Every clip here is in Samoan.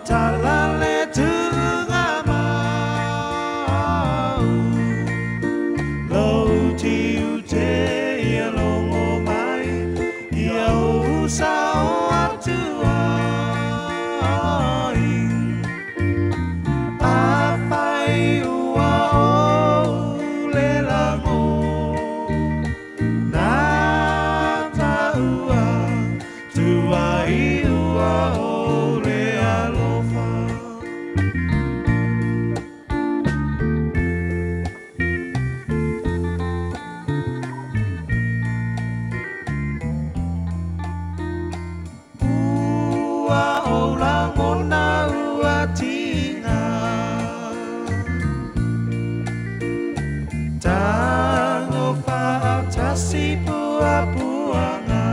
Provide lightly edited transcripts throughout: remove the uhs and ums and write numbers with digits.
Matala le tuuga mau Lou tiute ia logo mai Ia ou sao atu ai Afai ua ou le lago Na taua Tuai ua ou le alofa. Ua ou lagona ua tiga. Tago faatasi puapuaga.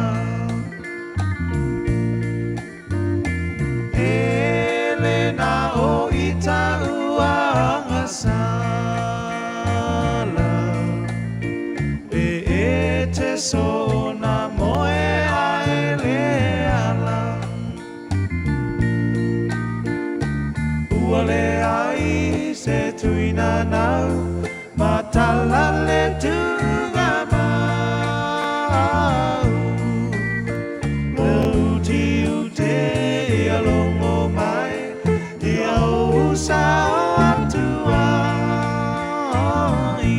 E le na o i taua agasala. E e te sona moe ae le ala. Ua leai se tuina nau Matala le tuuga mau Lou tiute ia logo mai Ia ou sao atu ai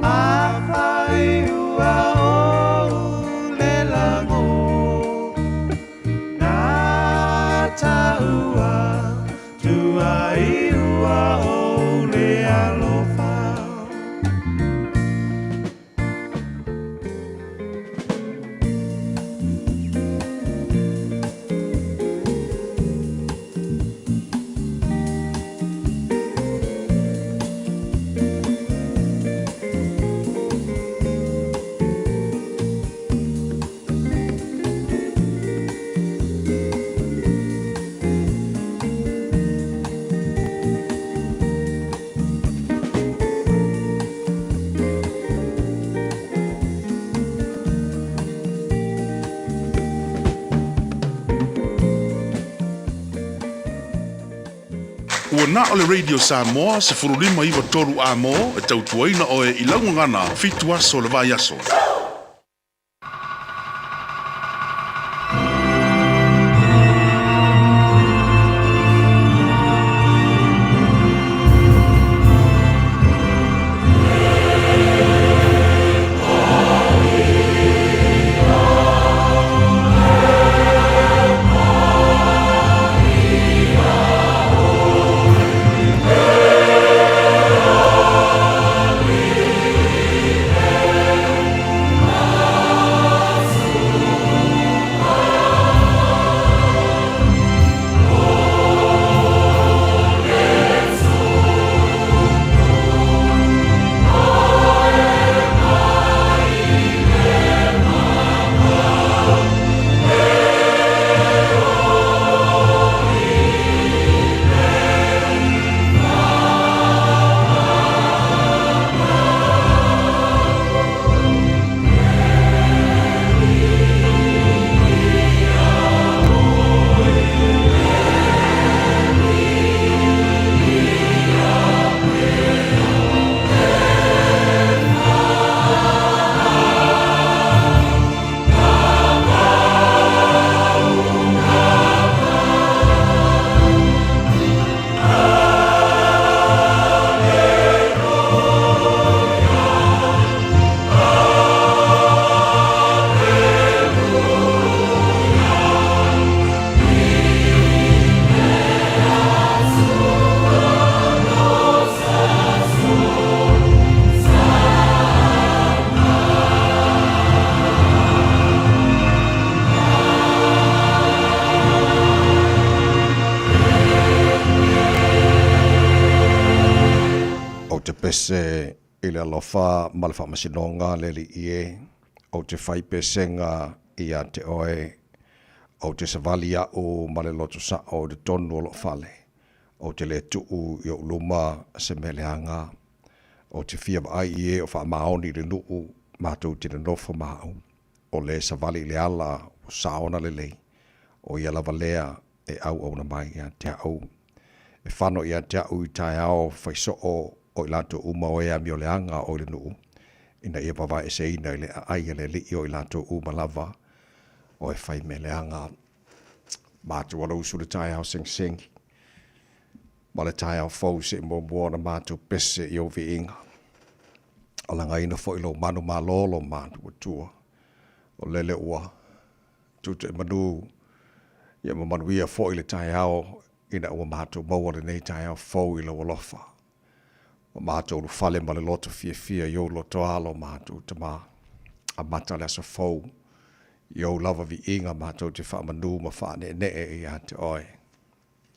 Afai ua ou le lago Na taua Tuai ua ou le alofa. Ua na o le Radio Samoa 15 9 3 A-mo e tautuaina oe i lau gagana fitu aso o le vaiaso. Ou te pese i le alofa ma le faamasinoga a le Alii e, ou te fai pesega ia te oe, ou te savali a'u ma le loto sa'o i totonu o lo'u fale, ou te le tuu i o'u luma se mea leaga, ou te fia vaai i e o faamaoni i le nuu matou te nonofo ma au, o le savali i le ala ua saona lelei, o ia lava lea. e auauna mai ia te au, e fano ia te au i taeao faisoo o i latou uma o e amioleaga o i le nuu, ina ia vavaeeseina i le aai a le Alii o i latou uma lava o e fai mea leaga. Matou alausu le taeao segisegi ma le taeao fou se i muamua ona matou pese i ou viiga. Alagaina foi lou manumalo lo matou Atua, o lele ua Tutuimanu, ia ma manuia foi le taeao ina ua matou maua lenei taeao fou i lou alofa. Ua matou ulufale ma le loto fiafia i ou lotoa lo matou Tama. Amata le aso fou i ou lava viiga matou te faamanu ma faaneenee ia te oe.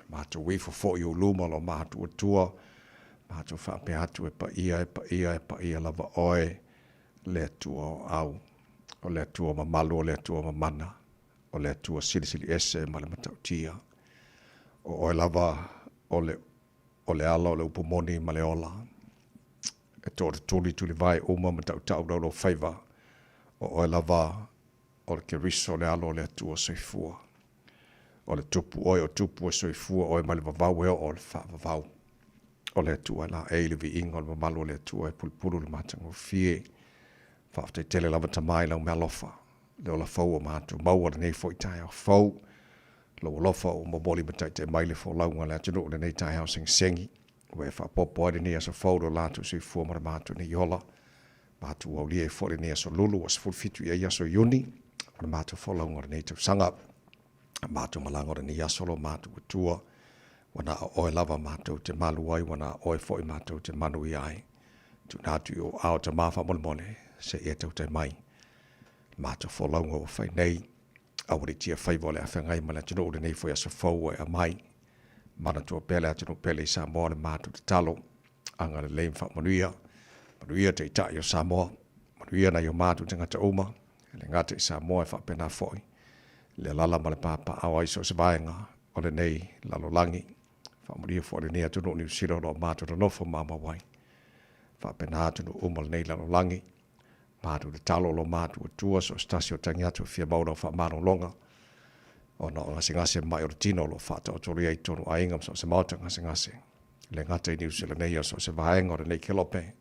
Matou ifo foi i ou luma lo matou Atua, matou faapea atu e paia, e paia, e paia lava oe, le Atua o au, o le Atua mamalu, o le Atua mamana, o le Atua silisili ese ma le matautia. O oe lava o le, o le ala o le upu moni ma le ola. E tootutuli tulivae uma ma tautau laulaufaiva, o oe lava o le Keriso le Alo o le Atua soifua. O le Tupu oe o Tupu e soifua oe mai le vavau e oo i le faavavau. O le Atua e laei i le viiga o le mamalu o le Atua e pulupulu le matagofie. Faafetai tele lava Tama i lau meaalofa, le ola fou ua matou maua lenei foi taeao fou. Lou alofa ua momoli ma taitai mai le folauga a le atunuu lenei taeao segisegi, ua e faaopoopo ai lenei aso fou lo latou soifua ma le matou nei ola. Matou aulia ai foi lenei aso lulu ua 17 i ai aso Iuni o le matou folauga o lenei tausaga. Matou malaga o lenei aso lo matou Atua, ua na o oe lava matou te malu ai, ua na o oe foi matou te manuia ai. Tuuina atu i ou aao Tama faamolemole, se i e tautai mai. Matou folauga ua fai nei, aualiitia faiva o le a feagai ma le atunuu lenei foi aso fou ua e aumai. Manatua pea le atunuu pele i Samoa le matou tatalo. Agalelei ma faamanuia. Manuia Taitai o Samoa. Manuia nai o matou tagata uma, e le gata i Samoa e faapena foi le alala ma le papaaao ai so o se vaega o lenei lalolagi. Faamanuia foi lenei atunuu Niu Sila o lo o matou nonofo maumau ai. Faapena atunuu uma o lenei lalolagi. Matou tatalo lo matou Atua so o se tasi o tagi atu e fia maua lau faamalologa ona o gasegase ma mai o le tino o lo o faataotolia i totonu o aiga ma so o se maota gasegase. Le gata i Niu Sila nei a so o se vaega o lenei kelope,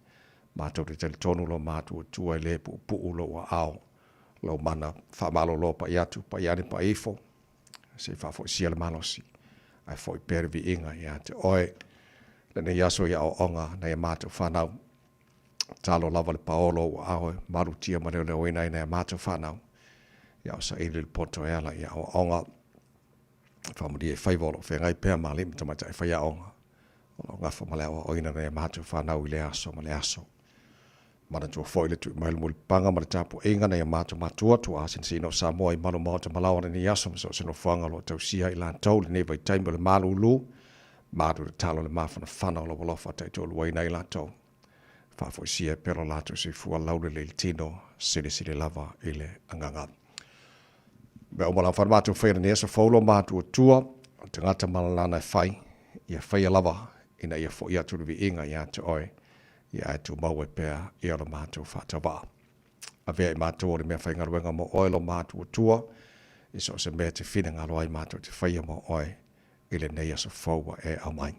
matou te talitonu lo matou Atua e le puupuu lou aao, lou mana faamalolo pai atu, pai ane pai ifo, se i faafoisia le malosi, ae foi pea le viiga ia te oe. Lenei aso i aoaoga nai a matou fanau, talo lava le paolo o ou aao e malutia ma leoleoina ai nai a matou fanau, ia o saili le poto e ala i aoaoga. Faamanuia i faiva o lo o feagai pea ma alii ma tamaitai faiaoga o lo o gafa ma le aoaoina nai a matou fanau i lea aso ma lea aso. Manatua foi le tui mai o le mulipapaga ma le tapuaiga nai a matou matua tuaa sinasina o Samoa i malu maota malaoa lenei aso ma so o se nofoaga o lo o tausia ai latou lenei vaitaimi o le malulu, malu tatalo le mafanafana o lou alofa taitoaluaina ai latou. Faafoisia e pea lo latou soifua laulelei i le tino, silisili lava i le agaga. Mea uma lava matou faia lenei aso fou lo matou Atua, o le tagata ma lana e fai, ia faia lava ina ia foi atu le viiga ia te oe, ia ae tumau ai pea ia lo matou faatauvaa. Avea i matou o le mea faigaluega mo oe lo matou Atua, i so o se mea e te finagalo ai matou te faia mo oe i lenei aso fou ua e aumai.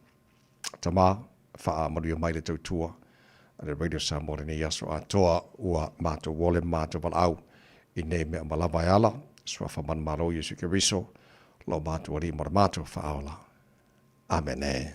Tama, faamanuia mai le tautua a le Radio Samoa lenei aso atoa ua matou ole ma matou valaau i nei mea uma lava e ala Suafa manumalo Iesu Keriso lo matou Alii ma lo matou Faaola. Amene.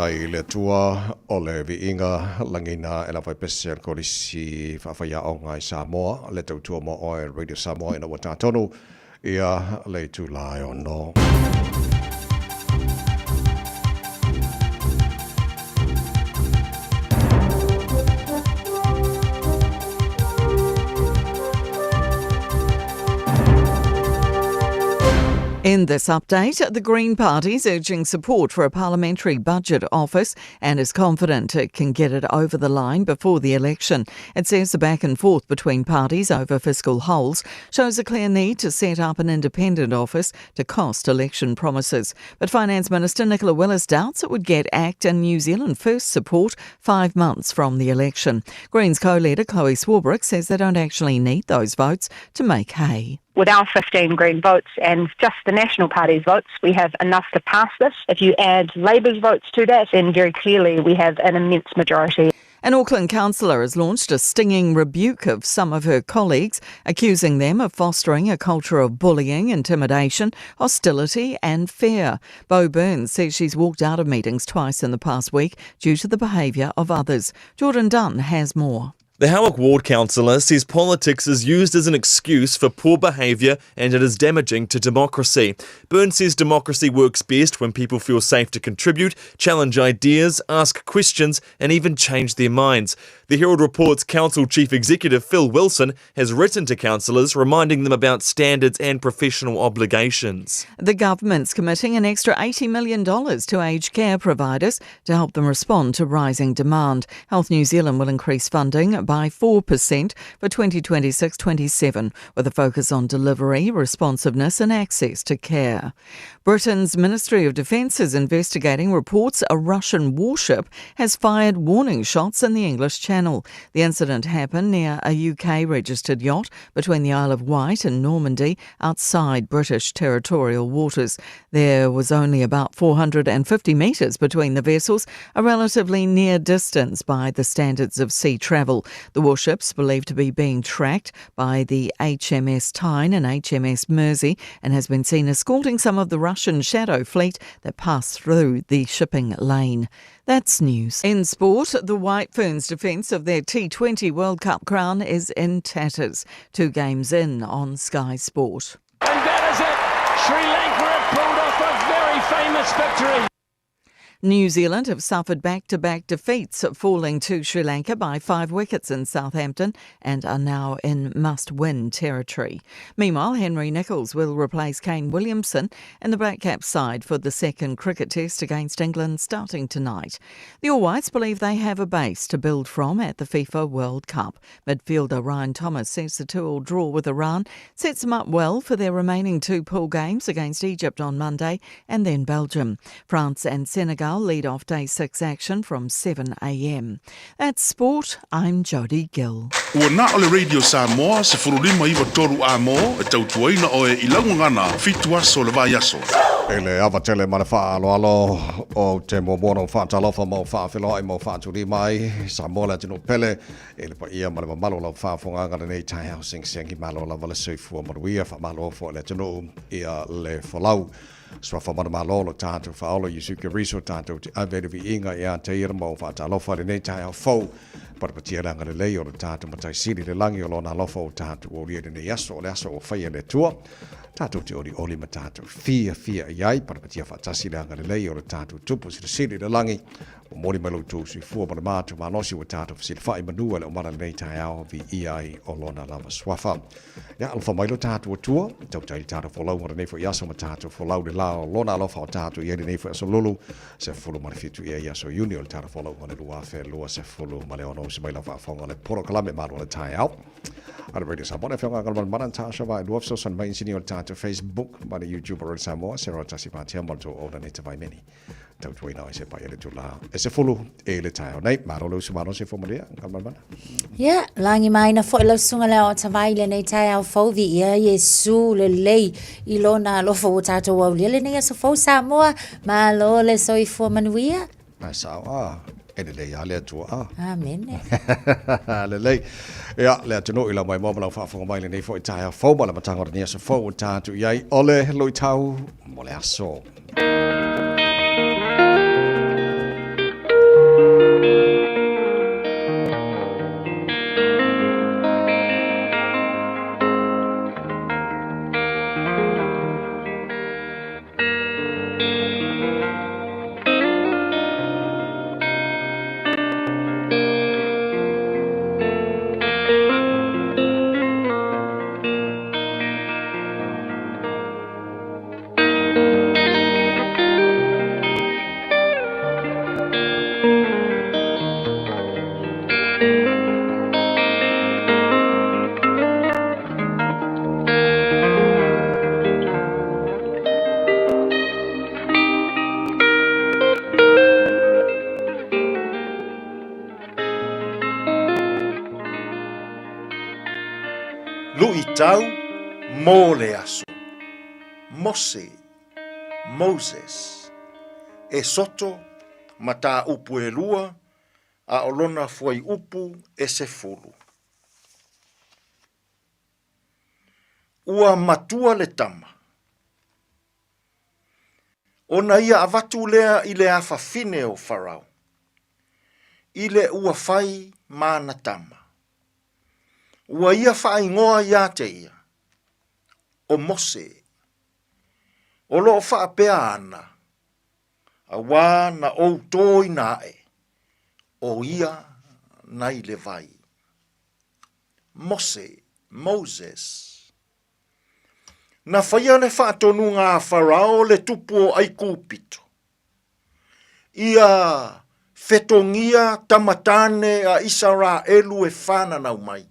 Faafetai i le Atua o le viiga lagina e lava i pese a le Kolisi Faafaiaoga i Samoa, le tautua mo oe Radio Samoa ina ua tatonu ia le itula e ono. In this update, the Green Party's urging support for a parliamentary budget office and is confident it can get it over the line before the election. It says the back and forth between parties over fiscal holes shows a clear need to set up an independent office to cost election promises. But Finance Minister Nicola Willis doubts it would get ACT and New Zealand First support 5 months from the election. Greens co-leader Chloe Swarbrick says they don't actually need those votes to make hay. With our 15 Green votes and just the National Party's votes, we have enough to pass this. If you add Labour's votes to that, then very clearly we have an immense majority. An Auckland councillor has launched a stinging rebuke of some of her colleagues, accusing them of fostering a culture of bullying, intimidation, hostility and fear. Bo Burns says she's walked out of meetings twice in the past week due to the behaviour of others. Jordan Dunn has more. The Howick Ward councillor says politics is used as an excuse for poor behaviour and it is damaging to democracy. Burns says democracy works best when people feel safe to contribute, challenge ideas, ask questions and even change their minds. The Herald reports Council Chief Executive Phil Wilson has written to councillors reminding them about standards and professional obligations. The government's committing an extra $80 million to aged care providers to help them respond to rising demand. Health New Zealand will increase funding by 4% for 2026-27, with a focus on delivery, responsiveness and access to care. Britain's Ministry of Defence is investigating reports a Russian warship has fired warning shots in the English Channel. The incident happened near a UK-registered yacht between the Isle of Wight and Normandy outside British territorial waters. There was only about 450 metres between the vessels, a relatively near distance by the standards of sea travel. The warships, believed to be being tracked by the HMS Tyne and HMS Mersey, and has been seen escorting some of the Russian shadow fleet that passed through the shipping lane. That's news. In sport, the White Ferns' defence of their T20 World Cup crown is in tatters. 2 games in on Sky Sport. And that is it. Sri Lanka have pulled off a very famous victory. New Zealand have suffered back-to-back defeats, falling to Sri Lanka by 5 wickets in Southampton and are now in must-win territory. Meanwhile, Henry Nicholls will replace Kane Williamson in the Black Caps side for the second cricket test against England starting tonight. The All Whites believe they have a base to build from at the FIFA World Cup. Midfielder Ryan Thomas says the 2-2 draw with Iran sets them up well for their remaining 2 pool games against Egypt on Monday and then Belgium. France and Senegal lead off day 6 action from 7 a.m. That's sport. I'm Jodie Gill. Ua na o le Radio Samoa, se furulima iwa toru a mo, e tautuaina oe i laugagana, 7 aso le vai aso. E le ava tele ma le whaaloalo o te muamua o whaatalofa ma o whaawheloai ma o whaaturi mai, Samoa le atunuu pele, e le paia ma le mamalu o lau faafogaga lenei taeao segisegimalo lava le soifua manuia faamalo foʻi le atunuu ia le folau. Suafa manumalo lo tātou whaolo Iesu Keriso tātou te ave le viiga ia te ia ma o whaatalofa lenei taeao fou. Parapatia le agalelei o le tātou matai sili le langi o lona alofa o tātou o lia lenei aso o le aso o whaia le Atua. Tātou te oli oli ma tātou fia fia i ai. Parapatia whaatasi le agalelei o le tātou tupu silisili le langi. O mori mai lo tou soifua ma le mātou malosi ua tātou fesilafai manua le omana lenei taeao vi i ai o lona lava suafa. Ia, alofa mai lo tātou Atua, tautai le tātou folauga lenei foi aso ma tātou folau le la o lona alofa o tātou i ai lenei foi aso lulu, 17 ia i aso Iuni o le tātou folauga le 2026 se mai lau faafofoga le polokalame malu o le taeao. A le Radio Samoa, le afioga Galman Tasha vai lua fesoasoani mai inisinia o le tātou Facebook ma le YouTube o Radio Samoa, se roa tasi pātea ma le tou ouna nei te vaimeni. Tautuaina ai se pai e le tula e se fulu e le taeao nei. Malo le usu malo se fua malia, Galman. Ia, lagi maina foʻi lau susuga le aoatavai i lenei taeao fou viia Iesu lelei i lona alofa ua tatou aulia lenei aso fou Samoa, malo le soifua manuia. Ae sao a, e lelei lava le Atua a. Amene. Lelei. Ia, le atunuu i lau maimoa ma lau faafofoga mai lenei foi taeao fou ma le amataga o lenei aso fou ua tatou i ai o le luitau mo le aso. Luʻitau mo le aso. Mose, Moses, Esoto, mataupu e lua, a o lona fuaiupu e 10. Ua matua le tama. Ona ia avatu lea i le afafine o Farao, i le ua fai ma ana tama. Ua ia faaigoa ia te ia, o Mose. O lo o faapea ana, auā na ou tōina aʻe, ʻo ia nai le vai. Mose, Moses. Na faia le faatonuga a Farao le tupu o ʻAikupito, ia fetogia tama tāne a ʻIsaraʻelu e whānanau mai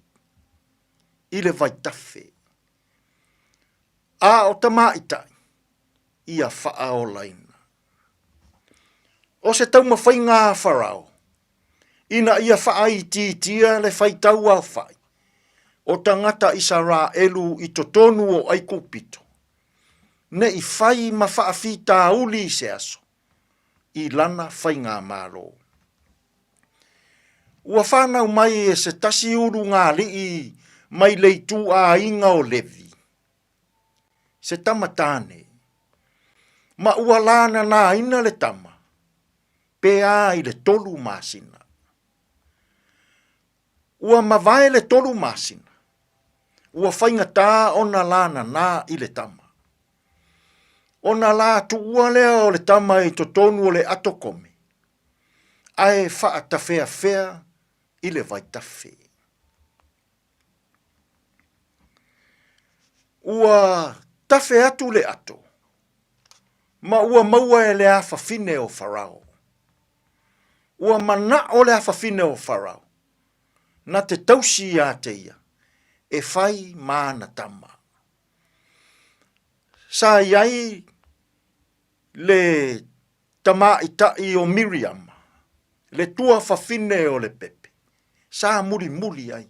i le vaitafe, a o tamāʻitaʻi ia whaaolaina. O se taumafaiga a Farao, ina ia whaaitiitia le faitau aofai o tagata Isaraelu i totonu o ʻAikupito, ne i fai ma faafitauli i se aso i lana faigamalo. Ua whanau mai e se tasi ulugalii mai le ituaiga o Levi, se tama tāne, ma ua lānanāina le tama, pe a i le 3 masina. Ua mavae le 3 masina, ua faigata ona lānanā i le tama. Ona lā tuua lea o le tama i totonu o le atokome, ae faatafeafea i le vaitafe. Ua tafe atu le ato, ma ua maua e le afafine o Farao. Ua manaʻo le afafine o Farao, na te tausi iā te ia, e fai ma ana tama. Sa i ai le tamāʻitaʻi o Miriama, le tuafafine o le pepe, sa mulimuli ai.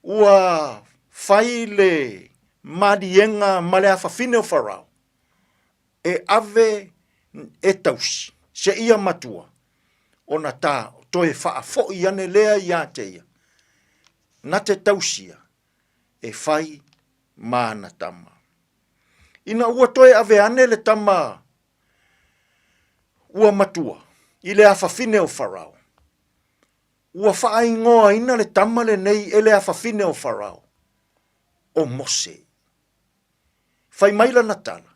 Ua fai le maliega ma le afafine o Farao e ave e tausi seia matua ona ta toe faafoʻi ane lea iā te ia, na te tausia e fai ma ana tama. Ina ua toe ave ane le tama ua matua i le afafine o Farao, ua faaingoaina le tama lenei e le afafine o Farao, o Mose. Fai mai lana tala,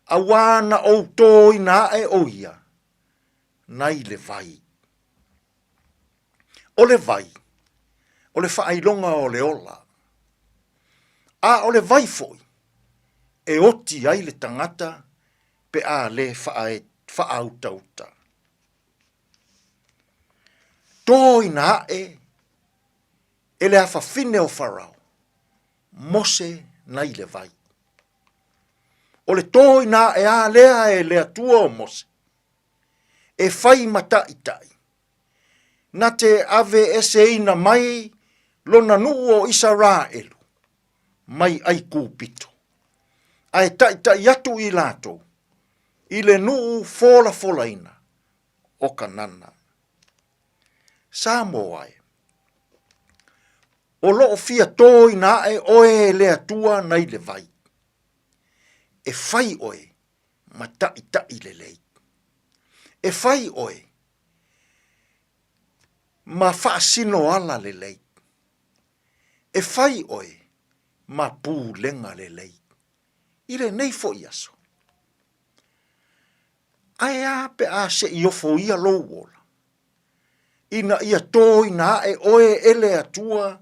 Auā na ou tōina aʻe ʻo ia nai le vai. O le vai, o le faailoga o le ola. A o le vai foi, e oti ai le tagata pe a lē faautauta. Tōina aʻe e le afafine o Farao, Mose nai le vai. O le tōina aʻe a lea e le Atua o Mose, e fai ma taʻitaʻi, na te ave eseina mai lona nuu o Isaraelu mai ʻAikupito, a e taʻitaʻi atu i latou i le nuu folafolaina o Kanana. Samoa e. O lo o fia tōina aʻe ʻoe e le Atua nai le vai. E fai ʻoe ma taʻitaʻi lelei. E fai ʻoe ma faasino ala lelei. E fai ʻoe ma pulega lelei. I lenei foʻi aso. Ae a pe a seʻi ofoia lou ola, ina ia tōina aʻe ʻoe e le Atua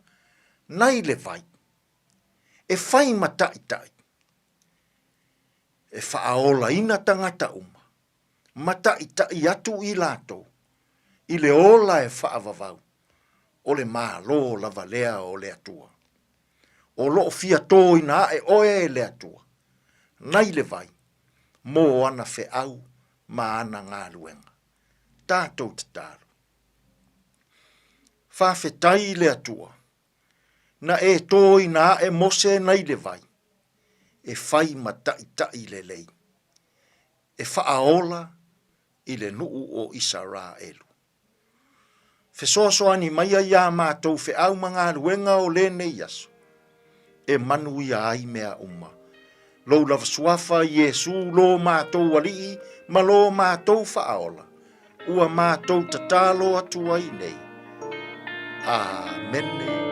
nai le vai, e fai ma taʻitaʻi, e faaolaina tagata uma, ma taʻitaʻi atu i latou, i le ola e faavavau, o le Malo lava lea o le Atua. O loo fia tōina aʻe oe e le Atua, nai le vai, mō ana feau ma ana galuega. Tatou tatalo. Faafetai i le Atua, na e tōina aʻe Mose nai le vai, e fai ma taʻitaʻi lelei, e faaola i le nuu o Isaraelu. Fesoasoani maia iā matou feau ma galuega o lenei aso, e manuia ai mea uma. Lou lava suafa Iesu lo matou Alii ma lo matou Faaola, ua matou tatalo atu ai nei. Amene.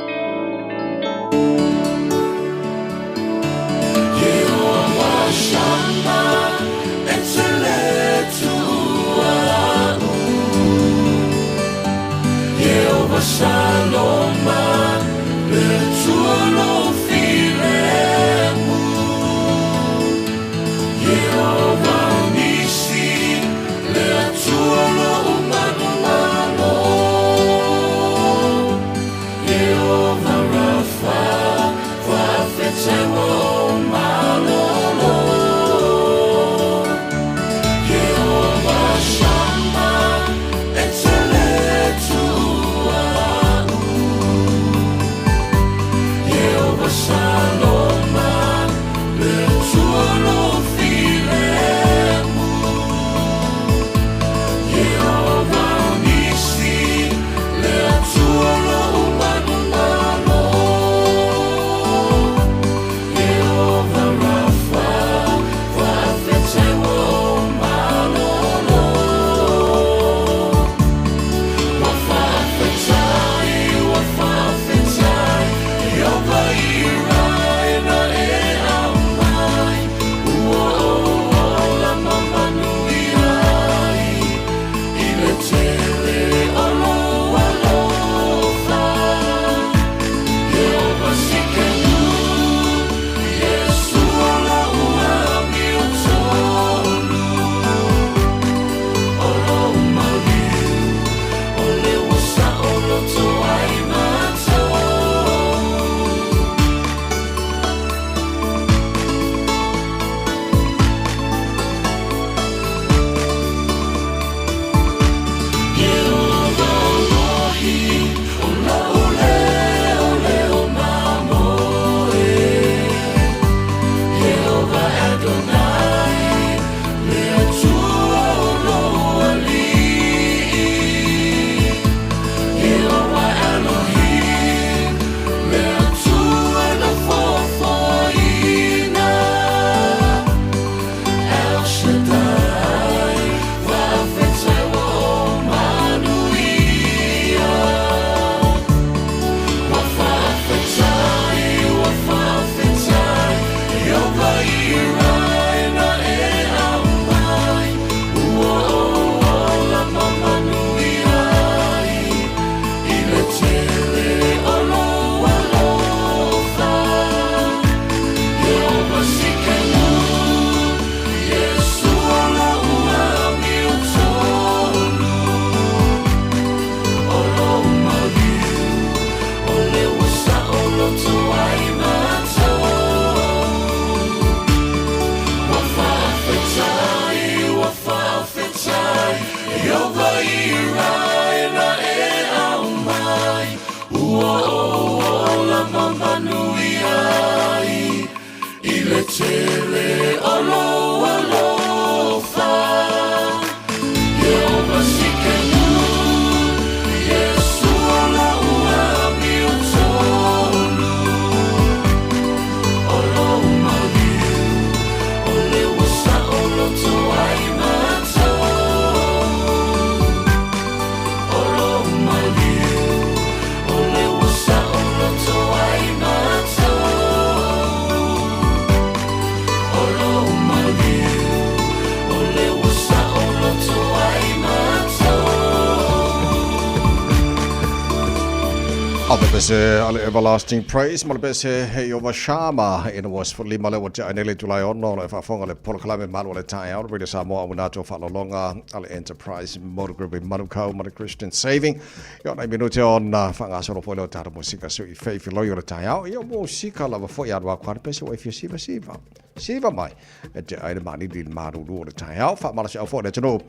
A le pese a le Everlasting Praise ma le pese Hei Ova Shama ina ua 15 lea ua tea nei le itula e ono o lo o faafofoga le polokalame Malu o le Taeao le Radio Samoa auina atu o faaaloaloga a le Enterprise Motor Group i Manukau ma le Christian Saving. Ia o nai minute ona faagasolo foi lea o tatou musika sui feifiloi o le taeao. Ia o musika lava foi alu aku lava le pese ua e fia sivasiva. Siva mai e te ai le manili i le malulu o le taeao. Faamalosiau foi le atunuu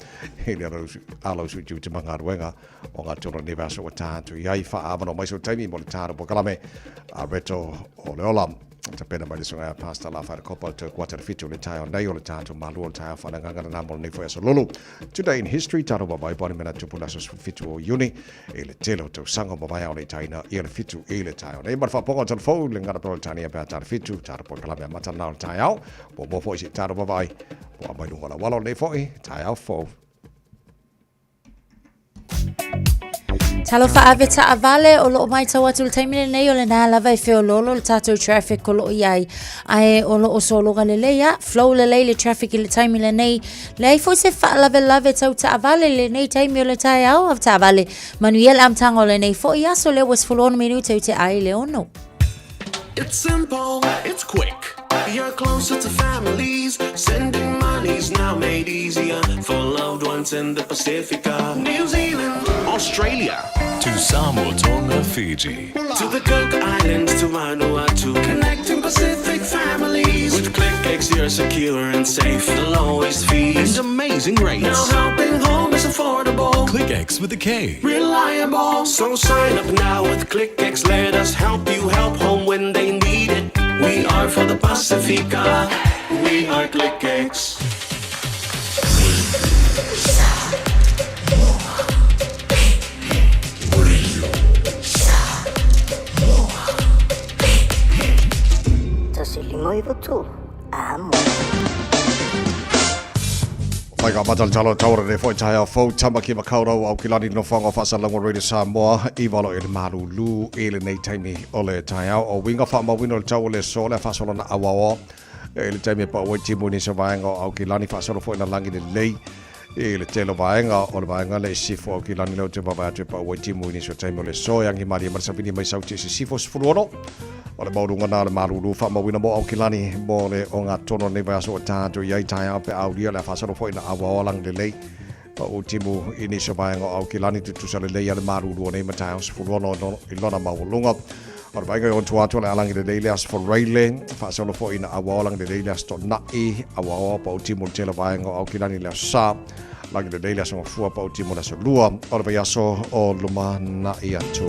i le alausu i tiute ma galuega o ngā tolo nei vaiaso ua tā atu i ai. Faaavanoa mai sou taimi mo le tāro polokalame a Reto o le Ola. Tapena mai le susuga ia Pastor Lafaele Kopa o le tau kuata le 7 o le taeao nei o le tātou malua o le taeao faaleagaga lena mo lenei foi aso lulu. Today in History, tātou mavae po o ni mea na tupu i le aso 17 o Iuni i le tele o tausaga o mavae ao le itaina ia le 7 i le taeao nei. Ma le faapoga o telefou le ngana pea o le tania pea tā le 7, tātou polokalame amata lena o le taeao. Muamua foi se i tātou mavae po a mai luga o le auala o lenei foi taeao fou. Talofa ave taavale o loo maitau atu le taimi lenei o lena lava e feololo le tatou traffic o loo iai ae o loo sologa lelei a flow lelei le traffic i le taimi lenei leai foi se faalavelave tau taavale lenei taimi o le taeao ave taavale manuia le amataga o lenei foi aso lea ua 16 minute i te ai le ono. It's simple, it's quick. You're closer to families. Sending money's now made easier for loved ones in the Pacifica, New Zealand, Australia, To Samoa, Tonga, Fiji. to the Cook Islands, to Vanuatu, connecting Pacific families. With KlickEx, you're secure and safe. The lowest fees And amazing rates. Now helping home is affordable. KlickEx with a K. Reliable. So sign up now with KlickEx. Let us help you help home when they need it. We are for the Pacifica. We are KlickEx. Whai ka mata le talo taura nei foi taeao fou Tamaki Makaurau Aukilani nofoaga o faasalalauga o Radio Samoa i valo i le malulu i lenei taimi o le taeao o uiga faamauina o le tau o le aso le faasolo na auaoa i le taimi e pau ai timu i nisi o vaega o Aukilani faasolo foi na lagi lelei i le tele o vaega o le vaega lea i sisifo Aukilani lea ou te vaavaai atu e pau ai timu i nisi o taimi o le aso e agimalie ma le savini mai Sauti i sisifo 16 o le maualuga na o le malulu faamauina mo Aukilani mo le ogatono o lenei vaiaso ua ta atu i ai taeao pe aulia le a faasolo foi na auaoa lagi lelei pau timu i nisi o vaega o Aukilani tutusa lelei a le malulu o nei mataeo 16 i lona maualuga o le vaega i ona tua atu o le alagi lelei le Aso Faraile faasolo foi na auaoa lagi lelei le Aso Tona'i auaoa pau timu i le tele o vaega o Aukilani le Aso Sa lagi lelei le Aso Gafua pau timu le Aso Lua o le vaiaso o lumanai atu.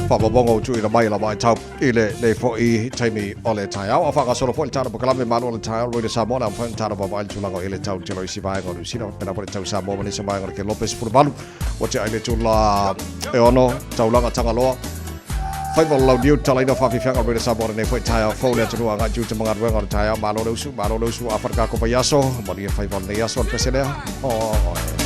Faamaumauga ua tuuina mai e la vaitau i lenei foi taimi o le taeao. A faagasolo foi le tatou polokalame Malu o le Taeao Radio Samoa, le a mafai ona tatou vaavaai i le tulaga o ele tau tele o isi vaega o Niu Sila, faapena foi le tau Samoa ma nisi o vaega o le Kelope 18 ua tea ai le itula e ono taulaga Tagaloa. Faiva o le launiu tatalaina o faafiafiaga o Radio Samoa lenei foi taeao fou le atunuu agai tiute ma galuega o le taeao. Malo le usu, malo le usu, afa le kako vaiaso, manuia faiva o lenei aso o le pese lea. Oe.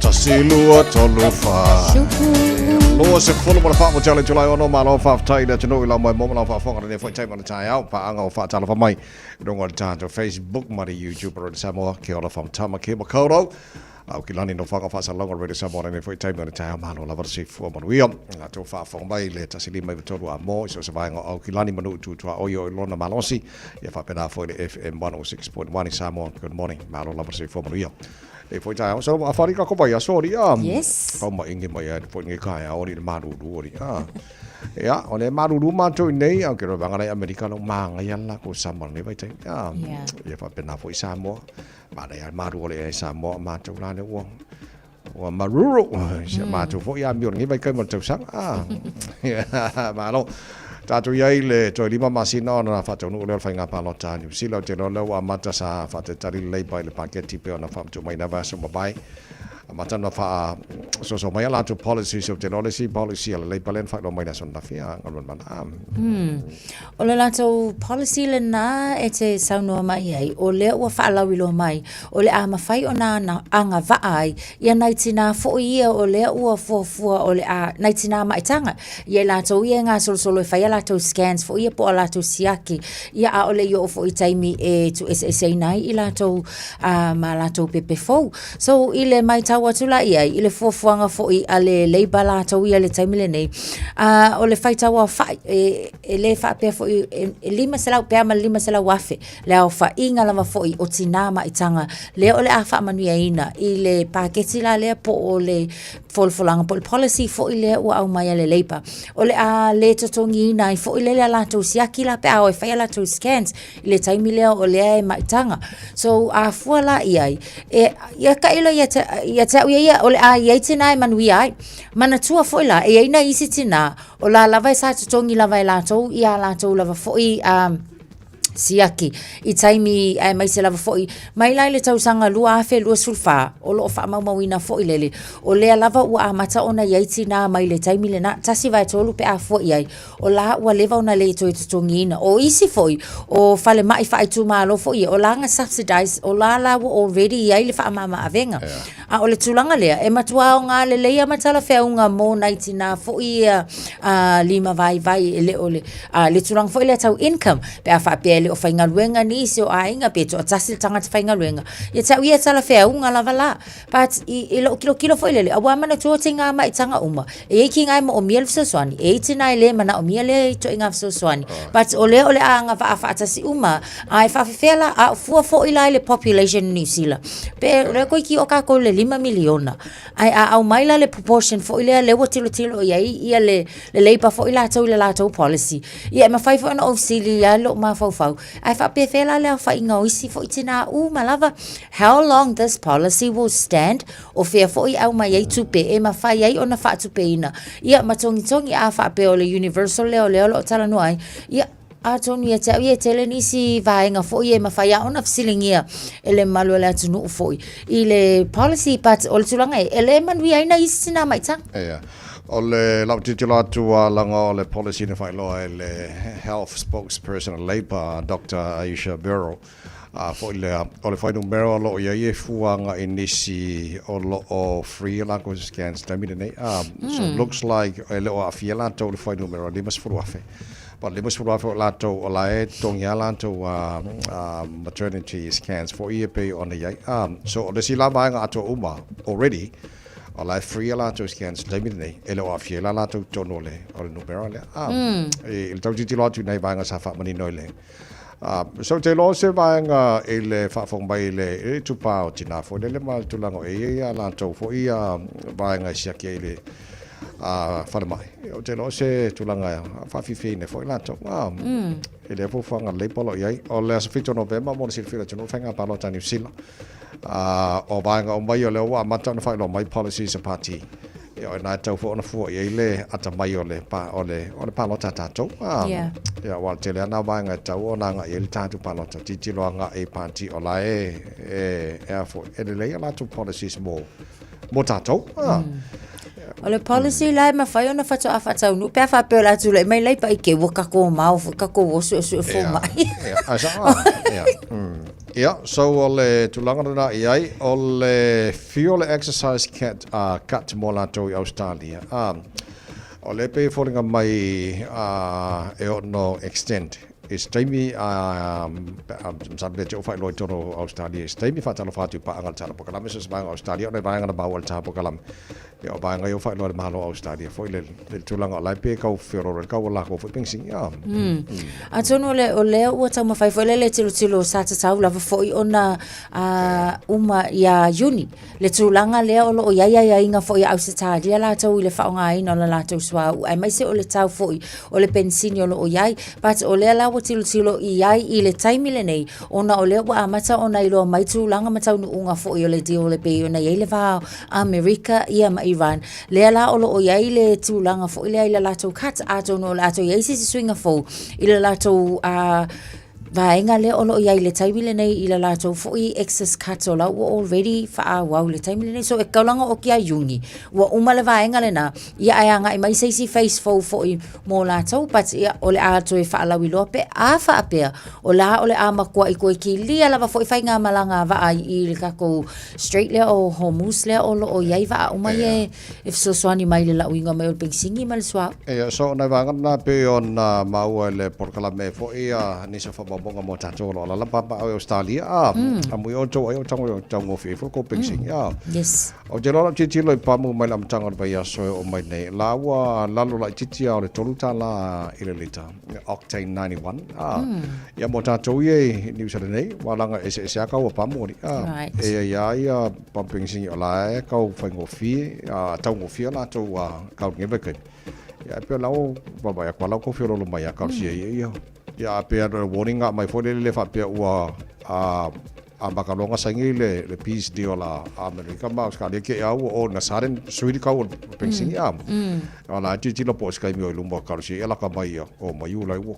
Tasi lua tolu fa. 24 mo tale July 6 malo faafetai i le atunuu i lau moemoe ma lau faafofoga lenei foi taimi o le taeao paaga o faatalofa mai i luga o le tatou Facebook ma le YouTube Radio Samoa. Kia ora from Tamaki Makaurau. Aukilani no whanga whaasalonga Radio Samoa lenei foi taimi o le taeao malo lava le soifua manuia. La tou faafofoga mai le 153 a mo i so se vaega o Aukilani ma nuu tutua oi o i lona malosi. Ia faapena foi le FM 106.1 i Samoa. Good morning. Malo lava le soifua manuia. E foi taeao so a whari ka ko vai aso ri a. Yes. Kau ma inge mai ai foi nge kai a ori le maruru ori a. Ia, o le maruru mātou i nei, au ke roa vanga nei Amerika lo maangai ala ko Samoa nei vai tai. A. Yeah. Ia faapena foi Samoa. Maangai a maru o le Samoa mātou la le ua. Ua maruru. Si mātou foi a mio nge vai kai mo tausaga. A. Ia, malo. Tātou i ai le toe 5 masina ona faataunuu lea o le faiga palota a Niu Sila. Ou te iloa lea ua amata sa faatatali le Labour i le paketi pei ona faamutu mai na vaiaso mavae. Amata ona faasoasoa mai a latou policies. Ou te iloa le isi policy a le Labour lea na faailoa mai i le aso ananafi a galuega mana. A. O le latou policy lena e te saunoa mai ai, o lea ua faalauiloa mai, o le a mafai ona agavaa ai ia nai tinā foi ia o lea ua fuafua o le a, nai tinā maitaga, ia i latou ia e gasolosolo e fai a latou scans foi ia po o a latou siaki, ia ʻaʻole i oo foi i taimi e tuueseeseina ai i latou ma latou pepe fou. So, i le matau atu la i ai, i le fuafuaga foi a le Labour latou ia i le taimi lenei, o le faitau aofai, e le faapea foi, e 500 pe a ma le 500,000 le aofaiga lava foi o tinā maitaga lea o le a faamanuiaina i le paketi la lea po o le folafolaga po o le policy foi lea ua aumai a le Labour. O le a le totogiina ai foi lea le latou siaki la pe a o e fai a latou scans i le taimi lea o lea e maitaga. So a fua la i ai, e, ia tailo ia te, ia te au ia ia, o le a i ai tinā e manuia ai. Manatua foi la, e i ai nai isi tinā, o la lava e sa totogi lava e latou ia latou lava foi siaki i taimi aemaise lava foi mai la i le tausaga 2024 o lo o faamaumauina foi lele o lea lava ua amata ona i ai tinā mai le taimi lena 1/3 pe a fua i ai o la ua leva ona le toe totogiina. O isi foi, o falemai faaitumalo foi ia, o la na subsidize, o la la ua already i ai le faamama-avega. A o le tulaga lea, e matua aoga lelei lava ma talafeauga mo nai tinā foi ia lima vaivai e le o le, le tulaga foi lea tau income, pe a faapea e le o faigaluega nisi o aiga pe toatasi le tagata faigaluega, ia te au ia e talafeauga lava la. But i, i lou tilotilo foi lele, aua manatua tīgā maitaga uma, e i ai tīgā e moomia le fesoasoani, e i ai tīgā e le manaomia lea ituaiga fesoasoani. But o lea o le a agavaa faatasi uma, a e faafefea la, a o fua foi la i le population o Niu Sila, pe o lea toeitiiti oo tatou i le 5 miliona, ae a aumai la le proportion foi lea, lea ua tilotilo i ai ia le, le Labour foi latou i le latou policy, ia e mafai foi ona ou fesili ai lou mafaufau, Ae faapefea la le aofaiga o isi foi tinā uma lava? How long this policy will stand? O fea foi e aumai ai tupe e mafai ai ona faatupeina? Ia, ma togitogi a faapea o le universal lea o lea o lo o talanoa ai, ia, atonu ia te au ia e tele nisi vaega foi e mafai lava ona fesiligia e le mamalu o le atunuu foi i le policy, but o le tulaga e, e le manuia ai nai isi tinā maitaga. Ia. O le lau tilotilo atu a laga o le policy na faailoa e le Health Spokesperson a Labour, Doctor Ayesha Verrall, a foi lea, o le fuainumera o lo o i ai e fua agai i nisi o lo o free a latou scans i le taimi lenei. So looks like e le o aafia latou i le fuainumera 50,000. But 50,000 o latou o la e totogi lava latou maternity scans foi e pei ona i ai. So o le isi la vaega atoa uma already, O la e free a latou scans i le taimi lenei, e le o aafia ai la latou i totonu o le, o le numera lea. Ah, I le tau tilotilo atu i nai vaega sa faamanino i le Ah, so te iloa o se vaega i le faafofoga mai i le, i le itupa o tinā foi lele ma le tulaga o e i ai a latou foi a vaega e siaki ai i le a falemai. Ou te iloa o se tulaga e faafiafiaina ai foi latou. Ah, i lea fuafuaga lelei po o lo o i ai. O le aso 7 o Novema mo le silafia e le atunuu faiga palota a Niu Sila. Ā, o vaega uma ia o lea ua amata ona faailoa mai policies a party. Ia, o i ina e tatau foi ona fua i ai le atamai o le, o le, o le palota a tatou. Ā, Yeah. ia, aua o le tele lava na vaega e tatau ona agai i ai le tatou palota, tilotilo agai i party o la e, e, e a foi, e lelei a latou policies mo, mo tatou. Ā. O le policy la e mafai ona faatoa faataunuu pe a faapea o le a tulai mai Labour i te ua tatou mao foi tatou o suesue fomai. Ia, ia, ai sao lava. Ia. Ia, so o le tulaga lena i ai, o le fuel exercise cat, uh, cut mo latou i Australia. Uh, o le pei e foliga mai uh, e ono extend i se taimi a masalo pe te o faailoa i totonu o Australia i se taimi faatalofa atu i paaga le tala pokalame so se vaega o Australia o nai vaega na maua i le taha pokalame ia o vaega ia o faailoa i le Malo o Australia foi le le tulaga o la e pe kau feololo le kau o lako foi pengsing ia. Atonu o le o lea ua taumafai foi lea le tilotilo sa tatau lava foi ona uma ia Iuni le tulaga lea o lo o i ai aiaiga foi a Ausetalia latou i le faaaogaina o le latou suauu aemaise o le tau foi o le penisini o lo o i ai. But o lea la ua tilotilo i ai i le taimi lenei ona o lea ua amata ona iloa mai tulaga ma taunuuga foi o le deal e pei ona i ai le va o Amerika ia ma Iran. Lea la o lo o i ai le tulaga foi lea i le latou cut atonu o le a toe i ai se isi suiga fou i le latou vaega lea o lo o i ai i le taimi lenei i le latou foi excess cut o la ua already faaauau i le taimi lenei. So e taulaga oo atu ia Iuni ua uma le vaega lena, ia ae agai mai se isi phase fou foi mo latou but ia o le a toe faalauiloa pe a faapea o la o le a matuai toe kilia lava foi faigamalaga a vaa i le tatou Strait lea o Hormuz lea o lo o i ai vaa uma ia e fesoasoani mai i le lauina mai o le penisini ma le suauu. Ia, so o nai vaega na pei ona maua i le polokalame foi a nisi o faamaumauga mo tatou o lo o alaala ma papaaao i Ausetalia, a, amuia outou ai o taugofie ai foi le kou penisini, a. Yes. Ou te iloa lau tilotilo i pamu mai le amataga o le vaiaso e oo mai nei, la ua lalo laitiiti lava o le $3 i le lita. Octane 91. Ah, mm. Ia mo tātou ia i New Zealand nei, wā langa eseese a kau a pāmori. Ah, right. E ia ia ia pumping singi o la e kau whaingofie, a taungofie lātou a kau ngewe kai. Ia e pea lau, baba ia kua lau kau whiololo mai a kau sia ia ia. Ia a pea no warning a mai fo le le whapea ua a A makaloga saini le le peace deal a Amerika ma Australia ke au o na saren sui kau o pengsing a. A la ti ti lo po skai mi o lumba ka si ela ka mai o mai u lai wo.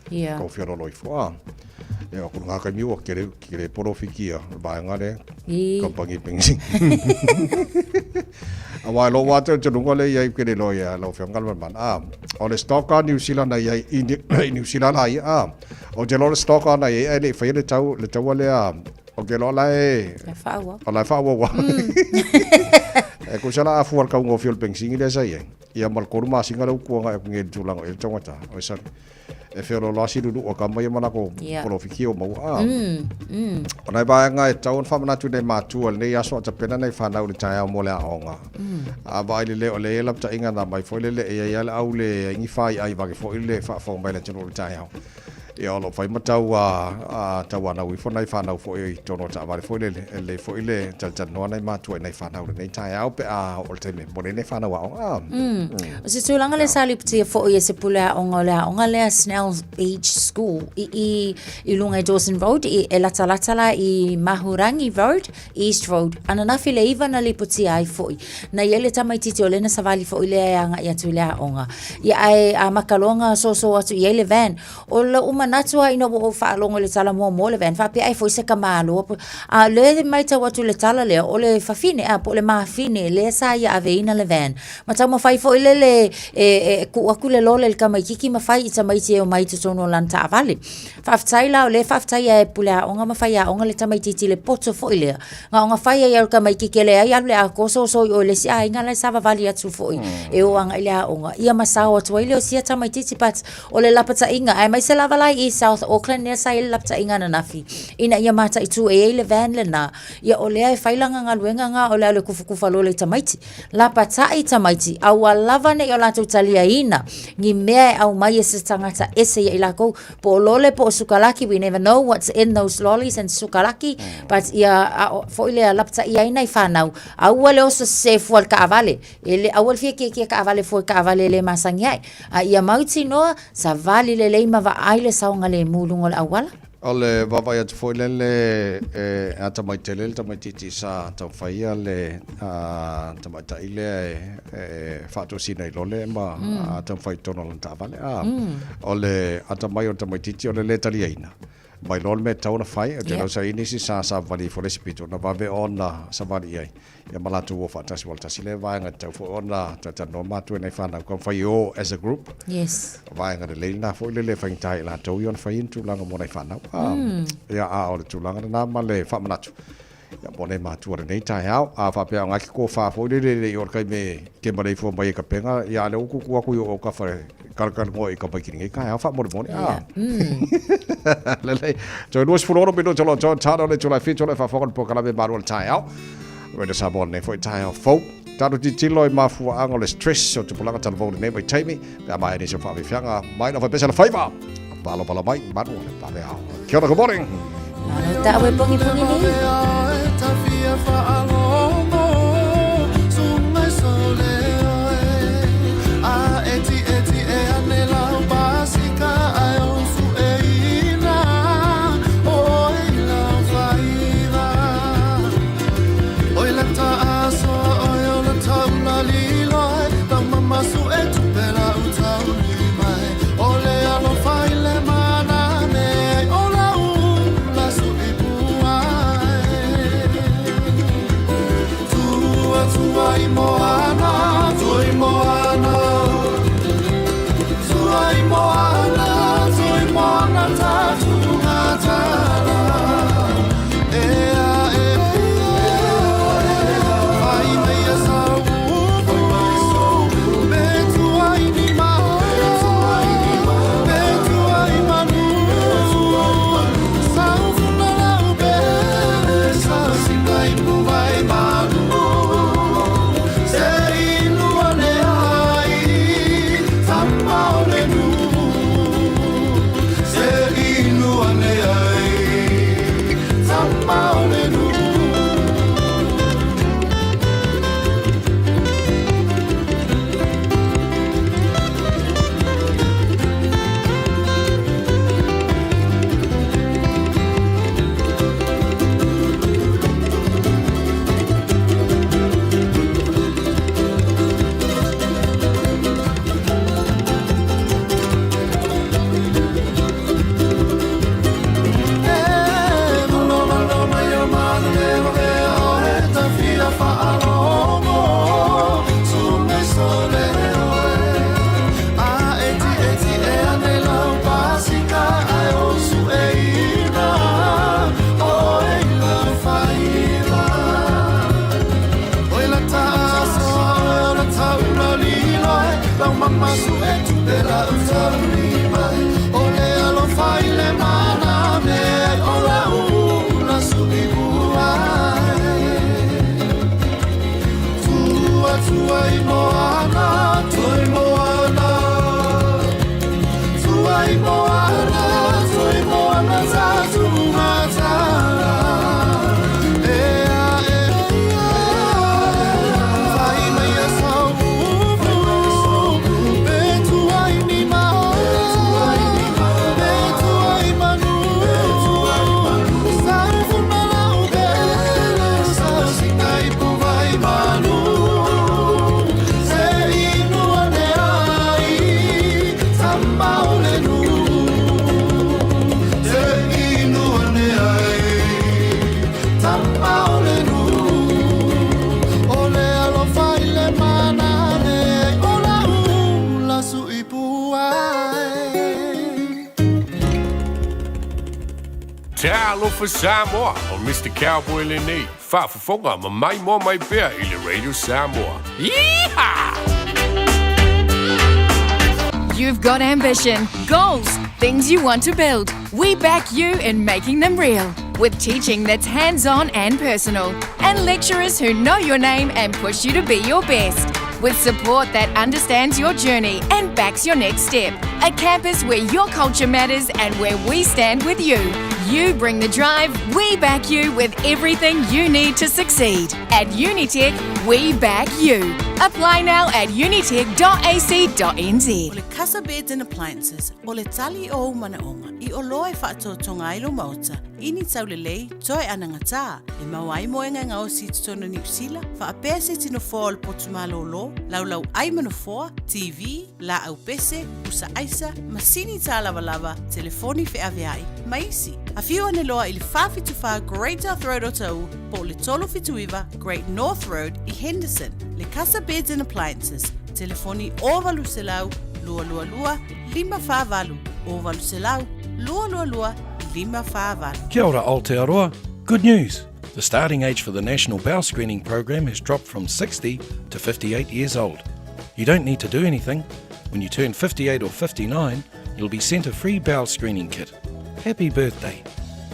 Yeah. Kau fia lolo ifo a. E o ngā kai mi o kere kere poro fikia ba nga le kampangi pengsing. A wai lo wa te lunga le ia kere lo ia lo fia ngal man a. O le stock a New Zealand ia i New Zealand ai a. Ou te iloa o le stock ana i ai ae le i faia le tau, le taua lea, ou te iloa o la e... La e faaauau. O la e faaauau lava. E tusa la a fua i le taugofie o le penisini lea sa i ai, ia ma le 3 masina lea ua tuanai atu nei i le tulaga o i ai le taugata. Oi sole, e feoloolo lava si luluu a tama ia ma lako polofiki o maua. O nai vaega e tatau ona faamanatu i nai matua i lenei aso a tapena nai fanau i le taeao mo le aoga. A vaai lelei o lea e i ai lapataiga na aumai foi lele e i ai lava le au le aingi faiai vage foi le faafofoga mai le atunuu i le taeao. Ia o lo o fai ma tau a tauanau ifo nai fanau foi i totonu o taavale foi lele, e lelei foi le talatalanoa nai matua i nai fanau i lenei taeao pe a oo le taimi e momoli ai nai fanau aoga. O se tulaga lea sa lipotia foi e se pule aoga o le aoga lea Snells Beach School i i i luga i Dawson Road i e latalata la i Mahurangi Road East Road, ananafi le iva na lipotia ai foi. Na i ai le tamaititi o lena savali foi lea e agai atu i le aoga. Ia ae amata loa na soso atu i ai le van. O lo'u manatu a ina ua ou faalogo i le tala muamua o le van, faapea ai foi se tamaloa po. A o lea e maitau atu i le tala lea, o le fafine a po o le mafine lea sa ia aveina le van. Ma taumafai foi lele e, e tuu atu le lole i le tamaititi ma fai i tamaiti e omai i totonu o lana taavale. Faafetai la o lea e faafetaia e pule aoga ma faiaoga le tamaitiiti i le poto foi lea. Na ona fai ai o le tamaitiiti e leai alu le atoa soso i o i le isi aiga la e savavali atu foi e o agai i le aoga. Ia ma sao atu ai lea o sia tamaitiiti but o le lapataiga aemaise lava la i South Auckland lea sa i ai le lapataiga ananafi ina ia mataitu e i ai le van lena ia o lea e fai lana galuega na o le alu e kufukufa lola i tamaiti. Lapatai tamaiti a ua lava nei o latou taliaina ni mea e aumai e se tagata ese ia i lakou Po o lole po o sukalaki, we never know what's in those lollies and sukalaki, but ia a, foi lea lapataia ai nai whanau, aua le oso sese fua le kaavale, e le, aua le fia kiekie kaavale fua i kaavale e le masani ai. A ia mautinoa, savali lelei ma vaai le saogalemu i luga o le auala. O le vaavaai atu foi lele e atamai tele le tamaitiiti sa taufaia le tamaitai lea e faatosina i lole ma taumafai i totonu o lana taavale. O le atamai o le tamaitiiti o le lē taliaina. Mai loa le mea e tatau ona fai, ou te iloa sa i ai nisi sa savavali ifo i le isi pito, na vave ona savali i ai, ia ma latou o faatasi, aua o le tasi lea vaega e tatau foi ona talatalanoa matou i nai fanau, taumafai e o as a group. Yes. O vaega lelei lena foi lele e faigata ai i latou ia ona fai ni tulaga mo nai fanau. Ia, a o le tulaga lena ma le faamanatu. Ia, mo nei matua i lenei taeao. A faapea o na e te tofa foi lele le i o le taimi e te maleifua mai ai i kapega, ia a lea ua tutu atu i o autafa e talatalanoa i tamaiti i lenei taeao faamolemole. A. Lelei. Toe 26 minute o lo o toe talo le itula e 7 o lo o faafofoga i le polokalame Malu o le Taeao. Radio Samoa lenei foi taeao fou. Tatou tilotilo i mafuaaga o le stress o tupulaga talavou i lenei vaitaimi pe a maea nisi o faafiafiaga mai lau faipese le faiva. Valo mai, malu o le vaveao. Kia ora, good morning. Malo ta'u e pongipongi nei. Talofa Samoa, o Mr. Cowboy lenei, faafofoga ma maimoa mai pea i le Radio Samoa. Yeehaw! You've got ambition, goals, things you want to build. We back you in making them real with teaching that's hands on and personal, and lecturers who know your name and push you to be your best. With support that understands your journey and backs your next step. A campus where your culture matters and where we stand with you. You bring the drive, we back you with everything you need to succeed. At Unitec, we back you. Apply now at unitec.ac.nz. O le Casa Beds and Appliances, o le tali o ou manaoga i oloa e faatoatoga ai lou maota i ni taulelei toe anagatā, e maua ai moega e gaosi i totonu o Niu Sila, faapea se iti nofoa o le potu malōlō, laulau ai ma nofoa, TV, laau pese, pusa aisa, masini tālavalava, telefoni feaveai, ma isi. Afio ane loa i le 474 Great South Road Otahuhu po o le 379 Great North Road i Henderson. Le Casa Beds and Appliances, telefoni 0800 222 548, 0800 222 548. Kia ora Aotearoa. Good news! The starting age for the National Bowel Screening Program has dropped from 60 to 58 years old. You don't need to do anything. When you turn 58 or 59, you'll be sent a free bowel screening kit. Happy birthday!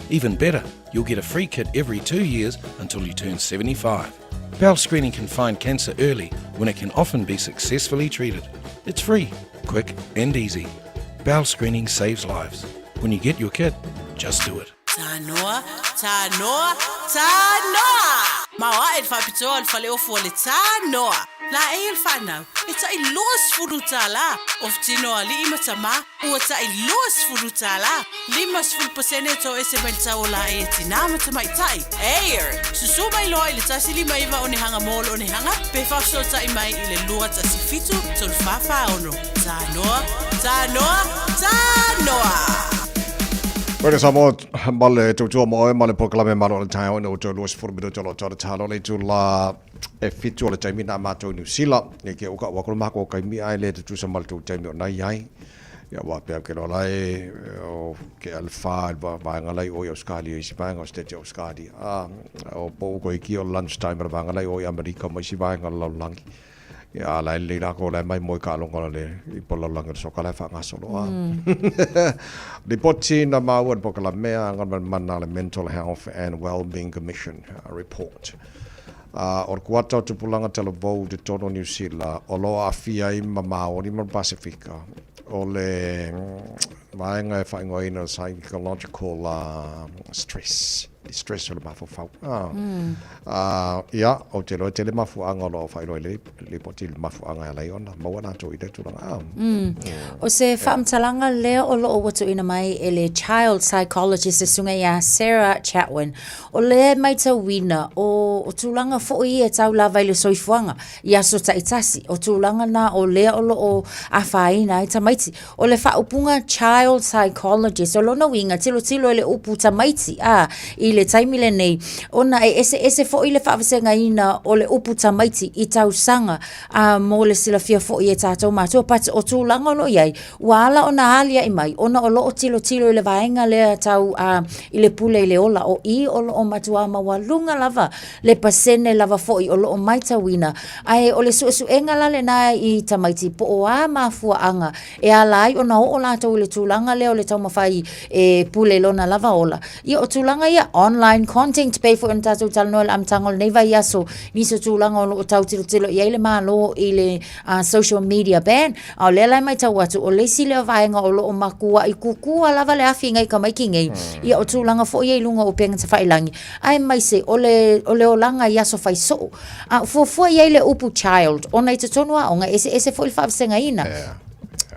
Even better, you'll get a free kit every two years until you turn 75. Bowel screening can find cancer early when it can often be successfully treated. It's free, quick, and easy. Bowel screening saves lives. When you get your kit, just do it. Tanoa, tanoa, tanoa! Maoaʻe le faapitoa o le faleofu o le Tanoa. Laei o le fanau, e taʻi 20 tālā, ofu tino alii ma tamā, ua taʻi 20 tālā, 50 pasene e toese mai le tau o laei e tinā ma tamaitai. Air! Susū mai loa i le 159 onehanga mo le onehanga, pe faafesootai mai i le 217 346. Tanoa, Tanoa, Tanoa! Koe Samoa ma le tautua ma oe ma le polokalame malo o le taeao ina ua toe 20 minute o lo tau talo le itula e fitu o le taimi na matou i Niu Sila e ke uka ua kono mako kaimi ai le tutusa ma le tou taimi o nai ai ia wa pea ke lola e o ke alfa va vaenga lai o i Australia i si vaenga o state Australia a o po ko iki o lunch time va vaenga lai o i Amerika ma si vaenga o lalolagi Ia, a la e lelei lākou la e mai moe kaaloga le i po lalolagi o le soka la e faagasolo a. Lipoti na māua le polokalame a mana le Mental Health and Wellbeing Commission report. A o le kuata o tupulaga talavou i totonu o Niu Sila o lo o aafia ai ma Māori ma le Pasefika o le vaega e faaigoaina o le psychological stress. Distress o le mafaufau. Ah, ia, ou te iloa e tele mafuaaga o lo o faailoa i le lipoti i le mafuaaga e ala ai ona maua latou i lea tulaga. Ah. O se faamatalaga lea o lo o ua tuuina mai e le child psychologist e susuga iā Sarah Chatwin, o lea e matauina o, o tulaga foi ia e tau lava i le soifuaga i aso taitasi, o tulaga na o lea o lo o afaina ai tamaiti. O le faaupuga child psychologist, o lona uiga, tilotilo i le upu tamaiti, ā, i le taimi lenei, ona e eseese foi le faavasegaina o le upu tamaiti i tausaga, ā, mo le silafia foi e tātou mātua, but o tulaga o lo o i ai, ua ala ona aliaʻi mai, ona o lo o tilotilo i le vaega lea tau, ā, i le pule i le ola, o i o lo o matuā maualuga lava le pasene lava foi o lo o matauina, ae o le suesuega la lena i tamaiti po o a mafuaaga e ala ai ona oo latou i le tulaga lea o le taumafai e pule i lona lava ola. Ia o tulaga ia, online content pei foi ona tatou talanoa i le amataga o lenei vaiaso, nisi o tulaga o lo o tau tilotilo i ai le Malo i le social media ban, a o lea la e matau atu, o le isi lea vaega o lo o makuaʻi kukua lava le afi i tamaiti nei, ia o tulaga foi ia i luga o upega tafailagi, aemaise o le, o le olaga i aso fai soo. A fuafua i ai le upu child, ona i totonu o aoga, e eseese foi le faavasegaina. Yeah.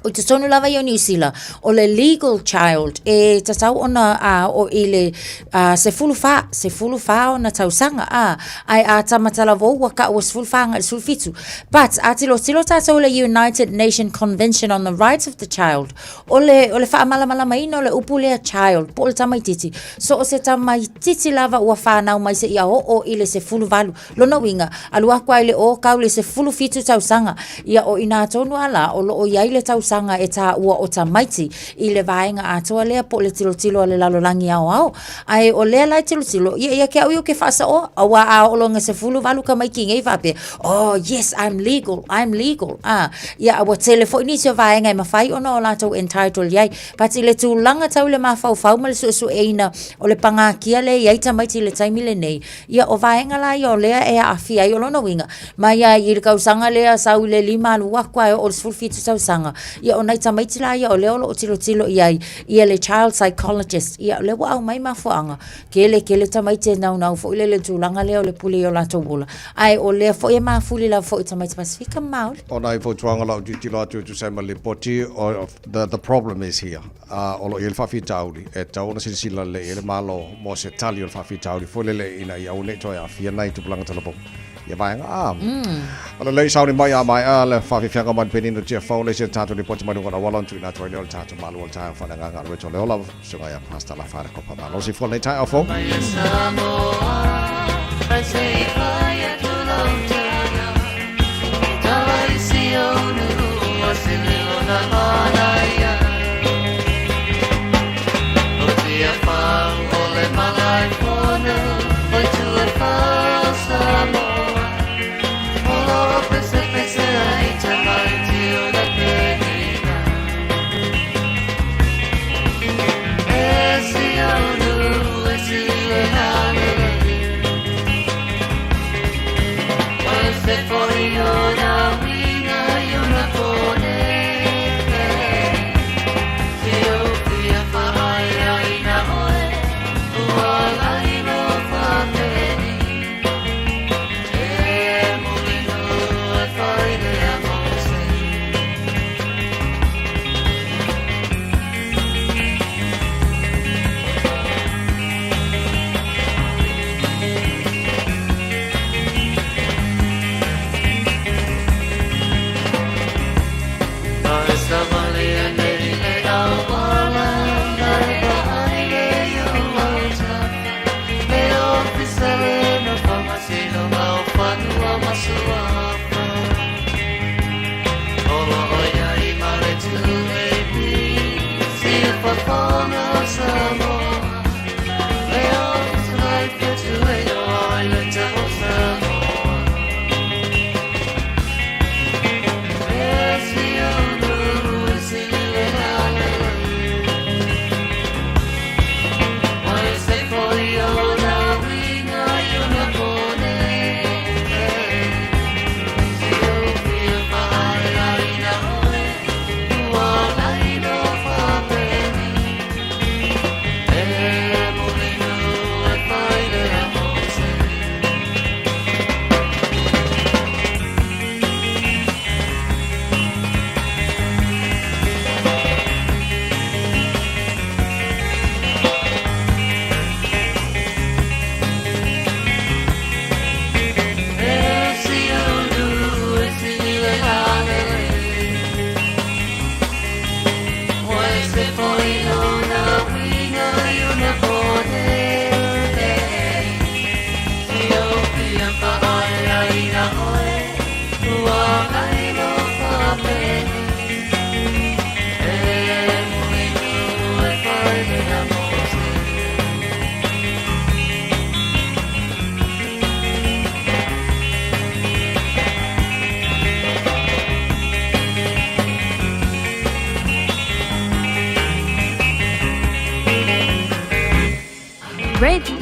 I totonu lava ia o Niu Sila, o le legal child e tatau ona a, o i le a, 14, 14 ona tausaga, a, ae a tamatalavou ua ka'u ua 14 agai i le 17. But, a tilotilo tātou i le United Nation Convention on the Rights of the Child, O le, o le faamalamalamaina o le upu lea child, po o le tamaitiiti, so o se tamaitiiti lava ua fanau mai seia oo i le 18. Lona uiga, alu aku lava i le o kau le 17 tausaga, ia o inā tonu a la o lo o i ai le tausaga e taua o tamaiti i le vaega atoa lea po o le tilotilo a le lalolagi aoao. Ae o lea la e tilotilo, ia, ia ke au ia ou ke faasaoa, aua a oo loa ina 18 tamaiti nei faapea, oh yes, I'm legal, I'm legal, a, ia a ua tele foi nisi o vaega e mafai ona o latou entitle i ai. But i le tulaga tau i le mafaufau ma le suesueina o le pagatia lea e i ai tamaiti i le taimi lenei, ia o vaega la ia o lea e aafia ai. O lona uiga, mai lava i le tausaga lea sau i le 5 alu aku lava e oo i le 17 tausaga, Ia, o nai tamaiti la ia o lea o lo o tilotilo i ai ia le child psychologist, ia o lea ua aumai mafuaaga, tele tele tamaiti e naunau foi lele i le tulaga lea o le pule i o latou ola, ae o lea foi e mafuli lava foi i tamaiti Pasefika ma Maori. O nai fautuaga o lau tilotilo atu e tusa ai ma le lipoti, the, the problem is here. O lo o i ai le faafitauli, e tatau ona silasila lelei i ai le Malo mo se tali o le faafitauli foi lele ina ia aua ne i toe aafia nai tupulaga talavou ia vaega. A, o lelei sauni mai a maea le faafiafiaga mai le penina Tiafau le isi a tatou lipoti mai luga o le auala ona tuuina atu ai lea o le tatou malu o le taeao faaleagaga a le Weto o le Ola, Susuga ia Pastor Lafa le Kopa Malosi fua lenei taeao fou.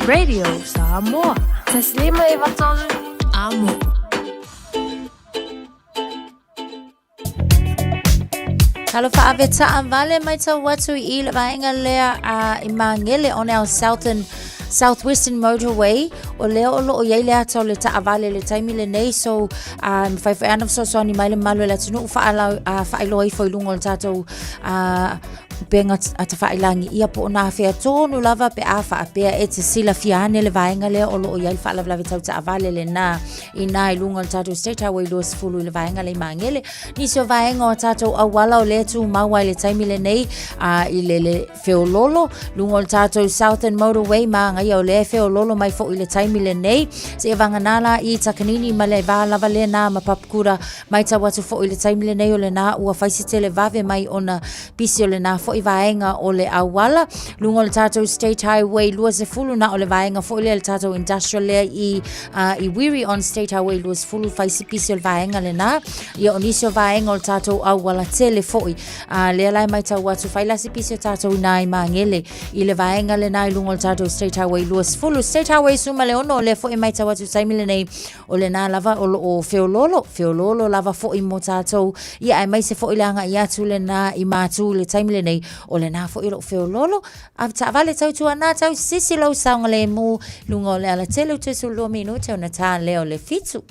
Radio Samoa. Taslima e vatolu amo. Talofa ave taavale matau atu i le vaega lea a i Magele on our southern Southwestern Motorway o lea o loo iai le ata o le taavale le taimi lenei so a mafai foi ana fesoasoani mai le mamalu o le atunuu faalau a faailoa ifo i luga o le tatou a upega tafailangi ia po o nā whea tonu lava pe a faapea e te silafia ane le vaega lea o loo iai le faalavelave tau taavale lenā Inā i luga o le tatou State Highway 20 i le vaega lea i Magele. Nisi o vaega o tatou auala o lea tumau ai le taimi lenei a, i le, le feololo, luga o le tatou Southern Motorway māngaia o lea e feololo mai foi i le taimi lenei. Seia vagana la i Takanini ma le va lava lena ma Papakura, matau atu foi i le taimi lenei o lena ua fai se televave mai ona pisi o lena foi. foi vaega o le auala. Luga o le tatou State Highway 20, na o le vaega foi lea le tatou industrial lea i, i Wiri on State Highway 20, fai si pisi o le vaega lena. Ia o nisi o vaega o le tatou auala tele foi. Lea la e maitau atu, fai la si pisi o tatou inā i Magele i le vaega lena i luga o le tatou State Highway 20. State Highway 16, o lea foi e maitau atu i taimi lenei, O lena lava o lo o feoloolo, feoloolo lava foi mo tatou, ia aemaise foi le agai atu lena i Matu i le taimi lenei, o lena foi o lo o feoloolo. Avetaavale tautuana, tausisi lou saogalemu i luga o le alatele, ua toe 12 minute ona ta lea o le 7.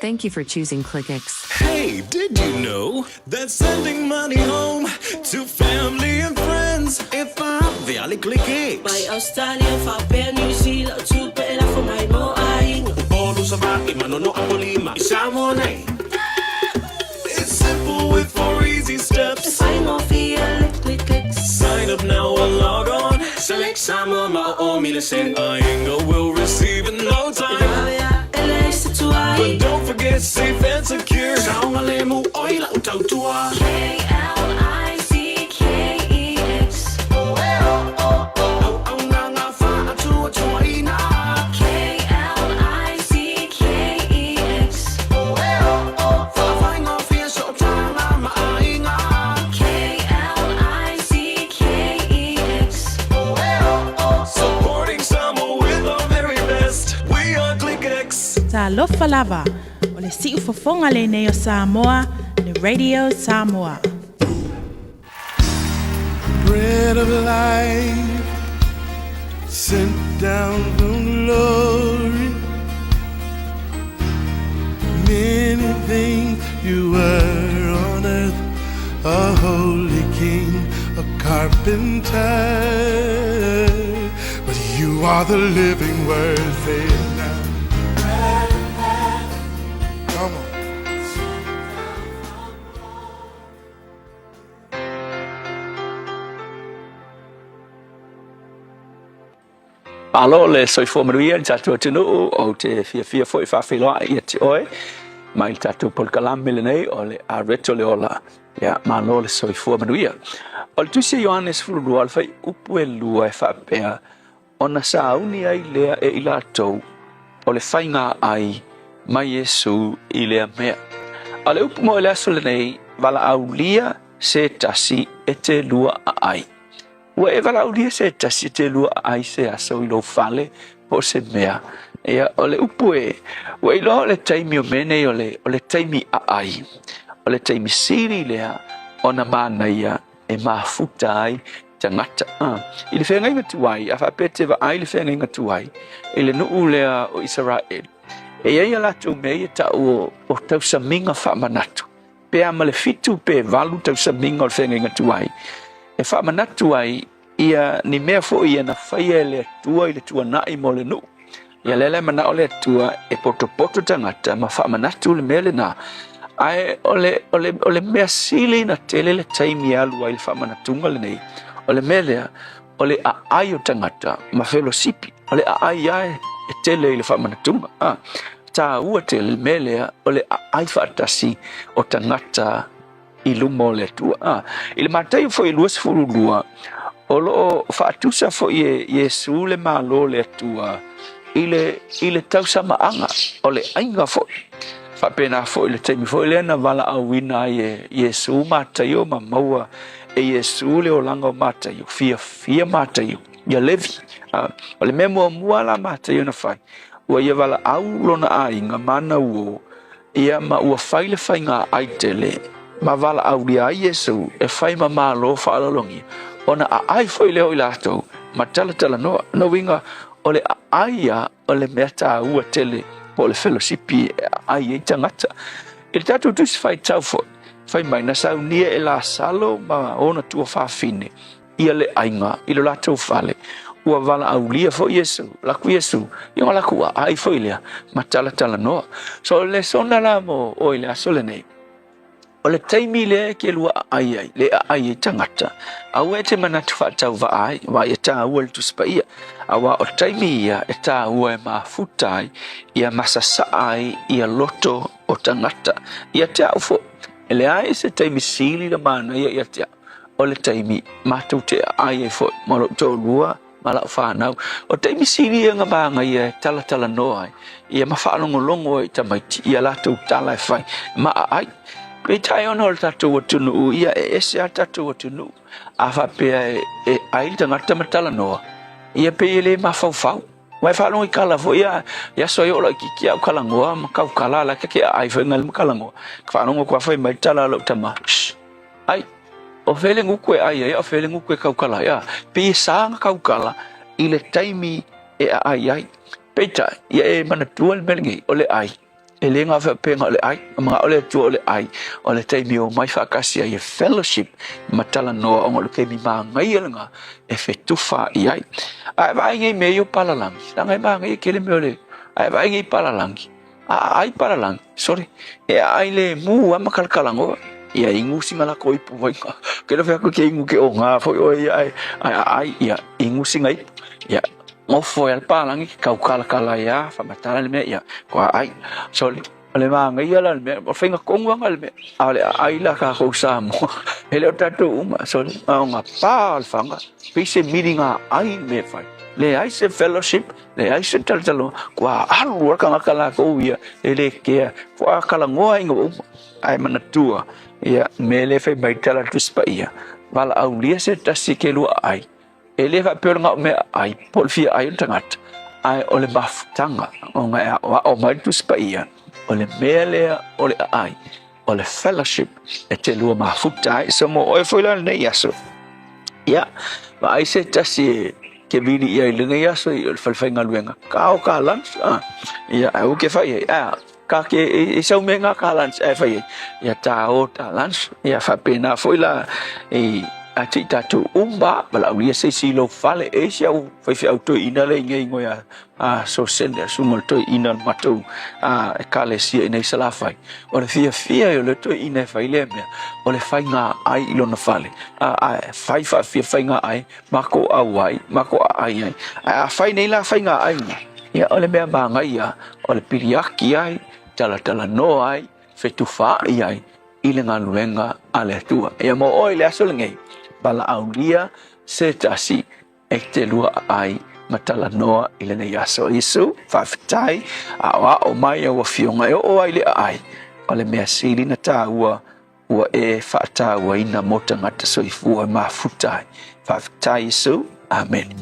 Thank you for choosing ClickX. Hey, did you know that sending money home to family and friends e vave a le ClickX? Mai Australia faapea New Zealand o tupe e lafo mai mo aiga. Upolu, Savaii, Manono, Apolima i Samoa nei. It's simple with four easy steps. E faigofie le ClickX. Sign up now or log on. Select Samoa ma o o mile send. Aiga will receive in no time. E vave a e leai se tuai. But don't forget safe and secure. Saogalemu oi lau tautua. K-L-I-C-K-E-X. Auaunaga faatuatuaina. K-L-I-C-K-E-X. Faafaigofie sootaga ma aiga. K-L-I-C-K-E-X. Supporting Samoa with our very best. We are ClickX. Talofa lava, o le siufofoga lenei o Samoa, le Radio Samoa. Bread of life sent down from glory. Many things you were on earth, a holy king, a carpenter. But you are the living word, say it now. Come on. Malo le soifua manuia i le tatou atunuu, ou te fiafia foi e faafeiloai ia te oe mai le tatou polokalame lenei o le Areto le Ola. Ia, malo le soifua manuia. O le tusi a Ioane 12, o le fuaiupu e 2 e faapea, Ona sauni ai lea e i latou o le faiga ai mai Iesu i lea mea. A o le upu mo i le aso lenei, valaaulia se tasi e te lua aai. Ua e valaaulia se tasi e te lua aai se aso i lou fale po o se mea. Ia, o le upu e, ua iloa o le taimi o mea nei o le, o le taimi aai. O le taimi sili lea ona manaia e mafuta ai tagata. I le feagaiga tuai, a faapea e te vaai i le feagaiga tuai, i le nuu lea o Isaraelu, e i ai a latou mea ia tau o, o tausamiga faamanatu, pe a ma le fitu pe valu tausamiga o le feagaiga tuai, e faamanatu ai ia ni mea foi ia na faia e le Atua i le tuanai mo le nuu. Ia lea la e manao le Atua e potopoto tagata ma faamanatu le mea lena. Ae o le, o le, o le mea sili na tele le taimi e alu ai le faamanatuga lenei, o le mea lea, o le aai o tagata ma felosipi. O le aai lava e tele i le faamanatuga. A, taua tele le mea lea o le aai faatasi o tagata i luma o le Atua. A, i le Mataio foi 22, o lo o faatusa foi e Iesu le Malo o le Atua i le, i le tausamaaga o le aiga foi. Faapena foi le taimi foi lea na valaauina ai e Iesu Mataio ma maua e Iesu le olaga o Mataio, fiafia Mataio ia Levi. A, o le mea muamua la Mataio na fai, ua ia valaau lona aiga ma ana uo Ia, ma ua fai le faiga ai tele, ma valaaulia ai Iesu e fai ma malo faaaloalogia, ona aai foi lea o i latou, ma talatalanoa. Lona uiga, o le aai ia o le mea taua tele, po o le felosipi e aai ai tagata. I le tatou Tusi Faitau foi, fai mai, na saunia e Lasalo ma ona tuafafine, ia le aiga i lo latou fale, ua valaaulia foi Iesu, laku Iesu, ia ona laku aai foi lea, ma talatalanoa. So o le lesona la mo oe i le aso lenei, o le taimi lea e ke lua aai ai, le aai ai tagata, aua e te manatu faatauvaa ai, aua ia taua le Tusi Paia, aua o taimi ia e taua e mafuta ai, ia masasaa ai ia loto o tagata. Ia te au foi, e leai se taimi sili na manaia ia te au. o le taimi matou te aai ai foi ma lou toalua ma lau fanau. O taimi sili ia na magaia e talatalanoa ai ia ma faalogologo ai i tamaiti i a latou tala e fai ma aai. Peitai ona o le tatou atunuu ia e ese a tatou atunuu. A faapea e ai le tagata ma talanoa, ia pei e le mafaufau. Ua e faalogo i kala foi ia, i aso ai o laitiiti au kalagoa ma kaukala la ke aai foi ngal ma kalagoa. Ka faalogo atu fai mai tala a lou tama. Shh. Ai, o fea le guku e ai ai, o fea le guku e kaukala ai. A, pei e sa na kaukala i le taimi e aai ai. Peitai, ia e manatua le mea lenei, o le ai. E le ngā whapenga o le ai, a mga o le atua o le ai, o le taimi o mai whaakasi ai e fellowship ma talanoa ona o le taimi māngaia lena e fetufa i ai. A e vaai nei mea ia o palalangi, leaga e māngaia tele mea o le, a e vaai nei palalangi, a aai palalangi, sorry, e aai le mu a ma kalakalagoa, ia inu sina lako ipu mai ka, ke le whea ke inu ke o ngā foi oe ia ai, ai aai, ia inu sina ipu, ia Nofo e le palangi ke kaukalakala ai a whamatala le mea ia ko ai so le o le māngaia la le mea o whainga konguanga le mea a o le ai la ka kou Samoa he leo tātou uma so le o ngā pā o le whanga pei se miri ngā ai le mea whai le ai se fellowship le ai se talatalo kua alu a kangaka la kou ia e le kea kua kalangoa inga uma ai manatua ia me le whai mai tala tuspa ia wala aulia se tasi ke lua ai E le faapea o le gao mea ai, po o le fia ai o le tagata, ae o le mafutaga ona e aoao mai le Tusi Paia, o le mea lea o le aai, o le fellowship e te lua mafuta ai. So mo oe foi la lenei aso, ia, vaai se tasi e ke vili ia i lenei aso i o le fale faigaluega, ka o ka lunch, a, ia, ae ua ke fai ai, a, Ka ke e sau me ngā ka lunch e whai ia tā o tā lunch ia whapena foi la e a ti tātou umba ma la ulia se si lo fale e si au whai fi au toi ina le inge ingo ia a so sende a sunga toi ina le matou a e kale sia ina i salafai o le fia fia o le toi ina e whai le mea o le whai ngā ai i lona fale a a whai wha fia whai ngā ai ma ko au ai ma ko a ai ai a whai nei la whai ngā ai Ia, o le mea māngaia, o le piliaki ai, talatalanoa ai, fetufaai ai i le galuega a le Atua. Ia mo oe i le aso lenei, valaaulia se tasi e te lua ai ma talanoa i lenei aso. Iesu, faafetai, aoao mai au afioga e oo ai le aai, o le mea sili na tāua Ua e faatauaina mo tagata soifua e mafuta ai. Faafetai Iesu. Amene.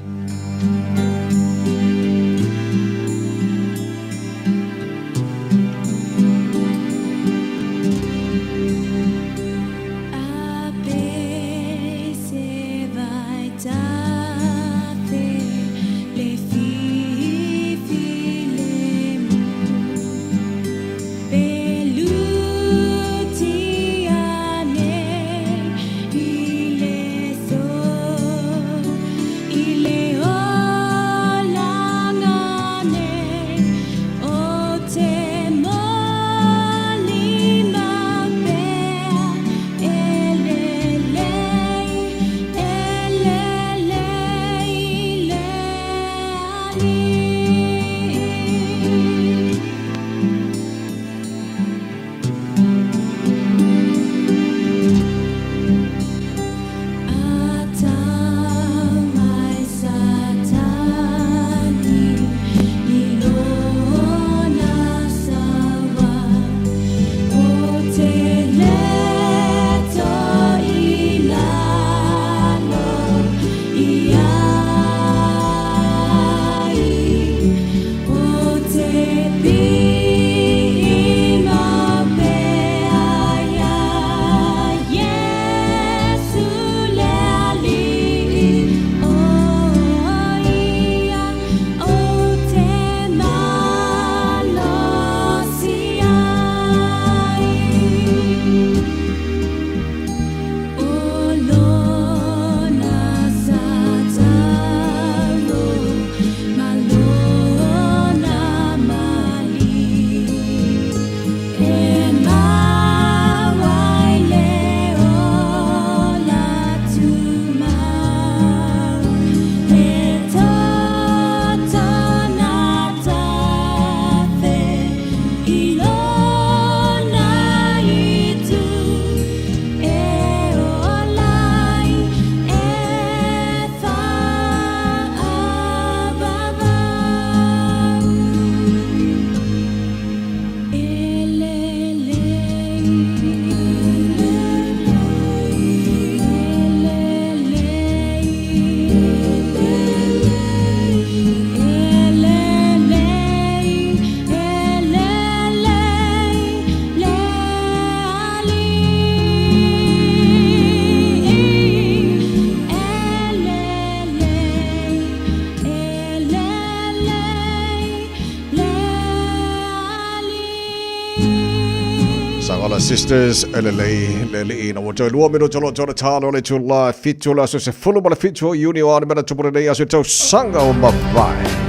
Sagola Sisters, e lelei le alii ina ua toe lua minuta loa tona talo le itula e fitu le aso 17 o Iuni o a ni mea na tupu lenei aso i tausaga ua mavae.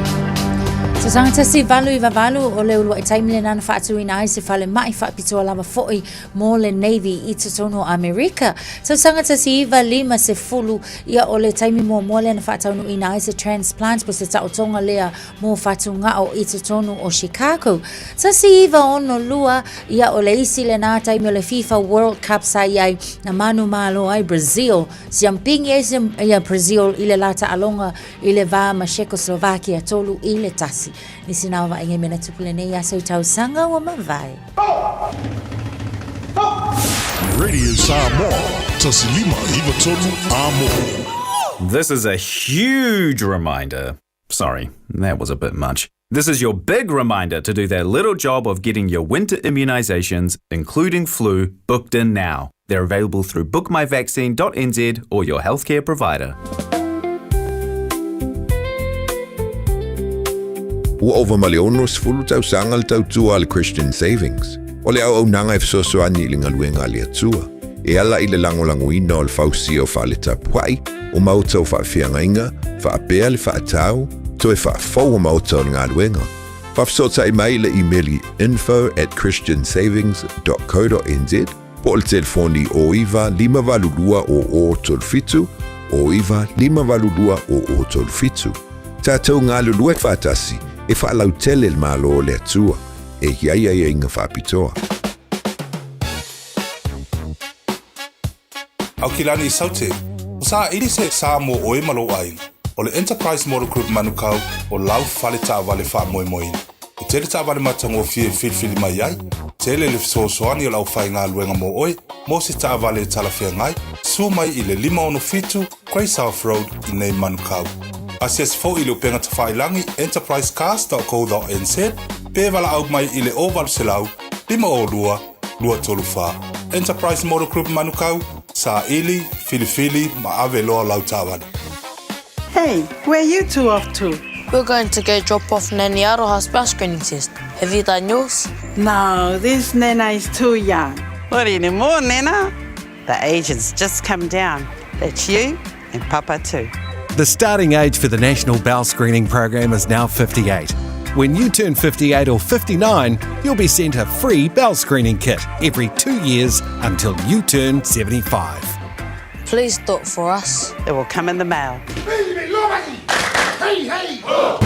Tausaga 1898 o le uluai taimi lena na faatuina ai se falemai faapitoa lava foi mo le Navy i totonu o Amerika. Tausaga 1950, ia o le taimi muamua lea na faataunuuina ai se transplant po o se taotoga lea mo fatugao i totonu o Chicago. 1962, ia o le isi lena taimi o le FIFA World Cup sa i ai na manumalo ai Brazil, siampingi ai ia Brazil i le la taaloga i le va ma Czechoslovakia 3-1. Nisi na o vaaiga i mea na tupu lenei aso i tausaga ua mavae. Radio Samoa, 1593 Amo. This is a huge reminder. Sorry, that was a bit much. This is your big reminder to do that little job of getting your winter immunisations, including flu, booked in now. They're available through bookmyvaccine.nz or your healthcare provider. Ua ova ma le 60 tausaga le tautua a le Christian Savings. O le auaunaga e fesoasoani i le galuega a le Atua, e ala i le lagolagoina o le fausia o fale tapuai, o maota o faafeagaiga, faapea le faatau, toe faafou o maota o le galuega. Faafesootai mai i le imeli info at christiansavings dot co dot nz po o le telefoni 09 582 0037, 09 582 0037. Tatou galulue faatasi e faalautele le Malo o le Atua e i ai aiaiga faapitoa. Aukilani Saute, o saili se sa mo oe ma lou aiga. O le Enterprise Motor Group Manukau o lau fale taavale faamoemoeina. E tele taavale matagofie e filifili mai ai, tele le fesoasoani o le aufaigaluega mo oe mo se taavale e talafeagai, suo mai i le 567 Grey South Road i nei Manukau. Asiasi foi i le upega tafailagi enterprisecars.co.nz pe valaau mai i le 0800 502 234. Enterprise Motor Group Manukau, saili, filifili ma ave loa lau taavale. Hey, where are you two off to? We're going to go drop off Nanny Aroha's bowel screening test. Have you done yours? No, this Nana is too young. Not anymore, Nana. The agent's just come down. That's you and Papa too. The starting age for the National Bowel Screening Program is now 58. When you turn 58 or 59, you'll be sent a free bowel screening kit every 2 years until you turn 75. Please stop for us. It will come in the mail. Hey, hey! Oh!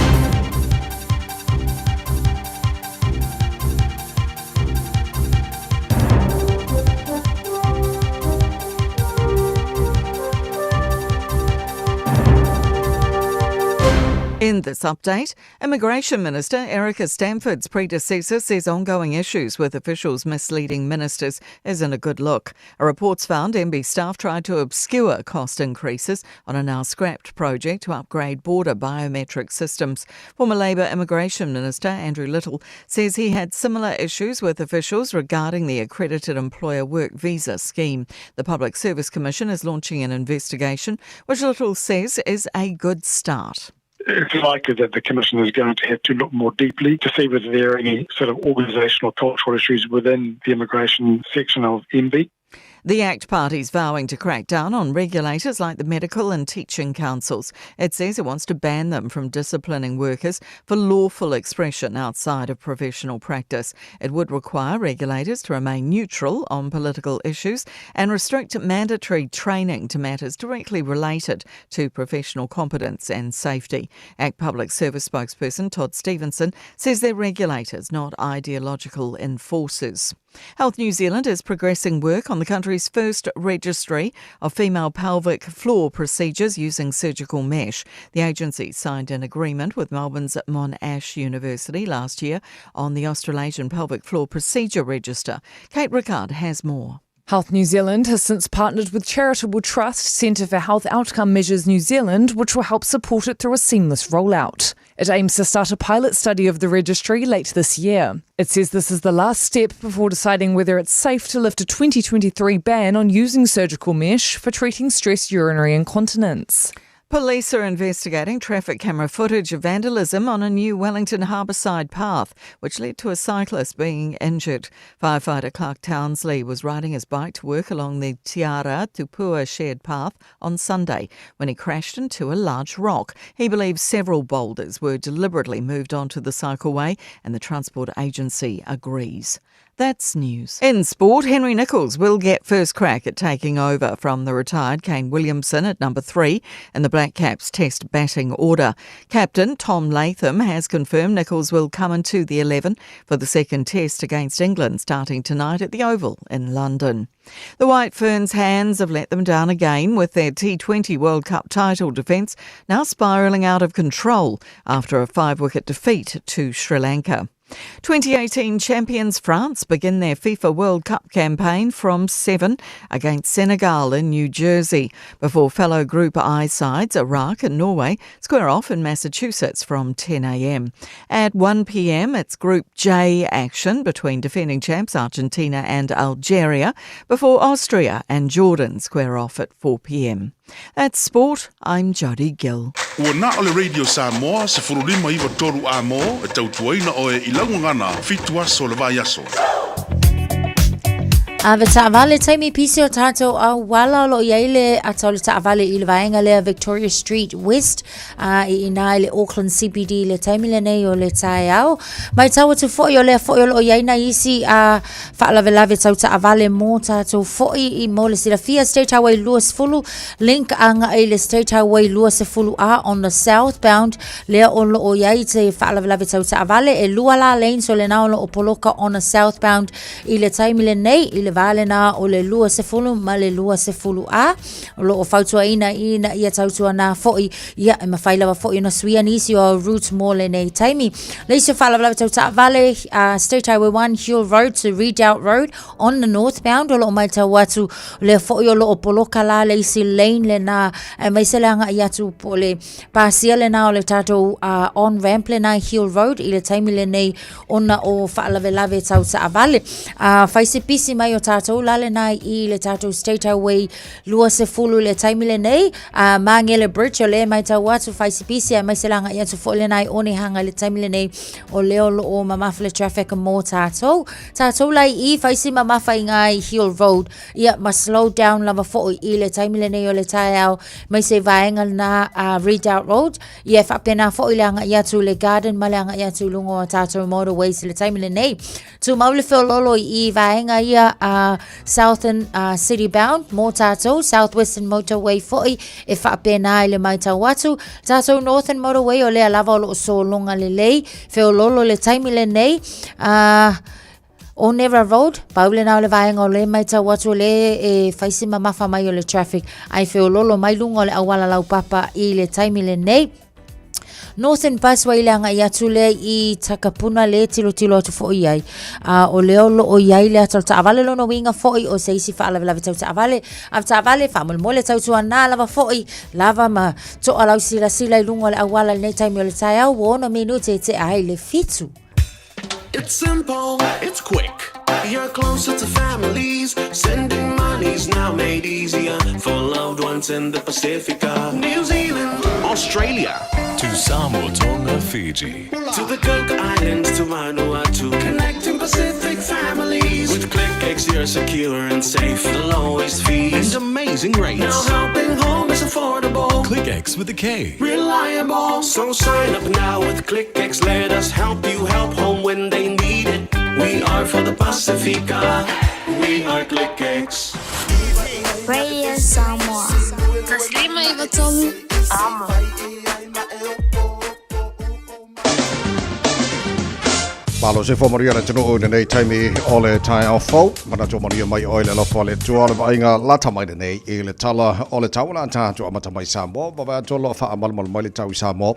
In this update, Immigration Minister Erica Stanford's predecessor says ongoing issues with officials misleading ministers isn't a good look. A report's found MB staff tried to obscure cost increases on a now scrapped project to upgrade border biometric systems. Former Labour Immigration Minister Andrew Little says he had similar issues with officials regarding the accredited employer work visa scheme. The Public Service Commission is launching an investigation, which Little says is a good start. It's likely that the Commission is going to have to look more deeply to see whether there are any sort of organisational cultural issues within the immigration section of MB. The ACT Party's vowing to crack down on regulators like the medical and teaching councils. It says it wants to ban them from disciplining workers for lawful expression outside of professional practice. It would require regulators to remain neutral on political issues and restrict mandatory training to matters directly related to professional competence and safety. ACT Public Service spokesperson Todd Stevenson says they're regulators, not ideological enforcers. Health New Zealand is progressing work on the country's first registry of female pelvic floor procedures using surgical mesh. The agency signed an agreement with Melbourne's Monash University last year on the Australasian Pelvic Floor Procedure Register. Kate Rickard has more. Health New Zealand has since partnered with Charitable Trust Centre for Health Outcome Measures New Zealand, which will help support it through a seamless rollout. It aims to start a pilot study of the registry late this year. It says this is the last step before deciding whether it's safe to lift a 2023 ban on using surgical mesh for treating stress urinary incontinence. Police are investigating traffic camera footage of vandalism on a new Wellington harbourside path, which led to a cyclist being injured. Firefighter Clark Townsley was riding his bike to work along the Tiara Tupua shared path on Sunday when he crashed into a large rock. He believes several boulders were deliberately moved onto the cycleway, and the transport agency agrees. That's news. In sport, Henry Nicholls will get first crack at taking over from the retired Kane Williamson at number three in the Black Caps Test batting order. Captain Tom Latham has confirmed Nicholls will come into the 11 for the second Test against England starting tonight at the Oval in London. The White Ferns' hands have let them down again with their T20 World Cup title defence now spiralling out of control after a five wicket defeat to Sri Lanka. 2018 champions France begin their FIFA World Cup campaign from 7 against Senegal in New Jersey before fellow Group I sides Iraq and Norway square off in Massachusetts from 10 a.m. At 1 p.m., it's Group J action between defending champs Argentina and Algeria before Austria and Jordan square off at 4 p.m. That's sport. I'm Jodie Gill. Ua na o le Radio Samoa, 15 93 a mo, e tautuaina oe i laugagana, fitu aso le vai aso. Ave taavale taimi pisi o tātou auala o lo i ai le ata o le taavale i le vaenga lea Victoria Street West a i ina i le Auckland CBD le taimi lenei o le taeao. Mai tau atu foi o lea foi o lo o i ai nai isi a faalavelave tau taavale mo tātou foi i mo le silafia State Highway 20 link agai i le State Highway 20 A on the southbound lea o lo o i ai te faalavelave tau taavale e lua la lanes o lena o lo o poloka on the southbound i le taimi lenei i le va lena o le 20 ma le 20 A o lo o fautuaina ina ia tautuana foi ia e mafai lava foi ona suia nisi o route mo lenei taimi. Le isi o faalavelave tau taavale State Highway 1 Huel Road to Redoubt Road on the northbound o lo o matau atu lea foi o lo o poloka la le isi lane lena aemaise le agai atu po o le pasia lena o le tatou on ramp lena i Huel Road i le taimi lenei ona o faalavelave tau taavale. Fai se pisi mai o tatou la lena i le tatou State Highway 20 i le taimi lenei Magele Bridge o lea e matau atu fai se pisi aemaise le agai atu foi lena i Onehunga i le taimi lenei o lea o lo o mamafa le traffic mo tatou. Tatou la i i fai si mamafa i ngā i Hill Road ia ma slow down lava foi i le taimi lenei o le taeao mai se vaenga lena Redoubt Road ia e faapena foi le agai atu i le garden ma le agai atu i luga o tatou motorways i le taimi lenei. Tumau le feololo i i vaenga ia Southern City Bound mō tātou, South Western Motorway foi e faapena i le matau atu. Tātou Northern Motorway o lea lava o lo o sologa lelei, feololo le taimi lenei. Onera Road, pau lena o le vaenga o le matau atu o le e fai si mamafa mai o le traffic ai feololo mai luga o le auala laupapa i le taimi lenei. Northern Busway le agai atu lea i Takapuna le tilotilo atu foi i ai. A o lea o lo o i ai le ata o le taavale lona uiga foi o se isi faalavelave tau taavale. A taavale faamolemole tautuana lava foi lava ma toa lau silasila i luga o le auala i lenei taimi o le taeao ua ono minute e tea ai le fitu. It's simple, it's quick. You're closer to families. Sending money's now made easier for loved ones in the Pacifica, New Zealand, Australia, To Samoa, Tonga, Fiji. to the Cook Islands, to Vanuatu, connecting Pacific families. With ClickX, you're secure and safe, the lowest fees And amazing rates. Now helping home is affordable. ClickX with a K. Reliable. So sign up now with ClickX. Let us help you help home when they need it. We are for the Pacifica. We are ClickX. Radio Samoa. Taslima Iva Tomi. Amo. Malo se fo manuia le atunuu i lenei taimi o le taeao fou. Manatu o manuia mai oe le alofa o le Atua o le vaaiga lata mai lenei i le tala o le tau o le a tatou amata mai Samoa. Vaavaai atu o lo o faamalumalu mai le tau i Samoa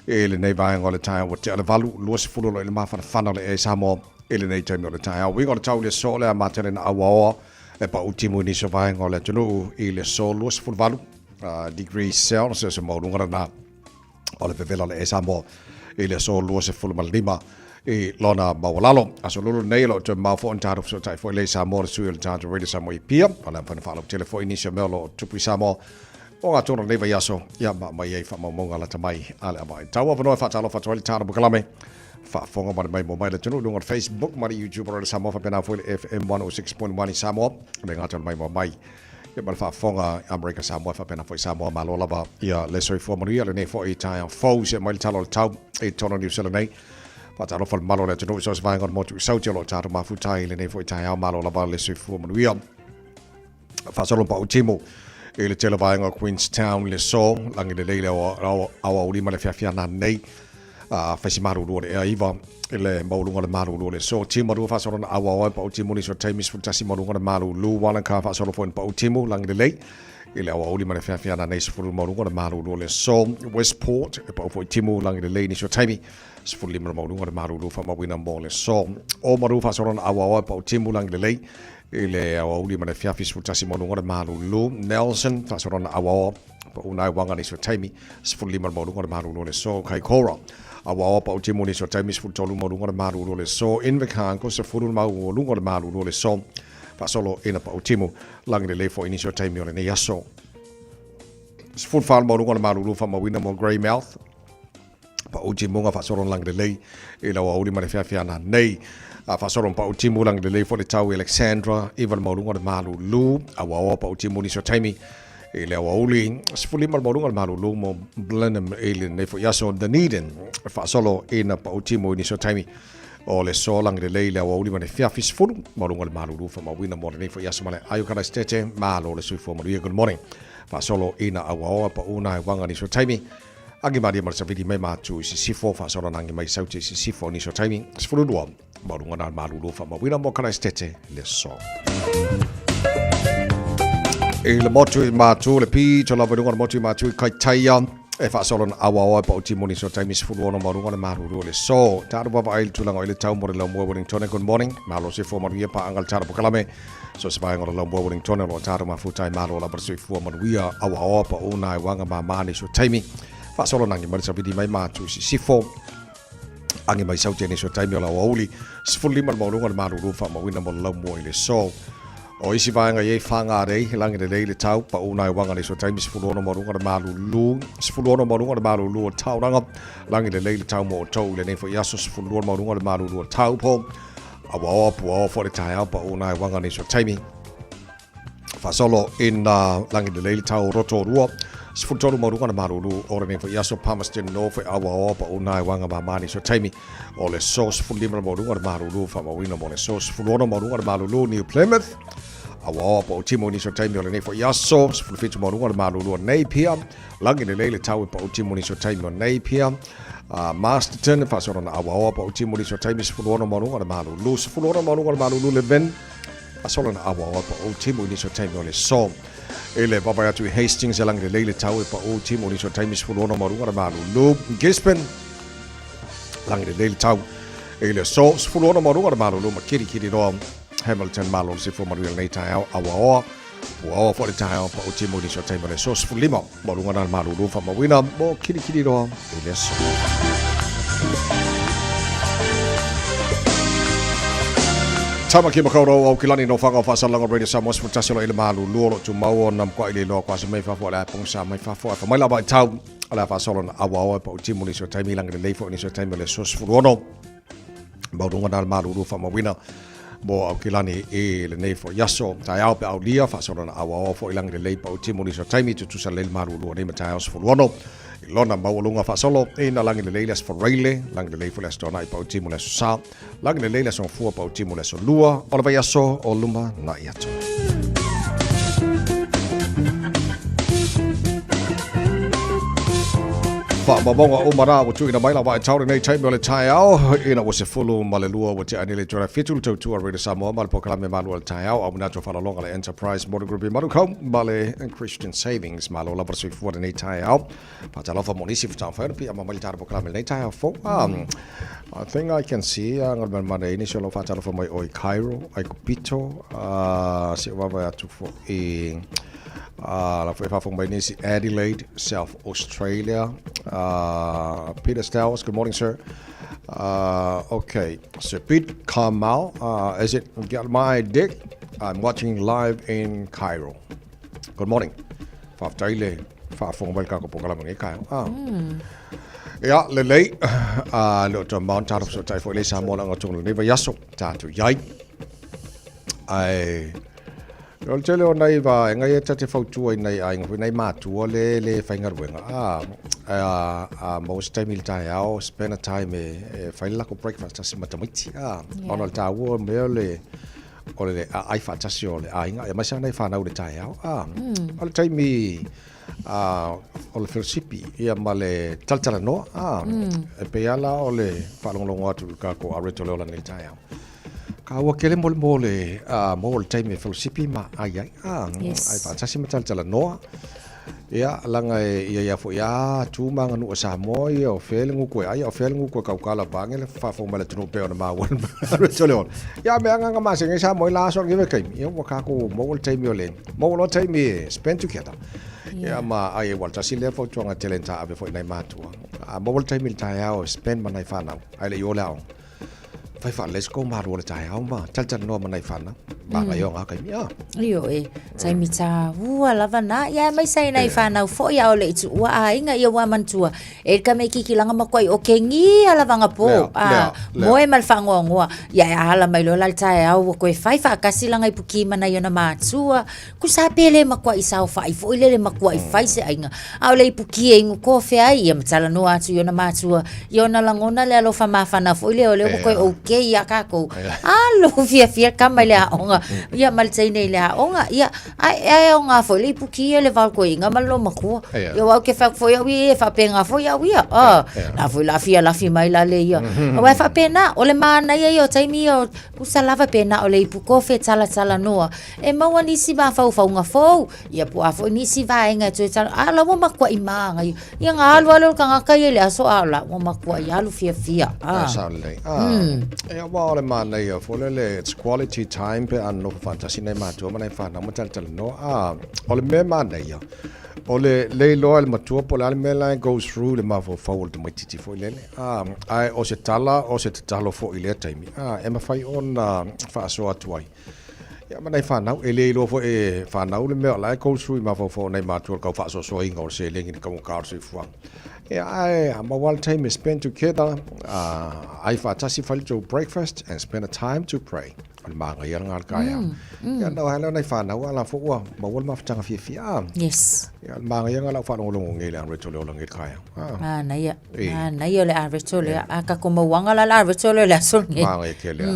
i lenei vaega o le taeao ua tea le valu 20 o lo o i le mafanafana o le ea i Samoa i lenei taimi o le taeao. Uiga o le tau i le aso o le a matele na auaoa e pau timu i nisi o vaega o le atunuu i le aso 28 degrees Celsius se maualuga lena o le vevela o le ea Samoa i le aso 25 i lona maualalo. Aso lulu nei o lo o toe mamao foi ona tatou fesootai foi lea i Samoa le sui o le tatou Radio Samoa i Apia. O le a mafai ona faalautele foi nisi o mea o lo o tupu i Samoa O gatona lenei vaiaso, ia ma aumai ai faamaumauga lata mai a le avaai. Tau avanoa e faatalofa atu ai le tala Bukalame, faafofoga ma le maimoa mai le atunuu i luga o le Facebook ma le YouTube o Radio Samoa faapena foi le FM 106.1 i Samoa, le gata o le maimoa mai ia ma le faafofoga i Amerika Samoa faapena foi Samoa malo lava ia le soifua manuia lenei foi taeao fou se mai le tala o le tau i totonu o Niu Sila nei. Faatalofa le mamalu o le atunuu i so o se vaega o le motu i Sauti o lo o tatou mafuta ai i lenei foi taeao malo lava le soifua manuia. Faasolo pau timu i le tele vaega o Queenstown le so lagi lelei le aoauli ma le fiafiana nei a faisi malulu o le ea iva i le maualuga o le malulu o le so timu lua faasolo na auaoa pau timu ni so taimi 11 maualuga o le malulu Wanaka faasolo foi na pau timu lagi lelei i le aoauli ma le fiafiana nei 10 maualuga o le malulu o le so Westport e pau foi timu lagi lelei ni so taimi 15 maualuga o le malulu faamauina mo le so o maru faasolo na auaoa pau timu lagi lelei i le aoauli ma le fiafi 11 maualuga o le malulu Nelson faasolona auaoa pauna ai waga nisi o taimi 15 maualuga o le malulu o le so Kaikoura auaoa pau timu nisi o taimi 13 maualuga o le malulu o le so Invercargill 10 maualuga o le malulu o le so faasolo ina pau timu lagi lelei foi nisi o taimi o lenei aso 14 maualuga o le malulu faamauina mo Greymouth Pau timuga faasolo lagi lelei i lau aoauli ma le feafiana nei. A faasolo pau timu lagi lelei foi le tau i Alexandra, iva le maualuga o le malulu, auaoa pau timu nisi o taimi i le aoauli, 15 le maualuga o le malulu mo Blenheim i lenei foi aso. Dunedin, faasolo ina pau timu i nisi o taimi o le so lagi lelei i le aoauli ma le fiafi, 10 maualuga o le malulu faamauina mo lenei foi aso ma le aio Karaisitete, malo le soifua manuia. Good morning. Faasolo ina auaoa pau na e waga nisi o taimi. Agi malie ma le savili mai matu i sisifo, faasolana agi mai saute i sisifo nisi o taimi, 12, maualuga na malulu faamauina mo Karaisitete le aso. I le motu i matu, le pito lava i luga o le motu i matu i Kaitaia, e faasolana auaoa e pau timu nisi o taimi 16 maualuga le malulu o le aso. Tatou vaavaai i le tulaga o i le tau mo le laumua Wellingtone, good morning. Malo se fua manuia paaga le tala pokalame. So se vaega o le laumua Wellingtone o lo o tatou mafuta ai malo lava le soifua manuia auaoa pau na e waga māmā nisi o taimi. Faasolo nangi mai le savili mai matu i sisifo. Agi mai saute nisi o taimi o le aoauli. 15 le maualuga o le malulu faamauina mo le laumua i le aso. O isi vaega i ai Whangarei, he lagi lelei le tau, pau na e waga nisi o taimi 16 maualuga le malulu. 16 maualuga le malulu o Tauranga, lagi lelei le tau mo outou i lenei foi aso 12 maualuga le malulu o Taupo. Auaoa puaoa foi le taeao pau na e waga nisi o taimi. Faasolo ina lagi lelei le tau o Rotorua. 13 maualuga le malulu o lenei foi aso Palmerston North e auaoa pau na e waga māmā nisi o taimi. O le aso 15 maualuga le malulu faamauina mo le aso 16 maualuga le malulu New Plymouth. Auaoa pau timu nisi o taimi o lenei foi aso 17 maualuga le malulu o Napier. Lagi lelei le tau e pau timu nisi o taimi o Napier. Masterton, faasolo na auaoa pau timu nisi o taimi 16 maualuga le malulu. 16 maualuga le malulu Levin. Faasolo na auaoa pau timu nisi o taimi o le aso. I le vaavaai atu i Hastings e lagi lelei le tau e pau timu nisi o taimi 16 maualuga le malulu. Gisborne, lagi lelei le tau i le aso 16 maualuga le malulu ma Kirikiriroa. Hamilton malo le soifua manuia lenei taeao auaoa. Puaoa foi le taeao pau timu nisi o taimi o le aso 15 maualuga na le malulu faamauina mo Kirikiriroa i le aso. Tamaki Makaurau Aukilani no whanga o whaasalanga Radio Samoa 11 o lo i le malulu o lo tumau o na mkwa i le loa kwa se mei fafo le aponga sa mai fafo a whamai lava i tau o le a whaasolo na awaoa e pau timu nisi o taimi langi le leifo nisi o taimi o le aso 16 maualuga na le malulu faamauina mo Aukilani i lenei foi aso. Taeao pe aulia faasolo na auaoa foi lagi lelei pau timu nisi o taimi tutusa lelei le malulu o nei ma taeao 16 i lona maualuga faasolo ina lagi lelei le aso Faraile, lagi lelei foi le aso Toanai pau timu le aso Sa, lagi lelei le aso Gafua pau timu le aso Lua o le vaiaso o luma na'i atu. Faamaumauga uma rā ua tuuina mai la vaitau lenei taimi o le taeao ina ua 12 ua tea nei le itula 7 le tautua Radio Samoa ma le polokalame malu o le taeao au manatu o faalaloga le Enterprise Motor Group i Manukau ma le Christian Savings malo lava le soifua lenei taeao faatalofa mo nisi faatoa mafai ona piiama mai le tatou polokalame lenei taeao fou. I think I can see galumalemana i nisi o lo o faatalofa mai o i Cairo, Aikupito, se o vaavaai atu foi la foi faafofoga mai nisi Adelaide, South Australia. Peter Stowers, good morning, sir. Okay, Sir Pete Kamau, is it get my dick? I'm watching live in Cairo. Good morning. Faafetai le faafofoga mai i le tatou polokalame i lenei taeao. Ah. Ia, lelei, a le o toe mamao ona tatou fesootai foi lea i Samoa le agatonu i lenei vaiaso tatou i ai. Ae o le tele o nai vaega ia ta te fautua i nai aiga foi nai matua le le faigaluega. A, a, a maua se taimi i le taeao, spend a time e, e fai le latou breakfast tasi ma tamaiti. A, yeah. Ona o le taua o le mea o le o le aai faatasi o le aiga, aemaise lava nai fanau i le taeao. A, o le taimi a, o le felosipi ia ma le talatalanoa. A, e pei lava la o le faalogologo atu i le tatou Areto le Ola nei i le taeao. Kaua tele mo le mo le a, mo le taimi e felosipi ma ai ai. A, Yes. ai faatasi ma talatalanoa. Ia, laga e ia ia foi a tu ma aganuu a Samoa ia o fea le gutu e ai, a o fea le gutu e kaukala vaeane le faafofoga mai le atunuu pei ona maua le le ola. Ia, mea agaga masani ai Samoa i la aso lenei vaitaimi, ia ua tatou maua le taimi o le, maua loa taimi e spend together. Ia ma ai ua tasi lea fautuaga tele na taape foi i nai matua. A maua le taimi i le taeao e spend ma nai fanau, ae le i o le aoga. Fai faalelei se kou malua i le taeao ma talatalanoa ma nai fanau. Manaia o ngā taimi, ah. Ioe, taimi tāua lava nā. Ia aemaise ai nai whānau foi a o le i tuua aiga ia ua manatua. E ka me kikilanga ma koe o ke ngia lava ngā pō. Lea, Ah, lea, lea. moe ma le whangoangoa. Ia e ahala mai loa la le taeao ua koe whai whaakasi langa i puki mana i ona mātua. Ku sa pele makua i saofai foi lele makua i fai se aiga. Aole i puki e ingo kofe ai ia ma talanoa atu i ona matua i ona lagona le alofa mafana foi lea o lea ua koe okay ia kakou. Alo fiafia kama i le aoga ia ma le teine i le aoga ia ae ae aoga foi le ipuki ia le vao koe inga ma le loomatua. Ia aua ou ke fai atu foi au ia e faapena foi au ia. Ah, na foi la fia lafi mai la le ia. Aua e faapena o le manaia ia o taimi ia o kusa lava pe na o le ipu kofe talatalanoa E maua nisi mafaufauga fou, ia po o a foi nisi vaega e toe tala, a la ua matuai mānaia. Ia na alu lava lea o le tagata ia i le aso a o la ua matuai alu fiafia. Ah. Sao lelei. Ah. Ia aua o le mānaia foi lele, it's quality time pe a nonofo faatasi nai matua ma nai fanau ma talatalanoa. Ah, o le mea mānaia, o le le iloa e le matua po o le a le mea la e goes through le mafaufau o le tamaitiiti foi lele. Ah, ae o se tala, o se tatalo foi i lea taimi, ah, e mafai ona faasoa atu ai. Ia ma nai fanau, e le iloa foi e fanau le mea o la e goes through i mafaufau o nai matua le kau faasoasoaina o le seleni i le taugata o le soifuaga. Ia ae a maua le taimi e spend together, ai faatasi fai le tou breakfast and spend a time to pray. O le mānaia lena o le taeao. Ia na oe lea o nai fanau a la foi ua maua le mafutaga fiafia. Yes. Ia o le mānaia lena o lau faalogologo nei i le Areto le ola nei i le taeao. Mānaia. Mānaia o le Areto lea. A tatou mauaga la le Areto lea i le aso lenei. Mānaia tele.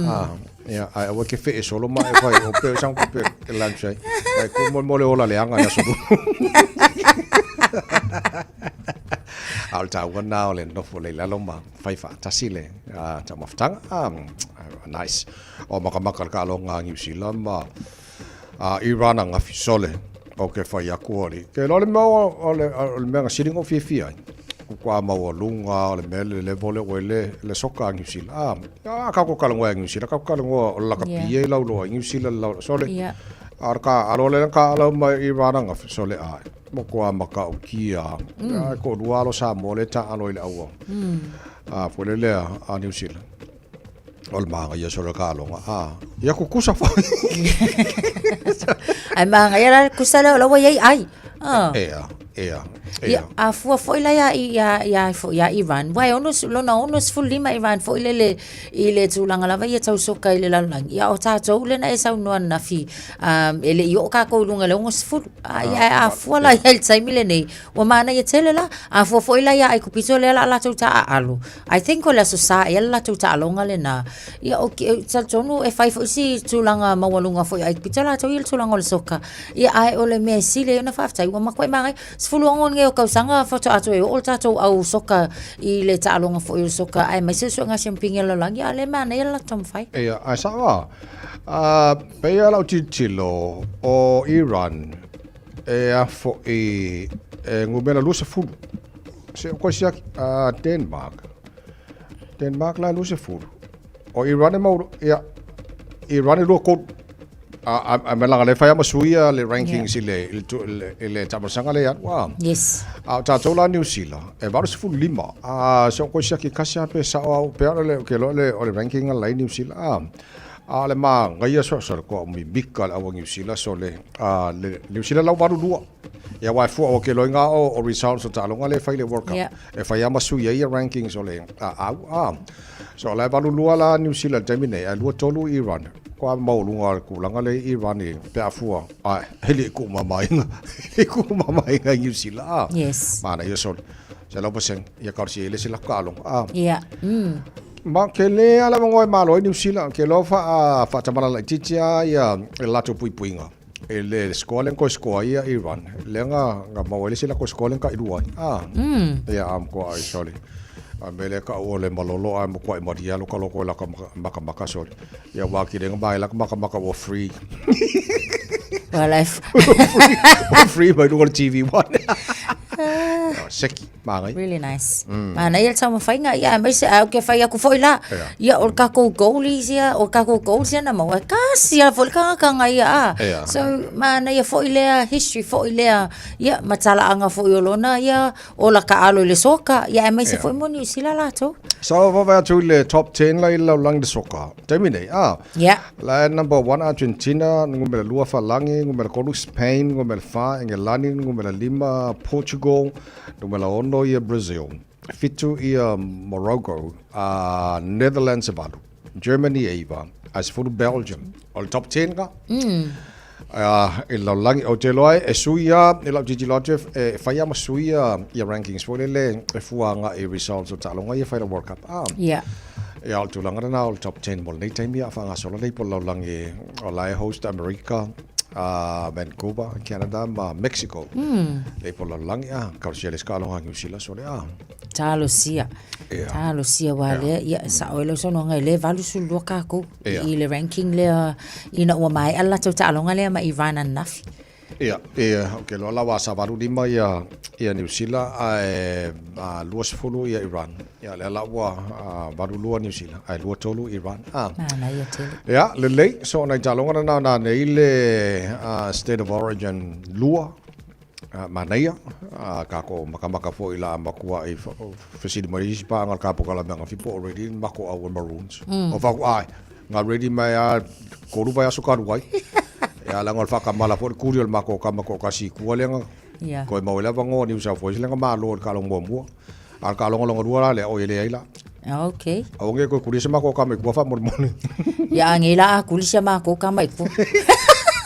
Ia, ae aua ke whee solo ma e whai o peo sang pe lunch ai. Ai ku mo mo le ola le anga na solo. A o le taua na o le nofo le lalo ma whai whaatasi le a ta mafutanga. Nice. O makamaka le kaaloga a Niu Sila ma a Iran a ngafi sole o ke whai aku o le. Ke loa le mea o le, o le mea nga silinga o fiafia ai. Kua maualuga o le mea le level le oe le, le soka a Niu Sila. A, a kako kalagoa e Niu Sila, kako kalagoa o le lakapi e lau loa i Niu Sila le lau, sole. A o ka alo le ka alo mai i Rana nga sole a. Mo koa maka o kia. A ko lua alo Samoa le ta alo i le aua. A fo le lea a Niu Sila. O le māngaia sole ka aloga. A, ia kukusa foi. Ai māngaia la kusa lea o la ua iai ai. Ah. Ea, ea, ea. Ia, a fua foi la ia, ia, ia, foi ia Iran. Ua e ono, lona 65 Iran foi lele i le tulaga lava ia tau soka i le lalolagi. Ia o tātou le na e saunoa ananafi, um, e le i oo kākou i luga i le 60. A, ia, a fua la ia i le taimi lenei, ua mānaia tele la. A fua foi la ia Aikupito lea la a latou taaalo. I think o le Aso Sa ea le latou taaloga lena. Ia o ke, talitonu e fai foi si tulaga maualuga foi ai pita latou ia le tulaga o le soka. Ia ae o le mea e sili ai ona faafetai ua matua māngai. 16 nei o tausaga faatoa toe oo le tatou au soka i le taaloga foi o le soka aemaise o suega siamupini a le lalolagi a o lea e manaia le latou taumafai. Ia, ae sao a, a pei lava lau tilotilo o Iran e a foi e numera 20. Se o koe siaki, a Denmark. Denmark la e 20. O Iran e mau, ia, Iran e 23. A, a, a me langa le whai ama suia le rankings i le, i le, i le tamasaga le atu. A, Yes. A o tātou la New Zealand, e 85. A, se o koe siaki kasi a pe sao au, pe ala le, ke loa le, o le ranking a lai New Zealand. A, a le ma ngaia so so le koa umi mika le awa New Zealand so le, a, le New Zealand lau 82. Ia aua e fua o ke loiga o results o taaloga lea e fai i le World Cup. Yeah. E fai lava ma sui ai ia rankings o le aau a. So o la e 82 la New Zealand i le taimi nei ae 23 Iran. Kua maualuga o le tulaga lea i Iran i pe a fua ae e le i tuumamaina e le i tuumamaina i New Zealand a. Yes. Manaia sole. 100% ia talosia ai le isi latou taaloga a. Yeah. Ma ke le ala avanoa e malo ai New Zealand ke loa faa faatamala laitiiti lava ia le latou puipuiga e le score lea na toe score ai ia Iran lea na na maua ai le isi latou score lea na tailua ai a ia a matuai sole a mea lea tau o le malolo ae matuai malie lava lota loto i lata matamata sole ia aua atili ai na vaai lata matamata ua free Well, I ua free mai luga o le TV one seki. Manaia. Really nice. Manaia le taumafaiga, ia aemaise ae ou te fai atu foi la, Ia. ia o le tatou goalies ia, o tatou goals ia na maua, e tasi lava foi le tagata na ia a. Ia. So, manaia foi lea history foi lea, ia ma talaaga foi o lona ia ola taalo i le soka, ia aemaise Ia. foi mo Niu Sila latou. So, vaavaai atu i le top 10 la i le lalolagi le soka. Taimi nei, a. Ia. La e number 1 Argentina, numera 2 Falagi, numera 3 Spain, numera 4 Engelani, numera 5 Portugal, Numera 6 ia Brazil, 7 ia Morocco, a Netherlands e 8, Germany e 9, ae 10 Belgium. O le top 10 ka. I le lalolagi, ou te iloa e sui lava, i lau tilotilo atu e fai lava ma sui ia rankings foi lele e fua agai i results o taaloga ia e fai i le World Cup. Ia. Ia, o le tulaga lena o le top 10 mo lenei taimi a faagasolo nei po o le lalolagi o la e host Amerika, Vancouver, Canada ma Mexico. Lei po o le lalolagi a, talosia le isi taaloga a Niu Sila sole a. Talosia. Ia. Talosia aua lea, ia e sao ai lau saunoaga e le 82 tatou Ia. i le ranking lea ina ua maea le latou taaloga lea ma Iran ananafi. Ia, ia, ou te iloa la ua 85 ia, ia Niu Sila ae 20 ia Iran. Ia, lea la ua 82 Niu Sila ae 23 Iran. Ah. Manaia tele. Ia, lelei, so o nai taaloga na na nei le State of Origin 2. Manaia, tatou makamaka foi la matua i fesili mai isi paaga o le tapo kalame ananafi po o ready le matou au o le Maroons. O fai atu, ae, na ready mai lava 3 vaiaso talu ai. Ia leaga o le faatamala foi le tuli o le matou tama toatasi i tua lea na toe maua ai le avanoa o New South Wales lea na malo i le taaloga muamua. A o le taaloga lona lua la lea, oi e leai la. Okay. Aua ne i toe tulia se matou tama i tua faamolemole. Ia a nei la a tuli si a matou tama i tua.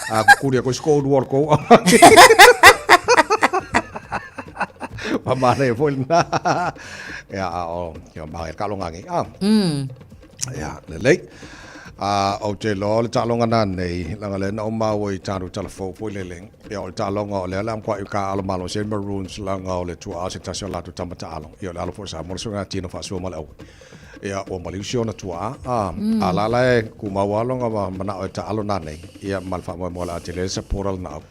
A tutuli atu ai si toalua o le tou. Manaia foi lena. Ia, a o, ia, manaia le taaloga nei. A. Ia, lelei. A, ou te iloa o le taaloga nanei, leaga o lea na ou maua i tatou tala fou foi lele, ia o le taaloga o lea o le a matuai taaalo malosi ai le Maroons leaga o le tuaa o se tasi o latou tama taalo. Ia o le alo foi o Samoa le suiga tino faasua ma le aue. Ia ua maliu si ona tuaa, a, a la la e tumau lava lona manao e taalo nanei, ia ma le faamoemoe o le a tele le supporter lena au.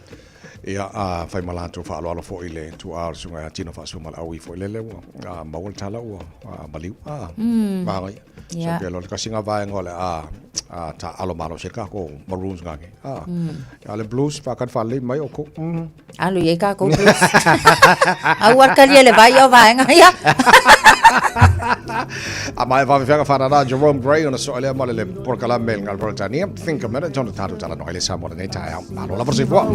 Ia, a fai ma latou faaaloalo foi i le tuaa o le susuga ia Tino Faasuamalaui foi lele ua maua le tala ua maliu. A, manaia. So, ke iloa le tasi lena vaega o le a taaalo malosi ai le tatou Maroons nanei. A, a o le Blues, faatali faalelei mai outou. Alu i ai tatou Blues. Aua le talia le vai o vaega ia. A maea faafefeaga faanana Jerome Gray ona soa lea ma le polokalame le Galupeletania. Think a minute ona tatou talanoa ai le Samoa lenei taeao. Malo lava le soifua.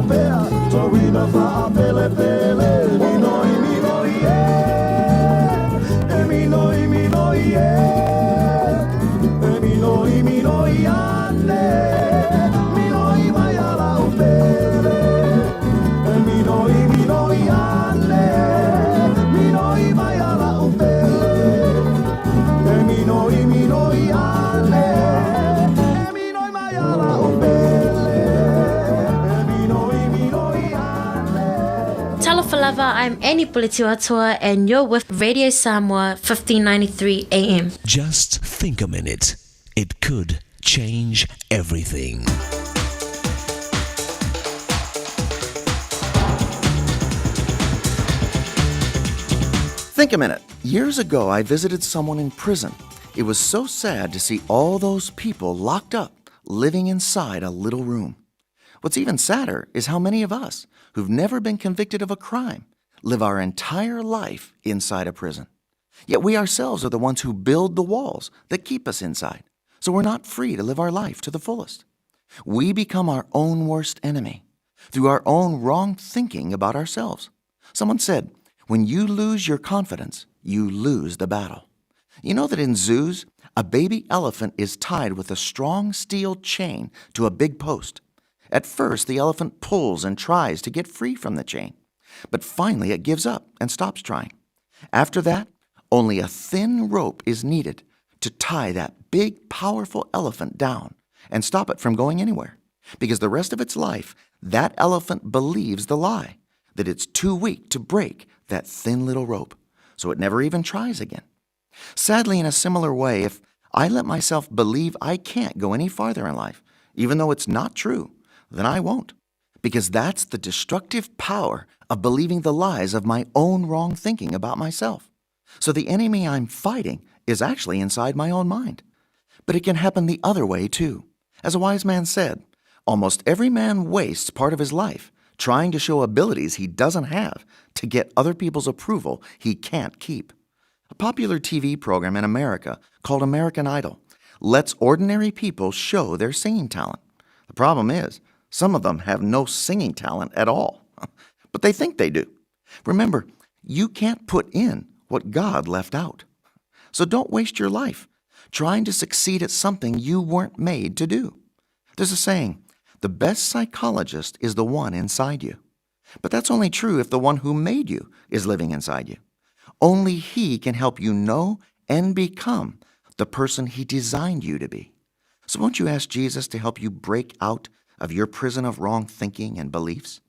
faapea Toina faapelepele Minoi minoi e E minoi minoi e E minoi minoi ane Minoi mai ala upele E minoi minoi ane Minoi mai ala upele E minoi minoi ane E minoi mai ala upele E minoi minoi Talofa lava, I'm Annie Pulitiwatoa and you're with Radio Samoa 1593 AM. Just think a minute. It could change everything. Think a minute. Years ago, I visited someone in prison. It was so sad to see all those people locked up, living inside a little room. What's even sadder is how many of us who've never been convicted of a crime live our entire life inside a prison. Yet we ourselves are the ones who build the walls that keep us inside, so we're not free to live our life to the fullest. We become our own worst enemy through our own wrong thinking about ourselves. Someone said, when you lose your confidence, you lose the battle. You know that in zoos, a baby elephant is tied with a strong steel chain to a big post. At first, the elephant pulls and tries to get free from the chain, but finally it gives up and stops trying. After that, only a thin rope is needed to tie that big, powerful elephant down and stop it from going anywhere. Because the rest of its life, that elephant believes the lie that it's too weak to break that thin little rope, so it never even tries again. Sadly, in a similar way, if I let myself believe I can't go any farther in life, even though it's not true, then I won't. Because that's the destructive power of believing the lies of my own wrong thinking about myself. So the enemy I'm fighting is actually inside my own mind. But it can happen the other way too. As a wise man said, almost every man wastes part of his life trying to show abilities he doesn't have to get other people's approval he can't keep. A popular TV program in America called American Idol lets ordinary people show their singing talent. The problem is, some of them have no singing talent at all, but they think they do. Remember, you can't put in what God left out. So don't waste your life trying to succeed at something you weren't made to do. There's a saying the best psychologist is the one inside you. But that's only true if the one who made you is living inside you. Only he can help you know and become the person he designed you to be. So won't you ask Jesus to help you break out of your prison of wrong thinking and beliefs?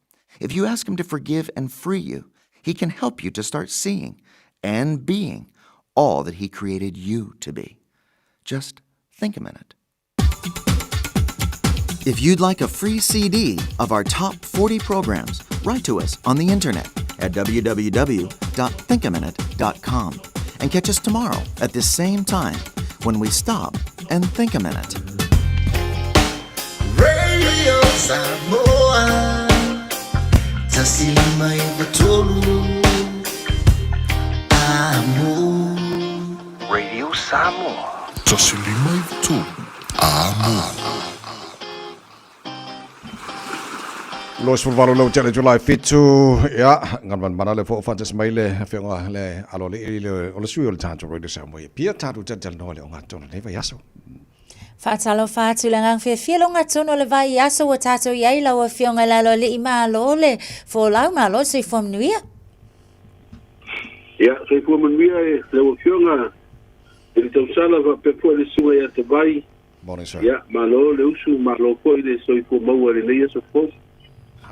If you ask him to forgive and free you, he can help you to start seeing and being all that he created you to be. Just think a minute. If you'd like a free CD of our top 40 programs, write to us on the internet at www.thinkaminute.com and catch us tomorrow at this same time when we stop and think a minute. Radio Samoa Tasilima i Amo Radio Samoa. Tasilima i Amo. 28 lau tele July 7 ia galmanmana le fo'o faatasi mai le afioga le aloali'i le o le sui o le tatou Radio Samoa pia tatou talatalanoa le ogatotonu lenei vaiaso. Faatalofa atu le agaga fiafia le ogatotonu o le vaiaso ua tatou i ai lau Afioga i le Aloalii malo le folau malo le soifua manuia. Ia, soifua manuia e lau Afioga i le tausala faapea foi le susuga ia Tavai. Morning, sir. Ia, malo le usu, malo foi le soifua maua i lenei aso fou.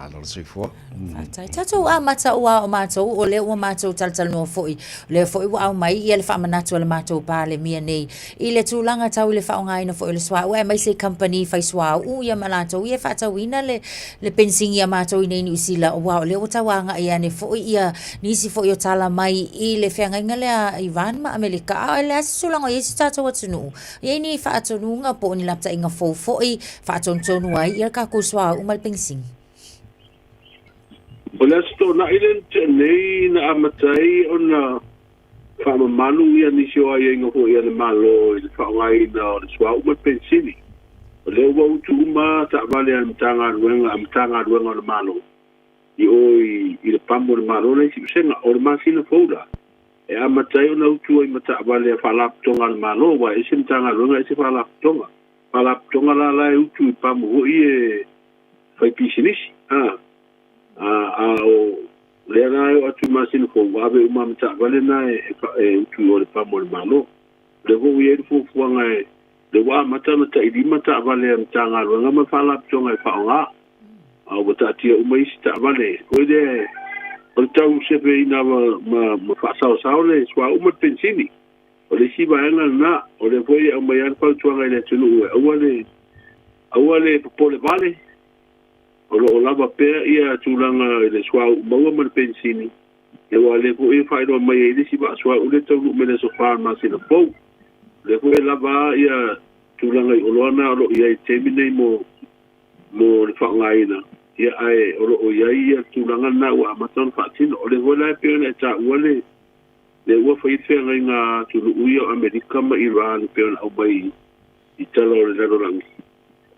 Malo le soifua. Faafetai. Tatou amata ua o matou, o lea ua matou talatalanoa foi, o lea foi ua aumai ia le faamanatu a le matou Palemia nei i le tulaga tau i le faaaogaina foi o le suauu aemaise i kamupani fai suauu ia ma latou ia e faatauina le le penisini ia matou i nei Niu Sila aua o lea ua tau agai ane foi ia nisi foi o tala mai i le feagaiga lea a Iran ma Amerika a o le a se tulaga o i ai si tatou atunuu E i ai ni faatonuga po o ni lapataiga fou foi faatonutonu ai ia le tatou suauu ma le penisini? O le Aso Toonai lea na tea nei na amata ai ona faamamalu ia nisi o aiaiga foi a le Malo i le faaaogaina o le suauu ma le penisini. O lea ua utu uma taavale a le Matagaluega a Matagaluega o le Malo i o i le pamu o le Malo la i Siusega. O le masina fou la e amata ai ona utu ai ma taavale a Faalapotopotoga a le Malo, aua e ese Matagaluega ese Faalapotopotoga. Faalapotopotoga la la e utu i pamu foi e fai pisinisi. A a o lea la e oo atu i masina fou ua ave uma ma taavale na e utu i o le pamu o le Malo. O lea foi ua i ai le fuafuaga e lea ua amata ona tailima taavale a Matagaluega ma Faalapotopotoga e faaaoga, a ua taatia uma isi taavale foi lea o le tau sefeina ma faasaosao le suauu ma le penisini. O le isi vaega lena, o lea foi e aumai lava le fautuaga i le atunuu e aua le aua le popole vale, o lo o lava pea ia tulaga i le suauu maua ma le penisini, aua o lea foi e faailoa mai ai le isi vaa suauu lea e taunuu mai i le aso 4 o le masina fou. O lea foi e lava ia tulaga i oloa na o lo o i ai i le taimi nei mo le faaaogaina, ia ae o lo o i ai ia tulaga lena ua amata ona faatino. O lea foi la e pei ona e taua le ua fai le feagaiga a atunuu ia o Amerika ma Iran e pei ona aumai i tala o le lalolagi.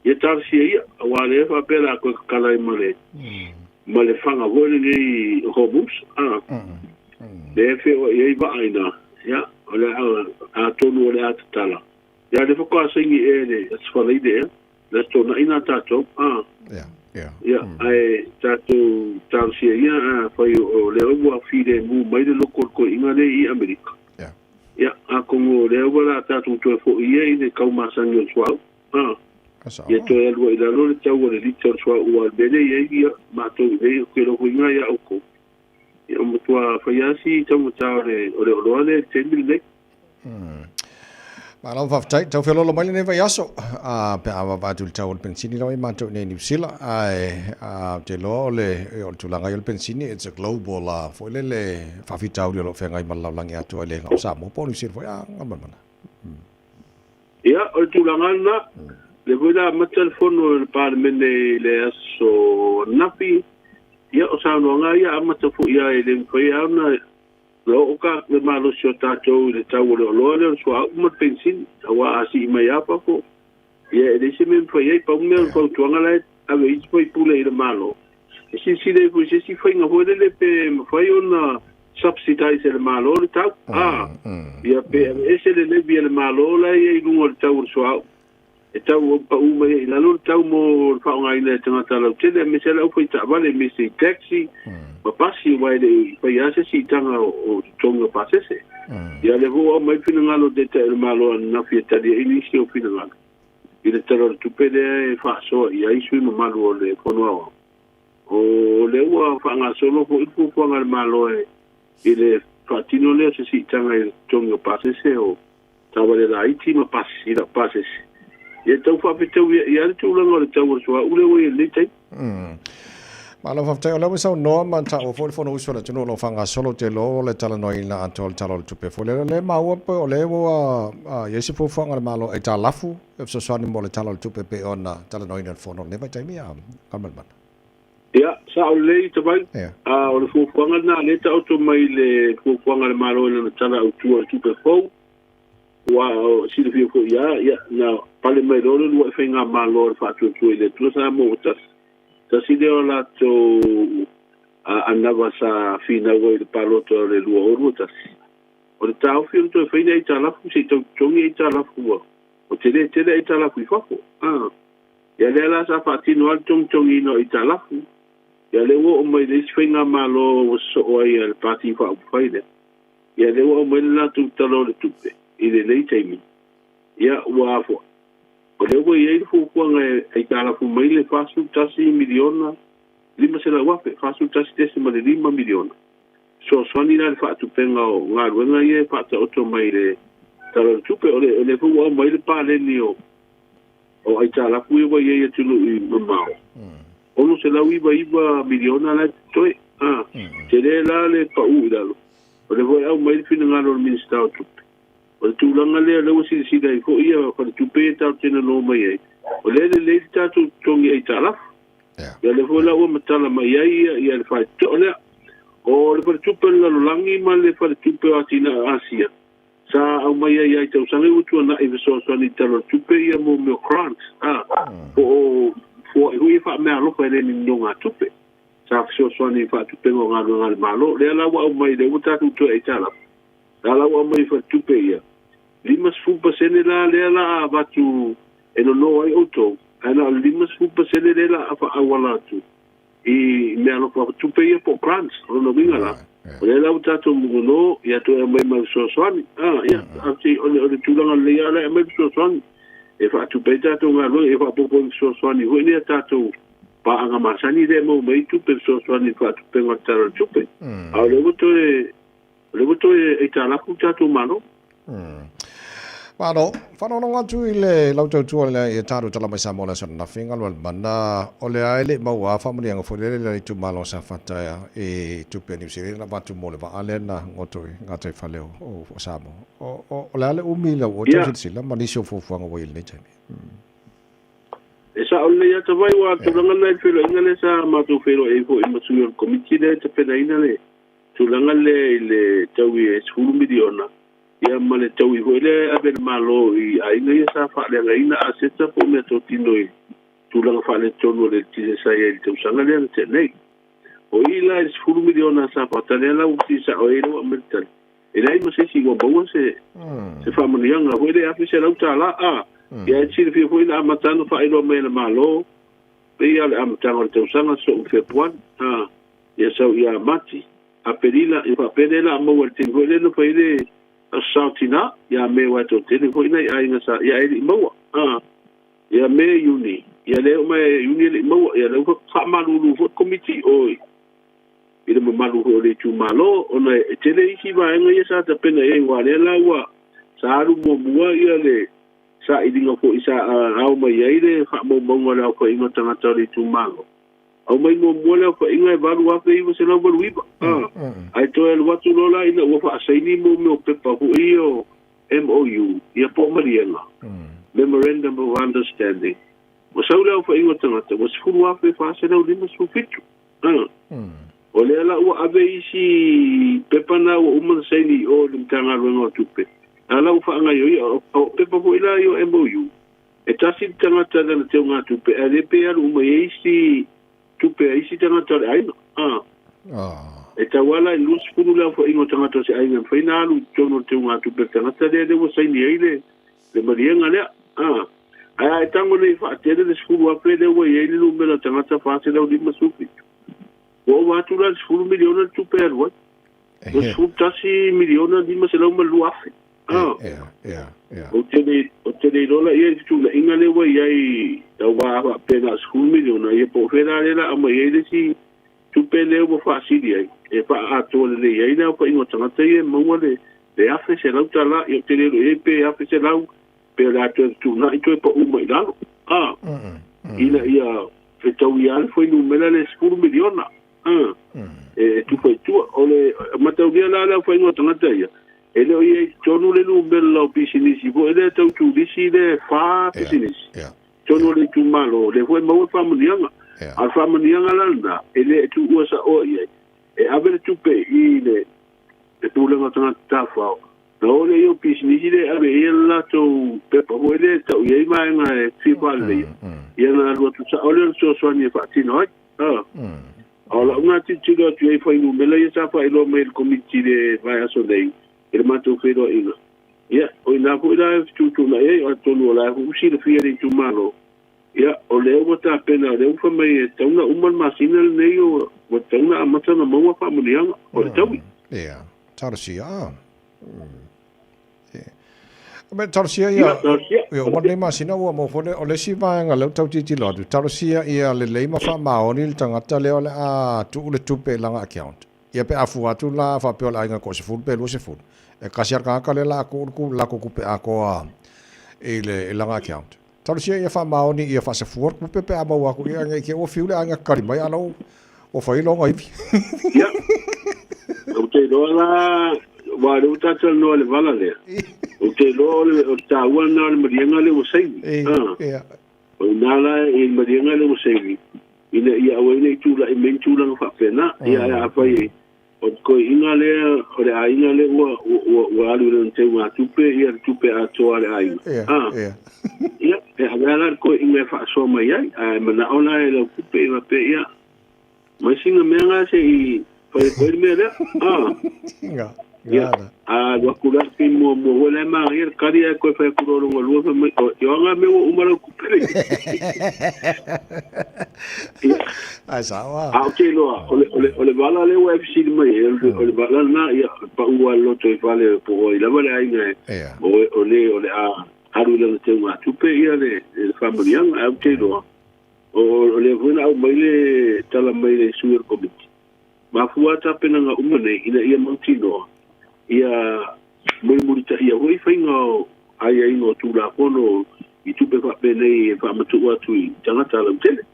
Ia talosia ia, aua o lea e faapea o le a toe tatala ai ma le faga foi lenei Hormuz, lea e feoai ai vaa i ina, ia, o le a atonu o le a tatala. Ia, lea faatoa saini ea le Aso Faraile ea, le Aso Toonai na tatou, Ia, ae tatou talosia ia, afai o lea ua filemu mai le loko o le toeaina lea i Amerika. Ia, atonu o lea ua la tatou toe foi ia i le tau masani o le suauu. Ia toe alu ai i lalo le tau o le lita o le suauu, aua o le mea lea e i ai ia matou i nei, ou te iloa foi i ina ia outou. Ia, ua matua fai lava si taugata o le oloa lea i le taimi lenei. Malo faafetai, tau feoloolo mai lenei vaiaso pe a vaavaai atu i le tau o le penisini lava i matou i nei Niu Sila, ae ou te iloa o le tulaga ia o le penisini, it's a global foi lele faafitauli o lo o feagai ma le lalolagi atoa e le na o Samoa po o Niu Sila foi a Galumalemana. Ia, o le tulaga lena, lea foi la amata le fono a le Palemene i le aso ananafi, ia o saunoaga ia amata foi lava e le mafai lava ona Na oo ka le malosi o tatou i le tau o le oloa lea o le suauu ma le penisini, aua a sii mai lava fafo, ia e leai se mea e mafai ai. Pau mea o le fautuaga la e ave i isi faipule i le Malo, e silasila ifo i se isi faiga foi lele pe mafai ona subsidize e le Malo le tau, a, ia pe aveese le levy a le Malo la e i ai i luga o le tau o le suauu, e tau pau mai ai i lalo le tau mo le faaaogaina e tagata lautele, aemaise lava le aufai taavale, aemaise i taxi ma pasi, aua e le i faia lava se siitaga o totogi o pasese. Ia, o lea foi ua aumai le finagalo o le Taitai o le Malo ananafi e tali ai nisi o finagalo i le Tala o le Tupe lea e faasoa i ai sui usufono mamalu o le Fono Aoao. O lea ua faagasolo foi le fuafuaga a le Malo i le faatino lea o se siitaga i le totogi o pasese o taavale laiti ma pasi, lau pasese. Ia tau faafetauia i ai le tulaga o le tau o le suauu lea ua i ai i lenei taimi. Malo faafetai, o lea ua saunoa ma taua foi le Fonousu a le atunuu o lo o faagasolo, ou te iloa o le talanoaina atoa o le Tala o le Tupe foi lea. O lea e maua pe o lea ua i ai se fuafuaga a le Malo e aitalafu e fesoasoani mo le Tala o le Tupe e pei ona talanoaina i le Fono i lenei vaitaimi a Galumalemana. Ia, sao lelei Tavai. A o le fuafuaga lena lea e taoto mai i le fuafuaga a le Malo i lana Tala Autu o le Tupe fou, ua silafia foi lava, ia, na pale mai loa le uluai faigamalo a le Faatuatua i le Atua Samoa ua tasi. Tasi lea o latou anava sa finau ai i le palota o le 2021. O le taofi o le toe fai ni aitalafu se i tau totogi aitalafu ua tele tele aitalafu i fafo. Ia lea la sa faatino ai le togitogiina o aitalafu. Ia lea ua oo mai i le isi faigamalo ua sosoo ai a le Pati Faaupufai lea. Ia lea ua aumai le latou Tala o le Tupe i lenei taimi. Ia ua afoa. O lea ua i ai le fuafuaga e aitalafu mai le $41 miliona 500 afe, $41.5 miliona. Fesoasoani la i le faatupega o galuega ia e faataoto mai i le Tala o le Tupe. O lea foi ua aumai le paleni o aitalafu ia ua i ai atunuu i mamao, $699 miliona la e totoe. Tele la le pau i lalo. O lea foi e aumai le finagalo o le Minisita o Tupe. O le tulaga lea, o lea ua silasila ai foi ia faletupe ia tatou te nano mai ai, o lea e lelei le tatou totogi aitalafu. Ia lea foi la ua matala mai ai ia le faitotoa lea. O le faletupe o le lalolagi ma le faletupe o atinae o Asia, Sa aumai ai ai tausaga ua tuana'i fesoasoani i tala o le tupe ia mo mea o grants a po o foa'i foi ia faameaalofa e le ni nonogatupe sa fesoasoani i faatupega o galuega a le Malo. Lea la ua aumai lea ua tatou toe aitalafu la la ua aumai i faletupe ia 50% la lea la a avatu e nono ai outou ae na o le 50% lea la a faaauala atu i meaalofa tupe ia po o grants. O lona uiga la o lea la ua tatou nono ia toe aumai ma le fesoasoani ia o le tulaga lelei lava la e aumai le fesoasoani e faatupe ai tatou galuega, e faaopoopo ai ma fesoasoani foi lea tatou paaga masani lea e maua mai ai tupe fesoasoani i le faatupega o le Tala o le Tupe. A o lea ua toe o lea ua toe aitalafu le tatou Malo. Malo, faalogologo atu i le lau tautua le ia tatou tala mai Samoa le aso ananafi galuega mana o lea e le i maua faamanuiaga foi lele le itumalo o Safata i tupe a Niu Sila na avatu mo le vaa lea na goto i gataifale o Samoa. O le a le umi lau o tau silasila ma nisi o fuafuaga ua i ai i lenei taimi? E sao lelei lava Tavai, aua o le tulaga lena i le feiloaiga lea sa matou feiloai ai foi ma sui o le Komiti lea e tapenaina le tulaga lea i le tau i e $10 miliona ia ma le taui foi lea e ave e le Malo i aiga ia sa faaleagaina aseta po o meatotino i tulaga faaletonu o le eletise sa i ai i le tausaga lea na tea nei. O i la i le $10 miliona a Safata lea la ua fesili sao ai lea ua aumai le tali, e leai ma se isi ua maua se faamanuiaga foi lea $1,100 a ia e te silafia foi na amata ona faailoa mai e le Malo pei lava o le amataga o le tausaga soo Fepuari a ia sau ia Mati, Aperila, ia faapea lea la a maua i le taimi foi lea na fai ai le Aso Saotina ia Me aua e toatele foi nai aiga sa ia ae le i maua a ia Me, Iuni ia lea oo mai ia Iuni e le i maua ia lea ua faamalulu foi le Komiti o i le mamalu foi o le itumalo ona e tele isi vaega ia sa tapena i ai aua lea la ua sa alu muamua ia le sailiga foi sa ao mai ai le faamaumauga o le aofaiga o tagata o le itumalo. Aumai muamua le aofaiga e 8,989, ae toe alu atu loa la ina ua faasaini mo mea o pepa foi ia o MOU, ia po o maliega, Memorandum of Understanding, ua sau le aofaiga o tagata ua 10,457. O lea la ua ave isi pepa na ua uma ona saini i o i le Matagaluega o Tupe, a la ua faagaoioia. O pepa foi la ia o MOU, e tasi le tagata i lana teugatupe, ae le pe alu uma i ai isi tupe a isi tagata o le aiga. E tau lava la i le 20 le aofaiga o tagata o se aiga e mafai ona alu i totonu o le teugatupe a le tagata lea lea ua saini ai le maliega lea. Ae a e tago nei faatele le 10,000 lea ua i ai le numera tagata 457, ua ova atu la le $10 miliona le tupe e alu ai. Ua $11,502,000. Ou te le, ou te le iloa la i ai le fetuunaiga lea ua i ai aua a faapea na o le $10 miliona, ia po o fea la lea o le a aumai ai le isi tupe lea ua faasili ai e faaatoa lelei ai le aofaiga o tagata ia e maua le $1,100. Ia ou te le iloa i ai pe $1,100 pe o le a toe fetuunai toe pau mai i lalo, ina ia fetaui lava le fuainumera lea $10 miliona e tufa i tua. O le mataulia la le aofaiga o tagata ia, e le o i ai i totonu le numera o pisinisi foi lea tau turisi lea e fa pisinisi totonu o le itumalo, lea foi e maua le faamanuiaga. A o le faamanuiaga la lena, e le tuua saoa i ai, e ave le tupe i le pulega o tagata tafafao, na oo lea i o pisinisi lea e ave i ai le latou pepa foi lea e tau i ai vaega e fia faaleleia, ia ona alu atu sao lea o le fesoasoani e faatino ai. A o lau gatilotilo atu i ai fuainumera ia sa faailoa mai e le Komiti i le vaiaso nei i le matou feiloaiga, ia, o i ina foi la e fetuutuunai ai, atonu o la e foi ua silafia e le itumalo, ia, o lea ua tapena, o lea ua fai mai e tatau ona uma le masina lenei ua tatau ona amata ona maua faamanuiaga o le taui. Ia, talosia. Me talosia ia, ia uma lenei masina ua maua foi le, o le isi vaega lea ua tau tilotilo atu, talosia ia lelei ma faamaoni le tagata lea o le a tuu le tupe i lana account. Ia pe a fua atu la faapea o le aiga toasefulu pe 20, e tasi lava le tagata lea o le a tuu le latou tupe atoa i le i lana account. Talosia ia faamaoni ia faasafua le tupe pe a maua atu ia nei te i ua fiu le aiga tatali mai a la ua fai lona ivi. Ia, ou te iloa la, aua o lea ua ta talanoa i le vala lea, ou te iloa o le taua lena o le maliega lea ua saini. O i ina la i le maliega lea ua saini, ina ia aua ai ne i tulai mai ni tulaga faapena. Ia, ae afai O le toeaina lea, o le aiga lea ua, ua, ua alu i lana teugatupe, ia le tupe atoa a le aiga. Ia, Ah. ia. Ia, e avea la le toeaina e faasoa mai ai, ae manao la e lau tupe i faapea, ia, mai sina mea na se i fai atu ai le mea lea. Ah. Nga, Ia, nga la. a alu atu la te muamua foi la e manaia le tali ae toe fai atu loa lona lua fai mai, o, ioga mea ua uma lau tupe nei. Ia. Ai sao a. A ou te iloa, o le, o le, o le vala lea ua e fesili mai ai, o le, o le vala lena, ia, pau lava le loto i fale po o ai lava le aiga e, o, o le, o le a alu i lana teugatupe ia le, le faamanuiaga. Ae ou te iloa, o, o lea foi na aumai le tala mai le sui o le Komiti, Mafua tapenaga uma nei ina ia mautinoa ia mulimulitaia foi faiga o aiaiga o Tulafono i tupe faapenei e faamatuu atu i tagata lautele.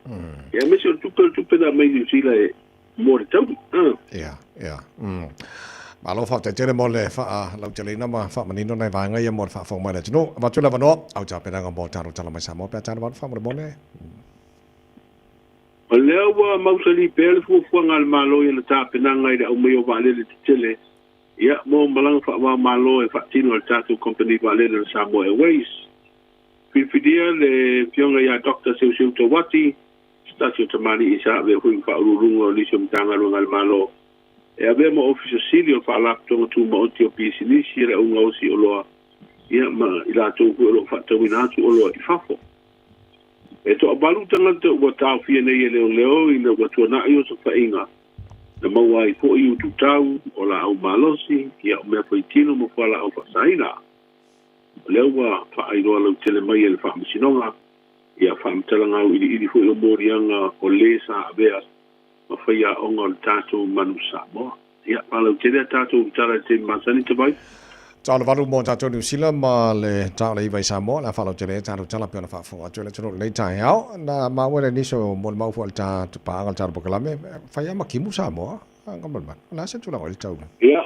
Ia aemaise o le tupe o le tupe na aumai Niu Sila e mo le tauli. Ia, ia. Malo faafetai tele mo le faalauteleina ma faamanino nai vaega ia mo le faafofoga mai a le atunuu. Avatu le avanoa au tapenaga mo tatou tala mai Samoa pe a tala faamolemole. O lea ua mausali pea le fuafuaga a le Malo i ana tapenaga i le aumaia o vaalele tetele, ia, mo malaga faava-o-Malo e faatino e le tatou kamupani vaalele o le Samoa Airways. Filifilia le Afioga ia Doctor Seuseu Tauati, se tasi o tamalii sa avea foi ma Faauluuluga o nisi o Matagaluega a le Malo, e avea ma Ofisa Sili o le Faalapotopotoga Tumaoti o Pisinisi a le Augaosi Oloa, ia, ma i latou foi o lo o faatauina atu oloa i fafo. E toavalu tagata ua taofia nei e leoleo ina ua tuanai osofaiga na maua ai foi ututau o laau malosi, ia o mea faitino ma fualaau faasaina. O lea ua faailoa lautele mai e le Faamasinoga ia faamatalaga auiliili foi o moliaga o le sa avea ma faiaoga o le tatou Manu Samoa. Ia, faalautele a tatou tala i le taimi masani, Tavai. Tau le 8 mo tatou Niu Sila ma le tau le 9 i Samoa, le a faalautele ai tatou tala pei ona faafofoga atu ai le atunuu i lenei taeao. Na maua le nisi o molimau foi a le ta paaga o le tatou polokalame, fai lava ma timu Samoa, Gamalmana. O le a se tulaga o i le tau? Ia,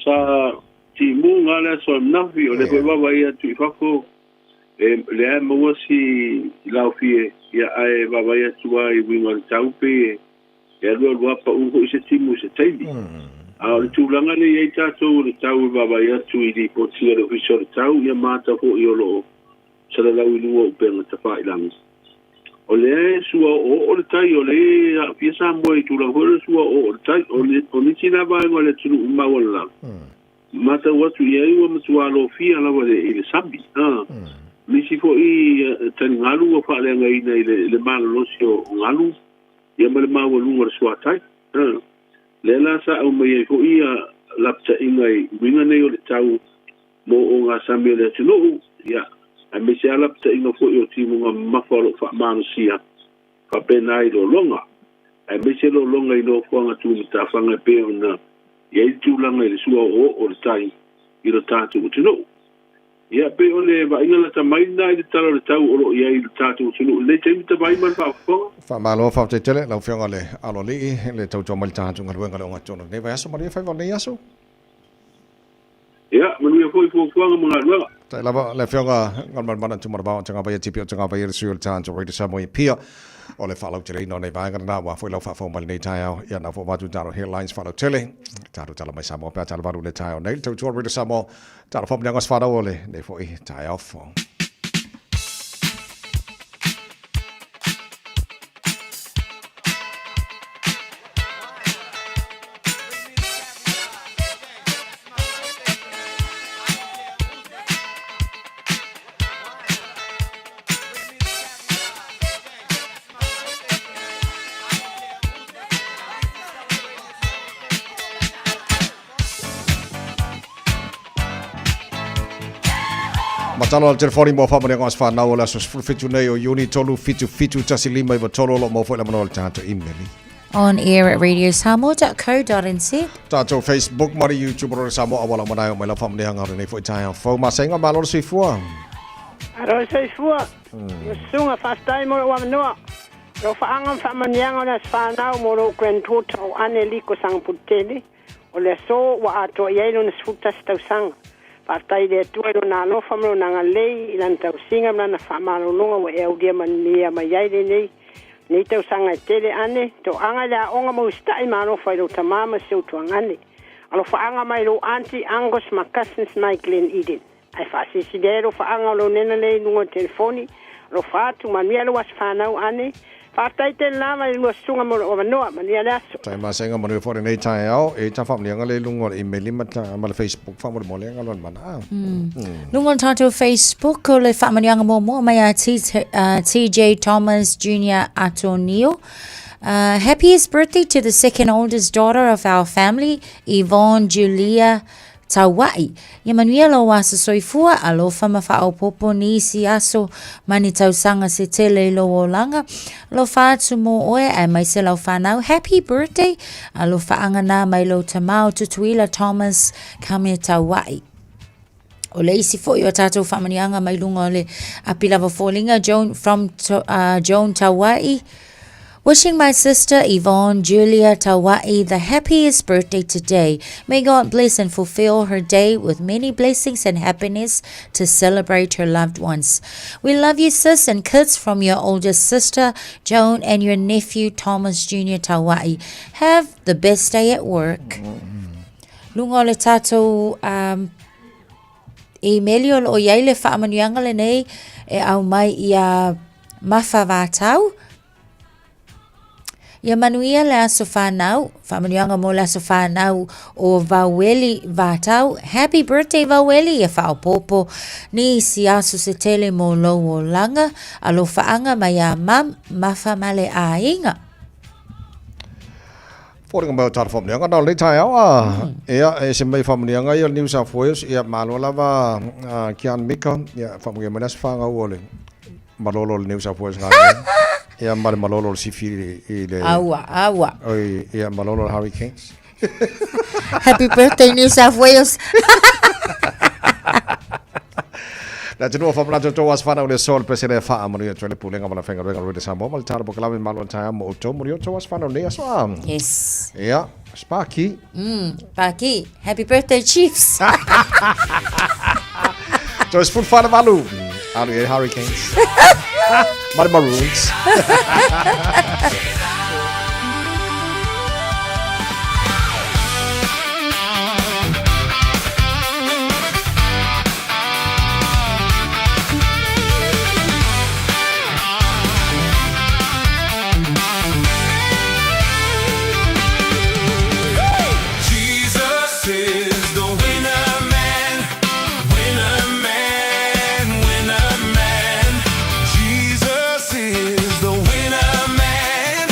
sa timu nga le aso ananafi, o lea foi vaavaai atu i fafo, e lea e maua si laofie, ia ae vaavaai atu lava i uiga o le tau pei e E alualu lava pau foi se timu i se taimi. A o le tulaga lea e i ai tatou o le tau e vaavaai atu i lipoti a le Ofisa o le Tau, ia ma ata foi o lo o salalau i luga o upega tafailagi. O lea e sua oooo le tai, o lea e aafia Samoa i tulaga foi o le sua oooo o le tai. O, le, o nisi la vaega o le atunuu maualalalo, matau atu i ai ua matua alofia lava i le sami. Nisi foi taligalu ua faaleagaina i le, le malolosi o galu, ia ma le maualuga o le suatai. A, lea la sa aumai ai foi ia lapataiga i uiga nei o le tau mo ogasami o le atunuu, ia, aemaise lava lapataiga foi o timuga mamafa o lo o faamalosia faapena i lologa, aemaise lologa i nofoaga tumatafaga e pei ona i ai le tulaga i le sua oooo o le tai i lo tatou atunuu. Ia, pei o le vaaiga lata mai lena i le Tala o le Tau o lo o i ai i le tatou atunuu i lenei taimi tavai ma le faafofoga. Faamalo faafetai tele lau Afioga le Aloalii le tautua mai le tatou galuega le ogatotonu i lenei vaiaso. Manuia faiva o lenei aso. Ia, manuia foi fuafuaga ma galuega. Faafetai lava le Afioga Galumalemana Tumanavao Tagavaia Tipi o Tagavaia le sui o le tatou Radio Samoa i Apia o le faalauteleina o nei vaega lena aua foi lau faafofoga mai lenei taeao. Ia na foi avatu tatou headlines faalautele tatou tala mai Samoa pe a tala valu le taeao nei le tautua Radio Samoa Talofa mo le aso fanau o lenei foi taeao fou. Matalo al telefoni mo whamane ngā whanau o le aso 17 nei o Iuni 3 7 7 1 5 9 3 o lo mau foi la manoa le tātou email. On air at radiosamoa.co.nz. Tātou Facebook ma le YouTube o Samoa awala manae o mai la whamane hanga nei foi taeao fou. Masenga malo le soifua. Alo le soifua. Susuga faafetai mo lou avanoa. Lau faaga ma faamanuiaga o le aso fanau mo lou granddaughter o Anne Liko Sagapolutele, o le aso ua atoa i ai lona 11 tausaga. Faafetai i le Atua i Lona alofa ma Lona agalelei i Lana tausiga ma Lana faamalologa ua e aulia manuia mai ai lenei Nei tausaga e tele ane, toaga i le aoga ma usitai ma alofa i lou tamā ma si ou tuagane. Alofaaga mai lou aunty, uncles ma cousins mai Glen Eden. Ae faasilisili ai alofaaga o lou nena lea i luga o le telefoni. Alofa atu, manuia lou aso fanau ane. Faafetai tele lava i le lua susuga mo lou avanoa. Manuia le aso. Tai masega manuia foi lenei taeao e ta faamanuiaga le i luga o le email ma ta ma le Facebook faamolemole nga lona mana a. Luga o le tatou Facebook o le faamanuiaga muamua mai a TJ Thomas Jr. Atonio. Happiest birthday to the second oldest daughter of our family, Yvonne Julia Taua'i. Ia manuia lou aso soifua, alofa ma faaopoopo nisi aso ma ni tausaga se tele i lou olaga. Alofa atu mo oe aemaise lau whanau. Happy birthday! Alofaaga nā mai lou tamā o Tutuila Thomas Kame Taua'i. O le isi foi o tātou whaamanuiaga mai luga o le api lava foliga, Joan, from Joan Taua'i. Wishing my sister Yvonne Julia Taua'i the happiest birthday today. May God bless and fulfill her day with many blessings and happiness to celebrate her loved ones. We love you, sis, and kids from your oldest sister, Joan, and your nephew, Thomas Jr. Taua'i. Have the best day at work. Luga o le tātou um, email o loo iai le faamanuiaga lenei e aumai ia Mafa Vatau. Ia manuia le aso whanau, faamanuiaga mo le aso whanau o Vaueli Vatau. Happy birthday Vaueli, ia faaopoopo nisi aso se tele mo lou olaga, alofaaga mai a Mum, Mafa ma le aiga. Foliga mai o tātou faamanuiaga nā o lenei taeao a ia e se mai faamanuiaga ia o le New South Wales ia malo lava Kian Mika ia faamanuia mai le aso fanau o le malolo o le New South Wales ngā ia ma le malolo o le sifi i le Aua, aua. Oi, ia malolo o le Hurricanes. Happy birthday New South Wales. Le atunuu o faamanatu outou aso fanau le aso le pesele e faamanuia atu ai le pulega ma le faigaluega o le Radio Samoa ma le tala polokalame malo o le taeao mo outou manuia outou aso fanau nei aso a. Yes. Ia, Sparky. Sparky. Happy birthday Chiefs. Toe 14 le 8. Alu i ai Hurricanes. Ma le Maroons. Jesus is the winner man, winner man, winner man. Jesus is the winner man.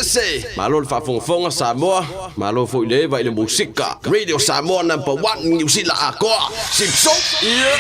USA. Malo le faafogafoga Samoa, malo foi le eva i le musika. Radio Samoa number one Niu Sila atoa. Simpson, yeah.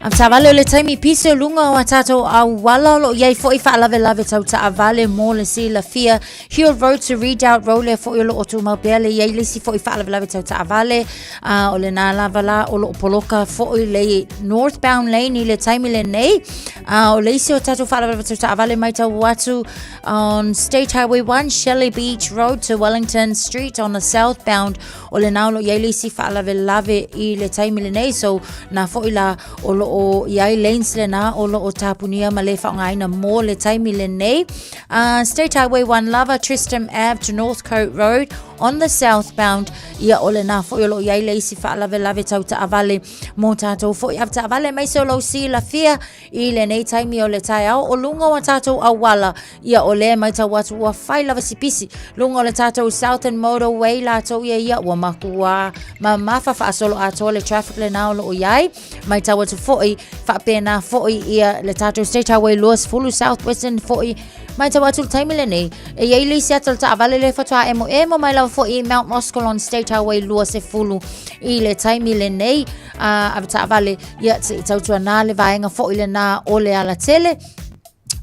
A taavale o le taimi pisi o luga o a tātou auala o lo o i ai foi faalavelave tau taavale mo le silafia. Hill Road to Redoubt Road lea foi o lo o tumau pea le i ai le isi foi faalavelave tau taavale. A o lena lava la o lo o poloka foi le northbound lane i le taimi lenei. A o le isi o tātou faalavelave tau taavale matau atu on State Highway 1 Shelley Beach Road to Wellington Street on the southbound O lena o lo o i ai le isi faalavelave i le taimi lenei, so na foi la o lo o i ai lanes lena o lo o tapunia ma le faaaogaina mo le taimi lenei. State Highway 1 lava, Tristram Ave to Northcote Road on the southbound, ia o lena foi o lo o i ai le isi faalavelave tau taavale mo tātou foi avetaavale aemaise o lou silafia I lenei taimi o le taeao o luga o a tātou auala, ia o lea e matau atu ua fai lava si pisi luga o le tātou Southern Motorway latou ia ia ua makuā mamafa faasolo atoa le traffic lena o lo o i ai. Matau atu foi faapena foi ia le tātou State Highway 20 South Western foi matau atu le taimi lenei e i ai le isi ata o le taavale lea faatoa emoemo mai lava foi i Mount Roskill on State Highway 20 i le taimi lenei. A avetaavale, ia se i tautuanā le vaega foi lenā o le alatele.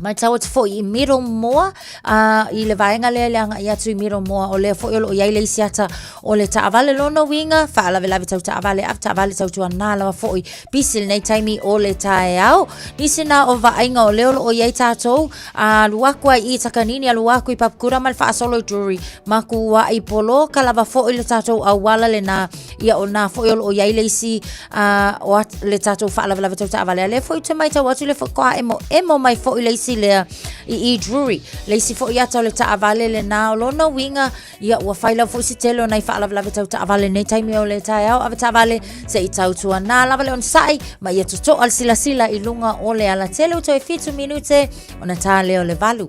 Matau atu foi i Middlemoa, a, i le vaega lea le agai atu i Middlemoa, o lea foi o lo o i ai le isi ata o le taavale lona uiga, faalavelave tau taavale, avetaavale tautuanā lava foi, pisi lenei taimi o le taeao. Nisi na o vaaiga o lea o lo o i ai tātou, a, alu aku ai i Takanini, alu aku i Papakura ma le faasolo i Drury, makuai poloka lava foi le tātou auala lenā, Ia o nā foi o lo o i ai le isi o at, le tātou faalavelave tau taavale. A lea foi ou te matau atu le faatoa emo, emo mai foi le isi lea i i Drury. Le isi foi ata o le taavale lenā o lona uiga, ia ua fai lava foi se tele o nai faalavelave tau taavale nei taimi o le taeao avetaavale se i tautuanā lava le onosai ma ia totoa le silasila i luga o le alatele ua toe 7 minute ona tā lea o le 8.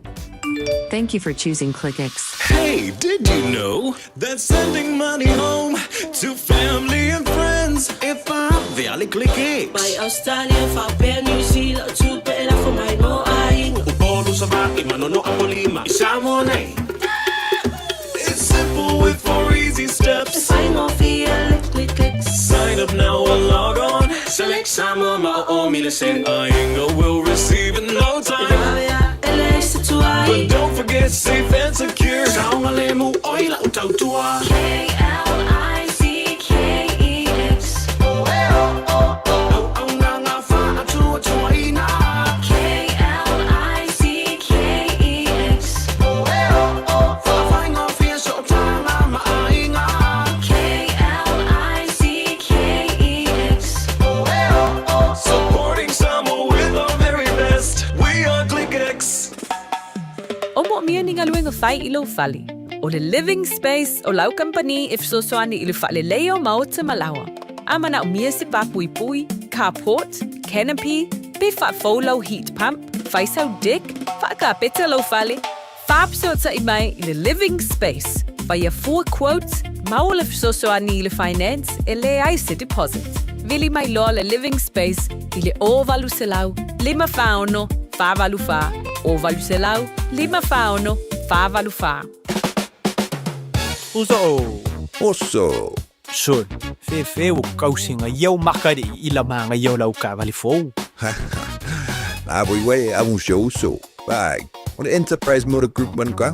Thank you for choosing ClickX. Hey, did you know that sending money home to family and friends e vave a le ClickX? Mai Australia faapea New Zealand o tupe e lafo mai mo aiga. Upolu, Savaii, Manono, Apolima i Samoa nei. It's simple with four easy steps. E faigofie le ClickX. Sign up now or log on. Select Samoa ma o o mi le send. Aiga will receive in no time. E vave a e leai se tuai. But don't forget safe and secure. Saogalemu oi lau tautua. K-L-I-C-K-E-X. Auaunaga faatuatuaina. K-L-I-C-K-E-X. Faafaigofie sootaga ma aiga. K-L-I-C-K-E-X. Supporting Samoa with our very best. We are ClickX. O moomia ni galuega fai i lou fale. O le Living Space o lau kamupani e fesoasoani i le faaleleia o maota ma laoa. A manaomia se pāpuipui, carport, canopy, pe faafou lau heat pump, fai sau deck, faakapeta lou fale, faafesootai mai i le Living Space. Faia fua quote, maua le fesoasoani i le finance e leai se deposit. Vili mai loa le Living Space i le 0800 546 484, 0800 546 484. Uso o. Oso. Sol, fefe o kausinga iau makari i la manga iau lau kaavale fou. La voi wei a un se uso. Vai, o le Enterprise Motor Group man ka.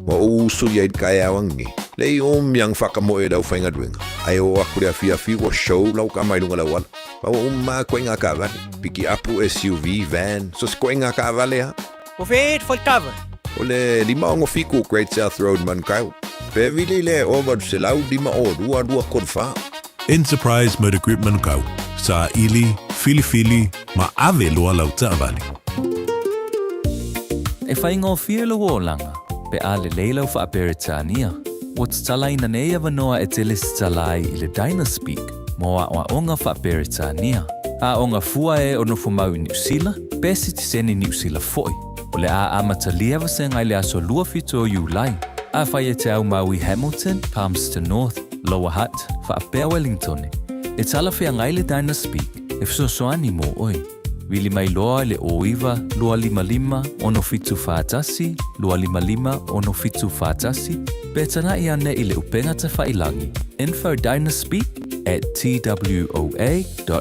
Wa o uso ia i kai awangi. Le i o miang whakamoe lau whainga duenga. Ai o aku le awhi awhi wa show lau ka mai lunga lau ala. Pa wa umma koe ngā kaavale. Piki apu SUV, van, so se koe ngā kaavale ha. O fe et fo le kava. O le 567 Great South Road Manukau. Pe vili le 0800 502 234. Enterprise Motor Group Manukau, saili, filifili, ma ave loa lau taavale. E faigofie lou olaga, pe a lelei lau Faa-Peretania. Ua tatalaina nei avanoa e te lesitala ai i le Dynaspeak mo aoaoga Faa-Peretania. Aoga fua e o nofo mau i Niu Sila, pe sitiseni Niu Sila foi. O le a amatalia vasega i le aso 27 o Iulai. Afai e te au mau i Hamilton, Palmerston North, Lower Hutt, faapea Wellingtone, e talafeagai le Dynaspeak e fesoasoani mo oe. Vili mai loa i le 09 255 6741 255 6741 pe tanaʻi ane i le upega tafailangi info dynaspeak at twoa.ac.nz.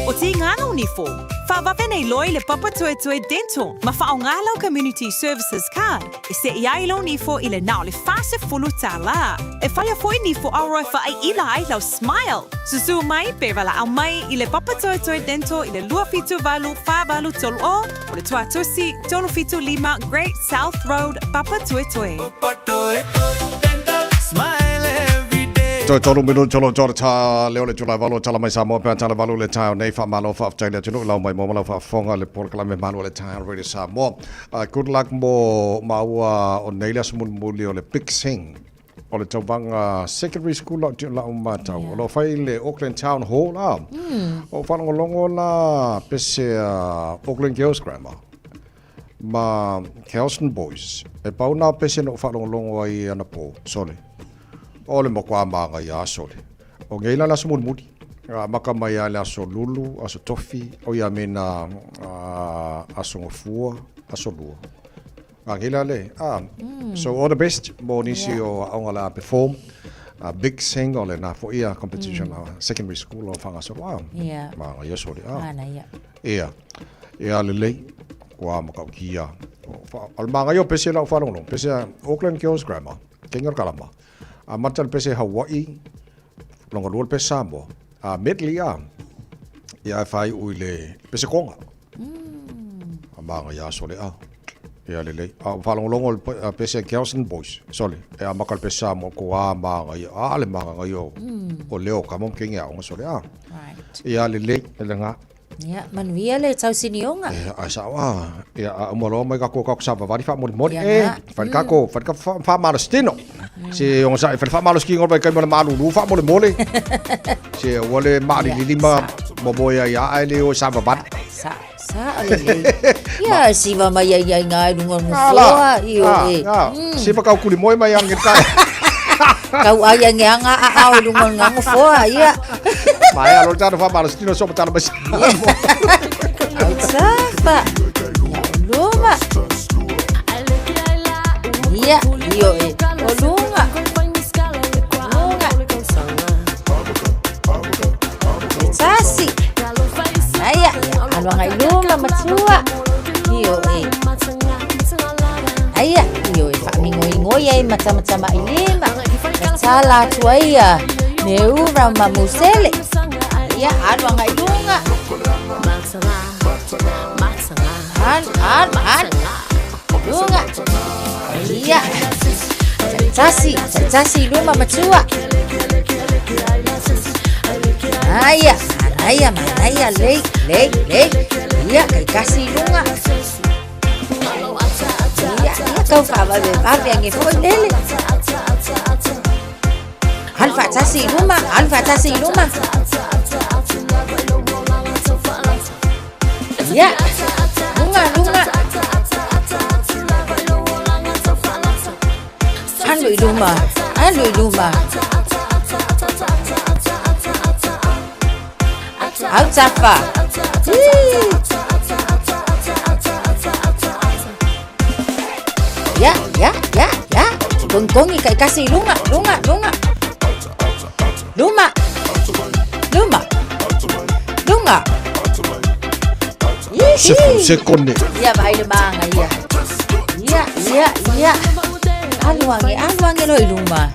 O Tīngana o Nifo, whawawe nei loa i le Papatoetoe Dental ma whaonga lau Community Services Card e seʻi ai lou nifo i le na o le 40 tālā. E whaia foi nifo aoa e whaaiila ai lau smile. Susū mai pe walaʻau mai i le Papatoetoe Dental i le 278 483 o o le Tuatusi 375 Great South Road, Papatoetoe. Toe tolu minute o lo tōra tā leo le July valu o tala mai Samoa pea tala valu le taeo nei whaamalo whaaftai le atunuu lau mai mo malau whaafonga le polokalame malu o le taeo Radio Samoa. Good luck mo maua o nei le aso mulimuli o le Big Sing o le tauvaga secondary school lau tio lau matau. O lo whai le Auckland Town Hall a. O whalongolongo la pese Auckland Girls Grammar ma Kelston Boys. E pau nā pese no whalongolongo ai ana pō, sole. O le makuā māngai a sole. O ngei la le aso mulimuli. Maka mai a le aso lulu, aso tofi, o ia me nā aso gafua, aso lua. A ngei la le, so all the best mo nisi o aoga la perform. Big sing o le nā fo ia competition secondary school o whangasolo a. Māngai a sole a. Māngai ia. Ia. Ia lelei, kua makaukia. O le māngai o pese lau whalongolongo, pese Auckland Girls Grammar, kenga o le kalama. A mata le pese Hawaii, longa lua le pese Samoa. A medley a, ia e whai ui le pese konga. A māngai a sole a. Ia lelei. A whalongolongo le pese Kelson Boys, sole. E a maka le pese Samoa, ko a māngai, a le māngai o, o leo ka mo kenga o sole a. Ia lelei, ele ngā. Ia, manuia le tausinioga. Ia, ai sao a. Ia, a uma loa mai kako kako sa vavali fa moli moli. Ia, E, na. fai kako, fai ka fa malo stino. Se o sa fai fa malo skingo vai kai mo malu lu fa moli moli. Se o le mali Ia, lili ma mo mo ia ia ai le o sa vavali. Sa, sa o lelei. Ia, siva mai ai ai ngā lunga Ala. ngufoa, i o e. Se fa kau kuli moi mai ange kai. Kau ai ange anga a ao i lunga ngā ngufoa, ia. Mai a lo tano fa malo stino so tano mai. Au tafa. Ia, o luma. Ia, i o e. O lunga. Lunga. E tasi. Aia, ia, aluanga i luma matua. I o e. Aia, i o e whaamingoingoi ai matamatama i lima. Na tala atu ai ia, me ura ma musele. Ia, aluanga i lunga. Alu, alu, alu. Lunga. Ia. Tasi, tasi i luma matua. Aia, manaia, manaia, lei, lei, lei. Ia, kai kasi i lunga. Ia, ia, kau whaavave vave ange foi lele. Alu whaatasi i luma, alu whaatasi i luma. Ia, lunga, lunga. Alu i luma, alu i luma. Au tafa. Ii. Ia, ia, ia, ia. Kongongi kai kasi i lunga, lunga, lunga. Luma. Luma. Lunga. Se fu se kone. Ia vai le manga ia. Ia, ia, ia. Alu ange, alu ange lo i luma.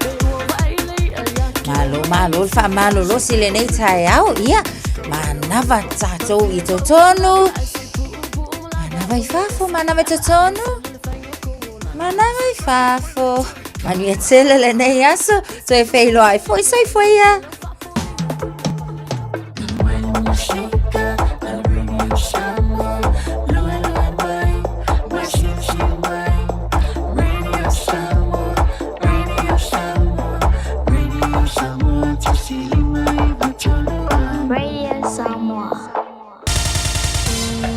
Malo, malo, le whaamalo lo si lenei taeao, ia. Manawa tātou i totonu. Manawa i fafo, manawa i totonu. Manawa i fafo. Manuia tele lenei aso, toe wheiloa ai foi soifua ia. Radio Samoa.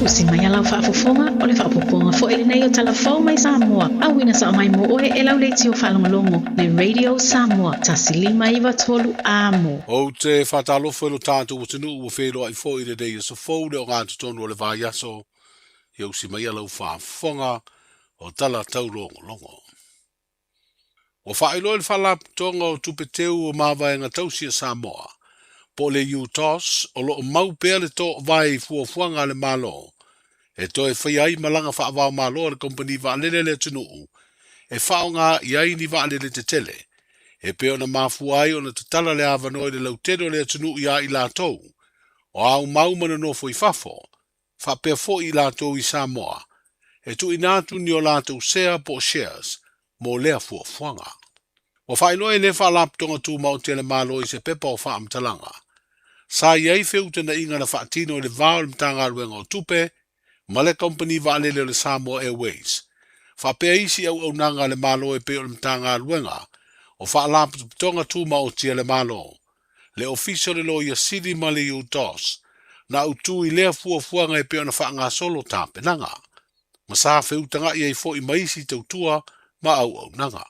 Usi mai a lau faafofoga, o le faaopoopoga foi lenei o Tala Fou mai Samoa, auina sao mai mo oe e lau leitio faalogologo, le Radio Samoa, 1593 Amo. Ou te faatalofa i lo tatou atunuu ua feiloai foi i lenei aso fou le ogatotonu o le vaiaso ia usi mai a lau faafofoga o tala taulogologo. Ua faailoa e le Faalapotopotoga o Tupe Teu o Mavaega Tausi a Samoa, po o le UTOS, o lo o mau pea le toovae i fuafuaga a le Malo e toe faia ai malaga faava-o-Malo a le kamupani vaalele a le atunuu e faaaoga i ai ni vaalele tetele e pei ona mafua ai ona tatala le avanoa i le lautele o le atunuu iā i latou o aumau ma nonofo i fafo faapea foi i latou i Samoa e tuuina atu ni o latou sea po o shares mo lea fuafuaga. Ua faailoa e lea Faalapotopotoga Tumaoti a le Malo i se pepa o faamatalaga, sa i ai feutagaiga na faatino i le va o le Matagaluega o Tupe ma le Kamupani Vaalele o le Samoa Airways, faapea isi auaunaga a le Malo e pei o le Matagaluega o Faalapotopotoga Tumaoti a le Malo, le Ofisa o le Loia Sili ma le UTOS, na autu i lea fuafuaga e pei ona faagasolo tapenaga, ma sa feutagai ai foi ma isi tautua ma auaunaga.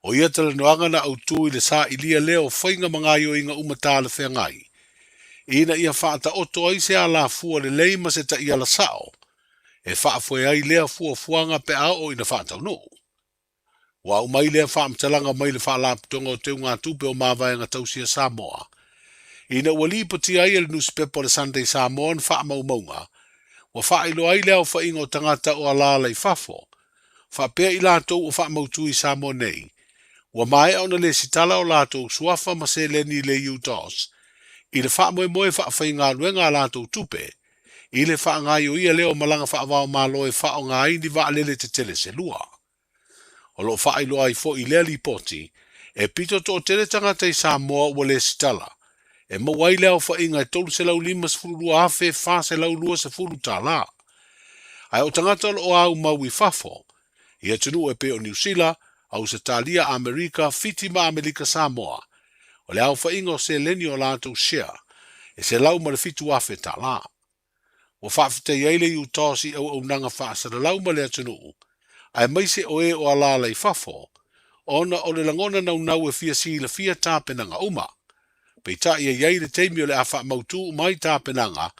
O ia talanoaga na autu i le sailia lea o faiga ma gaoioiga uma talafeagai, ina ia faataoto ai se alafua lelei ma se taiala sao e faafoe ai lea fuafuaga pe a oo ina faataunuu. Ua aumai lea faamatalaga mai le Faalapotopotoga o Teugatupe o Mavaega Tausi a Samoa, ina ua lipotia ai e le nusipepa o le Sunday Samoan faamaumauga ua faailoa ai le aofaiga o tagata o alaala i fafo, faapea i latou o faamautu i Samoa nei, ua maea ona lesitala o latou suafa ma seleni i le UTOS i le faamoemoe faafaigaluega a latou tupe i le faagaioia lea o malaga faava-o-Malo e faaaoga ai ni vaalele tetele se lua. O lo o faailoa ai foi i lea lipoti, e pito toatele tagata i Samoa ua lesitala, e maua ai le aofaiga e $352,420. Ae o tagata o lo o aumau i fafo, i atunuu e pei o Niu Sila, Ausetalia, Amerika, Fiti ma Amelika Samoa, o le aofaiga o seleni o latou share e $107,000. Ua faafetai ai le UTOS i auaunaga faasalalau ma le atunuu, aemaise o e o alaala i fafo, ona o le lagona naunau e fia silafia tapenaga uma. Peitai e i ai le taimi o le a faamautu uma ai tapenaga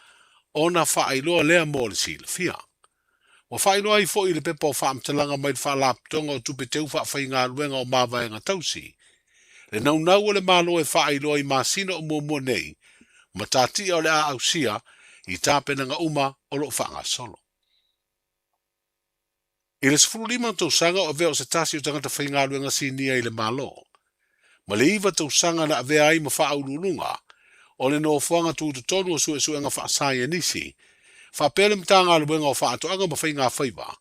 ona faailoa lea mo le silafia. Ua faailoa ai foi i le pepa o faamatalaga mai le Faalapotopotoga o Tupe Teu Faafaigaluega o Mavaega Tausi, le naunau o le Malo e faailoa i masina o muamua nei matatia o le a ausia i tapenaga uma o lo o faagasolo. I le 15 tausaga o avea o se tasi o tagata faigaluega sinia i le Malo, ma le 9 tausaga na avea ai ma faauluuluga o le Nofoaga Tutotonu o Suesuega Faasaienisi faapea le Matagaluega o Faatoaga ma Faigafaiva,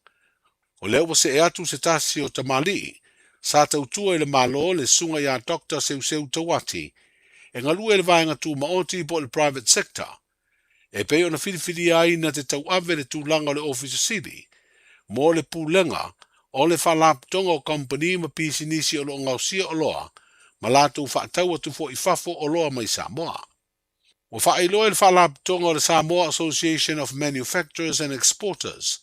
o lea ua see atu se tasi o tamalii sa tautua i le Malo, le Susuga ia Doctor Seuseu Tauati, e galue i le Vaega Tumaoti po o le Private Sector, e pei ona filifilia ai na te tauave le tulaga o le Ofisa Sili mo le Pulega o le Faalapotopotoga o Kamupani ma Pisinisi o lo o gaosia oloa ma latou faatau atu foi i fafo oloa mai Samoa. Ua faailoa e le Faalapotopotoga o le Samoa Association of Manufacturers and Exporters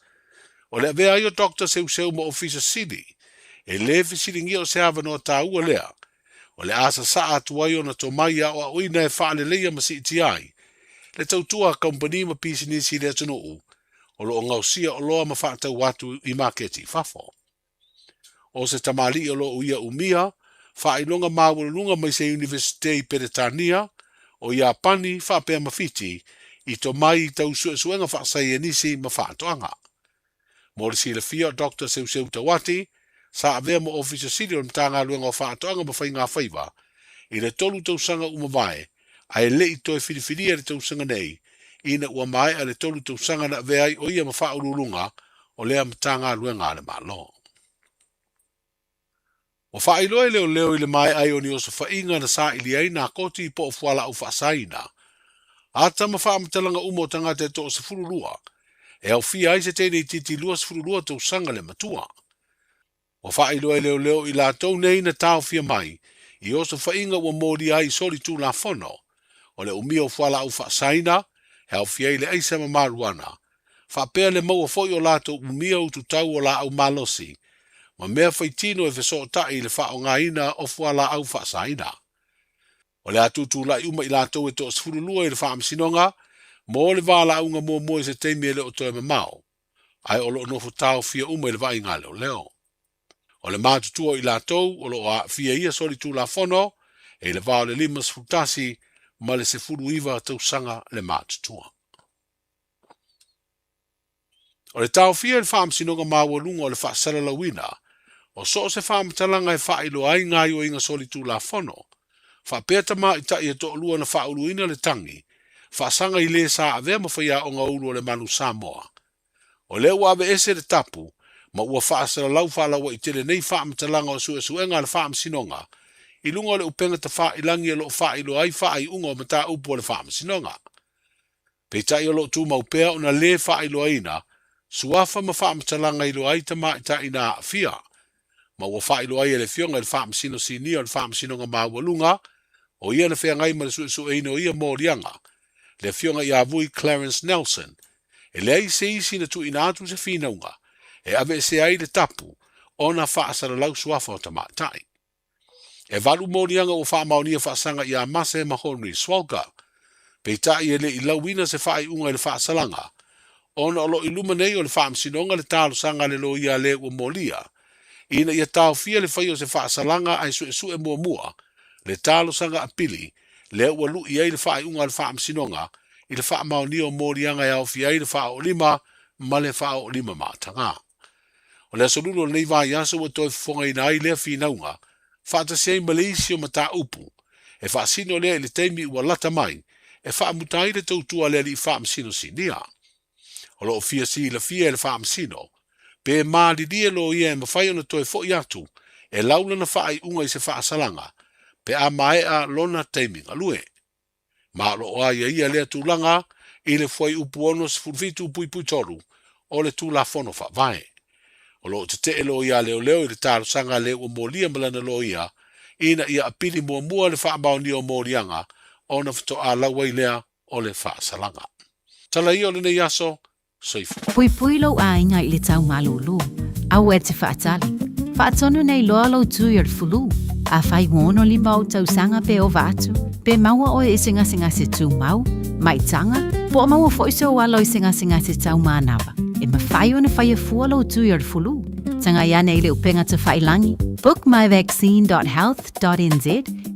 o le avea ai o Doctor Seuseu ma Ofisa Sili e le fesiligia o se avanoa taua lea o le a sasaa atu ai ona tomai e aoaoina e faaleleia ma siitia ai le tautua a kamupani ma pisinisi i le atunuu o lo o gaosia oloa ma faatau atu i maketi i fafo. O se tamalii o lo o ia umia faailoga maualuluga mai se Iunivesite i Peretania, o Iapani faapea ma Fiti i tomai i tau suesuega faasaienisi ma faatoaga. Mo le silafia o Doctor Seuseu Tauati, sa avea ma Ofisa Sili o le Matagaluega o Faatoaga ma Faigafaiva i le 3 tausaga ua mavae, ae le i toe filifilia i le tausaga nei, ina ua maea le 3 tausaga na avea ai o ia ma faauluuluga o lea Matagaluega a le Malo. Ua faailoa e leoleo i le maea ai o ni osofaiga na saili ai nā koti po o fualaau faasaina, ata ma faamatalaga uma o tagata e toa-12, e aofia ai se teine itiiti 22 tausaga le matua. Ua faailoa e leoleo i latou nei na taofia mai i osofaiga ua molia ai soli tulafono o le umia o fualaau faasaina e aofia ai le aisa ma maruana, faapea le maua foi o latou umia ututau o laau malosi ma mea faitino e fesootai i le faaaogaina o fualaau faasaina. O le a tutulai uma i latou e toa-12 i le Faamasinoga mo le valaauga muamua i se taimi e le o toe mamao, ae o lo o nofo taofia uma i le vaaiga a leoleo. O le matutua o i latou o lo o aafia i ia solitulafono e i le va o le 51 ma le 19 tausaga le matutua. O le taofia i le Faamasinoga Maualuga o le faasalalauina o so o se faamatalaga e faailoa ai gaoioiga solitulafono, faapea tamaitai e toalua na faauluina le tagi faasaga i le sa avea ma faiaoga ulu o le Manu Samoa. O lea ua aveese le tapu ma ua faasalalau faalauaitele nei faamatalaga o suesuega a le Faamasinoga i luga o le upega tafailagi o lo o faailoa ai faaiuga o mataupu a le Faamasinoga. Peitai o lo o tumau pea ona lē faailoaina suafa ma faamatalaga iloa ai tamaitai na aafia, ma ua faailoa ai e le Afioga i le Faamasino Sinia o le Faamasinoga Maualuga, o ia na feagai ma le suesueina o ia moliaga, le Afioga ia Vui Clarence Nelson, e leai se isi na tuuina atu se finauga e aveesea ai le tapu ona faasalalau suafa o tamaitai. E valu moliaga ua faamaonia faasaga ia Mase ma Henry Swalka. Peitai e le i lauina se faaiuga i le faasalaga, ona o lo o i luma nei o le Faamasinoga le talosaga a le loia a le ua molia, ina ia taofia le faia o se faasalaga ae suesue muamua le talosaga apili lea ua lui ai le faaiuga a le Faamasinoga i le faamaonia o moliaga e aofia ai le faaoolima ma le faaoolima mataga. O le aso Lulu o lenei vaiaso ua toe fofogaina ai lea finauga, faatasi ai ma le isi o mataupu, e faasino lea i le taimi ua lata mai e faamuta ai le tautua a le Alii Faamasino Sinia. O lo o fia silafia e le Faamasino, pe malilie loia e mafai ona toe foi atu e lau lana faaiuga i se faasalaga pe a maea lona taimi galue. Ma o lo o aiaia lea tulaga i le Fuaiupu 67.3 o le Tulafono Faavae. O lo o tetee loia a leoleo i le talosaga a le ua molia ma lana loia ina ia apili muamua le faamaonia o moliaga ona faatoa lau ai lea o le faasalaga. Tala ia o lenei aso, Soifua. Puipui lou aiga i le tau malūlū. Aua e te faatali. Faatonu nei loa lou tui o le fulu. Afai ua 65 ou tausaga pe ova atu, pe maua oe i se gasegase tumau, maitaga, po o maua foi sou alo i se gasegase tau manava, e mafai ona faia fua lou tui o le fulu. Tagai ane i le upega tafailangi, bookmyvaccine.health.nz,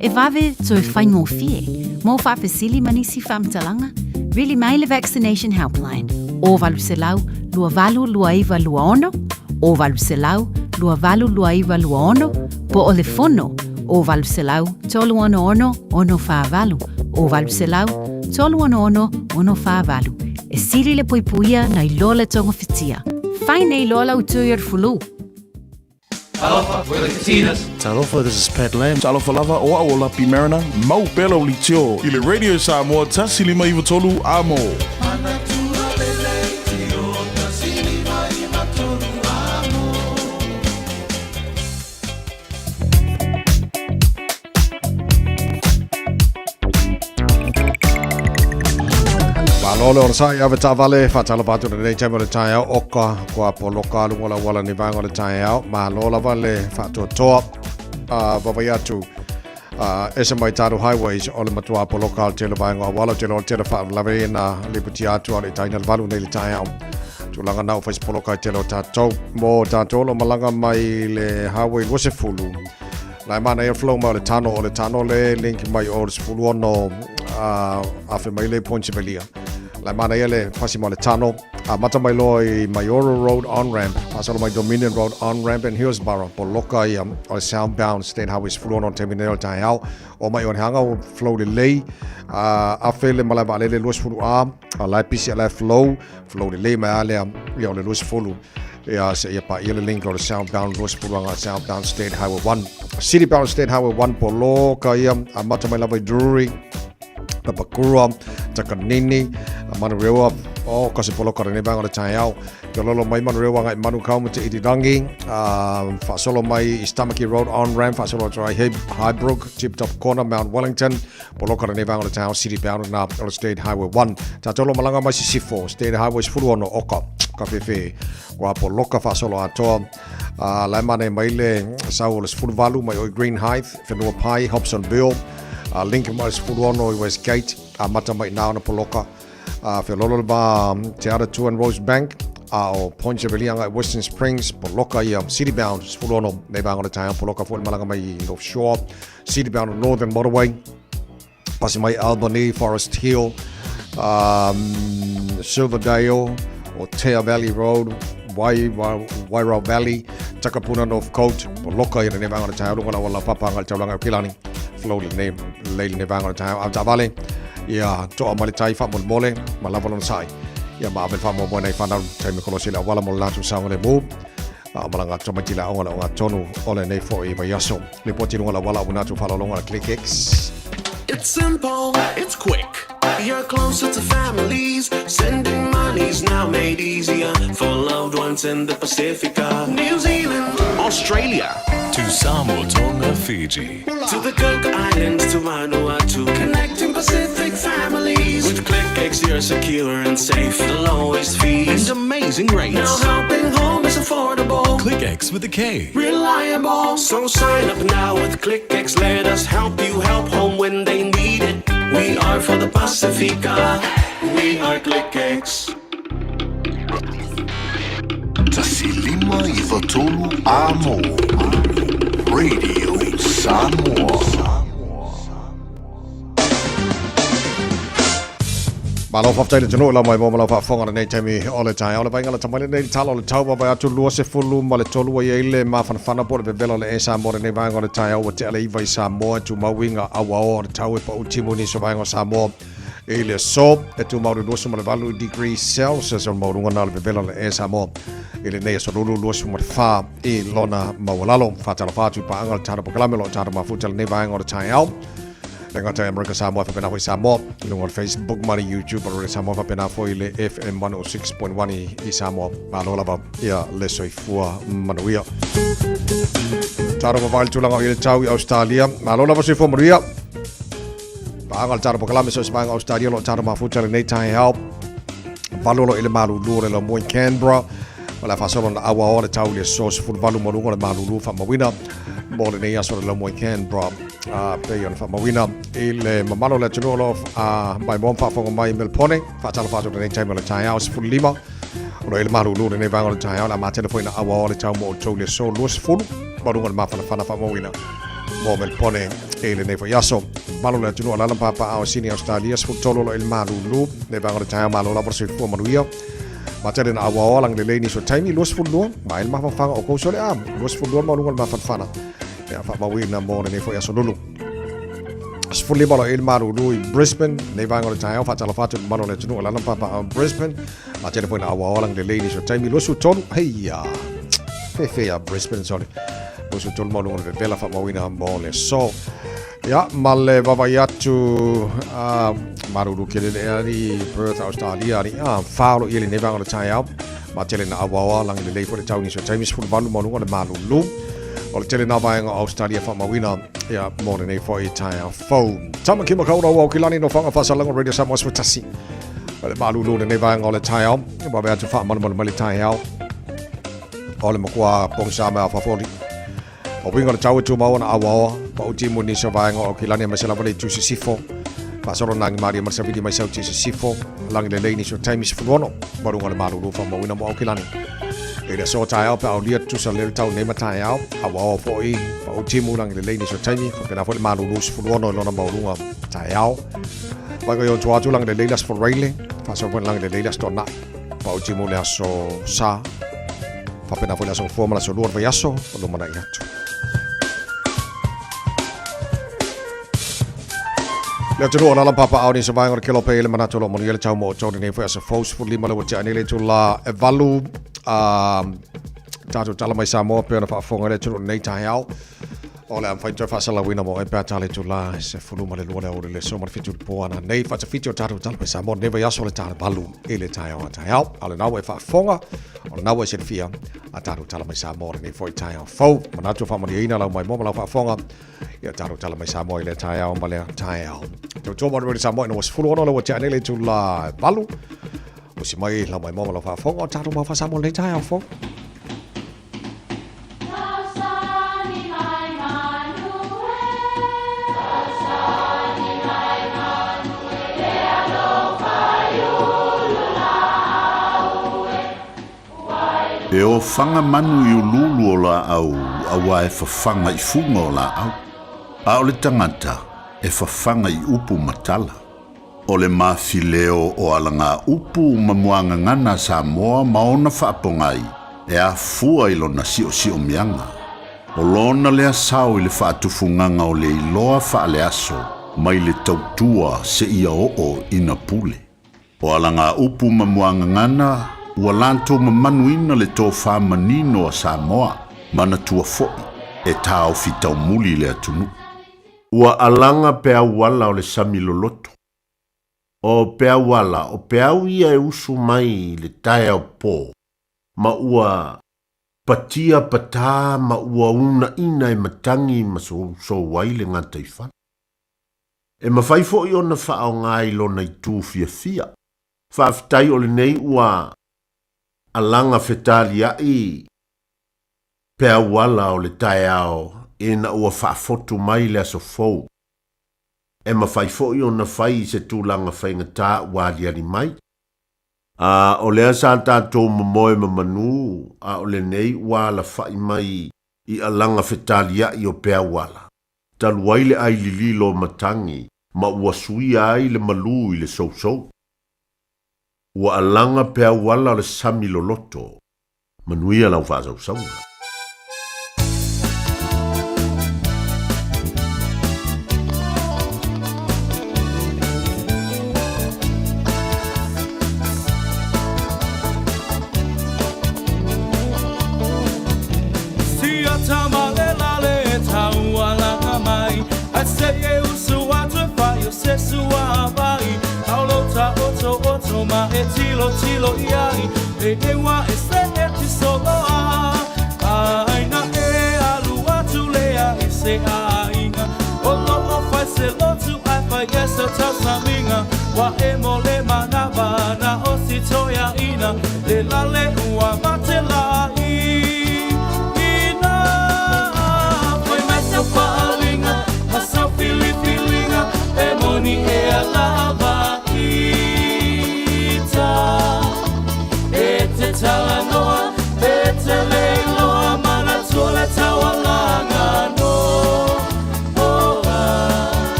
e vave toe faigofie. Mo faafesili ma nisi faamatalaga, vili mai le Vaccination Helpline, o 800 282926, o 800 282926, po o le fono, o 800 366 648, o 800 366 648. E sili le puipuia nai lo le togafitia. Fai nei loa lau tui o le fulu. Talofa, we're the Katinas. Talofa, this is Pat Lam. Talofa lava, o au o Lapi Mariner, mau pea lau leitio i le Radio Samoa 1593 Amo. Malo le onosai ave taavale faatalofa atu lenei taimi o le taeao oka kua poloka luga o le auala ni vaega o le taeao malo lava le faatoatoa a vavai atu a ese mai tatou highways o le matua poloka o le tele vaega o auala o tele o le tele faalavelave na lipotia atu a le taina le valu nei le taeao tulaga na o fai se poloka i tele o tatou mo tatou lo malaga mai le highway 20 La e manaia flow mai o le tano, o le tano le link mai o le 16 afe mai le Point Sevelia. La e manaia le pasi mai o le tano, a mata mai loa i Mayoral Road on ramp, pasalo mai Dominion Road on ramp and Hillsborough, poloka ia o le southbound State Highway 16 taimi nei o le taeao, o mai o le hanga o flow lelei, afe le malae vaalele 20 A, a la e pisi a la e flow, flow lelei mai a lea, ia o le 20. Ia seia paia le link o le southbound 20 aga southbound State Highway 1. City bound State Highway 1 poloka ia amata mai lava i Drury, Papakura, Takanini, Manurewa, O ka se poloka lenei vaega o le taeao. Ke ololo mai Manurewa agai Manukau ma Te Irirangi, faasolo mai East Tamaki Road on ramp, faasolo atu ai Highbrook, Tip Top Corner, Mount Wellington, poloka lenei vaega o le taeao, City Bound na o le State Highway 1. Tātou lo malanga mai Sisifo, State Highway 16, oka, ka fefe, kua poloka faasolo atoa. Lae mane mai le sau o le 18 mai oi Greenhithe, Whenua Pai, Hobsonville, Lincoln mai le 16 i Westgate, a mata mai nā ona poloka. Feololo le va Te Aratua and Rosebank, a o Point Chevalier agai Western Springs, poloka ia City Bound 16 nei vaega o le taeao, poloka foi le malaga mai i North Shore, City Bound Northern Motorway, pasi mai Albany, Forest Hill, Silverdale, o Tea Valley Road, Wairau Valley, Takapuna North Coast, poloka ia lenei vaega o le taeao, luga la auala papa agai le taulaga o Kilani, flow lenei, lei lenei vaega o le taeao, a taavale, ia toa mai le tai faamolemole ma lava lona sai. Ia ma ave le faamoemoe nai fanau taimi kolosi le auala mo le latou saogalemu. A o malaga atu tamaiti le aoga le ogatotonu o lenei foi vaiaso. Lipoti i luga o le auala auina atu faaaloaloga a le ClickX. It's simple, it's quick. You're closer to families. Sending money's now made easier for loved ones in the Pacifica, New Zealand, Australia. To Samoa, Tonga, Fiji. To the Cook Islands, to Vanuatu. Connecting Pacific families. With ClickX, you're secure and safe. The lowest fees and amazing rates. Now helping home is affordable. KlickEx with a K. Reliable. So sign up now with KlickEx. Let us help you help home when they need it. We are for the Pacifica. We are KlickEx. 1593 Amo Radio Samoa. Malo faafetai le atunuu lau mai mo ma lau faafofoga lenei taimi o le taeao le vaaiga lata mai lenei le tala o le tau vaavaai atu 23 ua i ai le mafanafana po o le vevela o le e Samoa lenei vaega o le taeao ua tea le iva i Samoa e tumau uiga auaoa o le tau e pau timu i nisi o vaega o Samoa i le aso e tumau le 28 degree Celsius o le maualuga na o le vevela o le e Samoa i lenei aso lulu 24 i lona maualalo. Faatalofa atu i paaga o le tatou polokalame o lo o tatou mafuta lenei vaega o le taeao. Le gata i Amerika Samoa faapena foi Samoa i luga o le Facebook ma le YouTube o le Samoa faapena foi le FM 106.1 i Samoa. Malo lava ia le soifua manuia. Tatou vavae le tulaga o i le tau i Australia. Malo lava soifua manuia. Paaga o le tatou polokalame so o se vaega o Australia o lo o tatou mafuta lenei taeao. Valo lo i le malulu o le laumua i Canberra. O le a faasolo na aua o le tau i le aso 18 ma luga o le malulu faamauina mo lenei aso le laumua i Canberra. Pei ona faamauina i le mamalu o le atunuu o lo o maimoa ma faafofoga mai i Melbourne. Faatalofa atu i lenei taimi o le taeao 15. O lo o i le malulu lenei vaega o le taeao. O le a matele foi na aua o le tau mo outou i le aso 20 ma luga o le mafanafana faamauina mo Melbourne i lenei foi aso. Mamalu o le atunuu o alaala ma papaaao i Sydney, Australia, 13 o lo o i le malulu lenei vaega o le taeao. Malo lava le soifua manuia. Matele na aua o alangelelei nisi o taimi 22 ma ai le mafanafana o outou sole a 22 ma luga o le mafanafana. Ia faamauina mo lenei foi aso lulu. 15 lo i le malulu i Brisbane, nei vaega o le taeao, faatalofa atu i le mamalu o le atunuu o alaala ma papaaao i Brisbane. Matele foi na aua o alangelelei nisi o taimi 23, heia, fefe ia Brisbane sole. 23 ma luga o le vevela faamauina mo le aso. Ia, ma le vaavaai atu malulu kele le ea i Perth, Australia, ni a whālo i lenei vaega o le taeao. Ma tele na auaoa langi lelei foi le tau nisi o taimi 18 ma luga o le malulu. O le tele nā vaega o Australia faamauina ia mo lenei foi taeao fou. Tama ki makaura ua o kilani no whanga whasalango Radio Samoa 11. O le malulu lenei vaega o le taeao. Wawe atu whaamalumalu mai le taeao. O le makua pongisa me a whafori. O uiga o le tau e tumau ana auaoa, pau timu nisi o vaega o Aukilani aemaise lava le itu sisifo. Faasolo na agimalie ma le savili mai Sauti sisifo, lagi lelei nisi o taimi 16, ma luga o le malulu faamauina mo Aukilani. I le aso taeao pe aulia tusa lea le tau nei ma taeao, auaoa foi pau timu lagi lelei nisi o taimi, faapena foi le malulu 16 i lona maualuga taeao. Vaega i ona tua atu lagi lelei le aso Faraile, faasolo foi lagi lelei le aso Toanai, pau timu le aso Sa. Faapena foi le aso Gafua ma le aso Lua o le vaiaso o lumanai atu. Le atunuu o alaala ma papaaao nisi o vaega o le kelope i le manatu o lo o manuia le tau mo outou lenei foi aso fou 15 le ua tea nei le itula e valu a tatou tala mai Samoa pei ona faafofoga i le atunuu lenei taeao. O le a mafai ona toe faasalauina mo oe pe a ta le itulā e 12 le aoauli i le aso ma le 7 i le po a nanei. Faatafiti o tatou tala mai Samoa lenei vaiaso i le ta le 8 i le taeao a taeao. A o lena ua e faafofoga, o lena ua e silafia a tatou tala mai Samoa lenei foi taeao fou. Manatu faamalieina lau maimoa ma lau faafofoga i a tatou tala mai Samoa i lea taeao ma lea taeao. Tautua mo le Samoa ina ua 16 le ua tea nei le itulā e 8. Usi mai lau maimoa ma lau faafofoga o tatou mau faa-Samoa lenei taeao fou. E ofaga manu i uluulu o laau auā e fafaga i fuga o laau, a o le tagata e fafaga i upu ma tala. O le mafileo o alagaupu ma muagagana a Samoa ma ona faapogai e afua i lona siosiomiaga. O lona lea sao i le faatufugaga o le iloa faaleaso mai le tautua seia oo ina pule. O alagaupu ma muagagana ua latou mamanuina le tofa manino a Samoa, manatua foi e taofi taumuli le atunuu. Ua alaga peau ala o le sami loloto. O peau ala, o peau ia e usu mai i le taeao pō, ma ua patia patā ma ua uunaina e matagi ma sousou ai le gataifale. E mafai foi ona faaaogā i lona itū fiafia. Faafetai o lenei ua alaga fetaliai peau ala o le taeao ina ua faafotu mai le aso fou. E mafai foi ona fai i se tulaga faigata ua aliali mai. A o lea sa tatou momoe ma manū, a o lenei ua alafa'i mai i alaga fetalia'i o peau ala, talu ai le ai lililo o matagi ma ua suia ai le malū i le sousou. Ua alaga peau ala o le sami loloto. Manuia lau faasausauga.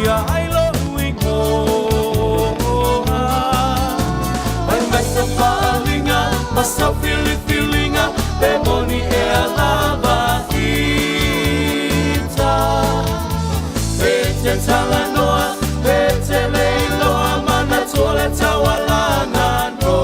paia ai lou igoa. Fai mai sau faaaliga ma sau filifiliga pe moni ea lava ita. Pe te talanoa, pe te le iloa, manatua le taualaga noa.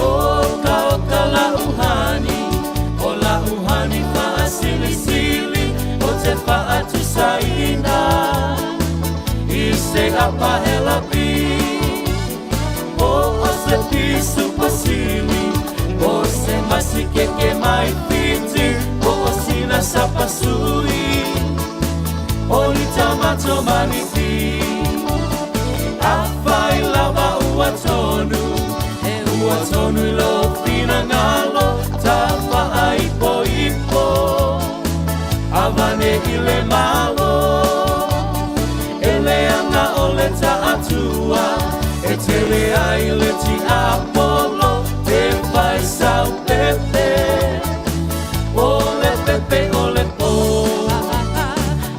Oka oka la uhani, o la uhani faasilisili, o te faatusaina i se apahelapi. Po o se pisu pasili, po se masikeke mai fiti, po o sina sapasui, o ni tamato maniti. Afai lava ua tonu, e ua tonu i lou finagalo, tafaaipoipo, avane i le malo. E leaga o le taatua, e tele ai le tiapolo, e fai sau pepe, o le pepe o le po.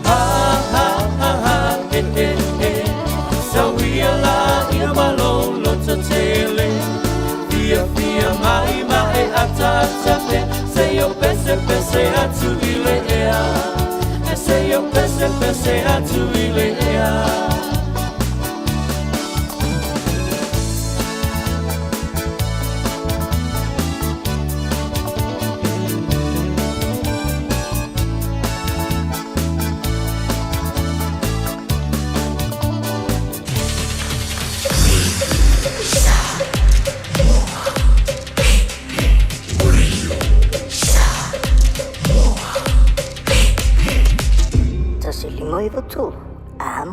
Ha, ha, ha, ha, e, e, e. Sauia la ia malolo totele, fia fia mai mai ata ata pe, se yo pese pese atu i le ea. E se yo pese pese atu i le ea.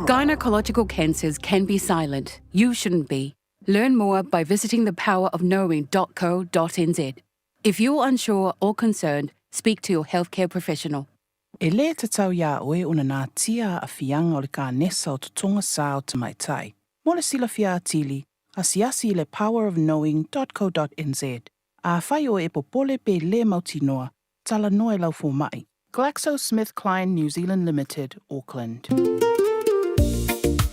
Gynecological cancers can be silent. You shouldn't be. Learn more by visiting thepowerofknowing.co.nz. If you're unsure or concerned, speak to your healthcare professional. E lē tatau iā oe ona natia aafiaga o le kanesa o totoga sā o tamaitai. Mo le silafia atili, asiasi i le powerofknowing.co.nz. Afai oe e popole pe lē mautinoa, talanoa i lau fomaʻi. GlaxoSmithKline New Zealand Limited, Auckland.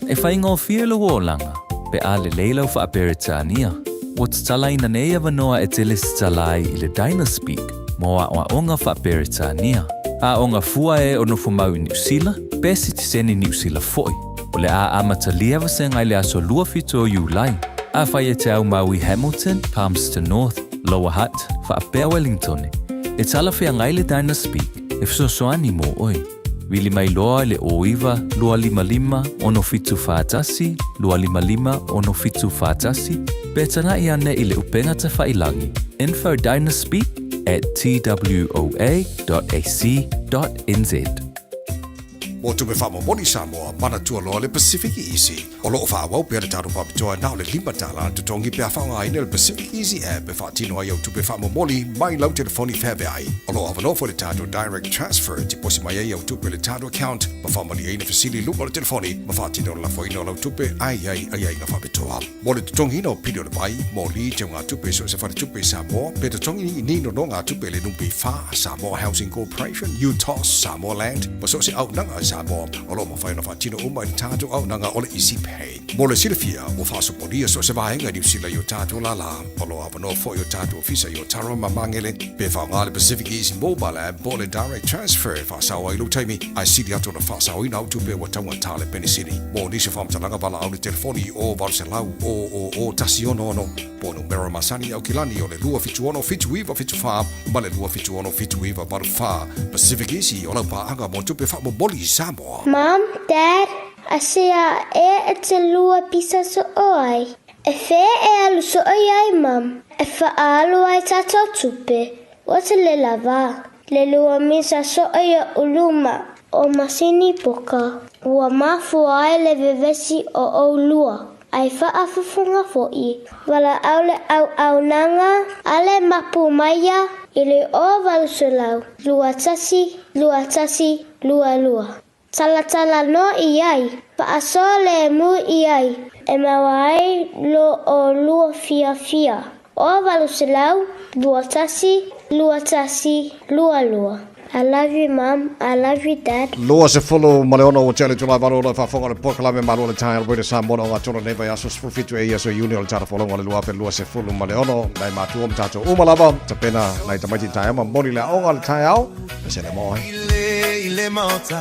E faigofie lou olaga, pe a lelei lau Faa-Peretania. Ua tatalaina nei avanoa e te lesitala ai i le Dynaspeak mo aoaoga Faa-Peretania. Aoga fua e o nofomau i Niusila, pe sitiseni Niusila foi. O le a amatalia vasega i le aso 27 o Iulai. Afai e te aumau i Hamilton, Palmerston North, Lower Hutt, faapea Wellingtone, e talafeagai le Dynaspeak e fesoasoani mo oe. Vili mai loa i le 09 255 6741 255 6741 pe taga'i ane i le upega tafa'ilagi info dynaspeak at twoa.ac.nz. Mo tupe faamomoli Samoa, manatua loa le Pacific Easy. O lo o faaauau pea le tatou faapitoa na o le $5 le totogi pe a faaaogaina le Pacific Easy app e faatino ai au tupe faamomoli mai lau telefoni feaveai. O lo o avanoa foi le tatou Direct Transfer e tiposi mai ai au tupe i le tatou account ma faamalieina fesili i luga o le telefoni ma faatino le lafoina o lau tupe ae i ai aiaiga faapitoa. Mo le totogiina o pili o le vai, moli, teugatupe i so o se faletupe i Samoa, pe totogi ni nonogatupe i le NPF, Samoa Housing Corporation, UTOS, Samoa Land, ma so o se auaunaga a Samoa, o lo o mafai ona faatino uma i le tatou auaunaga o le Easy Pay. Mo le silafia, ua faasopolia so o se vaega i Niu Sila i o tatou lālā. O lo o avanoa foi o tatou ofisa i Otaru ma Magele, pe faaaoga le Pacific Easy Mobile App po o le Direct Transfer e faasao ai lou taimi, ae sili atu ona faasaoina au tupe ua taugata le penisini. Mo nisi o faamatalaga valaau le telefoni i o 800 000 166 po o numera masani i Aukilani o le 276 7974 ma le 276 7984. Pacific Easy o lau paaga mo tupe faamomoli i Samoa. Mom, Dad, asea ea e te lua pisa soo ai? E fea e alu soo ai, Mom? E faaalu ai tatou tupe. Ua te le lava. Le lua misa soo i uluma o masini poka. Ua mafua ai le vevesi o ʻolua. Ai faafofoga foi. Valaau le auaunaga a le mapu maia i le 0800 21 21 22. Talatala noa i ai, faasolemu i ai, e maua ai lo olua fiafia. 0800 21 21 22. I love you mum, I love you dad. 26 ua tea le itula e 8 ora e faafofoga o le polokalame Malo o le Taeao Radio Samoa o gatolo nei vaiaso 17 e ia aso Iuni o le Tala Folauga o le 2026 nai matua ma tatou uma lava tapena nai tamaiti i taeao ma momoli le aoga o le taeao pesele mo oe. Ile ile maota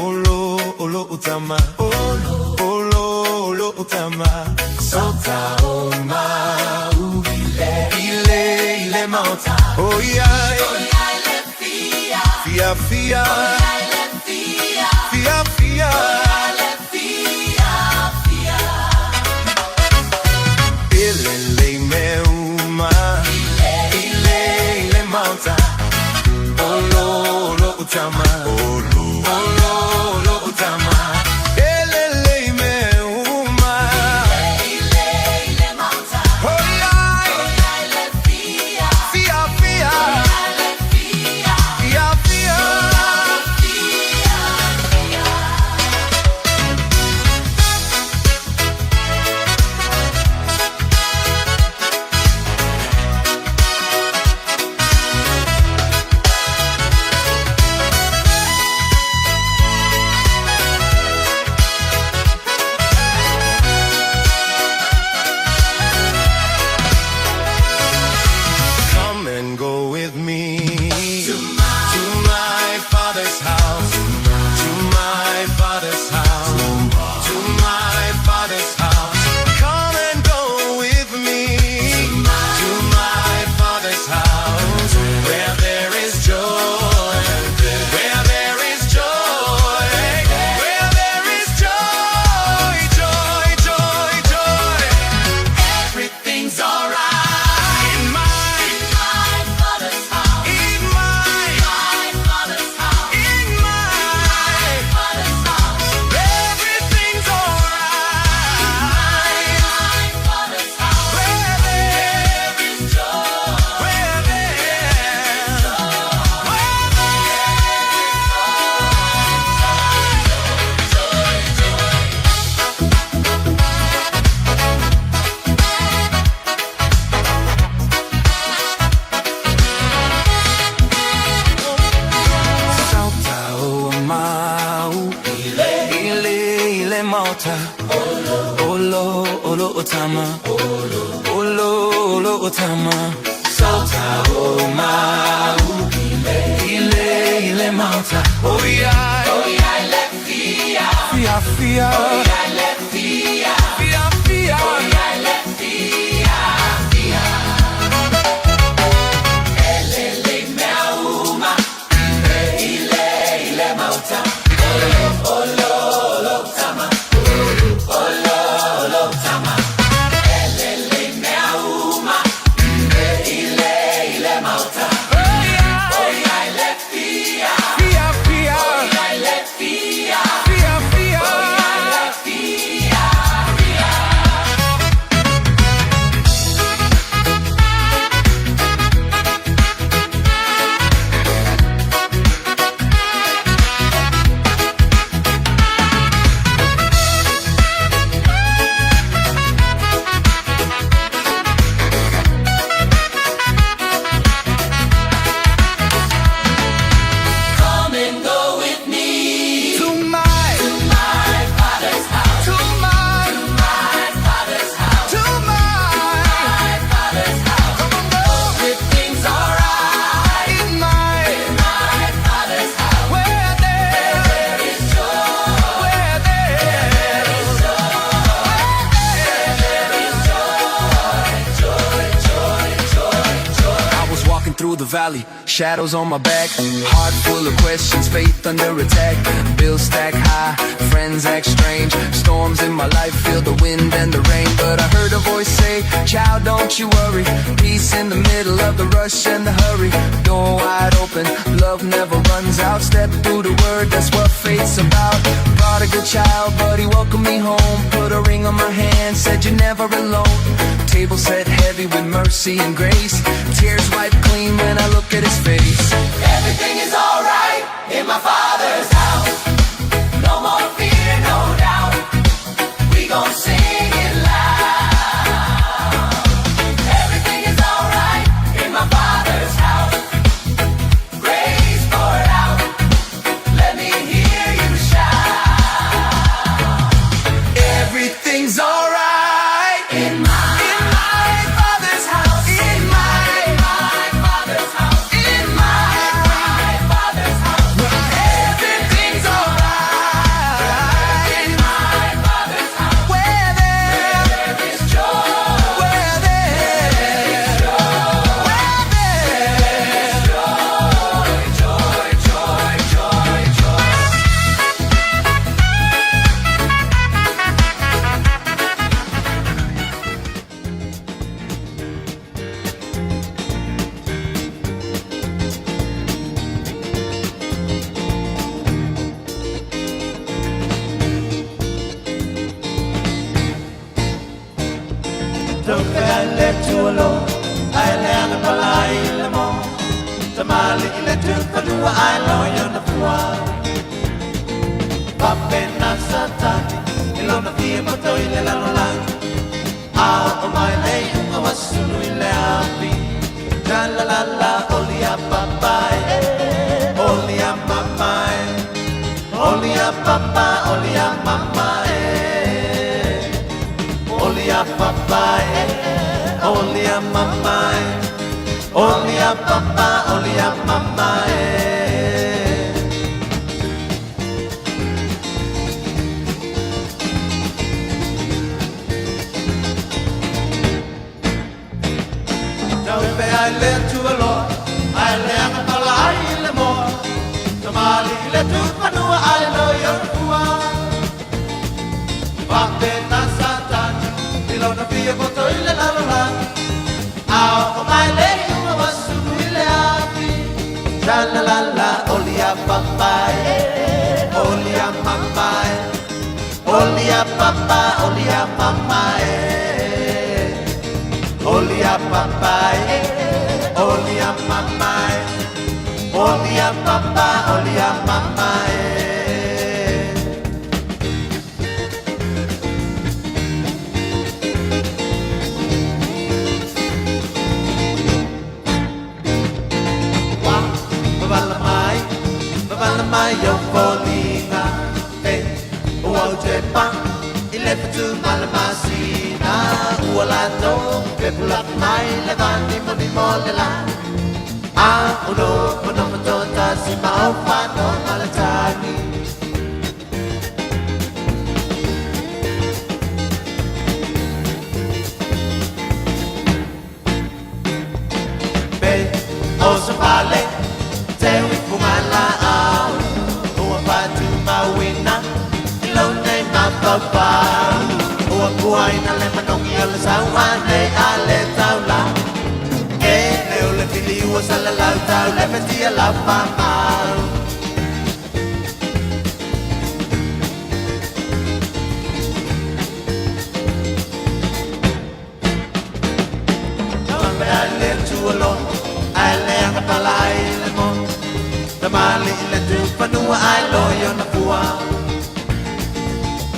Olo olo utama Olo olo olo utama Sota o mau Ile ile maota Oh yeah Fia fia Fia fia Ile le me uma Ile ile maota Olo olo utama Olo olo olo utama Ele le me uma Ile ile maota Oh yeah Fia fia Fia fia Come and go with me to my father's house, to my father's house, to my father's house. Come and go with me to my father's house, where there is joy, where there is joy, where there is joy, joy, joy, joy. Everything's alright in my, in my father's house. In my, my father's house. In my, father's house. Everything's alright. In my father's house. Where there is joy. Where there is joy. Where there is joy, joy, joy. Sauta o mau Ile ile ile mauta Olo olo otama Olo olo otama Sauta o mau Ile ile ile mauta Oh yeah Oh yeah le fia Fia fia Oh yeah le fia Fia fia Oh yeah le fia Fia Ele le mea uma Ile ile mauta Olo olo olo tama Olo olo tama Ele le mea uma Ile ile mauta Oh yeah le fia Fia fia Oh yeah le fia Fia fia Oh yeah le fia Fia Come and go with me to my to my father's house. To my to my father's house. To my my father's house. Come on, go. Everything's alright in my in my father's house. Where there is joy. Where there is joy. Where there is joy. Joy, joy, joy, joy. I was walking through the valley, shadows on my back, heart full of questions, faith under attack. Bills stack high, friends act strange, storms in my life, feel the wind and the rain. But I heard a voice say, Child, don't you worry. Peace in the middle of the rush and the hurry. Door wide open, love never runs out. Step through the word, that's what faith's about. Prodigal child, but he welcomed me home. Put a ring on my hand, said you're never alone. Table set heavy with mercy and grace. Tears wiped clean when I look at his face. Everything is alright in my Father's house. No more fear, no doubt. We gon' sing it loud. Everything is alright in my Father's house. Grace poured out. Let me hear you shout. Everything's alright in my, in my Father's house. In my Father's house. In my Father's house. Everything's alright in my Father's house. Where there is joy. Where there is joy. Where there is joy, joy, joy, joy, joy. Taufe ai le tualo, ai le ana palai le mo. Tamali i le tufanua ai lo yona fua. Papena satani, i lona fia moto i le lalolangi. A o mai le unga wasunu i le api. La la la la, oli a papai, oli a mamai. Oli a papa, oli a mama, eh. Oli a papa, eh. Oli a mama, eh. Oli a papa, oli a mama, eh. Taupe ai le tualoa, ai le anga pala ai le moa. Tamali i le tufanua ai lo i fua. Papena satani, i lona fia poto i le lalolagi. A o mai le iuga wasunu i le api. Sha la la la, oli a papa, eh. Oli a mama, eh. Oli a papa, oli a mama, eh. Oli a papa, eh. Oli a mama, eh. Oli a papa, oli a mama, eh. Wa, mavala mai, mavala mai o foliga. E, ua o te pa, i le fatu malamasina. Ua lato, pe pula mai le vani mo ni mo le la. A o no, mo no mo tota si ma o whano malatani. Pe, o sa fale, te ui funga la au. Ua patu mawina, i lo nei mapapau. Ua kuaina le manongi o le sauane a le taula. E le o le fili ua sala lau tau le fetia lau mamau. Taupe ai le tualo, ai le anga pala ai le mo. Tamali i le tufanua ai lo i ona fua.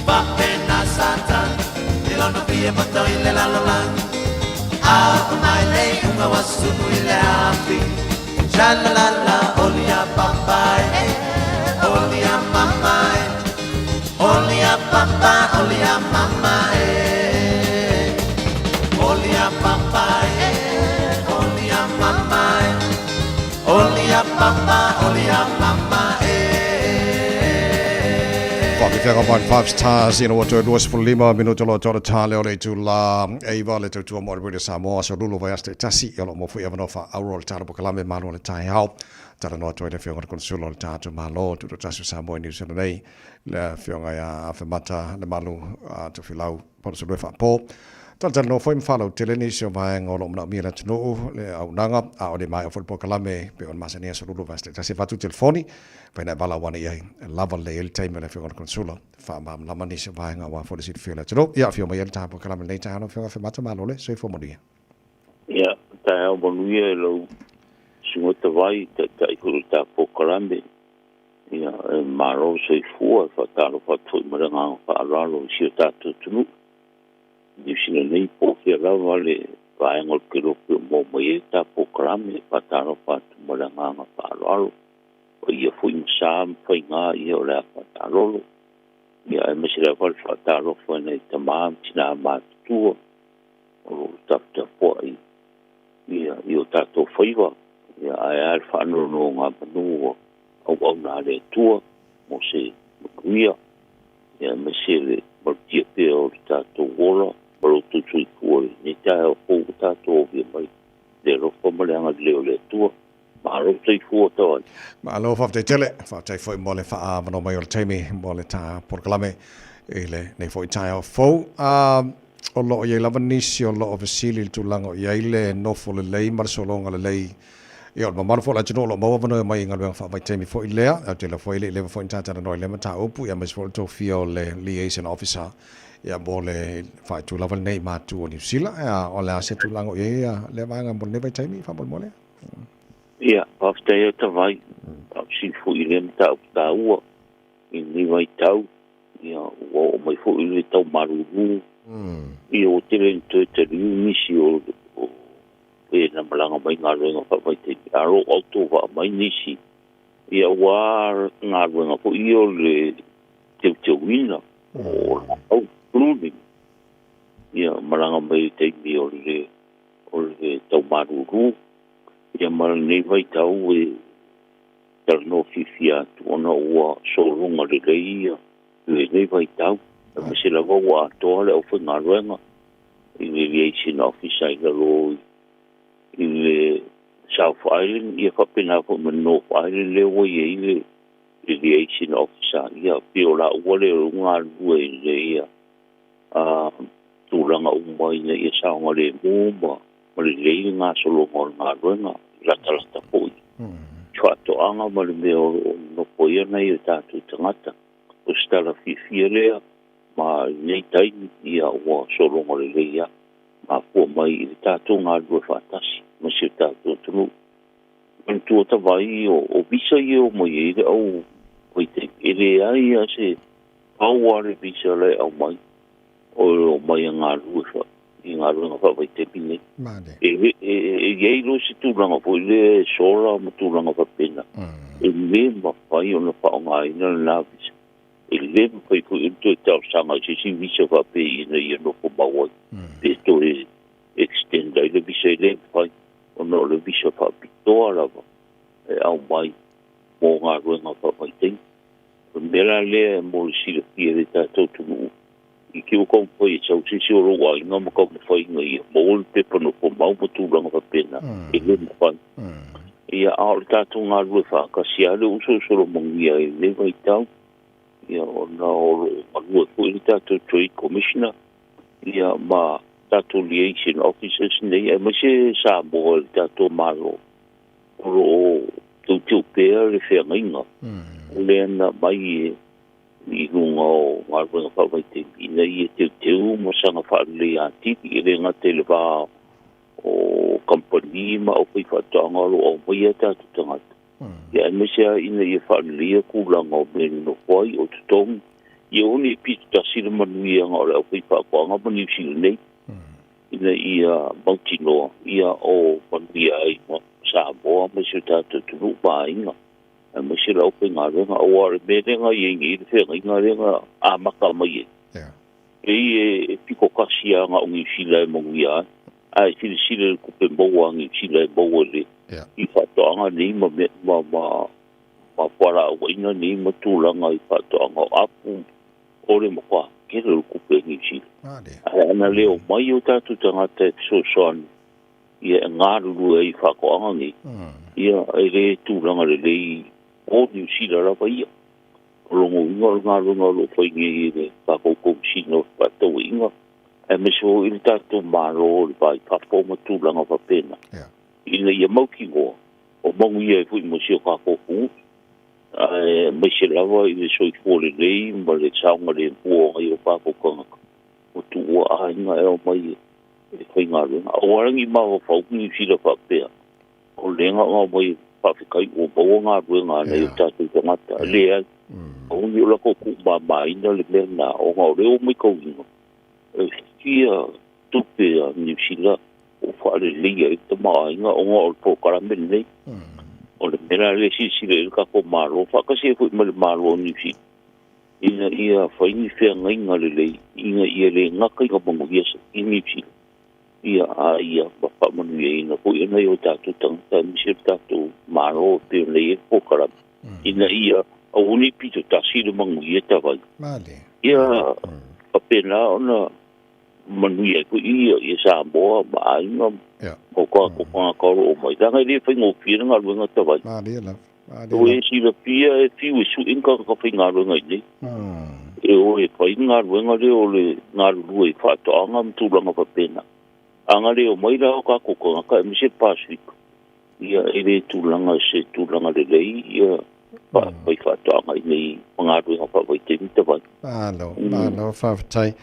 Papena satan, i lona fia moto i le lalolangi. A o mai le unga wasunu i le api. Sha la la la, oli a papa, eh. Oli a mama, eh. Oli a papa, oli a mama, eh. Oli a papa, eh. Oli a mama, eh. Oli a papa, oli a mama, eh. Whakawhenga mai Five Stars ina ua toe 25 minuto lo tōra tāle o le itu la eiva le tautua mo le Samoa so lulu vai aste tasi i o lo mo fui awanoa wha auro le tāra pokalame malo le tai hao. Tara noa toi le whionga le konsulo le tātu malo tuto tasu Samoa i New Zealand nei le whionga ia Awhemata le malu a Tofilau Pono Solue wha pō. Talatalanoa foi ma faalautele nisi o vaega o lo o manaomia e le atunuu le auaunaga, a o le maea foi le polokalame e pei ona masani aso lulu vaiaso taitasi e avatu telefoni, mafai ona e valaau ane i ai e lava lelei ai le taimi o le Afioga i le Konesula e faamalamalama nisi o vaega aua foi le silafia o le atunuu. Ia, afio mai ia le ta polokalame i lenei taeao lau Afioga Afemata, malo le soifua manuia. Ia, taeao manuia i lau Susuga Tavai, Taitai foi o le ta polokalame. Ia, e malo le soifua, e faatalofa atu foi ma le agaga faaaloalo i si o tatou atunuu. Niu Sila nei po o fea lava le vaega o le kelope o maua mai ai ta polokalame, e faatalofa atu ma le agaga faaaloalo. Paia foi ma sa ma faiga ia o le a faataalolo. Ia aemaise lava le faatalofa i nai tama ma tina matutua o lo o taputapuai ia i o tatou faiva, ia ae a le faanonogamanu a auauna a le Atua mo se manuia, ia aemaise le malutia pea o le tatou ola ma lo outou soifua i lenei taeao fou ua tatou aulia mai le alofa ma le agalelei o le Atua. Malo soifua Tavai. Malo faafetai tele, faafetai foi mo le faaavanoa mai o le taimi mo le ta polokalame i lenei foi taeao fou. O lo o i ai lava nisi o lo o fesili i le tulaga o i ai le nofo lelei ma le sologa lelei. Ia, o le mamalu foi o le atunuu o lo o maua avanoa e omai i galuega faavaitaimi foi lea. Ou te iloa foi e le i leva foi ona ta talanoa i lea mataupu, ia aemaise foi o le tofia o le liaison officer ia mo le faaitu lava lenei i matu o Niu Sila. Ia, o le a se tulaga o i ai lea vaega mo lenei vaitaimi faamolemole? Ia, faafetai lava Tavai, faafesili foi i lea mataupu taua i lenei vaitau. Ia, ua oo mai foi le tau malulu. Ia, ua tele ina toe taliu nisi o e na malaga mai galuega faavaitaimi, a o lo o autovaa mai nisi, ia ua galuega foi ia o le teuteuina o laau, pruning, ia malaga mai i le taimi o le o le tau malulu, ia ma lenei vaitau e talanoa fiafia atu ona ua sologa lelei ia lenei vaitau, aemaise lava ua atoa le aufaigaluega i le Liaison Officer i lalo i le South Island, ia faapena foi ma le North Island lea ua i ai le Liaison Officer. Ia pei o laua lea o galulue i le ia tulaga uma ina ia saogalemu ma lelei le gasologa o le galuega, latalata foi i faatoaga ma le mea o lo o nonofo ai nai o tatou tagata. O se tala fiafia lea ma lenei taimi, ia ua sologa lelei lava, mafua mai i le tatou galulue faatasi ma si o tatou atunuu. Manatua Tavai o visa ia e omai ai le au vaitaimi, e leai lava se pau lava le visa la e aumai o le omai e galulue i galuega faavaitaimi nei. E i ai loa se tulaga foi lea e sola ma tulaga faapena, e le mafai ona faaaogaina lena visa. E le mafai foi ona toe talosaga i se isi visa faapea ina ia nofo mau ai, pe toe extend ai le visa, e le mafai ona o le visa faapitoa lava e aumai mo galuega faavaitaimi. O le mea la lea mo le silafia e le tatou atunuu, i te i ua taumafai e sau se isi o lou aiga ma taumafai ina ia maua le pepa nofo mau ma tulaga faapena, e le mafai. Ia, a o le tatou galulue faatasi lava lea ua solosolomanuia ai i lenei vaitau, ia, ona o lo o galue foi le tatou Trade Commissioner, ia, ma tatou liaison officers nei, aemaise Samoa i le tatou Malo, o lo o teuteu pea le feagaiga lea na aumai i luga o galuega faavaitaimi ina ia teuteu ma saga faaleleia atili, e le gata i le va o kamupani ma aufaifaatoaga o lo o aumaia tatou tagata, ia aemaise lava ina ia faaleleia tulaga o mea e nonofo ai, o totogi, ia aua ne i pitotasi le manuiaga o le aufaifaatoaga ma Niu Sila nei, ina ia mautinoa ia o manuia ai ma Samoa ma si o tatou atunuu ma aiga, aemaise le aufaigaluega. Aua o le mea lea na i ai nei le feagaiga lea na amata mai ai, pei e pito tasi lava na o Niu Sila e manuia ai, ae silasila i le tupe maua a Niu Sila e maua i le i faatoaga nei ma ma ma ma fualaauaina nei ma tulaga i faatoaga o apu o le matua tele o le tupe a Niu Sila. Ae ana le omai o tatou tagata e fesoasoani ia e galulue ai i faatoaga nei, ia e le tulaga lelei o Niu Sila lava ia. O lona uiga o le galuega o lo o fai nei e le tatou Komesina o Fefaatauaiga, Aemaise foi le tatou Malo i le va i fafo ma tulaga faapena, ina ia mautinoa o manuia ai foi ma si o tatou atunuu, aemaise lava i le soifua lelei ma le saogalemu o nai o tatou tagata ua tuua aiga e omai e faigaluega. Aua la ne i mafaufau Niu Sila faapea, o lea na ona omai faafetai ua maua galuega a nai o tatou tagata. Leai, aua ne i o latou tuumamaina le mea lena, ona o lea ua matauina e fia tupe a Niu Sila ua faaleleia ai le tamaoaiga ona o le polokalame lenei. O le mea la lea e silasila i ai le tatou Malo, faatasi ai foi ma le Malo o Niu Sila, ina ia fai ni feagaiga lelei ina ia le gata ina manuia i Niu Sila, ia a ia faamanuiaina foi e nai o tatou tagata aemaise le tatou Malo e pei ona i ai le polokalame, ina ia aua ne i pito tasi le manuia tavai. Ia faapena ona manuia ai foi ia Samoa ma aiga ma o tatou tagata o lo o mai. Leaga e le faigofie le galuega tavai. Ua e silafia e fiu e sue ni tagata faigaluega i inei. E o e fai le galuega lea o le galulue i faatoaga ma tulaga faapena. A na le omai la o tatou tagata aemaise le Pasefika, ia e le tulaga se tulaga lelei ia fai faatoaga i inei ma galuega faavaitaimi tavai. Malo, malo, faafetai.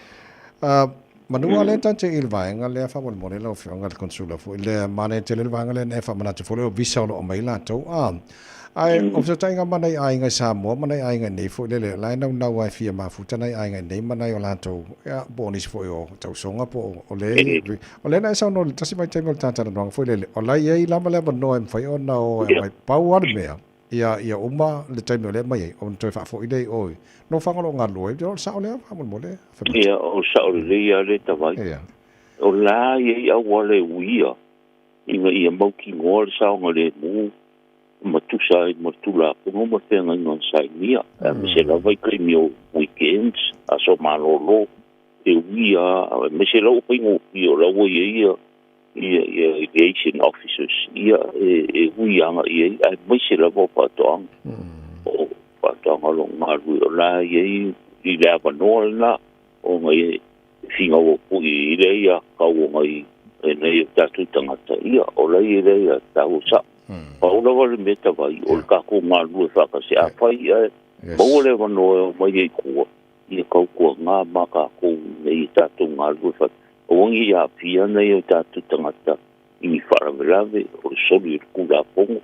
Manu a lea tatou i le vaega lea faamolemole lau Afioga i le Consular foi lea, manaia tele le vaega lea na e faamanatu foi lea o visa o lo o aumai latou a. Ae o fesootaiga ma nai aiga i Samoa ma nai aiga i nei foi lele, o la e naunau lava e fia mafuta nai aiga i nei ma nai o latou, ia, po o nisi foi o tausoga po o le, o lea na e saunoa i le tasi vaitaimi o le ta talanoaga foi lele, o la e i ai lava le avanoa e mafai ona o e aumai. Pau lava le mea, Ia, ia uma le taimi o lea e aumai ai, ona toe faafoi lea i o i nofoaga o lo o galulue ai. O le sao lea, faamolemole, Afemata. Ia, o le sao lelei lava lea Tavai. Ia. O la e i ai auala e uia ina ia mautinoa le saogalemu ma tusa ai ma le Tulafono ma feagaiga na sainia, aemaise lava i taimi o weekends, aso malolo, e uia lava, aemaise la ua faigofie o la ua i ai ia ia ia aviation officers ia e e ui agai i ai aemaise lava o faatoaga o faatoaga o lo o galulue o la e i ai i le avanoa lena ona e finau atu i le ia tau o nai e nei o tatou tagata ia o la e i le ia tau sa pau lava le mea tavai o le tatou galulue faatasi afai ae maua le avanoa e omai ai i tua ia tautuaga ma tatou nei e tatou galulue faatasi. Aua ne i aafia nai o tatou tagata i ni faalavelave o le soli o le Tulafono,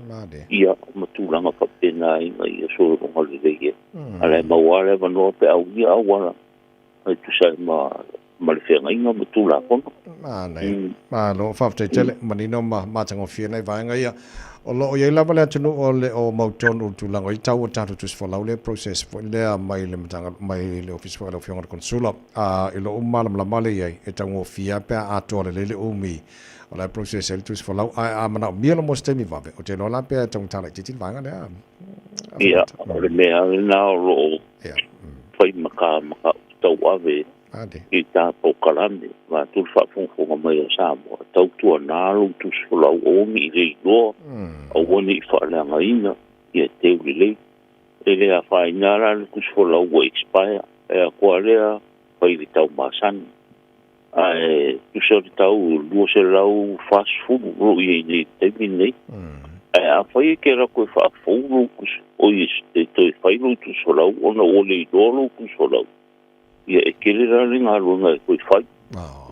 ia ma tulaga faapena ina ia sologa lelei ai. A o la e maua lava le avanoa pe a uia auala e tusa ai ma ma le feagaiga ma Tulafono. Manaia. Malo, faafetai tele, manino ma matagofie nai vaega ia. O lo o i ai lava le atunuu o le o mautonu i le tulaga o i tau o tatou tusi folau lea process foi lea mai le Matagaluega mai le Ofisa foi a lau Afioga i le Consular. A i lou malamalama lea i ai, e taugofie lava pe a atoa lelei le umi o la e process ai le tusi folau. Ae a manaomia loa mo se taimi vave, ou te iloa la pe taugata laitiiti le vaega lea. Ia, o le mea lena o lo o fai ma ka mataupu tauave i ta polokalame, vaeatu le faafogafoga mai a Samoa, tautuana lou tusi folau aua ne i le iloa, aua ne i faaleagaina, ia teu lelei. E le afaina la le tusi folau ua expire, e atoa lea fai i le tau masani. Ae tusa le tau 240 o lo o i ai nei i le taimi lenei. Ae afai e te alu atu e faafou lou tusi, oi e toe fai lou tusi folau ona ua le iloa lou tusi folau, ia e tele la le galuega e toe fai.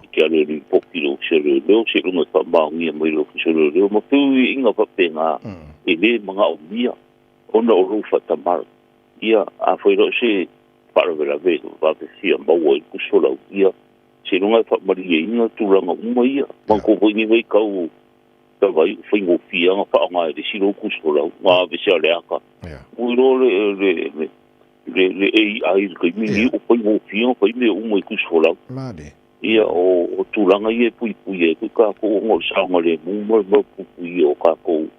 E te alu e lipoti i le Ofisa o Leoleo seiloga e faamaonia mai e le Ofisa o Leoleo ma fesuiaiga faapena e le manaomia ona o lou faatamala. Ia, afai loa se faalavelave vave fia maua i le tusi folau, ia seiloga e faamalieina tulaga uma ia. Manatua foi nei vaitau tavai ua faigofie lava ona faaaoga e le isi lou tusi folau, na aveese le ata. Ua iloa le le le le le AI i le taimi lenei ua faigofie ona fai mea uma i tusi folau. Ia o o tulaga ia e puipui ai foi tatou ona o le saogalemu ma le malupuipuia o tatou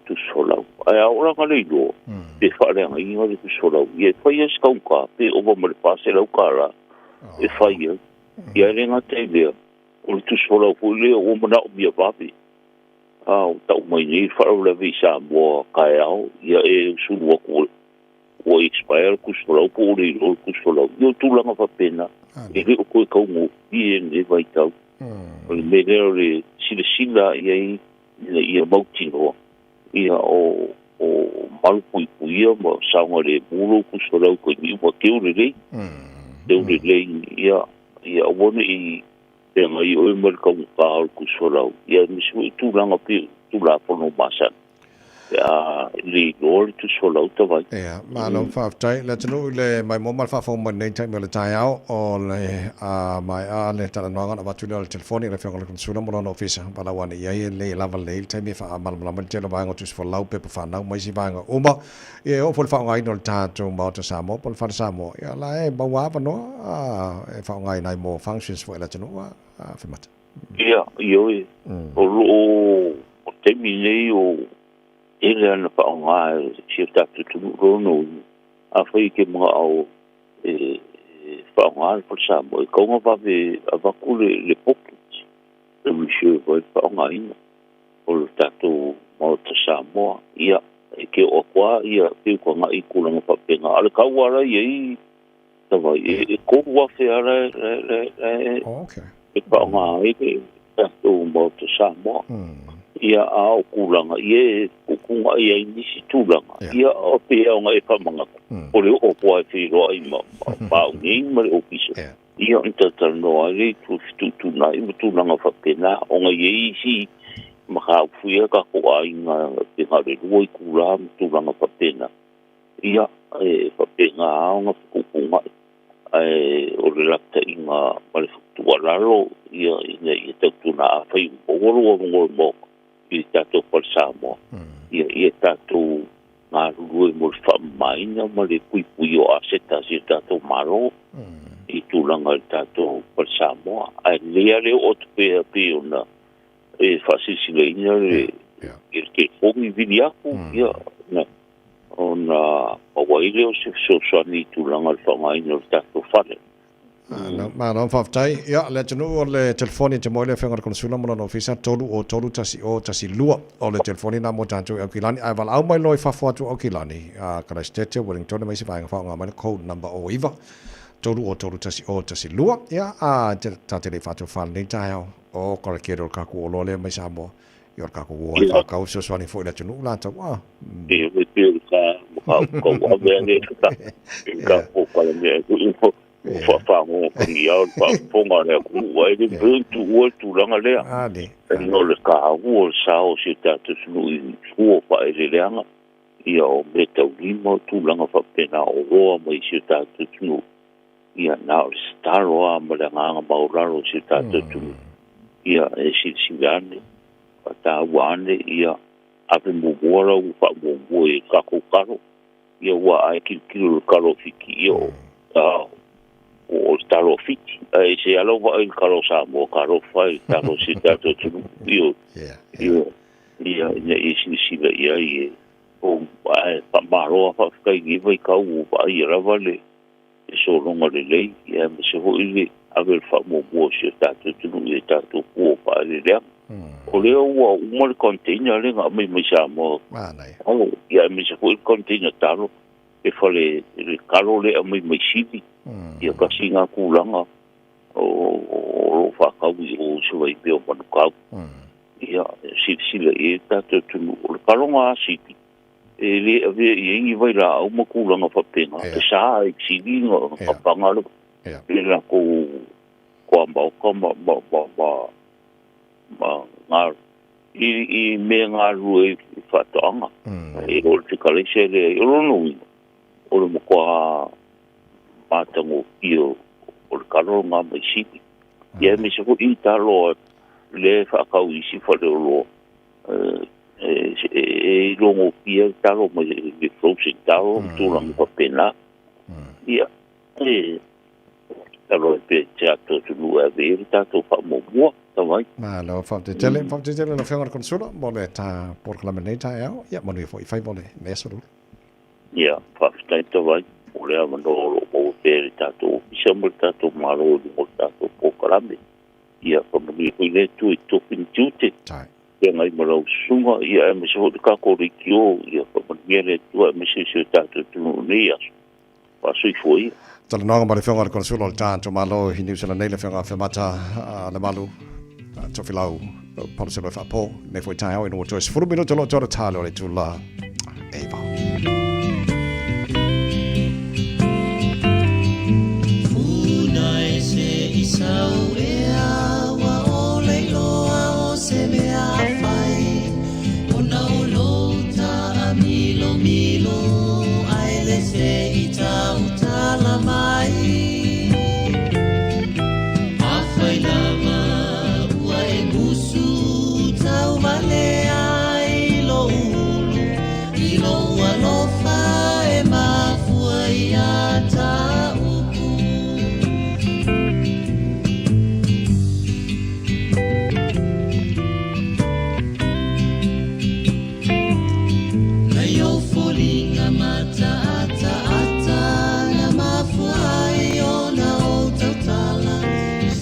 tusi folau. Ae a oo la ina le iloa pe faaleagaina le tusi folau, ia e fai lava si taugata pe ova ma le $400 e fai ai. Ia e le gata i lea, o le tusi folau foi lea ua manaomia vave. A ua tau mai nei le faalavelave i Samoa taeao, ia e sulu atu ua expire. expire le tusi folau po o le iloa le tusi folau. Ia o tulaga faapena, e le o toe taugofie lenei vaitau. O le mea lea o le silasila i ai ina ia mautinoa, ia o o malupuipuia ma saogalemu lou tusi folau i taimi uma, teu lelei. Teu lelei, ia ia aua ne i feagai oe ma le taugata o le tusi folau, ia aemaise foi tulaga pei o Tulafono masani pe a le iloa le tusi folau tavai. Ia, malo faafetai le atunuu i le maimoa ma le faafofoga mai lenei taimi o le taeao o le a maea le talanoaga ona avatu lea o le telefoni i le Afioga i le Konesula ma lona ofisa valaau ane i ai e lelei e lava lelei le taimi e faamalamalama ai le tele o vaega o tusi folau, pepa fanau ma isi vaega uma. Ia e oo foi i le faaaogaina o le tatou Maota Samoa po o le Fale Samoa, ia o la e maua avanoa e faaaogaina ai mo functions foi a le atunuu a Fimata. Ia, ioe, o lo o o taimi nei o tele ana faaaoga e si o tatou atunuu lona uiga, afai e te manao e faaaoga le Fale Samoa, e tatau ona vave avatu le pocket e reserve ai le faaaogaina o le tatou Maota Samoa. Ia, e te oo atu lava ia feutanai i tulaga faapena, a o le tau lava la e i ai Tavai, e 3,000 lava la e faaaoga ai le tatou Maota Samoa. Ia, a o tulaga, ia e tuutuuna'i ai nisi tulaga, ia o pei lava ona e faamanatu, o le oo atu lava e feiloai ma au nei ma le Ofisa, ia ona talatalanoa ai lea i fetuutuunai ma tulaga faapena, ona e i ai isi mataupu ia a tatou aiga pe na o le 2 itula ma tulaga faapena. Ia, e faapena lava ona fetuutuunai, ae o le lapataiga ma le tuualalo, ia, ina ia tautuana afai ua maua lou avanoa i le Maota i le tatou Fale Samoa, ia, ia tatou galulue mo le faamamaina ma le puipuia o aseta a si o tatou Malo i tulaga i le tatou Fale Samoa. Ae lelei lava le oo atu pea pei ona e faasilasila le telefoni vili atu, ia, na ona maua ai lea o se fesoasoani i tulaga o le faaaogaina o le tatou fale. Malo faafetai. Ia, le atunuu o le telefoni e te moe le Afioga i le Konesula ma lona ofisa, 303 1012 o le telefoni lena mo tatou i Aukilani. Ae valaau mai loa i fafo atu o Aukilani, Karaisitete, Wellingtone ma isi vaega faaaoga mai le code number 09 303 1012. Ia, a ta te le i faatofa i lenei taeao, o karakere o le kaku oloa lea mai Samoa. I o le kaku ua e whakau fesoasoani foi le atunuu latou. Ah. E o te o ka ka ka ave ane ka ka po ka le mea i ko whawhango ka ni au whafonga le ku ai le pe tu ua tulaga lea. Ale. E no le ka ua sa o se tātou sunu i fua pa e le leanga. Ia o me tau lima o tulaga faapena o roa mai si o tātou atunuu. Ia na o le tatalo lava ma le agaga maualalo o si o tātou atunuu. Ia e silasila ane, faataua ane, ia ave muamua lau faamuamua i tatou talo. Ia ua a e tilotilo i le talo o Fiti, ia o o le talo o Fiti. Ae se ala o vaai i le talo o Samoa, talofa e i le talo o si o tātou atunuu. Ia, ia, ia, ina ia silasila i ai e o ae faamalo lava faafetai i lenei vaitau ua vaaia lava le sologa lelei, aemaise foi le ave o le faamuamua o si o tatou atunuu i a tatou fua o faaeleeleaga. O lea ua uma le container lea na aumai mai Samoa, ia aemaise foi le container talo, le fale le talo lea e aumai mai Sili, ia tasi lena tulaga o lo o faatau i o i se vaimea o Manukau. Ia silasila i ai le tatou atunuu. O le taloga a Sili, e le avea i ai ni vailaau ma tulaga faapena, e sa i sili na paga le latou toamaota ma ma ma ma ma ma i mea galulue i faatoaga. E o le fekalaisa e leai. O lona uiga, o le matua matagofie o le talo lena mai Sili. Ia aemaise foi i talo lea e faatau i isi faleoloa, e ilogofie le talo mai le frozen talo ma tulaga faapena. Ia, e talo ai pea i te tatou atunuu e ave i ai le tatou faamuamua, tau ai. Malo, faafetai tele, faafetai tele lau Afioga i le Konesula mo le ta polokalame i lenei taeao. Ia, manuia foi i faiva o lenei aso lulu. Ia, faafetai tau ai mo le avanoa o lo o maua pea e le tatou Ofisa ma le tatou Malo i luga o le tatou polokalame. Ia, faamanuia foi le Atua i tofi ma tiute. Feagai ma lau susuga, ia aemaise foi le tatou leitio, ia faamanuia le Atua aemaise si o tatou atunuu i lenei aso. Faasoifua ia. Talanoaga ma le Afioga i le Konesula o le tatou Malo i Niu Sila nei, le Afioga Afemata Lemalu Tofilau Pauloselo e faapo nei foi taeao ina ua toe 10 minute o lo o toe tale o le itula e 9. Funa e se i sau ea ua ole iloa o se mea fai Ona o lou taamilomilo ae le se i tautala mai Afai lava ua e musu tauvalea i lou ulu I lou alofa e mafua ia ta upu Nai ou foliga mataataata na mafua ai ona ou tautala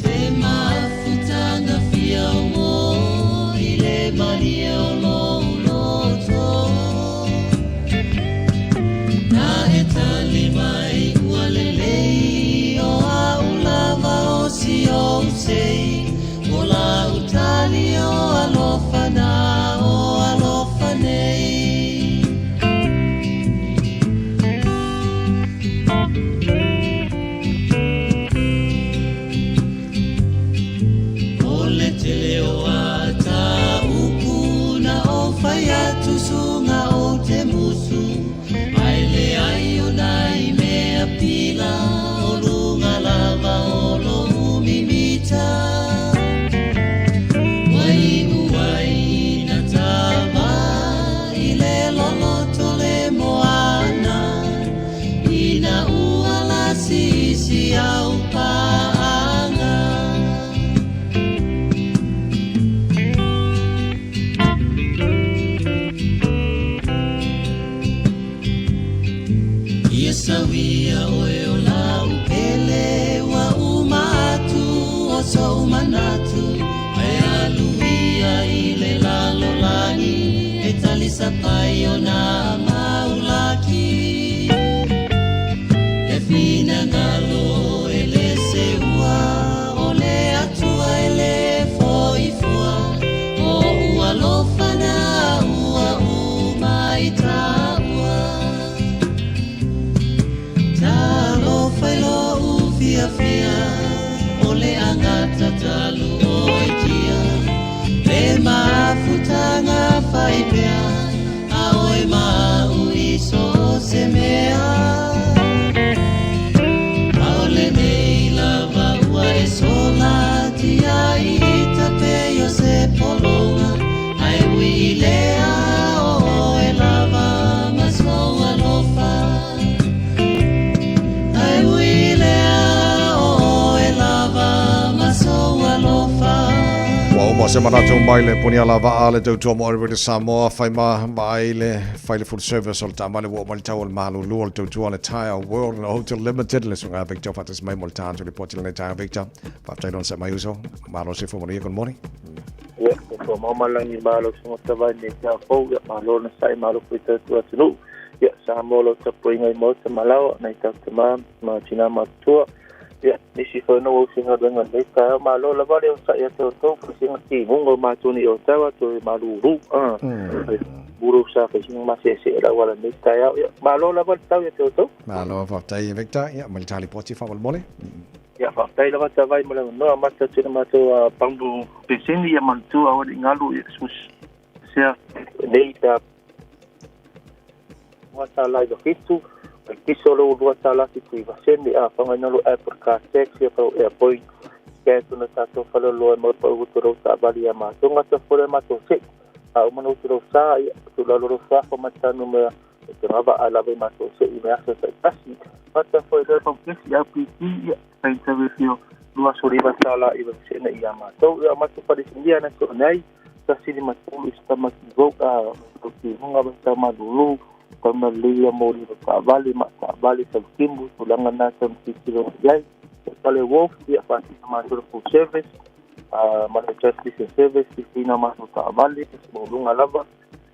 Se mafutaga fia ō i le malie o lou loto Na e tali mai ua lelei o a'u lava o si ou sei O lau tali o alofa na o alofa nei O le tele o a ta upu na ou fai atu suga ou te musu Ae leai o nai mea pila o luga lava o lou mimita Ua iu ai ina tava i le loloto le moana Ina ua lasi i si au paaga Ia sauia oe o lau pele ua uma atu o sou manatu Ae alu ia i le lalolagi e talisapai o nā mau laki E finagalo e le seua o le Atua e le foi fua O ua alofa na ua uma i taua Talofa i lou fiafia o le agata talu oi tia Le mafutaga fai pea a oe ma a'u i so o se mea A o lenei lava ua e sola tia i tape o se pologa Ae ui i lea o oe lava ma sou alofa Ae ui i lea o oe lava ma sou alofa Ua uma se manatu mai le puni ala vaa le tautua mo Radio Samoa fai ma vaai le fai le full service o le taavale ua oo mai le tau o le malulu o le tautua le Tire World and Hotel Limited le susuga Victor faatasi mai mo le tatou lipoti lenei taeao Victor. Faafetai lona se mai uso. Malo se fua manuia good morning. Ia, ko mamalagi malo suga tavai nei taeao fou, ia malo na sa'i malo foi tautua atunuu. Ia, Samoa lau tapuaiga i maota ma laoa, nai tatou tama ma tinā matutua. Ia, nisi foi no au faigaluega i lenei taeao, malo lava le onosai ia te outou, fai sina timuga o matou nei o taua toe malūlū. Mulu sa fai sina maseesee le auala i lenei taeao. Ia, malo lava le tau ia te outou. Malo faafetai Victor. Ia mai le ta lipoti faamolemole. Ia, faafetai lava tavai mo le avanoa, amata atu i le matou pambu penisini, ia manatua aua ne i galu, ia sus sea nei ta $2.97, o le kiso o lou $2.79, a faaaogaina lou Apple Car Tax ia pa lou Airpoint scan atu na tatou faleoloa e maua pau utu lou taavale ia matou gata foi le matou se'i a uma na utu lou sa ia tulalo lou suafa ma tanu ma e te gavaa lava i matou se'i me aso taitasi gata foi lea paukesi LPG ia faitawe fio $29.09 ia matou ia matou falesinia na so nei 153 i Stamaki Road a o timuga ma tau malulu tauna lelei ia mo le taavale ma taavale tautimu tulaga na tauna tilotilo i ai pale wolf ia faasina matou le full service ma le transmission service sisiina matou taavale mauluga lava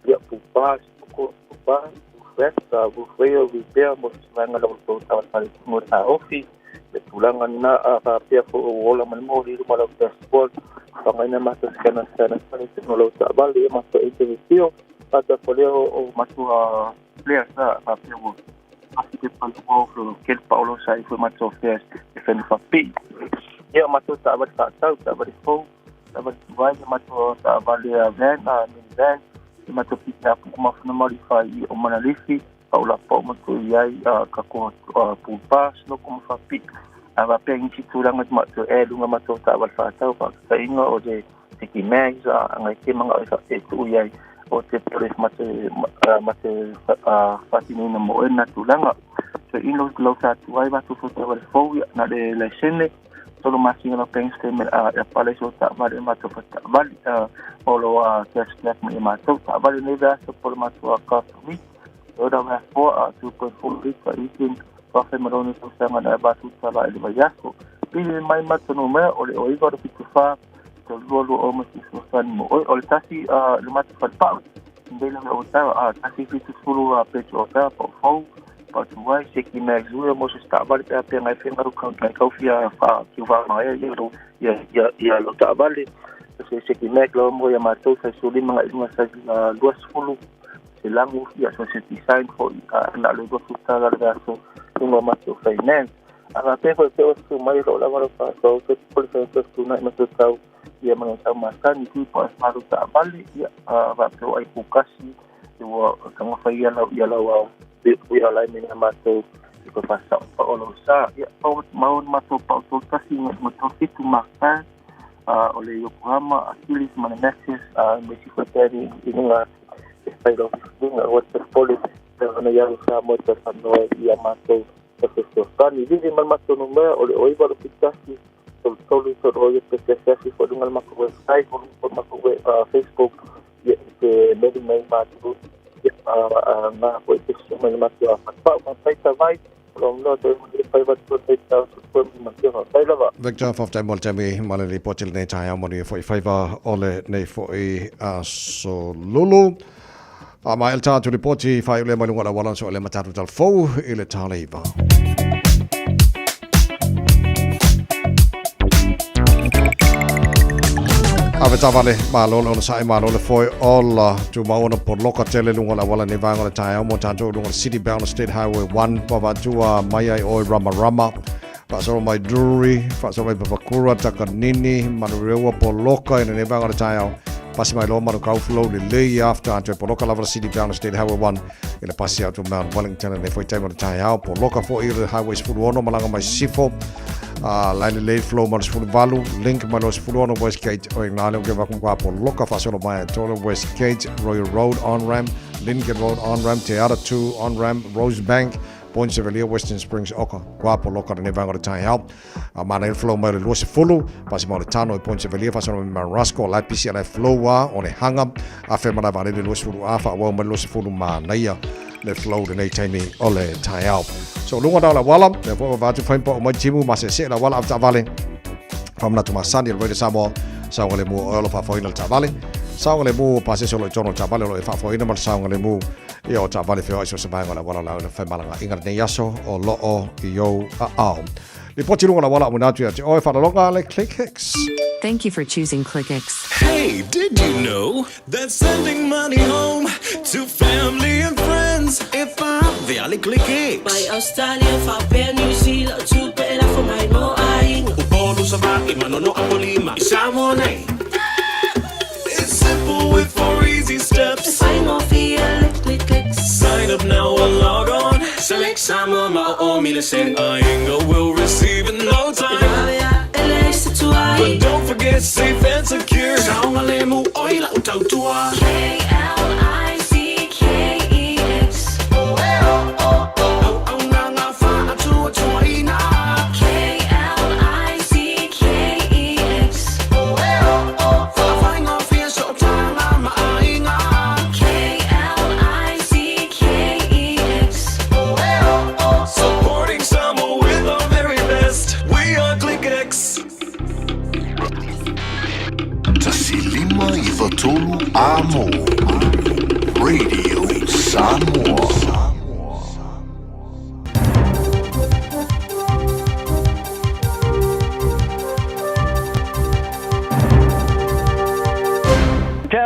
ia pupa soko pupa roof rack, roof rail repair mo se vaega lau tou taavale mo taofi le tulaga lena faapea foi ua ola ma le moli i luma lau dashboard faaaogaina matou scanner scanner faletonu o lau taavale ia matou interview faatafa lea o matou players faapea ua afi pe palua o kele paolo sa i foi matou affairs e fai faapipii ia matou taavale faatau taavale fou taavale tuai ia matou taavale van minivan ia matou pick-up uma fana mauli fai o Manalifi paulapau ma toe i ai tatou pool bar snooker ma faapipii a faapea nisi tulaga matou e luga matou taavale faatau faataitaiga o le tiki mags agai ke magao e tuu i ai o te pole mate faatinoina mo oe lena tulaga so i lau lau sa tuai matou fou taavale fou ia na le laisene tolu masina lau bank statement e pale so taavale matou fataavale o lo cash back mai matou taavale nei vaiaso po o le matou car week Toyota RAV4 2.4 lita engine 1600 tausaga na avatu tala i le vaiaso. Pili mai matou numera o le 0974 322 ma se fesoasoani mo oe. O le tasi le matou falepau nei lava o tau 170 peso o tau pau fou pau tuai seki mags ua mo se taavale pe a pe ngai whenga ruka ngai kaufia wha ki wha ia ia ia ia ia lo taavale se seki mag lo mo ia matou sa sulima ngai lunga sa 20 se lagu ia so se design foi na le 20 tala le vaiaso lunga matou finance a faapea foi pe o su mai lo lava lo fa so se pole se su na ma tau ia mga tau masani tui po maru taavale ia faapea o ai kukasi ua taumafai ia lau ia lau ia lai me na matou i ko fasa'o pa o lau sa ia pau mau matou pau tolu tasi ma tolu fitu Mark o le Yokohama Achilles ma le Maxxis ma isi foi pea i luga e fai lau filifiliga ua te pole ona iau sa mo te whanoa i a matou e fesoasoani. Vili ma le matou numera o le 0971 33 tolu ia pe asiasi foi luga le matou website o luga matou Facebook ia e te meli mai matou ia ngā foi te mai le matou whatapau ma taita vai o lo mnoa te le fai watu taita o ma te tai lava. Victor, faafetai mo le taimi ma le lipoti lenei taeao manuia foi faiva o lenei foi aso lulu. A ma el tātou lipoti whai ule mai lunga la wala so le matatu tal fou i le tāleiva. Ave tavale malo le ona sae malo le foi ola tu maona po loka tele lunga la wala ni vanga le taeao mo tātou lunga le City Bound State Highway 1 pavatua mai ai oi rama rama Whaasoro mai Drury, whaasoro mai Papakura, Takanini, Manurewa, Poloka, ina nei vaega o le taeao. Pasi mai loa Manukau Flow le lei after atu e Poloka lava le City Bound State Highway 1 i le pasi atu Mount Wellington nei foi taimi o le taeao. Poloka foi i le Highway 16 malaga mai Sisifo. Lai le lei flow ma le 18, link mai loa 16 Westgate o ina le ke vakum kwa Poloka whaasoro mai Tolo Westgate, Royal Road on ramp, Lincoln Road on ramp, Te Ara 2 on ramp, Rosebank, Point Sevelia, Western Springs, Oka, Kua Poloka lenei vaega o le taeao. A mana le flow mai o le 20, pasi mai o le tano i Point Sevelia, faasolo mai Mount Rusko, la pisi ala flow a o le hanga, a fe mana vaalele 20 a whaawau mai le 20 manaia le flow lenei taimi o le taeao. So lunga dao la wala, le fo vatu whaimpa o mai timu, ma se se la wala avtavale. Whamanatu masani le Radio Samoa, saoga le mu o olo whaafoina le tavale. Saoga le mu pasese o lo i tono le tavale o lo e whaafoina ma le saoga le mu ia o taavale feoai so se vaega o le auala la o le whaimalanga inga lenei aso o loo i ou aao. Lipoti lunga la wala o munatu ia te oe whanalonga le Click Hicks. Thank you for choosing ClickX. Hey, did you know that sending money home to family and friends e vave ale ClickX? Mai Australia, faapea New Zealand, tupe e lafo mai mo aiga. Upolu, Savaii, Manono, Apolima, i Samoa nei. It's simple with four easy steps. E faigofie le ClickX. Sign up now or log on. Select Samoa ma o o mile send. Aiga will receive in no time. E vave ae leai se tuai. But don't forget safe and secure. Saogalemu oi lau tautua. K-L-I-C-K-E-X. Auaunaga faatuatuaina. K-L-I-C-K-E-X. Faafaigofie sootaga ma aiga. K-L-I-C-K-E-X. Supporting Samoa with our very best. We are ClickX. 1593 Amo Radio Samoa.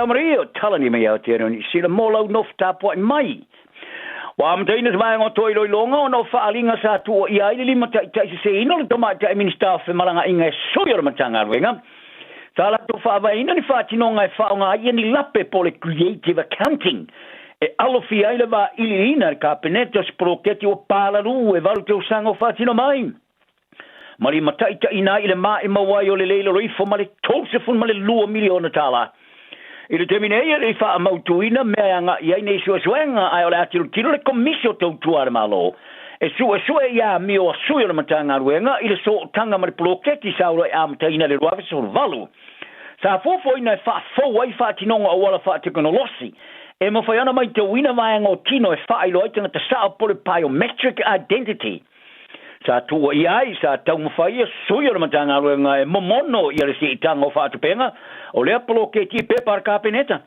Maria, talani mai Aotearoa Niu Sila mo lau nofo tapua'i mai. Ua amataina se vaega o toe iloiloga ona o faaaliga sa tuuaia ai le limataita'iseseina o le tamaitai Minisita o Femalaga'iga e sui o le Matagaluega sa latou faavaeina ni faatinoga e faaaoga ai ia ni lape po o le creative accounting e alofia ai le vailiiliina e le Kapeneta o se poloketi ua palalū e 8 tausaga o faatino mai ma limataita'iina ai i le maʻimau ai o le lē i lalo ifo ma le $32 miliona tālā. I le taimi nei e le i faamautuina mea e agaʻi ai nei suesuega, ae o le a tilotilo le Komisi o Tautua a le Malo e suesue i amio a sui o le Matagaluega i le sootaga ma le poloketi sa uluai amataina i le 2018. Sa fuafuaina e faafou ai faatinoga o auala faatekonolosi e mafai ona maitauina vaega o tino e faailoa ai tagata sao po o le biometric identity. Sa tuuaia ai, sa taumafai ia sui o le Matagaluega e momono ia le siitaga o faatupega o lea poloketi i pepa a le Kapeneta.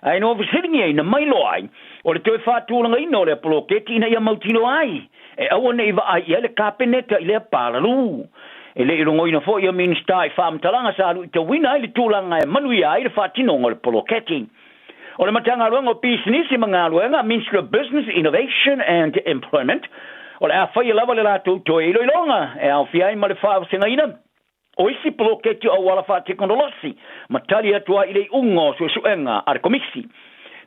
Ae ina ua fesiligiaina mai loa ai o le toe faatulagaina o lea poloketi ina ia mautinoa ai e aua ne i vaai i ai le Kapeneta i lea palalū. E le i logoina foi ia Minisita i faamatalaga sa luitauina ai le tulaga e manuia ai le faatinoga o le poloketi. O le Matagaluega o Pisinisi ma Galuega, Ministry of Business, Innovation and Employment, o le a faia lava le latou toe iloiloga e aofia ai ma le faavasegaina o isi poloketi o auala faatekonolosi ma tali atu ai i le iuga o suesuega a le Komisi.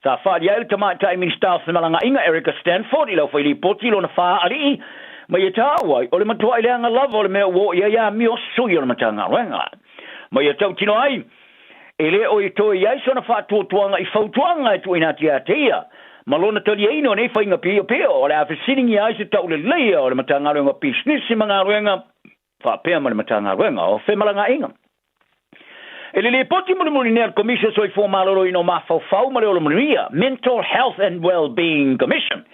Sa faaalia ai le Tamaitai Minisita o Femalagaaiga Erica Stanford i le aufailipoti i lona fāalii ma ia taua ai o le matuai leaga lava o le mea ua oo i ai amio sui o le Matagaluega ma ia tautino ai E le o i toe i ai sona faatuatuaga i fautuaga e tuuina atu ia te ia, ma lona taliaina o nei faiga piopio, o le a fesiligia ai se tauleleia o le Matagaluega o Pisinisi ma Galuega faapea ma le Matagaluega o Femalagaaiga. I le lipoti mulimuli nei a le Komisi o Soifua Maloloina o Mafaufau ma le Ola Manuia, Mental Health and Wellbeing Commission,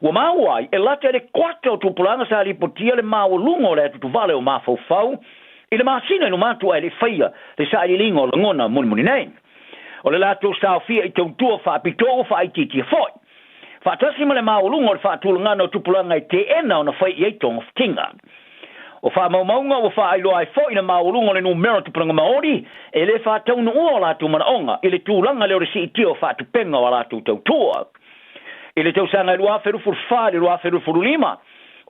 ua maua ai e lata i le kuata o tupulaga sa lipotia le maualuga o le atutuvale o mafaufau I le masina i luma atu ae le i faia le sailiiliga o lagona mulimuli nei. O le latou saofia i tautua faapitoa ua faaitiitia foi, faatasi ma le maualuga o le faatulagaga o tupulaga e teena ona fai i ai togafitiga. O faamaumauga ua faailoa ai foi le maualuga o le numera o tupulaga Maori e le faataunuua o latou manaoga i le tulaga lea o le siitia o faatupenga o a latou tautua. I le tausaga e 2024 i le 2025,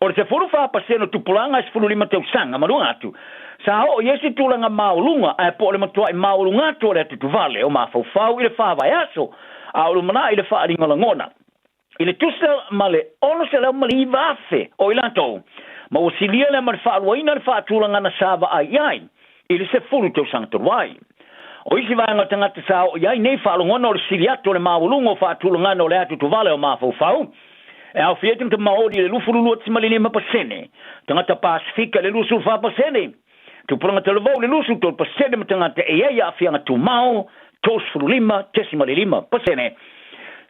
O le 14% o tupulaga e 15 tausaga ma luga atu, sa oo i ai se tulaga maualuga ae po o le matuai maualuga atu o le atutuvale o mafaufau i le fa vaiaso a o lumanai le faaaliga lagona i le tusa ma le 609,000 o i latou ma ua silia lea ma le faaluaina le faatulagana sa vaai i ai i le 10 tausaga talu ai. O isi vaega o tagata sa oo i ai nei faalogona o le sili atu o le maualuga o faatulagana o le atutuvale o mafaufau, e aofia ai tagata Maori i le 22.5%, tagata Pasifika i le 24%, tupulaga talavou i le 23% ma tagata e i ai aafiaga tumau 35.5%.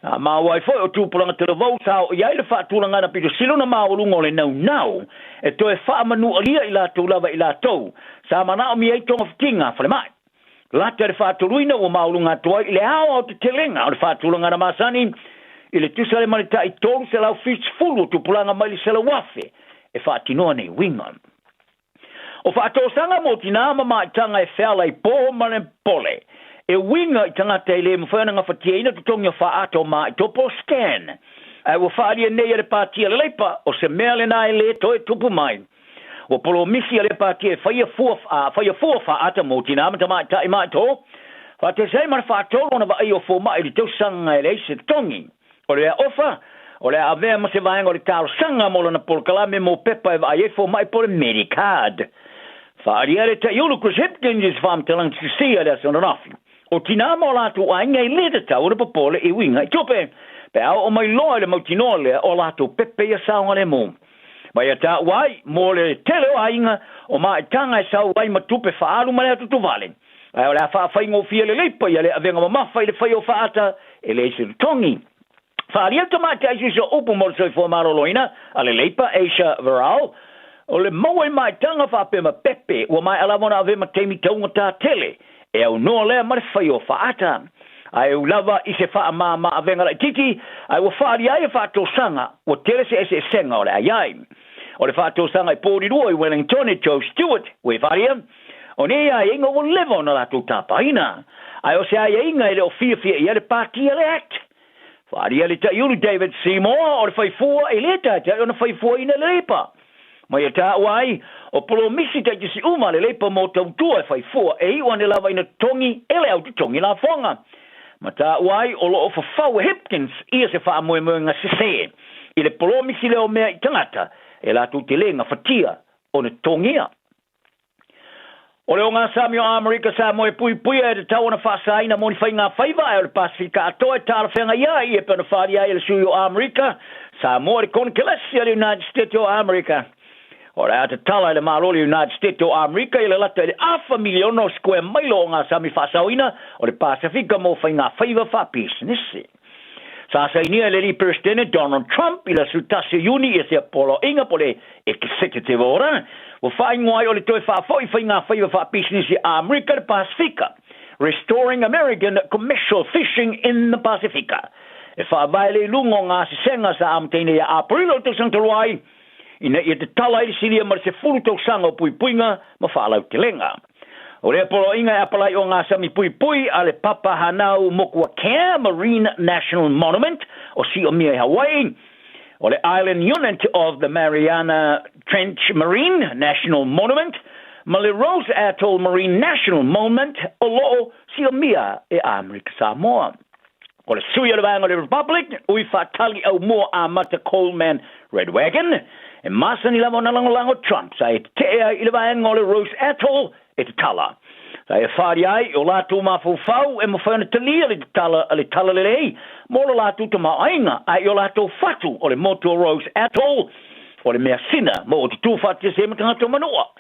A maua ai foi o tupulaga talavou sa oo i ai le faatulagana pito sili ona maualuga o le naunau e toe faamanualia i latou lava i latou sa manaomia ai togafitiga a falemai. Lata i le faatoluina ua maualuga atu ai i le aoaotetelega o le faatulagana masani i le tusa ai ma le tai 370 o tupulaga mai le 100,000 e faatinoa nei uiga. O faatosaga mo tinā ma maitaga e feala i pō ma le pole, e uiga i tagata e le mafai ona gafatiaina totogi o faaata o maaitopo, scan, ae ua faaalia nei e le Pāti a le Leipa o se mea lenā e lē toe tupu mai. Ua polomisi a lea pāti e faia fua, a faia fua faaata mo tinā ma tamaitai maaitō, faatasi ai ma le faatolu ona vaai o fomai i le tausaga e leai se totogi. O le ofa, o le a avea ma se vaega o le talosaga mo lana polokalame mo pepa e vaai ai fomai po o le Medicard. Faaalia le Taiulu Chris Hipkins i se faamatalaga tusia i le aso ananafi. O tinā ma o latou aiga e lē tatau ona popole i uiga i tupe, pe a oo mai loa i le mautinoa lea o latou pepe ia saogalemu. Ma ia taua ai, mo le tele o aiga, o maitaga e sau ai ma tupe faaalu ma le atutuvale. Ae o le a faafaigofie lelei paia le avega mamafa i le faia o faata e leai se totogi. Faaalia le tamaitai sisi o upu mo le soifua maloloina a le Leipa, Asia Viral, o le maua i maitaga faapea ma pepe ua maea lava ona avea ma taimi taugatā tele e aunoa lea ma le faia o faata. Ae ui lava i se faamāmā avega laitiiti, ae ua faaalia ai e faatosaga ua tele se eseesega o le ai ai. O le faatosaga i Porirua i Wellington e Joe Stewart, ua e faaalia, o nei aiaiga ua leva ona latou tapaina. Ae o se aiaiga e le o fiafia i ai le Pati a le Act. Faaalia le Taiulu David Seymour o le faifua e lē taitai ona faifuaina le Leipa. Ma ia taua ai, o polomisi taitasi uma a le Leipa mo tautua e faifua e iu ane lava ina totogi e le au totogi lafoga. Ma taua ai, o lo o fafau e Hipkins ia se faamoemoega sesē i le polomisi lea o mea i tagata e latou te lē gafatia ona totogia. O le ogasami o Amerika Samoa e puipuia e tatau ona faasaina mo ni faigafaiva, ae o le Pasefika atoa e talafeagai ai e pei ona faaalia ai e le sui o Amerika Samoa i le Konekelesi a le United States o Amerika. O le a tatala e le Malo o le United States o Amerika i le lata i le afa miliona o sikuea maila o ogasami faasaoina o le Pasefika mo faigafaiva faapisinisi. Sa sainia e le alii Peresetene Donald Trump i le aso 1 o Iuni ia sea poloaiga po o le Executive Order ua faaigoa ai o le toe faafoi faigafaiva faapisinisi a Amerika i le Pasefika, Restoring American Commercial Fishing in the Pasifika, e faavae le i luga o gasesega sa amataina ia Aperila o le tausaga talu ai ina ia tatala ai le silia ma le 10 tausaga o puipuiga ma faalautelega. O lea poloaiga e apalai o gasami puipui a le Papa Hanau Mokuakea Marine National Monument o Siomia i Hawaii, o le Island Unit of the Mariana Trench Marine National Monument ma le Rose Atoll Marine National Monument o lo o siomia e Amerika Samoa. O le sui o le vaega o le Republic, ui faatali aumua amata Coleman Redwagon, e masani lava ona lagolago Trump sa e tetee ai i le vaega o le Rose Atoll e tatala. Sa e whāria ai o lātou mafaufau e mawhai ona talia le tatala a le talalelei mo lo lātou tamaoaiga ae i o lātou fatu o le motu o Rose Atoll o le measina mo o te tū whaatese ma tagata o Manua.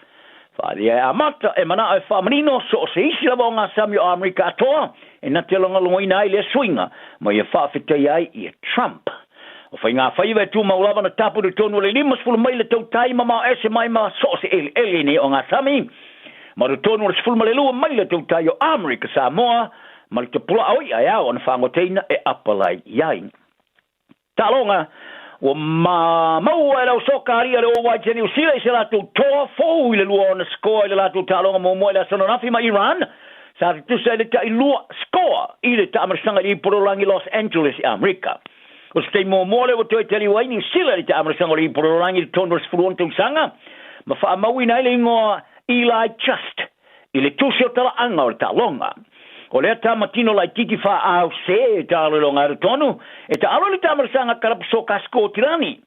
Whaaria e amata e manao e whaamanino so o se isi lava o ngā sami o Amerika atoa e na te longolongoina ai lea suiga ma ia faafetai ai ia Trump. O faigafaiva e tumau lava na tapu i totonu o le 50 maila tautai mamao ese mai ma so o se eleele nei o ngā sami ma totonu o le 12 maila tautai o Amerika Samoa ma le tapulaa o i'a e ao ona fagoteina e apalai i ai. Taaloga ua maua e le au soka alii a le All Whites ia Niu Sila i se latou toa fou i le lua ona skoa i le latou taaloga muamua i le aso ananafi ma Iran sa tutusa i le tailua skoa i le taamalosaga i le Ipololagi Los Angeles i Amerika. O se taimi muamua lea ua toe taliu ai Niu Sila i le taamalosaga o le Ipololagi i totonu o le 16 tausaga ma faamauina ai le igoa Eli Just i le tusi o talaaga o le taaloga. O lea tamatino laititi faaau se e taaloiloga alu tonu e taalo i le taamalosaga kalapu soka Sikotilani.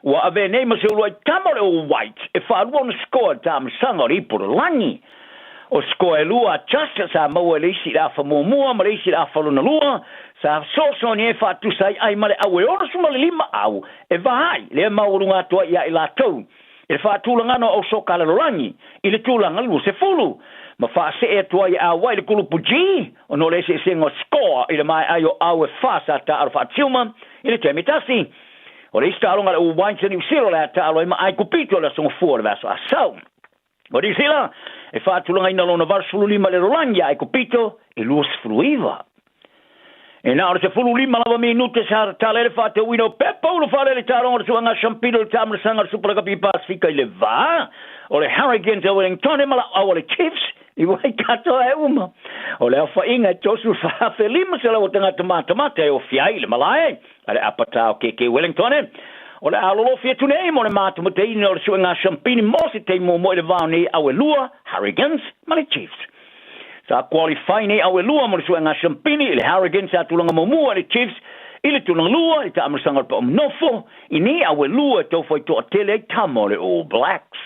Ua avea nei ma se uluai tama o le All Whites e faalua ona sikoa i le taamalosaga o le Ipololagi. O sikoa e lua a Just sa maua i le isi i le afa muamua ma le isi i le afa lona lua sa fesoasoani ai faatusa ai ai ma le au e 65 au e va ai lea maualuga atu ai ia i latou i le faatulagana o au soka lalolagi i le tulaga 20 ma faasee atu ai e auai le kulupu G ona o le eseesega o sikoa i le maeai o au e fa sa taalo faatiuma i le taimi e tasi. O le isi taaloga a le All Whites a Niu Sila o le a taalo ai ma Aikupito i le aso gafua o le vaiaso asau. O Niu Sila e faatulagaina lona 85 i le lalolagi a Aikupito e 29. E na o le 15 lava minute sa tatala ai le faatauina o pepa ulufale i le taaloga o le suaga Shampino i le taamalasaga o le Super Rugby Pasifika i le va o le Hurricanes o Wellington ma lauau a le Chiefs i Waikato e uma. O le aofaiga e 34,500 o tagata matamata e ofia ai i le malae a le apatā o KK Wellington. O le a lolofi atu nei mo le matamateina o le suega Shampini mo se taimi muamua i le va o nei au e lua, Hurricanes ma le Chiefs. Sa qualify nei au e lua mo le suega Shampini i le Hurricanes sa tulaga muamua i le Chiefs i le tulaga lua i le taamalasaga o le Paomanofo i nei au e lua e taufai toatele ai tama o le All Blacks.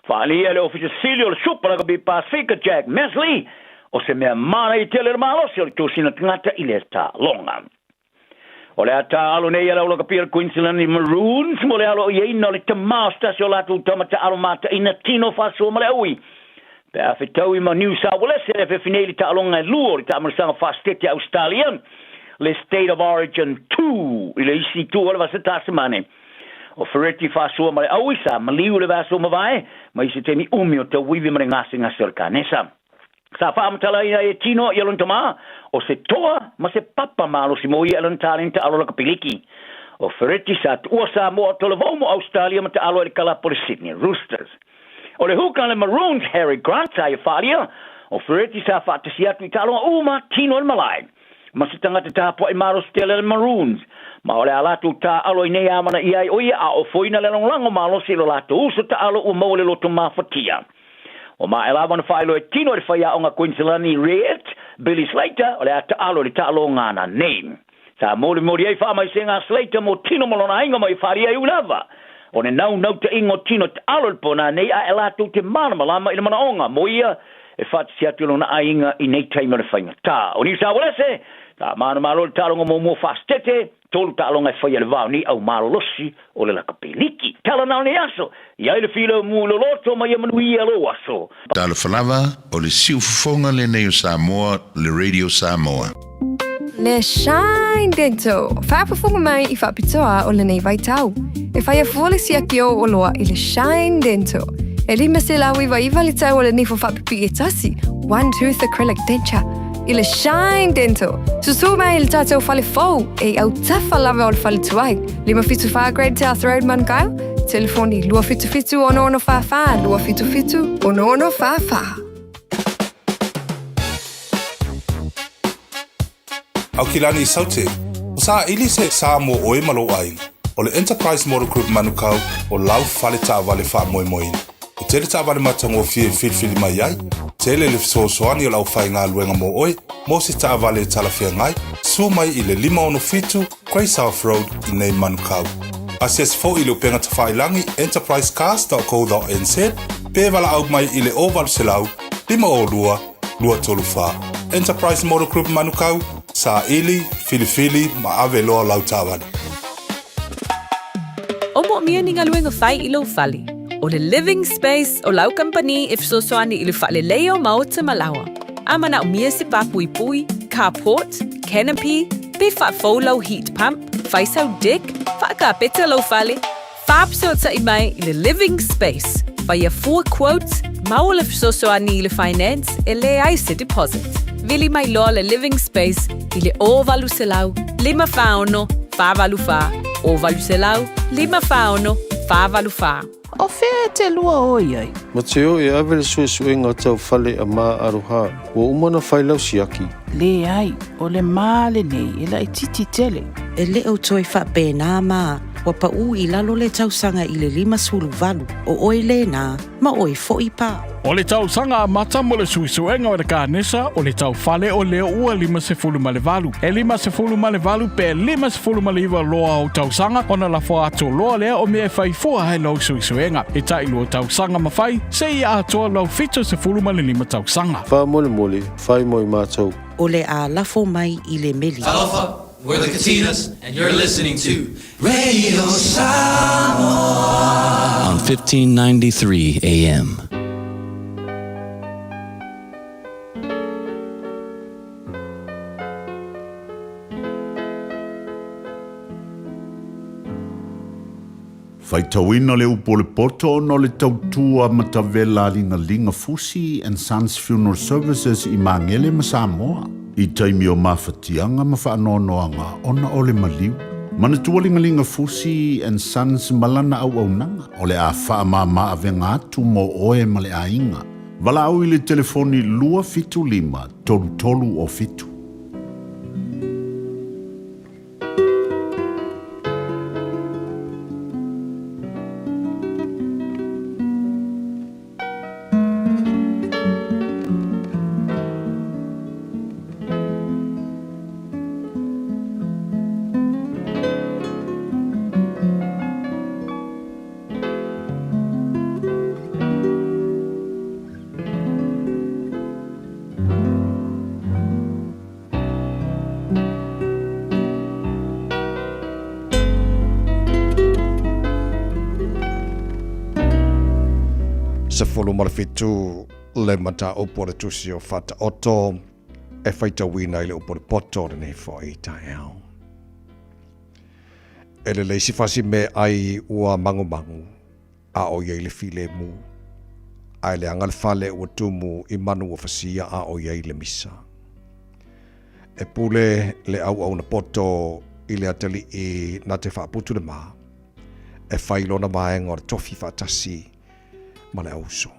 Faaalia e le Ofisa Sili o le Super Rugby Pasifika Jack Mesley o se mea manaia tele le malosi o le tosina tagata i lea taaloga. O le a taalo nei a le aulakapia le Queensland i Maroons mo le aloaiaina o le tamā o se tasi o latou tama taalo mataina tino faasoa ma le aui. Pe a fetaui ma New South Wales e afiafi nei i le taaloga e lua o le taamalasaga faasetete a Ausetalia, le State of Origin 2 i le isi itu o le vasa Tasimane. O Ferretti faasoa ma le aui sa maliu le vaiaso ua mavae ma i se taimi umi o tauivi ma le gasegase o le kanesa. Sa faamatalaina ai e Tino ia lona tamā, o se toa ma se papa malosi mo ia i lona talenta alo lakapiliki. O Ferretti sa tuua Samoa o Tolavou mo Ausetalia ma taalo ai le kalapu o le Sydney Roosters. O le hooker a le Maroons, Harry Grant, sa ia faaalia, O Ferretti sa faatasi atu i taaloga uma tino i le malae ma se tagata tapuai malosi tele a le Maroons, ma o le a latou taaalo i nei amanaia ai o ia a ofoina le lagolago malosi i lo latou uso taalo ua maua le loto mafatia. Ua maea lava ona faailoa e tino e le faiaoga Kuiniselani Reet, Billy Slater, o le a taalo i le taaloga nei. Sa molimoli ai faamaisega a Slater mo Tino ma lona aiga ma ia faaalia ai ui lava o le naunautaiga o Tino taalo i le pona nei ae latou te malamalama i le manaoga mo ia e faatasi atu i lona aiga i nei taimi o le faigata. O Niu Sawalese, sa manumalo i le taaloga muamua faasetete, 3 taaloga e faia i le va o nei au malolosi o le lakapi liki. Tala na o nei aso, i ai le filemu i loloto ma ia manuia lou aso. Talofa lava, o le siufofoga lenei o Samoa, le Radio Samoa. Le Shine Dental, faafofoga mai i faapitoa o lenei vaitau. E fai afua le siaki o oloa i le Shine Dental. E 599 le tau o le nifo faapipii e tasi, one tooth acrylic denture, i le Shine Dental. Susū mai i le tātou fale fou e i autafa lava o le fale tuai. 574 Great South Road, Manukau. Telefoni 277 6644 277 6644. Aukilani i Saute, ua saili se sa mo ʻoe ma lou ʻaiga. ʻO le Enterprise Motor Group Manukau o lau fale taavale faamoemoeina. E tele taavale matagofie e filifili mai ai, tele le fesoasoani o le aufaigaluega mo ʻoe mo se taavale e talafeagai, susu mai i le 567 Grey South Road i nei Manukau. Asiasi foi i le upega tafailagi enterprisecars.co.nz pe valaau mai i le 0800 502 234. Enterprise Motor Group Manukau, saili, filifili ma ave loa lau taavale. O moomia ni galuega fai i lou fale. O le Living Space o lau kamupani e fesoasoani i le faaleleia o maota ma laoa. A manaomia se pāpuipui, carport, canopy, pe faafou lau heat pump, fai sau deck, faakapeta lou fale, faafesootai mai i le Living Space, faia fua quote, maua le fesoasoani i le finance e leai se deposit. Vili mai loa le Living Space i le 0800 546 484, 0800 546 484. O fea e te lua o i ai? Ma te o e ave le suesuega tau fale a Ma Aroha, ua uma ona fai lau siaki. Leai, o le ma lenei e laitiiti tele. E le o toe faapena ma ua paʻū i lalo le tausaga i le 58, o oe lena, ma oe foʻi pa. O le tausaga amata mo le suesuega o le kanesa o le tau fale o lea ua 58. E 58 pe 59 loa ou tausaga ona lafo atu loa lea o mea e fai fua ai lou suesuega. E tailua tausaga ma fai, seia atoa lou 75 tausaga. Faamolemole, fai mo i matou. O le a lafo mai i le meli. Talofa, we're the Katinas and you're listening to Radio Samoa on 1593 AM. Faitauina le upu o le poto ona o le tautua matavela a Ligalinga Fusi and Sons Funeral Services i Magele ma Samoa i taimi o mafatiaga ma faanoanoaga ona o le maliu. Manatua Ligalinga Fusi and Sons ma lana auaunaga o le a faamama avega atu mo oe ma le aiga. Valaau i le telefoni 275 3307. 17 le mataupu o le tusi o Faataoto e faitauina i le upu o le poto o lenei foi taeao. E lelei si fasi me ai ua mangumangu a o iai le filemu, a e leaga le fale ua tumu i manu ua fasia a o iai le misa. E pule le auauna poto i le atalii na te faaputu le ma, e fai lona vaega o le tofi faatasi ma le auso.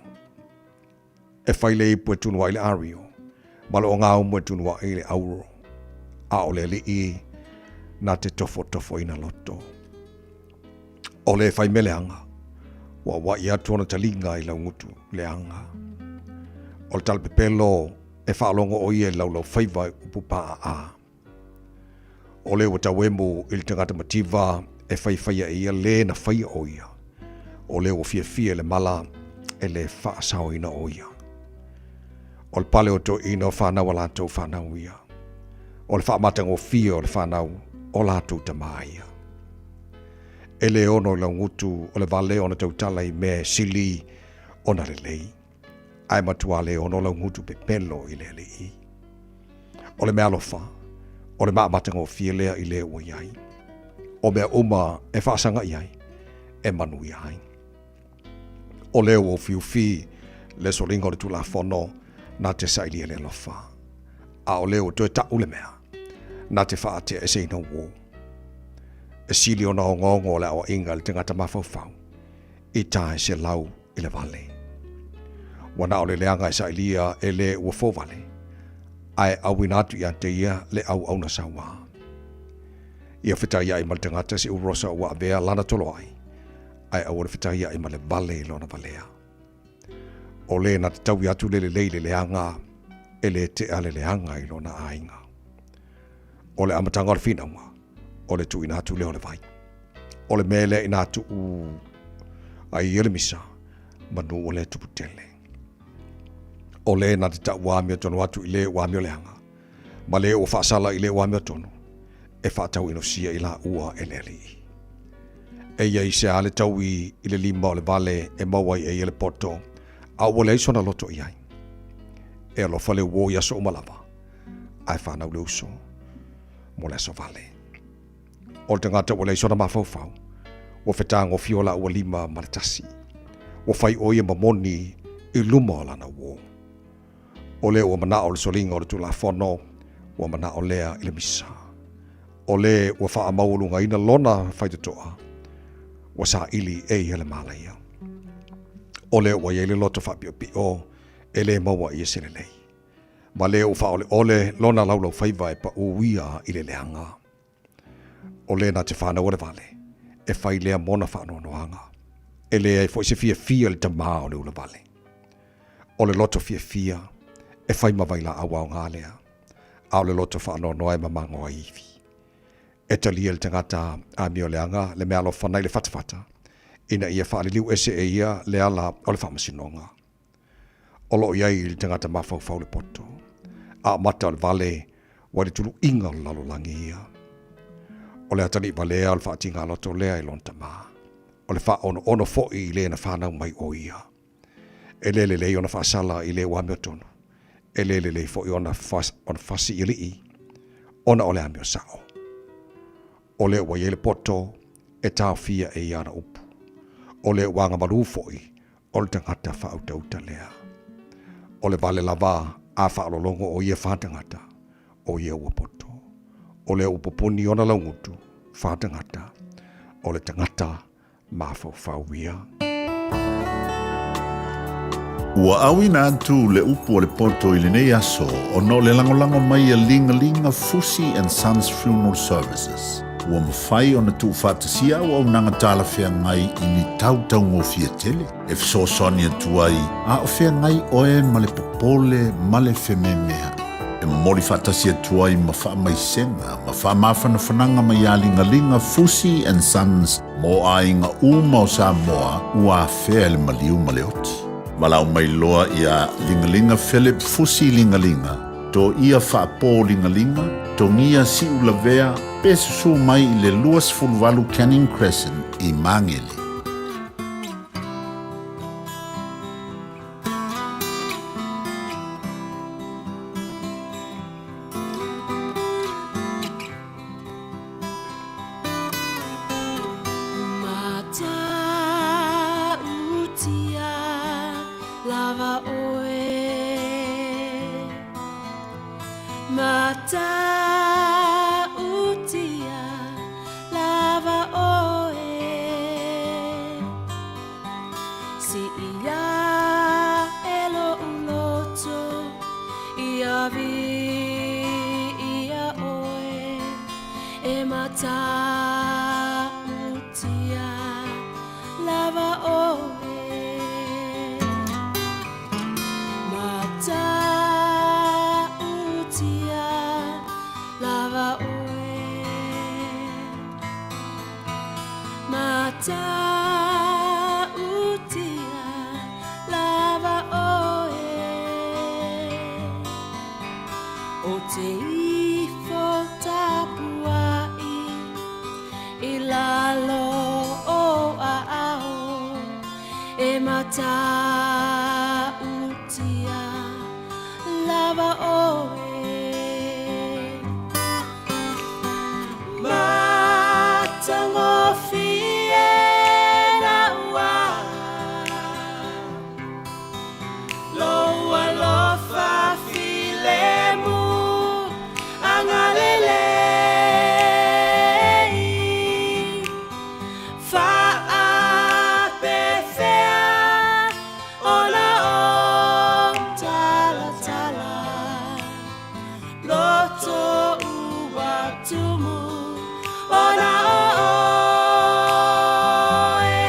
E fai le ipu e tunuaʻi le ario, ma le ogaumu e tunuaʻi le auro, a o le alii na te tofotofoina loto. O le fai mea leaga, ua auaʻi atu ona taliga i laugutu leaga. O le talapepelo e faalogo ʻo ia i le laulaufaiva i upu paʻaʻā. O le ua tauemu i le tagata mativa e faifaia e ia lē na faia ʻo ia. O le ua fiafia i le mala e lē faasaoina ʻo ia. O le pale o toeʻina o fanau a latou fanau ia. O le faamatagofie o le fanau o latou tamā ia. E lē ono i laugutu o le vale ona tautala i mea e sili ona lelei. Ae matua lē ono laugutu pepelo i le alii. O le meaalofa, o le maamatagofie lea i lē ua i ai. O mea uma e faasaga i ai, e manuia ai. O lea ua ufiufi le soliga o le Tulafono na te sailia le alofa, a o lea ua toe taʻu le mea na te faateaeseina uō. E sili ona ogaoga le aoaiga i le tagata mafaufau i tae se lau i le vale. Ua na o le leaga e sailia e lē ua fovale, ae auina atu ia te ia le auauna sauā. Ia fetaiaʻi ma le tagata se urosa ua avea lana toloai, ae aua le fetaiaʻi ma le vale i lona valea. O lē na te taui atu le lelei i le leaga, e lē tea le leaga i lona aiga. O le amataga o le finauga, o le tuuina atu lea o le vai. O le mea lea inā tuu ai ia le misa, manu ua le tupu tele. O lē na te taʻu amiotonu atu i lē ua amioleaga, ma lē ua faasala i lē ua amiotonu, e faatauinosia i laua e le Alii. Eia i se a le taui i le lima o le vale e maua ai e ia le poto, a ua leai sona loto i ai. E alofa le uō i aso uma lava, ae fanau le uso mo le aso vale. O le tagata ua leai sona mafaufau, ua fetagofie o laua lima ma le tasi. Ua fai ʻo ia ma moni i luma o lana uō. O lea ua manaʻo le soliga o le Tulafono, ua manaʻo lea i le misa. O le ua faamaualugaina lona faitotoa, ua saili e ia le mālaia. O lea ua i ai le loto faapiʻopiʻo e lē maua i ia se lelei. Ma lea ua faaʻoleʻole lona laulaufaiva e paʻū ia i le leaga. O lē na te fanau o le vale, e fai lea mona faanoanoaga. E leai foi se fiafia i le tamā o le ulavale. O le loto fiafia, e fai ma vailaau aoga lea, a o le loto faanoanoa e mamago ai ivi. E talia e le tagata amioleaga le meaalofa nai le fatafata, ina ia faaliliu ese e ia le ala o le faamasinoga. O lo o i ai i le tagata mafaufau le poto, a o mata o le vale ua i le tuluiga o le lalolagi ia. O le atalii valea o le faatigaloto lea i lona tamā, o le faaonoono foi i le na fanau mai o ia. E le lelei ona faasala i le ua amiotonu, e le lelei foi ona fasi i alii, ona o le amio sao. O lea ua i ai le poto e taofia e ia ana upu. O lea ua agamalu foi o le tagata faautauta lea. O le vale lava a faalologo o ia faatagata, o ia ua poto. O lea ua pupuni ona laugutu faatagata, o le tagata mafaufau ia. Ua auina atu le upu o le poto i lenei aso ona o le lagolago mai a Ligalinga Fusi and Sons Funeral Services. Ua mafai ona tuufaatasia auaunaga talafeagai i ni tau taugofie tele e fesoasoani atu ai a o feagai oe ma le popole ma le fememeaʻi. E momoli faatasi atu ai ma faamaisega ma faamafanafanaga mai iā Ligaliga Fusi and Sons mo aiga uma o Samoa ua afea e le maliu ma le oti. Valaau mai loa iā Ligaliga Philip Fusi Ligaliga, Toia Faapō Ligaliga, Togia Siulavea pe susū mai i le 28 Canning Crescent i Māgele. Matautia lava oe Matautia lava oe Siia e lo'u Whakaviia oe e matautia lava oe. Matautia lava oe. Matautia lava oe. O te ifo tapuai i lalo o aao e matautia lava oe. Matagofie na ua Lou alofa filemu agalelei Faapefea ona o talatala Loto ua tumu ona o oe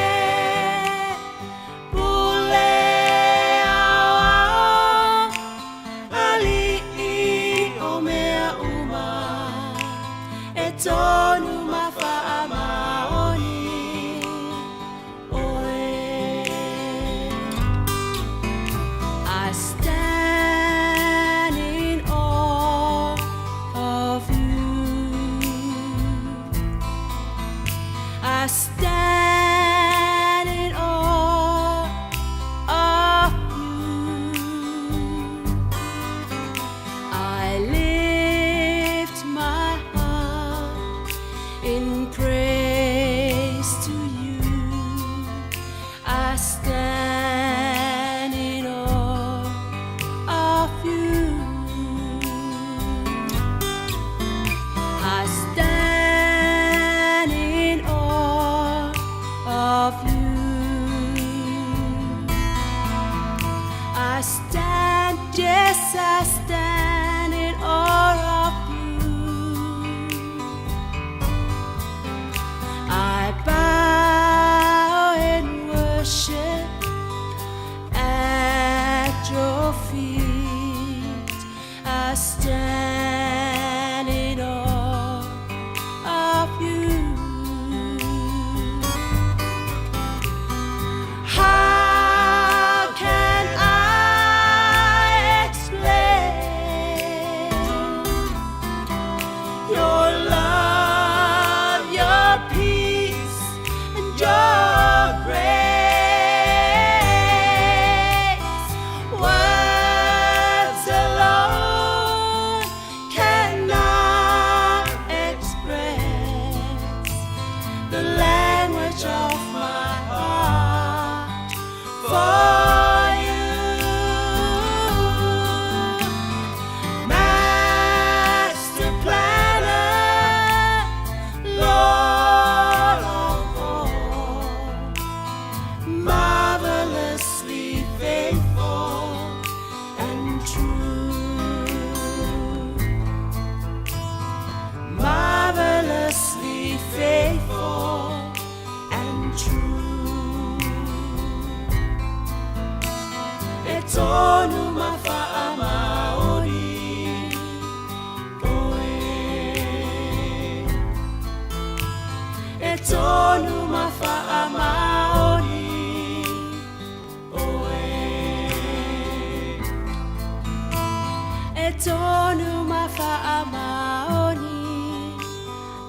Pule aoao ali'i o mea uma E tonu ma faamaoni oe. I stand in awe of you. I stand in awe of you. I lift my heart in praise to you. I stand in awe of you. I stand in awe of you. I stand, yes, I stand in awe of you. I bow in worship at your feet. I stand in awe of you. How can I explain your love, your peace, and your grace? Words alone cannot express the language of my heart for you. Master planner, Lord of all, marvelously faithful and true. Marvelously faithful and true. E tonu ma faamaoni oe. E tonu ma faamaoni oe. E tonu ma faamaoni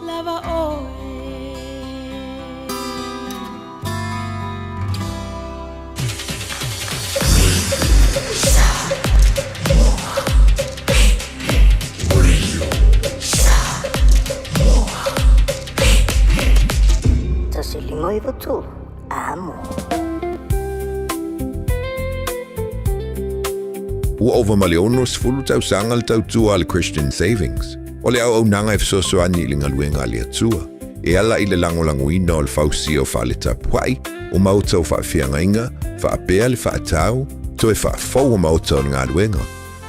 lava oe. 1 5 9 3. Amo. Ua ova ma le 60 tausaga le tautua a le Christian Savings. O le auaunaga e fesoasoani i le galuega a le Atua, e ala i le lagolagoina o le fausia o fale tapuai, o maota o faafeagaiga, faapea le faatau, toe faafou o maota o le galuega.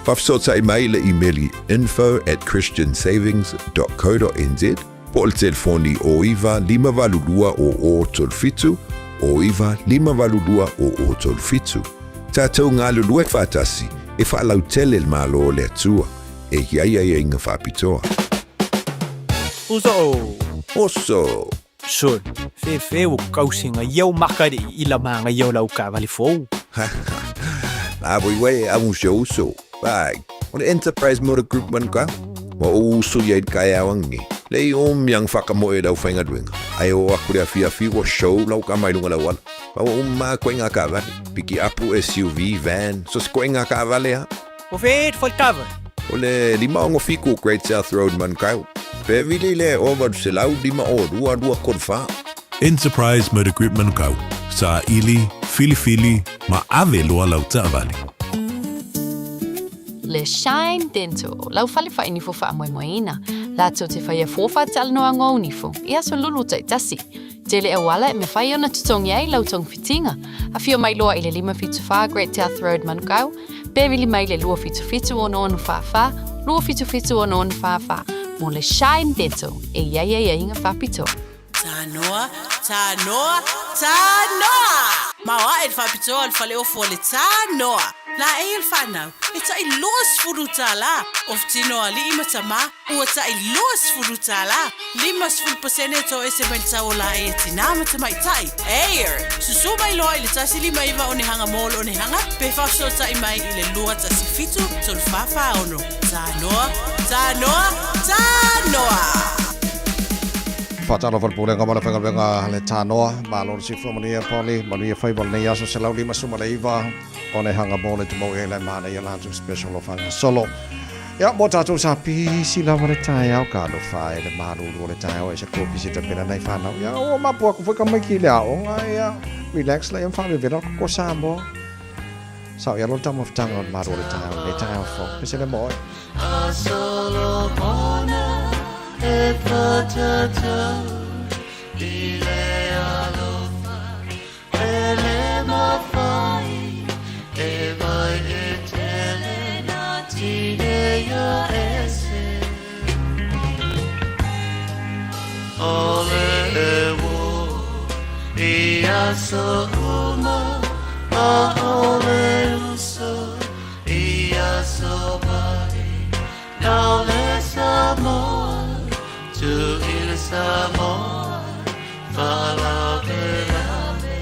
Faafesootai mai i le imeli info@christiansavings.co.nz po o le telefoni 09 582 0037, 09 582 0037. Tatou galulue faatasi e faalautele le Malo o le Atua e i ai aiaiga faapitoa. Uso! Oso! Sol, fefe ua kausiga ia o maka le i la magaia o lau taavale fou. La voi uē amu si ou uso. Vai, o le Enterprise Motor Group Manukau. Ua ou uso ia i le taeao angiangi. Lei o miang whakamoe lau whaingaluenga. Ai o aku le afiafi ua show lau kama i lunga lau ala. Ma ua uma koe ngā kaavale. Piki apu, SUV, van, so se koe ngā kaavale ha. O whē te whai taavale? O le 567 Great South Road Manukau. Pe vili le o 852 234. Enterprise Motor Group Manukau, saili, filifili, ma ave loa lau taavale. Le Shine Dental, lau fale whainifo whaamoemoeina. Lātou te whaia fōwha talanoa ngō nifo, i aso lulu taitasi. Tele auala e mawhai ona tutongi ai lau tongfitinga. Awhio mai loa i le 574 Great South Road Manukau, pe vili mai le 277 ono ono whawha, 277 ono ono whawha, mō le Shine Dental, e iai ai ai inga whapitoa. Tanoa, tanoa, tanoa! Maoaʻe le faapitoa o le faleofu o le Tanoa. Laei le fanau, e taʻi 20 tālā. Ofu tino o alii ma tamā, ua taʻi 20 tālā. 50 pasene e toʻese mai le tau o laei e tinā ma tamaitaʻi. Air! Susū mai loa i le 159 onehanga mall onehanga pe faafesootaʻi mai i le 217 346. Tanoa, Tanoa, Tanoa! Faatalofa le Pulega ma le Faigaluega le Tanoa, malo le soifua manuia Polly, manuia faiva o lenei aso 159 onehanga mo le tumau e le manaia latou special o faagasolo. Ia, mo tatou sa pisi lava le taeao ka alofa e le malulu o le taeao e se kopisi tapena nai whanau. Ia, o mapu aku foi ka maiki le aonga, ia, relax la ia mwhaavevela o koko Samoa. Sao ia lo tama futanga o le malu o le taeao, le taeao fo. Pese le mo e. A Solomona e patatau i le alofa e le mafai e vai e tele na tineia ese o le e wo i aso uma a o le uso i aso mai na le Samoa tu i le Samoa faalavelave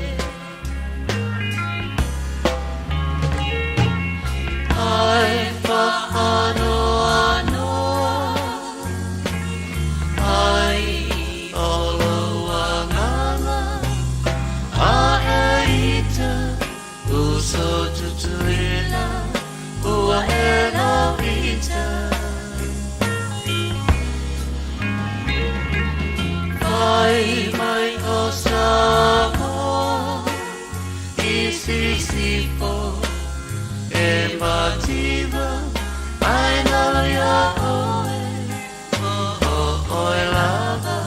ai faanoanoa ai o lou agaga a e ita uso tutuila ua e lauita Fai mai o Samoa i sisifo e mativa ai nalo ia oe o o oe lava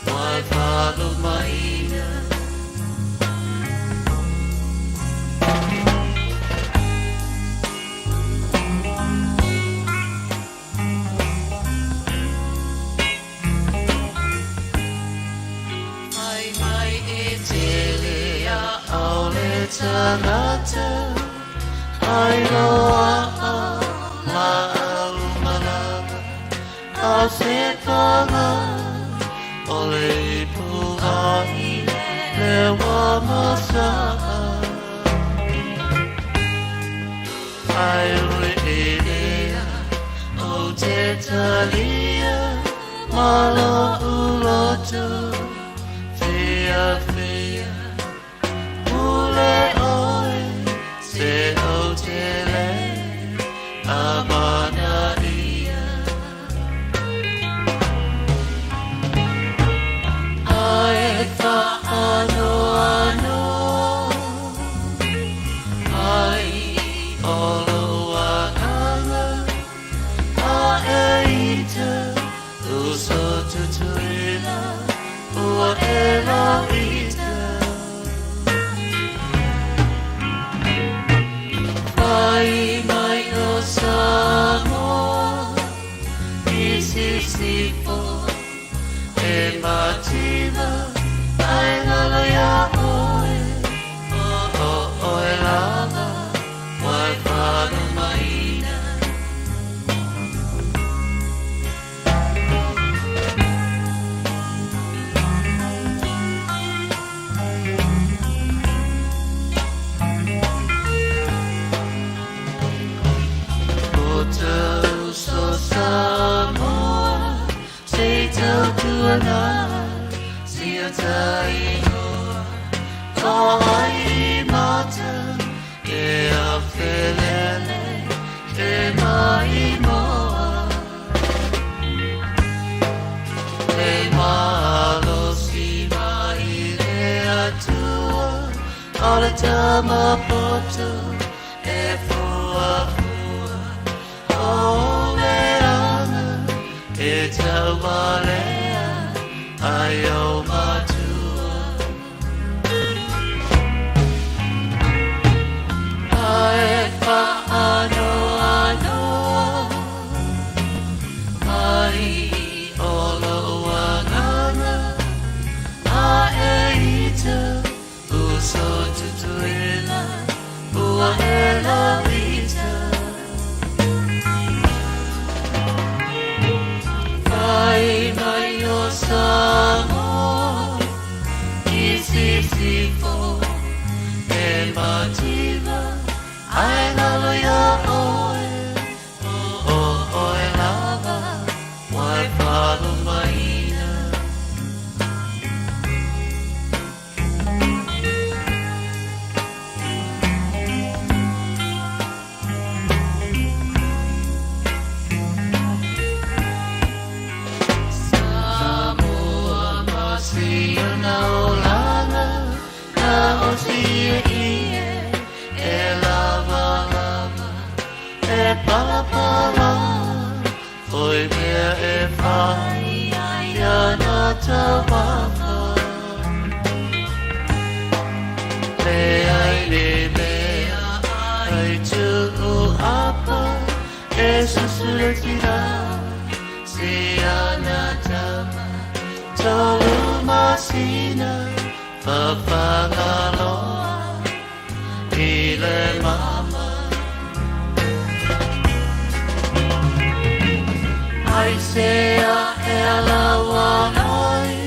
wai faalumaina. Fai mai e tele a au le tagata ai loaʻa laau malama a se paga o le ipu ahi le wa masaa ai ui elea o te talia ma loʻu loto fiafia pule oe se o te le amana ia ai whaanoanoa. lena, si o tainoa, o ai mata, e a felele, e mai moa. Le malo si mai le atua, o le tama poto, e fua fua, o le anga, e tau malea, ai o matua. Ae whaano anoa, ai o lo anganga, a e ita, uso tutuila, ua e la ita. Whai mai o Samoa, i sisifo, e mativa, ai lalo ia oe, o oe lava, wai whalu maina. Samoa masia na olanga, na o sia ie, e lava lava, e pala pala, oi mea e whai, ia na taumafa. Le ai le mea, ai tuu apa, e susure tira, si ana tama, tolu masina, whawhangaloa, i le mama. Ai se a e ala wanai,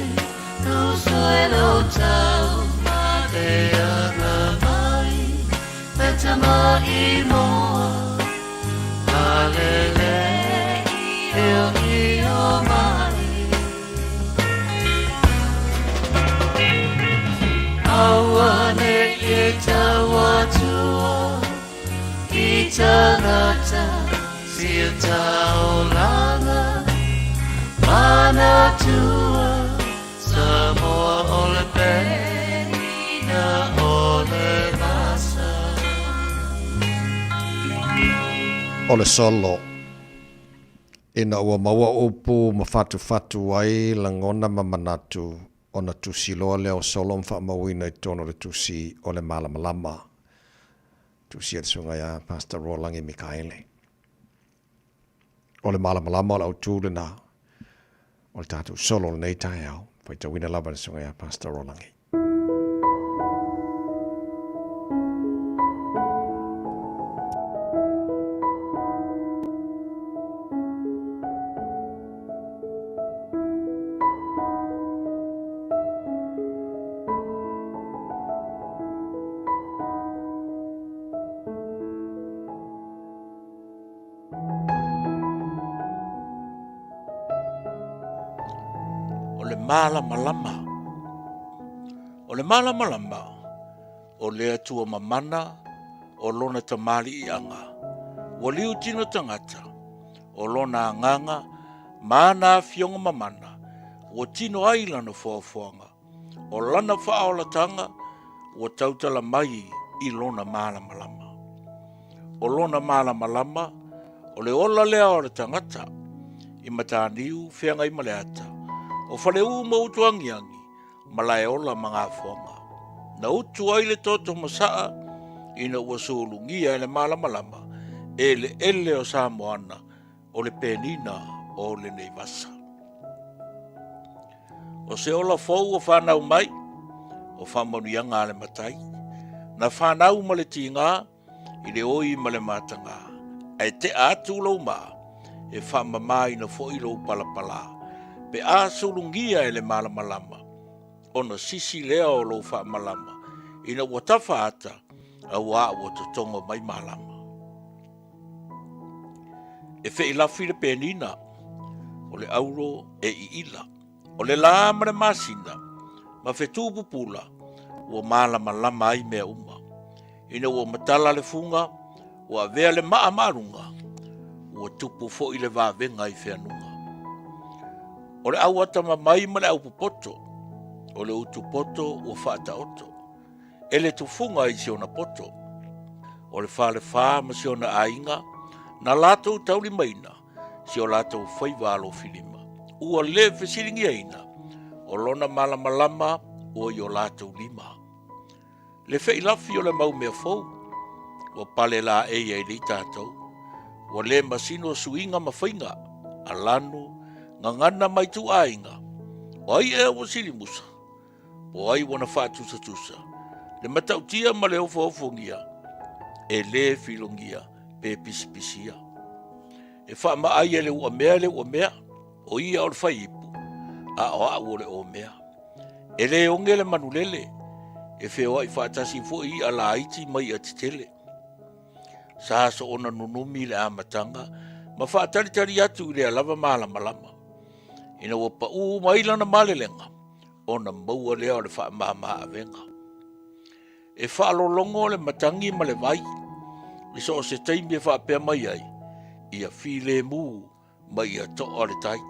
tu soe lo tau, ma le anga mai, le tama i moa, a le le, eo i o mai. Aua ne e tau atua, i tangata, si o taolanga, manatua, Samoa o le penina o le masa. O le solo. Ina ua maua upu ma fatufatu ai lagona ma manatu ona tusi loa lea o Solo ma faamauina i totonu o le tusi o le Malamalama. Tusi a le susuga ia Pastor Rolangi Mikaele. O le malamalama o le autū lenā o le tatou solo o lenei taeao, faitauina lava le susuga ia Pastor Rolangi. O le malamalama. O le malamalama, o le Atua mamana, o lona tamaliiaga, ua liu tino tagata, o lona agaga ma ana afioga mamana, ua tino ai lana foafoaga, o lana faaolataga ua tautala mai i lona malamalama. O lona malamalama, o le ola lea o le tagata, i Mataniu, Feagaimaleata, o Faleu ma Utuagiagi, Malaeola ma Gafoaga. Na utu ai le toto masaa ina ua sulugia e le malamalama eleele o Samoana o le penina o lenei vasa. O se ola fou o whanau mai, o whamanuianga a le matai, na whanau ma le tīngā, i le oi ma le matagā, ae tea atu lou mā, e faamamāina foi lou palapalā, pe a sulugia e le malamalama, ona sisi lea o lou faamalama, ina ua tafa ata, auā ua totogo mai malama. E feʻilafi le penina, o le auro e iʻila. O le lā ma le masina, ma fetu pupula, ua malamalama ai mea uma. Ina ua matala le fuga, ua avea le maa maaluga, ua tupu foi le vavega i feanuga. O le au atamamai ma le au popoto, o le utu poto ua faataoto, e le tufuga i si ona poto. O le falefa ma si ona aiga, na latou taulimaina si o latou faiva alofilima, ua le fesiligiaina o lona malamalama ua i o latou lima. Le feilafi o le mau mea fou, ua pale laei ai nei tatou. Ua le masino suiga ma faiga, a lanu, gagana ma ituaiga. O ai ea ua silimusa? Po o ai ua na faatusatusa? Le matautia ma le ofoofo-gia, e le filogia pe pisipisia. E faamaai e le uamea le uamea, o ia o le faiipu, a o au o le omea. E le oge le manulele, e feoai faatasi foi i'a laiti ma i'a tetele. Sa soona nunumi i le amataga ma faatalitali atu i lea lava malamalama. Ina ua pau mai lana malelega, ona maua lea o le faamama-avega. E faalologo le matagi ma le vai i so o se taimi e faapea mai ai, ia filemu ma ia toa le tai.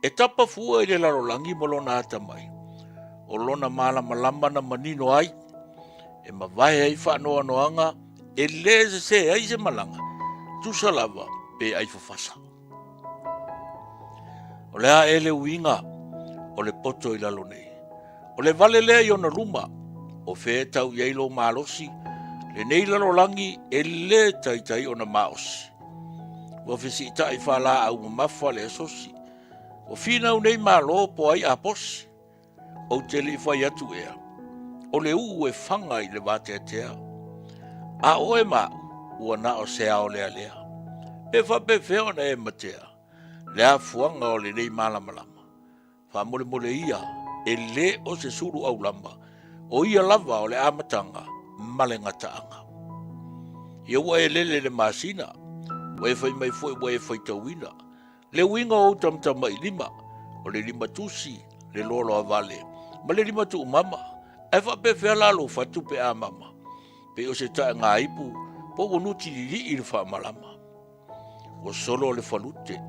E tapa fua i le lalolagi ma lona atamai, o lona malamalama na manino ai, e mavae ai faanoanoaga e lē sesē ai se malaga, tusa lava pe ai fafasa. O le a ea le uiga o le poto i lalo nei? O le vale lea i ona luma, o fea e tau i ai lou malosi, lenei lalolagi e lē taitai ona maosi. Ua fesiitai faalaau mamafa le asosi, ua finau nei Malo po ai aposi. Ou te le i fai atu ea, o le uu e faga i le vateatea. A o oe ma au, ua na o se ao lealea. Pe faapefea ona e matea le afuaga o lenei malamalama? Faamolemole ia, e le o se sulu aulama, o ia lava o le amataga ma le gataaga. Ia ua e lele i le masina, ua e fai mai foi ua e faitauina le uiga o ou tamatamailima, o le limatusi, le loaloavale ma le limatuumama. Ae faapefea la lou fatu pe a mama, pei o se taegaipu po ua nutililii le faamalama. Ua solo le falute,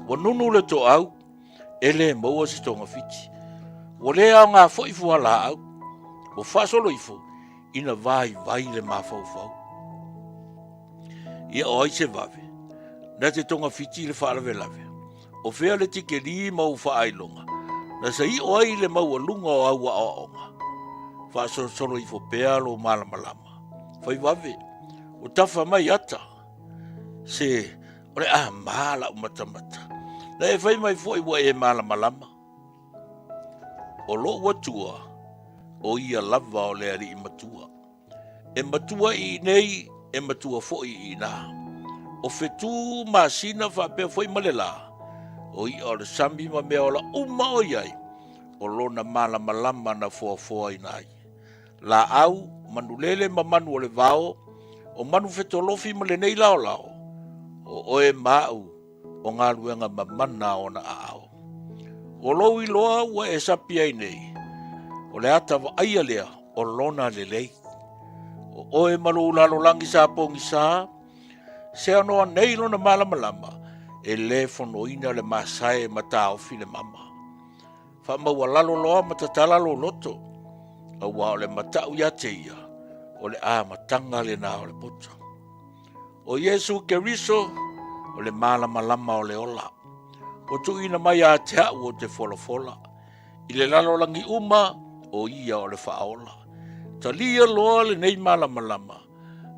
ua nunu le toau, e le maua se togafiti. Ua le aoga foi fualaau, ua faasolo ifo ina vaivai le mafaufau. Ia o ai se vave, na te togafiti le faalavelave, o fea le tikeli ma ou faailoga, na saio ai le maualuga o au aoaoga. Faasolosolo ifo pea lou malamalama. Fai vave, ua tafa mai ata. Se, o le a mā lau matamata. Na e fai mai foi ua e malamalama. O lou Atua, o ia lava o le Alii Matua. E matua i inei, e matua foi i inā. O fetu masina faapea foi ma le lā, o i'a o le sami ma mea ola uma o i ai, o lona malamalama na foafoaina ai. Laau, manulele ma manu o le vao, o manu fetolofi ma lenei laolao, o oe ma au o galuega mamana ona aao. O lou iloa ua e sapi ai nei, o le ata vaaia lea o lona lelei. O oe ma lou lalolagi sa pogisa, se anoa nei lona malamalama, e le fonoina le masae ma taofi le mama. Faamaualalo loa ma tatala lou loto, auā o le matau ia te ia, o le amataga lena o le poto. O Iesu Keriso, o le malamalama o le ola, ua tuuina mai ia te au ou te folafola, i le lalolagi uma, o ia o le Faaola. Talia loa lenei malamalama,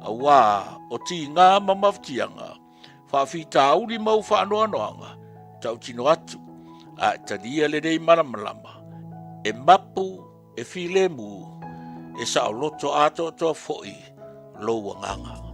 auā o tiga ma mafatiaga, Faafitauli ma ou faanoanoaga, tautino atu, a e talia lenei malamalama, e mapu, e filemu, e saoloto atoatoa foi lou agaga.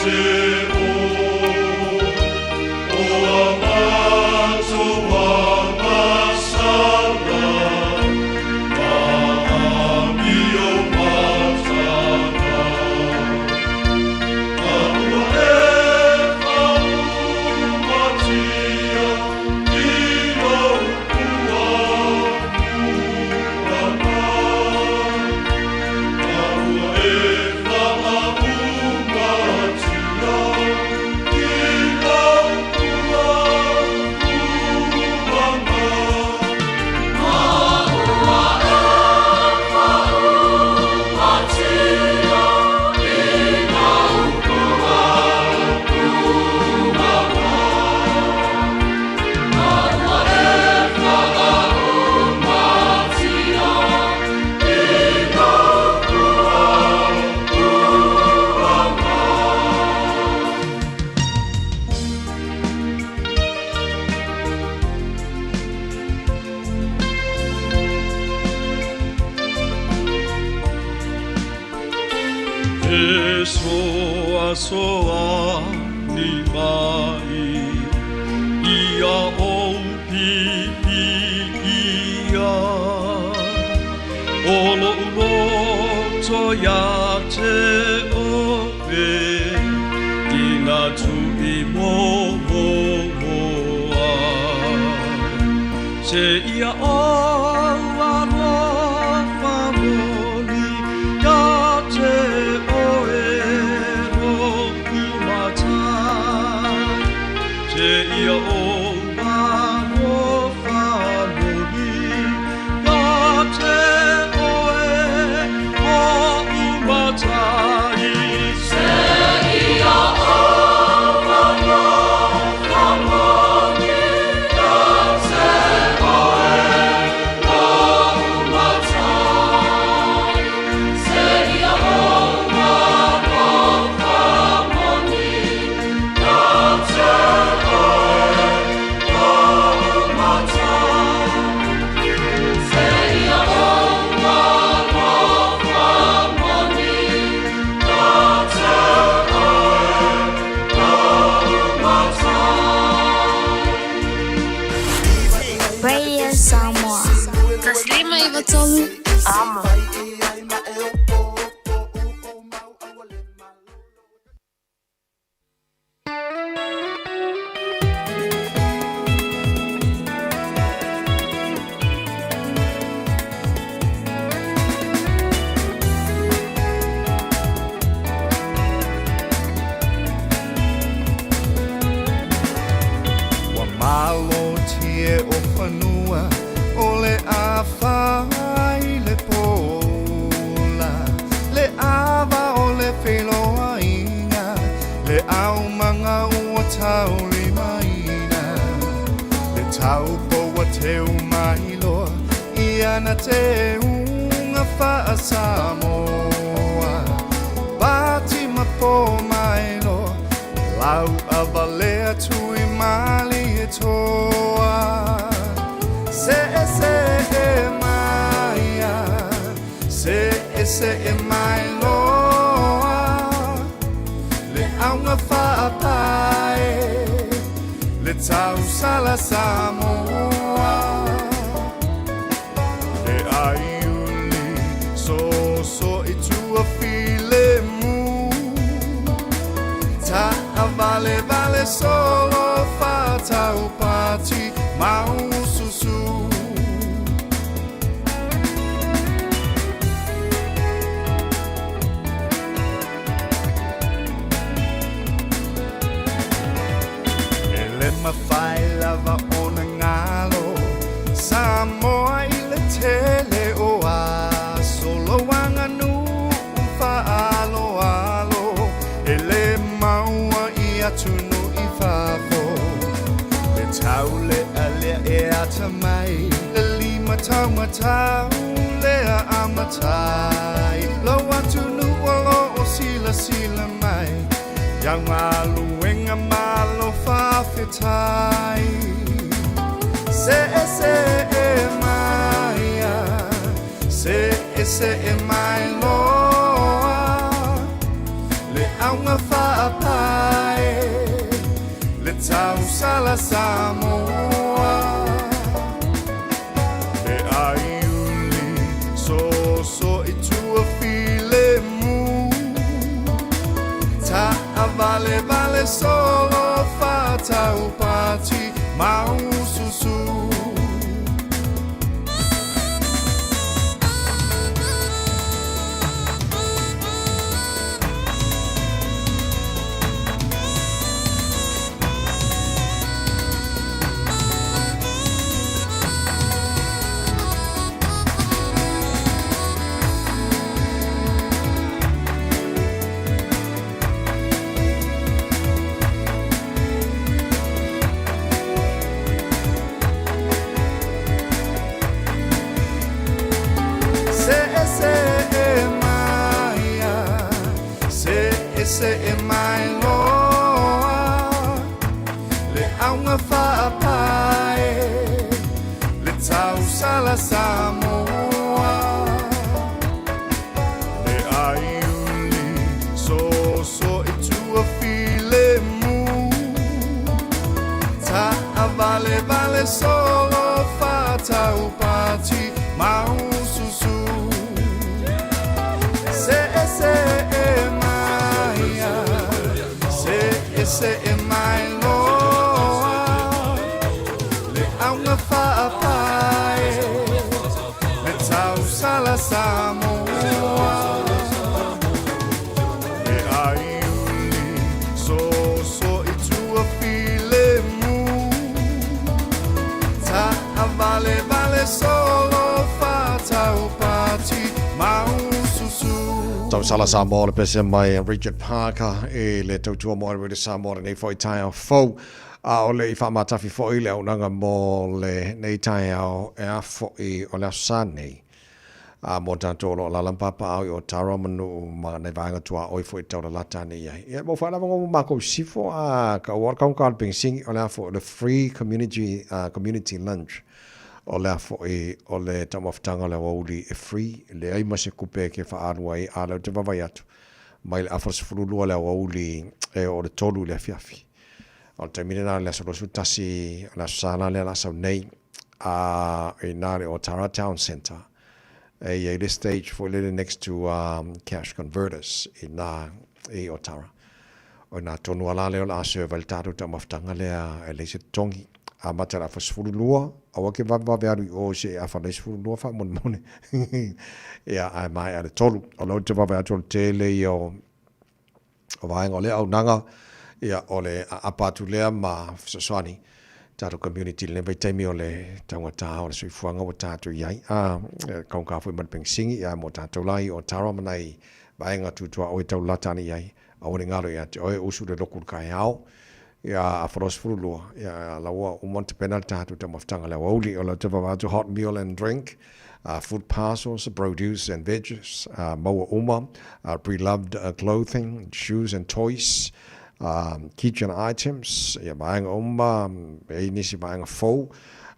te o a matou agasala ma amio mataga. A ua e faaumatia i lou puapuaga. A ua e faaumatia i lou puapuaga. A ua e faaumatia i lou puapuaga. A ua e faaumatia i lou puapuaga. E soa soa ni mai ia ou pipi ia o lo uloto ia te oe ina tui mo mo moa se ia ou alofa moni ia te oe lo'u matai. Se ia ou alofa moni ia te oe lo'u matai. Se ia ou alofa moni ia te oe lo'u matai. Se ia ou alofa moni ia te oe lo'u matai. Se ia ou alofa moni ia te oe lo'u matai. Radio Samoa. 153 Amo. Ua malo tie o fanua o le afai le pola le ava o le feloaiga le aumaga ua taulimaina le taupoua teu mailoa ia na teuga faasamoa pati ma po mailoa lau avalea tui mali e toa se e se e maia se e se e mai loa le auga faapae le tausala Samoa le aiuli soso i tua filemu ta vale vale solo fatau pati maususu. E le mafai lava ona galo Samoa i le tele o aso Loaganuu faaaloalo e le maua i atunu i fafo le taulea lea e atamai le lima taumatau lea amatai lou atunuu o loo silasila mai iau galuega malo faafetai se e se e maia se e se e mai loa le auga faapae tausala Samoa. Le aiuli soso i tua filemu. Ta'avalevale solo fa'ataupati maususu. Se'ese'e mai a, se'ese'e mai loa, le auga fa'apae, le tausala Samoa. Le aiuli soso i tua filemu, ta'avalevale solo fa'ataupati maususu. Se'ese'e mai a, se'ese'e mai loa, le auga fa'apae, le tausala Samoa. Le aiuli soso i tua filemu, ta'avalevale solo fa'ataupati maususu. Tausala Samoa le pese mai a Richard Parker e le tautua mo le Samoa lenei foi taeao fou. A o le i faamatafi foi le auaunaga mo lenei taeao e a foi o le aso sa nei. A mo tatou o lo o alaala ma papaaao i Otara ma Nuu ma nai vaega tuaoi foi e taulalata ane i ai. Ia mo faalava mo makou sifo a ka ua o le kaunka o le penisini o le a foi o le free community, community lunch. O le a foi o le taumafataga o le aoauli e free, leai ma se kupe e ke faaalu ai, a lea ou te vaavaai atu, mai le afa 12 le aoauli e oo le 3 i le afiafi. O le taimi lena le aso 21 o le aso Sa la lea la sau nei, a i na le Otara Town Centre, e i ai le stage foi lele next to Cash Converters i na i Otara. O ina tonu a la lea o le a serve ai le tatou taumafataga lea e leai se totogi. Amata i le afa 12, aua ke vavevave alu i o se e afa nei 12 faamolemole. Ia, ae maea le 3. O lea ou te vave atu o le tele ia o vaega o lea auaunaga, ia, o le aapa atu lea ma fesoasoani tatou community i lenei vaitaimi o le taugata o le soifuaga ua tatou i ai. A, kaunka foi ma le penisini, ia, mo tatou la i Otara ma nai vaega tutuaoi e taulalata ane i ai. Aua ne i galo ia te oe, usu le loku i le kaeao, ia afa 22, ia la ua uma ona tapena le tatou taumafataga le aoauli. O le te vava atu hot meal and drink, food parcels, produce and veggies, maua uma, pre-loved clothing, shoes and toys, kitchen items, ia vaega uma, e i ai nisi vaega fou,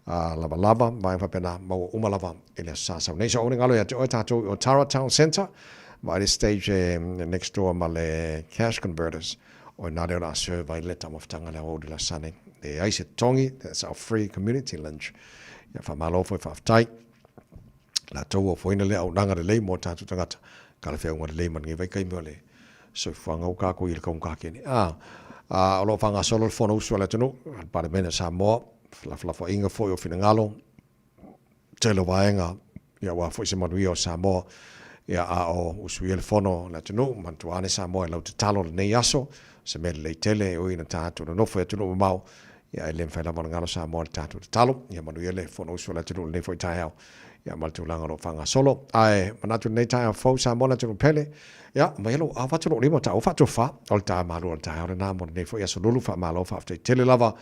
lavalava, vaega faapena, maua uma lava i le aso Sa sau nei. So aua ne i galo ia te oe tatou i Otara Town Centre, Vaai le stage e next door ma le cash converters, o ina lea o le a serve ai le taumafataga lea o le Sunday. Leai se totogi, that's our free community lunch. Ia faamalo foi faafetai. Latou ua ofoina lea auaunaga lelei mo tatou tagata. Kala feauga lelei ma lenei vaitaimi o le soifuaga ua kakou i le kaugaka kene. A, a o lo o faagasolo le Fonousu a le atunuu, a le Palemene o Samoa, felafolafoaiga foi o finagalo, tele o vaega ia aua foi se manuia o Samoa ia a o usuia le fono le atunuu manatua ane Samoa e lau tatalo lenei aso se mea lelei tele e ui ina tatou nonofo i atunuu mamao ia e le mafai lava ona galo Samoa i le tatou tatalo ia manuia le fono usu a le atunuu lenei foi taeao ia ma le tulaga o lo o faagasolo ae manatu lenei taeao fou Samoa le atunuu pele ia aumai lou ava atu lou lima taua faatofa o le ta malu o le taeao lena mo lenei foi aso lulu faamalo faafetai tele lava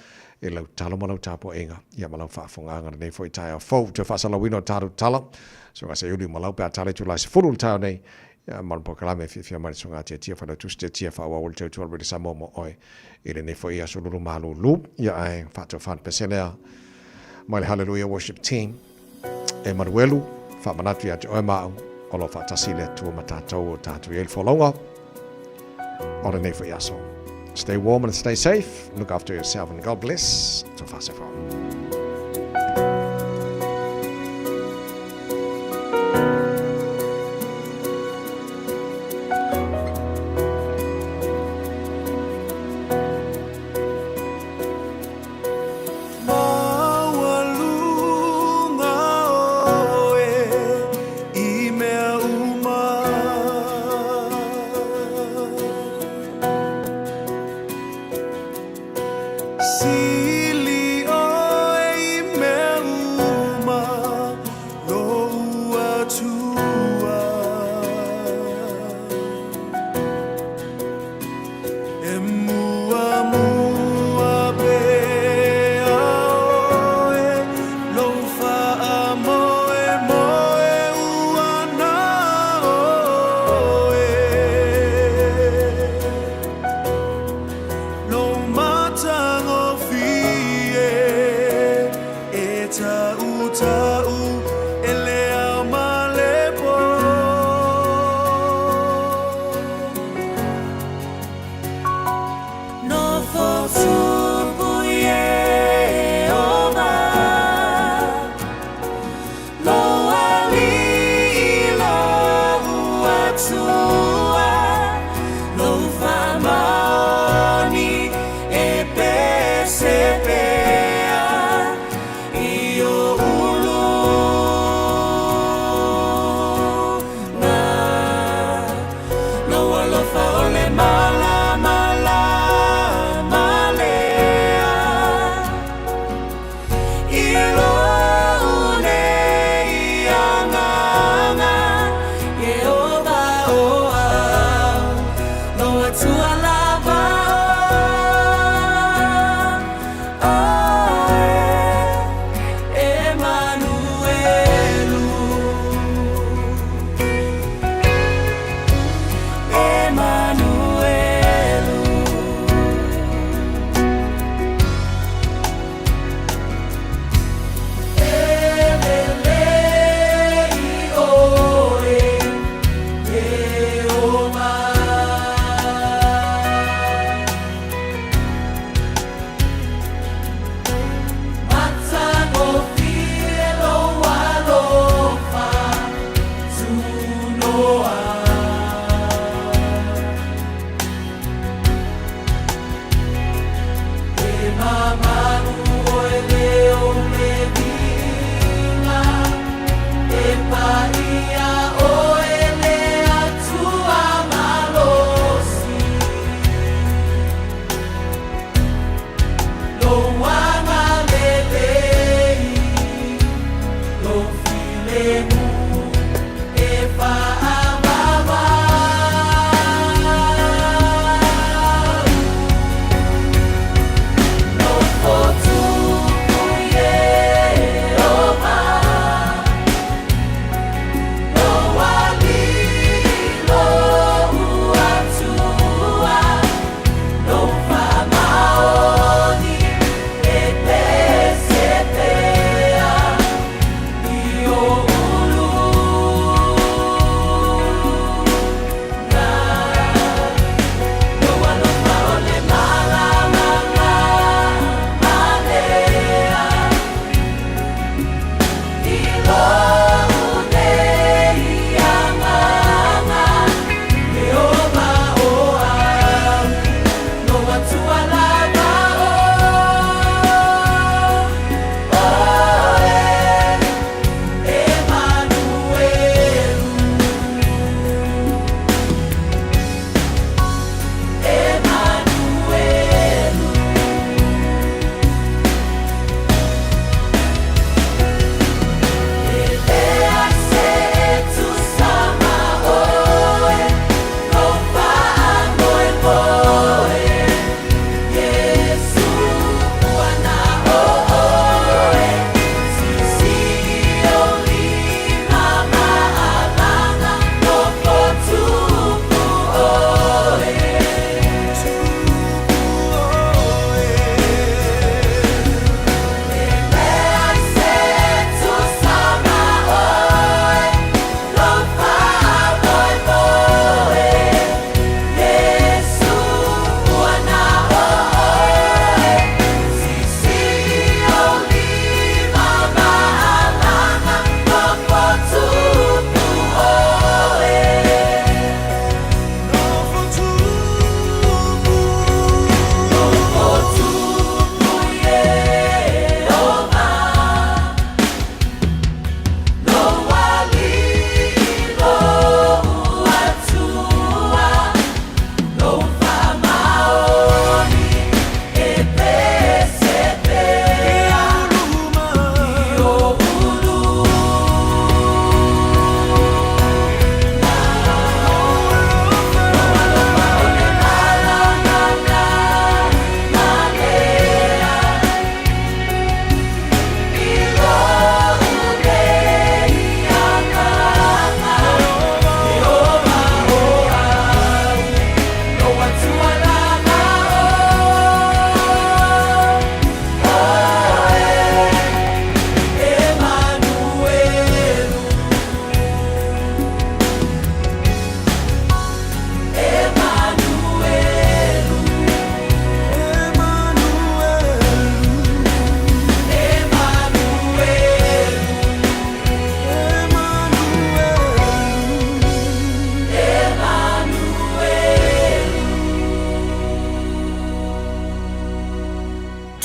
i lau tatalo ma lau tapuaiga, ia ma lau faafofogaaga lenei foi taeao fou. Toe faasalauina o tatou tala, Susuga Seiuli ma lau pe a tala itula e 10 le taeao nei, ia ma le polokalame e fiafia mai le Susuga Tiatia Failautusi Tiatia faaauau le tautua le Samoa mo oe i lenei foi aso lulu malulu. Ia ae faatofa le pese lea mai le Hallelujah Worship Team e Manuelu, faamanatu ia te oe ma au, o lo o faatasi le Atua ma tatou o tatou i ai le folauga o lenei foi aso. Stay warm and stay safe. Look after yourself and God bless. Tofasefo. Maualuga oe i mea uma. Sili oe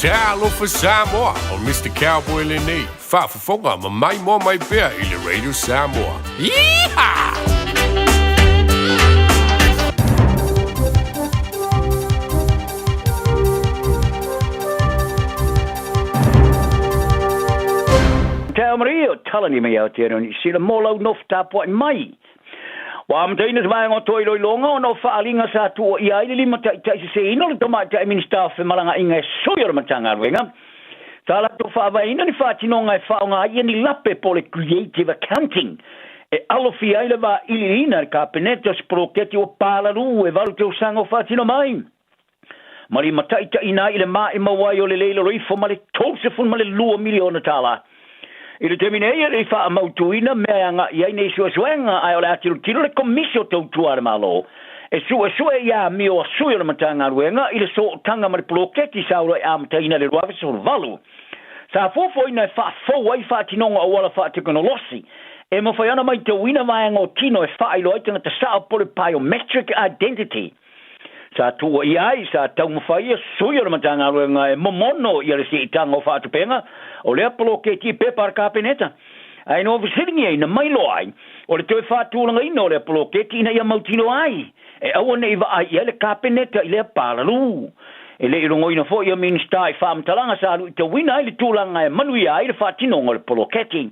Talofa Samoa, o Mr. Cowboy lenei, faafofoga ma maimoa mai pea i le Radio Samoa. Yeehaw! Te Maria o Talani mai Aotearoa Niu Sila mō lau nofo tapuai mai. Ua amataina se vaega o toa iloiloga ona o faaaliga sa tuuaia ai le limataitaiseseina o le Tamaitai Minisita o Femalagaaiga e sui o le Matagaluega. Sa latou faavaeina ni faatinoga e faaaoga ai ni lape po o le creative accounting e alofia ai le vailiiliina e le Kapeneta o se poloketi ua palalū e 8 tausaga o faatino mai ma limataitaiina ai i le maʻimau ai o le leiloloifo ma le $32 miliona tala. I le taimi nei e le i faamautuina mea e agai ai nei suesuega, ae o le a tilotilo le Komisi o Tautua a le Malo e suesue i amio a sui o le Matagaluega i le sootaga ma le poloketi sa uluai amataina i le 2018. Sa fuafuaina e faafou ai faatinoga o auala faatekonolosi e mafai ona maitauina vaega o tino e faailoa ai tagata sao po o le biometric identity. Sa tuuaia ai, sa taumafai ia sui o le Matagaluega e momono ia le siitaga o faatupega o lea poloketi i pepa a le Kapeneta. Ae na fesiligia na mailoa ai o le toe faatulagaina o lea poloketi ina ia mautinoa ai e aua ne i vaai i ai le Kapeneta i lea palalū. E le i logoina foi ia Minisita i faamatalaga sa luitauina ai le tulaga e manuia ai le faatinoga o le poloketi.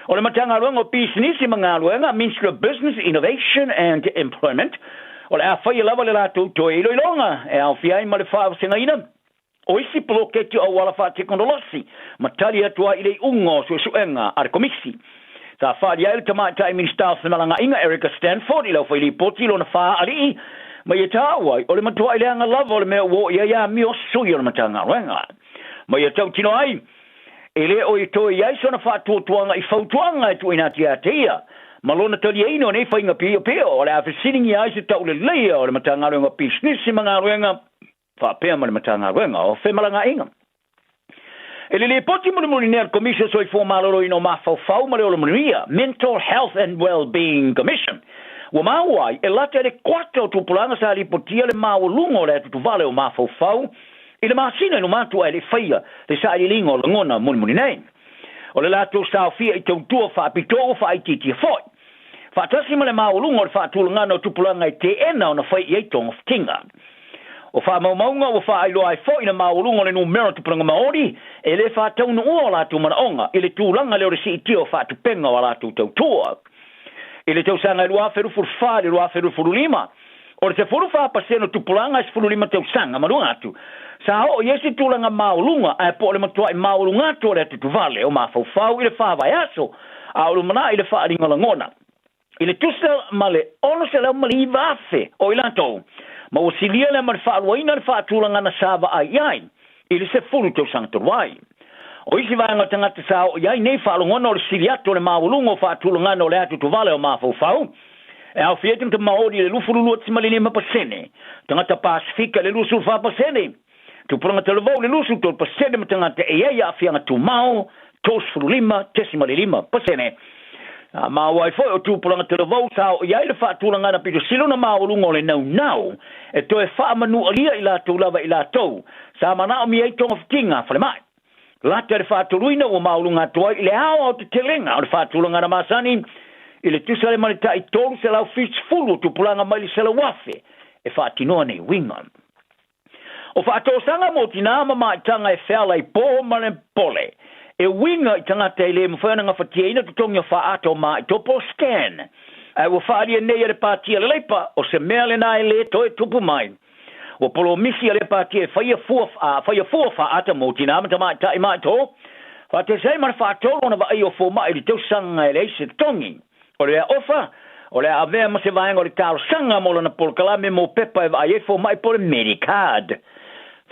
O le Matagaluega o Pisinisi ma Galuega, Ministry of Business, Innovation and Employment, o le a faia lava le latou toe iloiloga e aofia ai ma le faavasegaina o isi poloketi o auala faatekonolosi ma tali atu ai i le iuga o suesuega a le Komisi. Sa faaalia ai le Tamaitai Minisita o Femalagaaiga Erica Stanford i le aufailipoti lona fāalii ma ia taua ai o le matuai leaga lava o le mea ua oo i ai amio sui o le Matagaluega. Ma ia tautino ai, e le o i toe i ai sona faatuatuaga i fautuaga e tuuina atu ia te ia, ma lona taliaina o nei faiga piopio, o le a fesiligia ai se tauleleia o le Matagaluega o Pisinisi ma Galuega faapea ma le Matagaluega o Femalagaaiga. E le lipoti mulimuli nei a le Komisi o Soifua Maloloina o Mafaufau ma le Ola Manuia, Mental Health and Wellbeing Commission, ua maua ai e lata i le kuata o tupulaga sa lipotia le maualuga o le atutuvale o mafaufau i le masina i luma atu ae le i faia le sailiiliga o lagona mulimuli nei. O le latou saofia i tautua faapitoa ua faaitiitia foi, faatasi ma le maualuga o le faatulagaga o tupulaga e teena ona fai i ai togafitiga. O faamaumauga ua faailoa ai foi le maualuga o le numera o tupulaga Maori e le faataunuua o latou manaoga i le tulaga lea o le siitia o faatupenga o a latou tautua. I le tausaga e 2024 i le 2025, o le 14% o tupulaga e 15 tausaga ma luga atu sa oo i ai se tulaga maualuga ae po o le matuai maualuga atu o le atutuvale o mafaufau i le fa vaiaso a o lumanai i le faaaliga lagona i le tusa ma le 609,000 o i latou, ma ua silia lea ma le faaluaina le faatulagaga sa vaai i ai i le 10 tausaga talu ai. O isi vaega o tagata sa oo i ai nei faalogona o le sili atu o le maualuga o faatulagaga o le atutuvale o mafaufau, e aofia ai tagata Maori i le 22.5%, tagata Pasifika i le 24%, tupulaga talavou i le 23% ma tagata e i ai aafiaga tumau 35.5%. A maua ai foi o tupulaga talavou sa oo i ai le faatulagaga pito sili ona maualuga o le naunau e toe faamanualia i latou lava i latou sa manaomia ai togafitiga falemai. Lata i le faatoluina ua maualuga atu ai i le aoaotetelega o le faatulagaga masani i le tusa ai ma le tai 370 o tupulaga mai le 100,000 e faatinoa nei uiga. O faatosaga mo tinā ma maitaga e feala i pō ma le pole, e uiga i tagata e le mafai ona gafatiaina totogi o faaata o maaitopo, scan, ae ua faaalia nei e le Pati a le Leipa o se mea lenā e lē toe tupu mai. Ua polomisi a lea pati e faia fua, a faia fua faaata mo tinā ma tamaitai maaitō, faatasi ai ma le faatolu ona vaaia o fomaʻi i le tausaga e leai se totogi. O le ofa, o le a avea ma se vaega o le talosaga mo lana polokalame mo pepa e vaai ai fomaʻi po o le Medicard.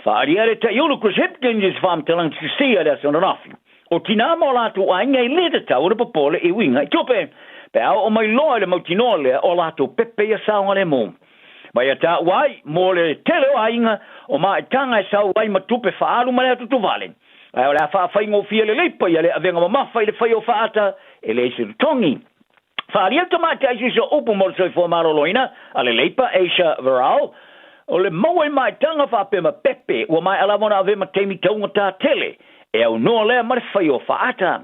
Faaalia le Taiulu Chris Hipkins i se faamatalaga tusia i le aso ananafi. O tinā ma o latou aiga e lē tatau ona popole i uiga i tupe, pe a oo mai loa i le mautinoa lea o latou pepe ia saogalemu. Ma ia taua ai, mo le tele o aiga, o maitaga e sau ai ma tupe faaalu ma le atutuvale. Ae o le a faafaigofie lelei paia le avega mamafa i le faia o faata e leai se totogi. Faaalia le tamaitai suiso upu mo le soifua maloloina a le Leipa Asia Viral, O le maua i maitaga faapea ma pepe ua maea lava ona avea ma taimi taugata tele e aunoa lea ma le fai o faata.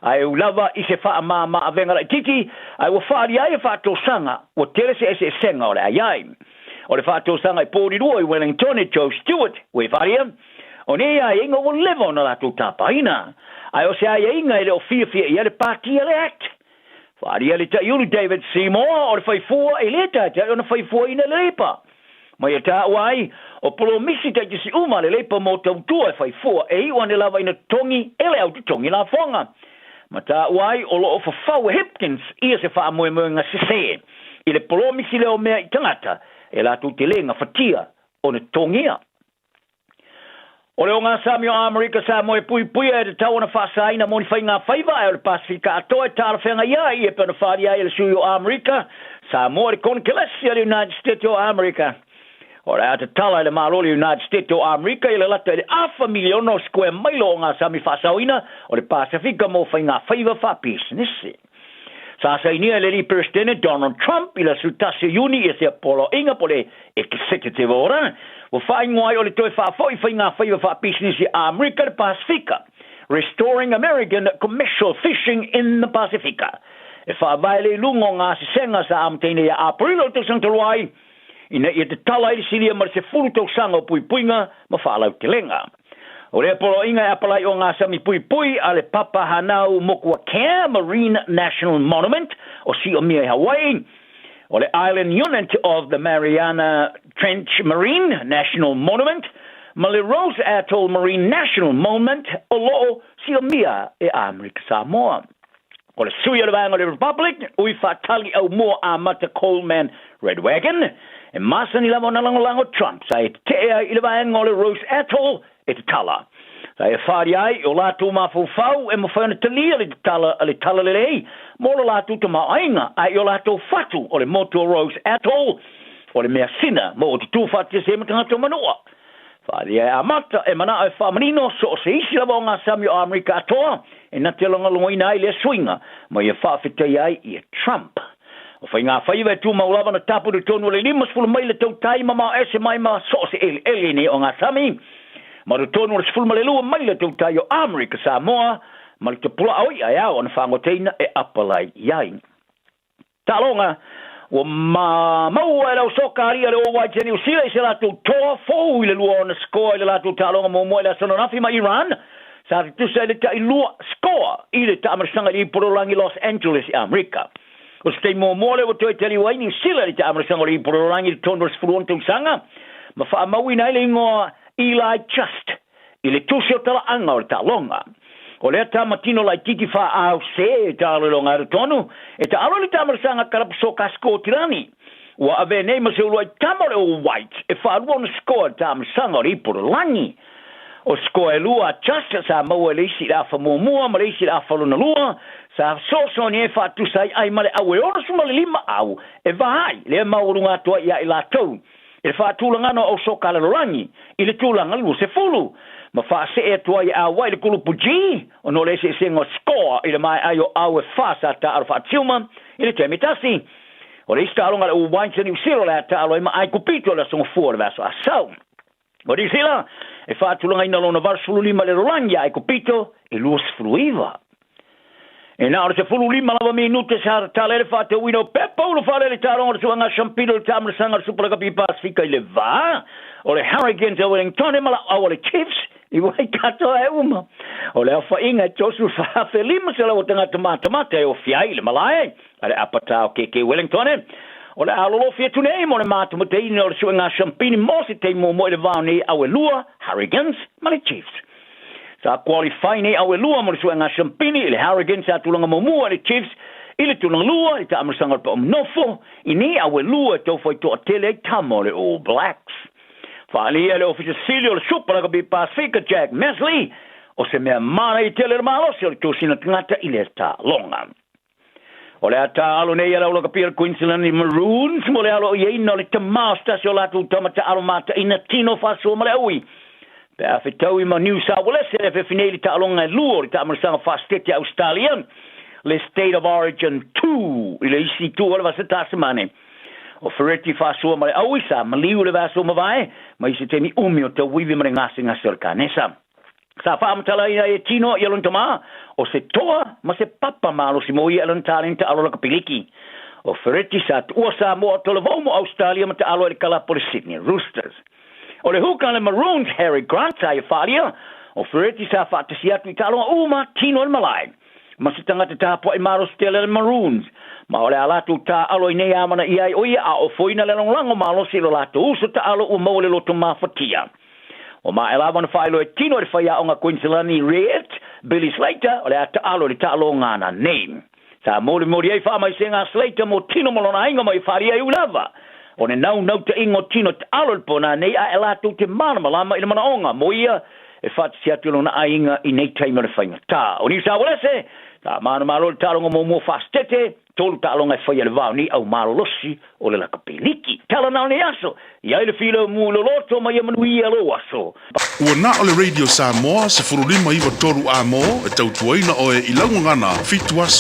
Ae ui lava i se faamama avega laitiiti, ae ua faaalia ai e faatosaga ua tele se eseesega o le aiai. O le faatosaga i Porirua i Wellington e Joe Stewart ua e faaalia, o nei aiaiga ua leva ona latou tapaina, ae o se aiaiga e le o fiafia i ai le Pati a le Act. Faaalia le Taiulu David Seymour o le faifua e le taitai ona faifuaina le Leipa. Ma ia taua ai, o polomisi taitasi uma a le Leipa mo tautua e faifua e iu ane lava ina totogi e le au totogi lafoga. Ma taua ai, o lo o fafau e Hipkins ia se faamoemoega sese i le polomisi lea o mea i tagata e latou te le gafatia ona totogia. O le ogasami o Amerika Samoa e puipuia e tatau ona faasaina mo ni faigafaiva, ae o le Pasefika atoa e talafeagai ai ia pei ona faaalia ai e le sui o Amerika Samoa i le Konekelesi a le United States o Amerika. O le a tatala e le Malo o le United States o Amerika i le lata i le afa miliona o sikuea mailo o ogasami faasaoina o le Pasefika mo faigafaiva faapisinisi. Sa sainia e le alii Peresetene Donald Trump i le aso 1 o Iuni ia sea poloaiga po o le Executive Order ua faaigoa ai o le toe faafoi faigafaiva faapisinisi a Amerika i le Pasefika, Restoring American Commercial Fishing in the Pasifika, e faavae le i luga o gasesega sa amataina ia Aperila o le tausaga talu ai ina ia tatala ai le silia ma le 10 tausaga o puipuiga ma faalautelega. O lea poloaiga e apalai o gasami puipui a le Papa Hanau Mokuakea Marine National Monument o Siomia i Hawaii, o le Island Unit of the Mariana Trench Marine National Monument, ma le Rose Atoll Marine National Monument o lo o siomia e Amerika Samoa. O le sui o le vaega o le Republic, ui faatali aumua amata Coleman Redwagon, e masani lava ona lagolago Trump sa e tetee ai i le vaega o le Rose Atoll e tatala. Sa e whaaria ai o lātou mafaufau e mawhai ona talia le tatala a le talalelei mo lo lātou tamaoaiga ae i o lātou fatu o le motu o Rose Atoll o le measina mo o te tū whaatese ma tagata o Manua. Whaaria e amata e manao e whaamanino so o se isi lava o ngā sami o Amerika atoa e na te longolongoina ai lea suiga ma ia faafetai ai ia Trump. O faigafaiva e tumau lava na tapu i totonu o le 50 maila tautai mamao ese mai ma so o se eleele nei o ngā sami ma totonu o le 12 maila tautai o Amerika Samoa ma le tapulaa o i'a e ao ona fagoteina e apalai i ai. Taaloga ua maua e le au soka alii a le All Whites ia Niu Sila i se latou toa fou i le lua ona skoa i le latou taaloga muamua i le aso ananafi ma Iran sa tutusa i le ta'ilua skoa i le taamalosaga i le ipolologi Los Angeles i Amerika. O se taimi muamua lea ua toe taliu ai Niu Sila i le taamalosaga o le ipolologi i totonu o le 16 tausaga ma faamauina ai le igoa Eli Just i le tusi o talaaga o le taaloga. O lea tamatino laitiiti faaao se e taaloiloga atu tonu e taalo i le taamalosaga kalapu soka Sikotilani. Ua avea nei ma se uluai tama o le All Whites e faalua ona skoa i le taamalosaga o le ipololagi. O skoa e lua a Just sa maua e le isi i le afa muamua ma le isi i le afa lona lua sa fesoasoani ai faatusa ai ai ma le au e 65 au e va ai lea maualuga atu ai ia i latou i le faatulagana o au soka lalolagi i le tulaga 20 ma faasee atu ai e auai i le kulupu G ona o le eseesega o skoa i le maeai o au e fa sa taalo faatiuma i le taimi e tasi. O le isi taaloga a le All Whites a Niu Sila o le a taalo ai ma Aikupito i le aso gafua o le vaiaso asau. O Niu Sila e faatulagaina lona 85 i le lalolagi a Aikupito e 29. E na o le 15 lava minute sa tatala ai le faatauina o pepa ulufale i le taaloga o le suaga Shampino i le taamalosaga o le Super Rugby Pasifika i le va o le Hurricanes o Wellington ma lauau o le Chiefs i Waikato e uma. O le aofaiga e 34,500 o tagata matamata e ofia ai i le malae a le apatā o KK Wellington. O le a lolofi atu nei mo le matamataina o le suega Shampini mo se taimi muamua i le va o nei au e lua, Hurricanes ma le Chiefs. Sa qualify nei au e lua mo le suega Shampini i le Hurricanes sa tulaga muamua i le Chiefs i le tulaga lua i le taamalosaga o le paomanofo i nei au e lua e taufai toatele ai tama o le All Blacks. Faaalia e le Ofisa Sili o le Super Rugby Pasifika Jack Mesley o se mea manaia tele le malosi o le tosina tagata i lea taaloga. O le a taalo nei a le au lakapi a le Queensland i Maroons mo le aloaiaina o le tamā o se tasi o latou tama taalo mataina tino faasoa ma le aui. Pe a fetaui ma New South Wales e le afeafi nei i le taaloga e lua o le taamalosaga faasetete a Ausetalia, le State of Origin 2 i le isi itu o le vasa Tasimane. O Ferretti faasua ma le aui sa maliu i le vaiaso ua mavae, ma i se taimi umi o tauivi ma le gasegase o le kanesa. Sa faamatalaina ai e Tino ia lona tamā, o se toa ma se papa malosi mo ia i lana talenta alo lakapiliki. O Ferretti sa tuua Samoa o talavou mo Ausetalia ma taalo ai i le kalapu o le Sydney Roosters. O le huka a le Maroons Harry Grant sa ia faaalia, o Ferretti sa faatasi atu i taaloga uma a Tino i le malae. Ma se tagata tapuai malosi tele a le Maroons. Ma o le a latou taaalo i nei amanaia ai o ia a ofoina le lagolago malosi i lo latou uso taaalo ua maua le loto mafatia. Ua maea lava ona faailoa e Tino i le faiaoga Kuiniselani Red, Billy Slater, o le a taalo i le taaloga ananei. Sa molimoli ai faamaisega a Slater mo Tino ma lona aiga mai faaalia ai ui lava o le naunautaiga o Tino taalo i le po nanei ae latou te malamalama i le manaoga mo ia e faatasi atu i lona aiga i nei taimi o le faigata. O Niu Sawalese, sa manumalo i le taaloga muamua faasetete, 3 taaloga e faia i le va o nei au malolosi o le lakapiliki. Tala na o nei aso, i ai le filemu i loloto ma ia manuia lou aso. Ua na o le Radio Samoa 15 9 3 A mo e tautuaina oe i lau gagana 7 aso.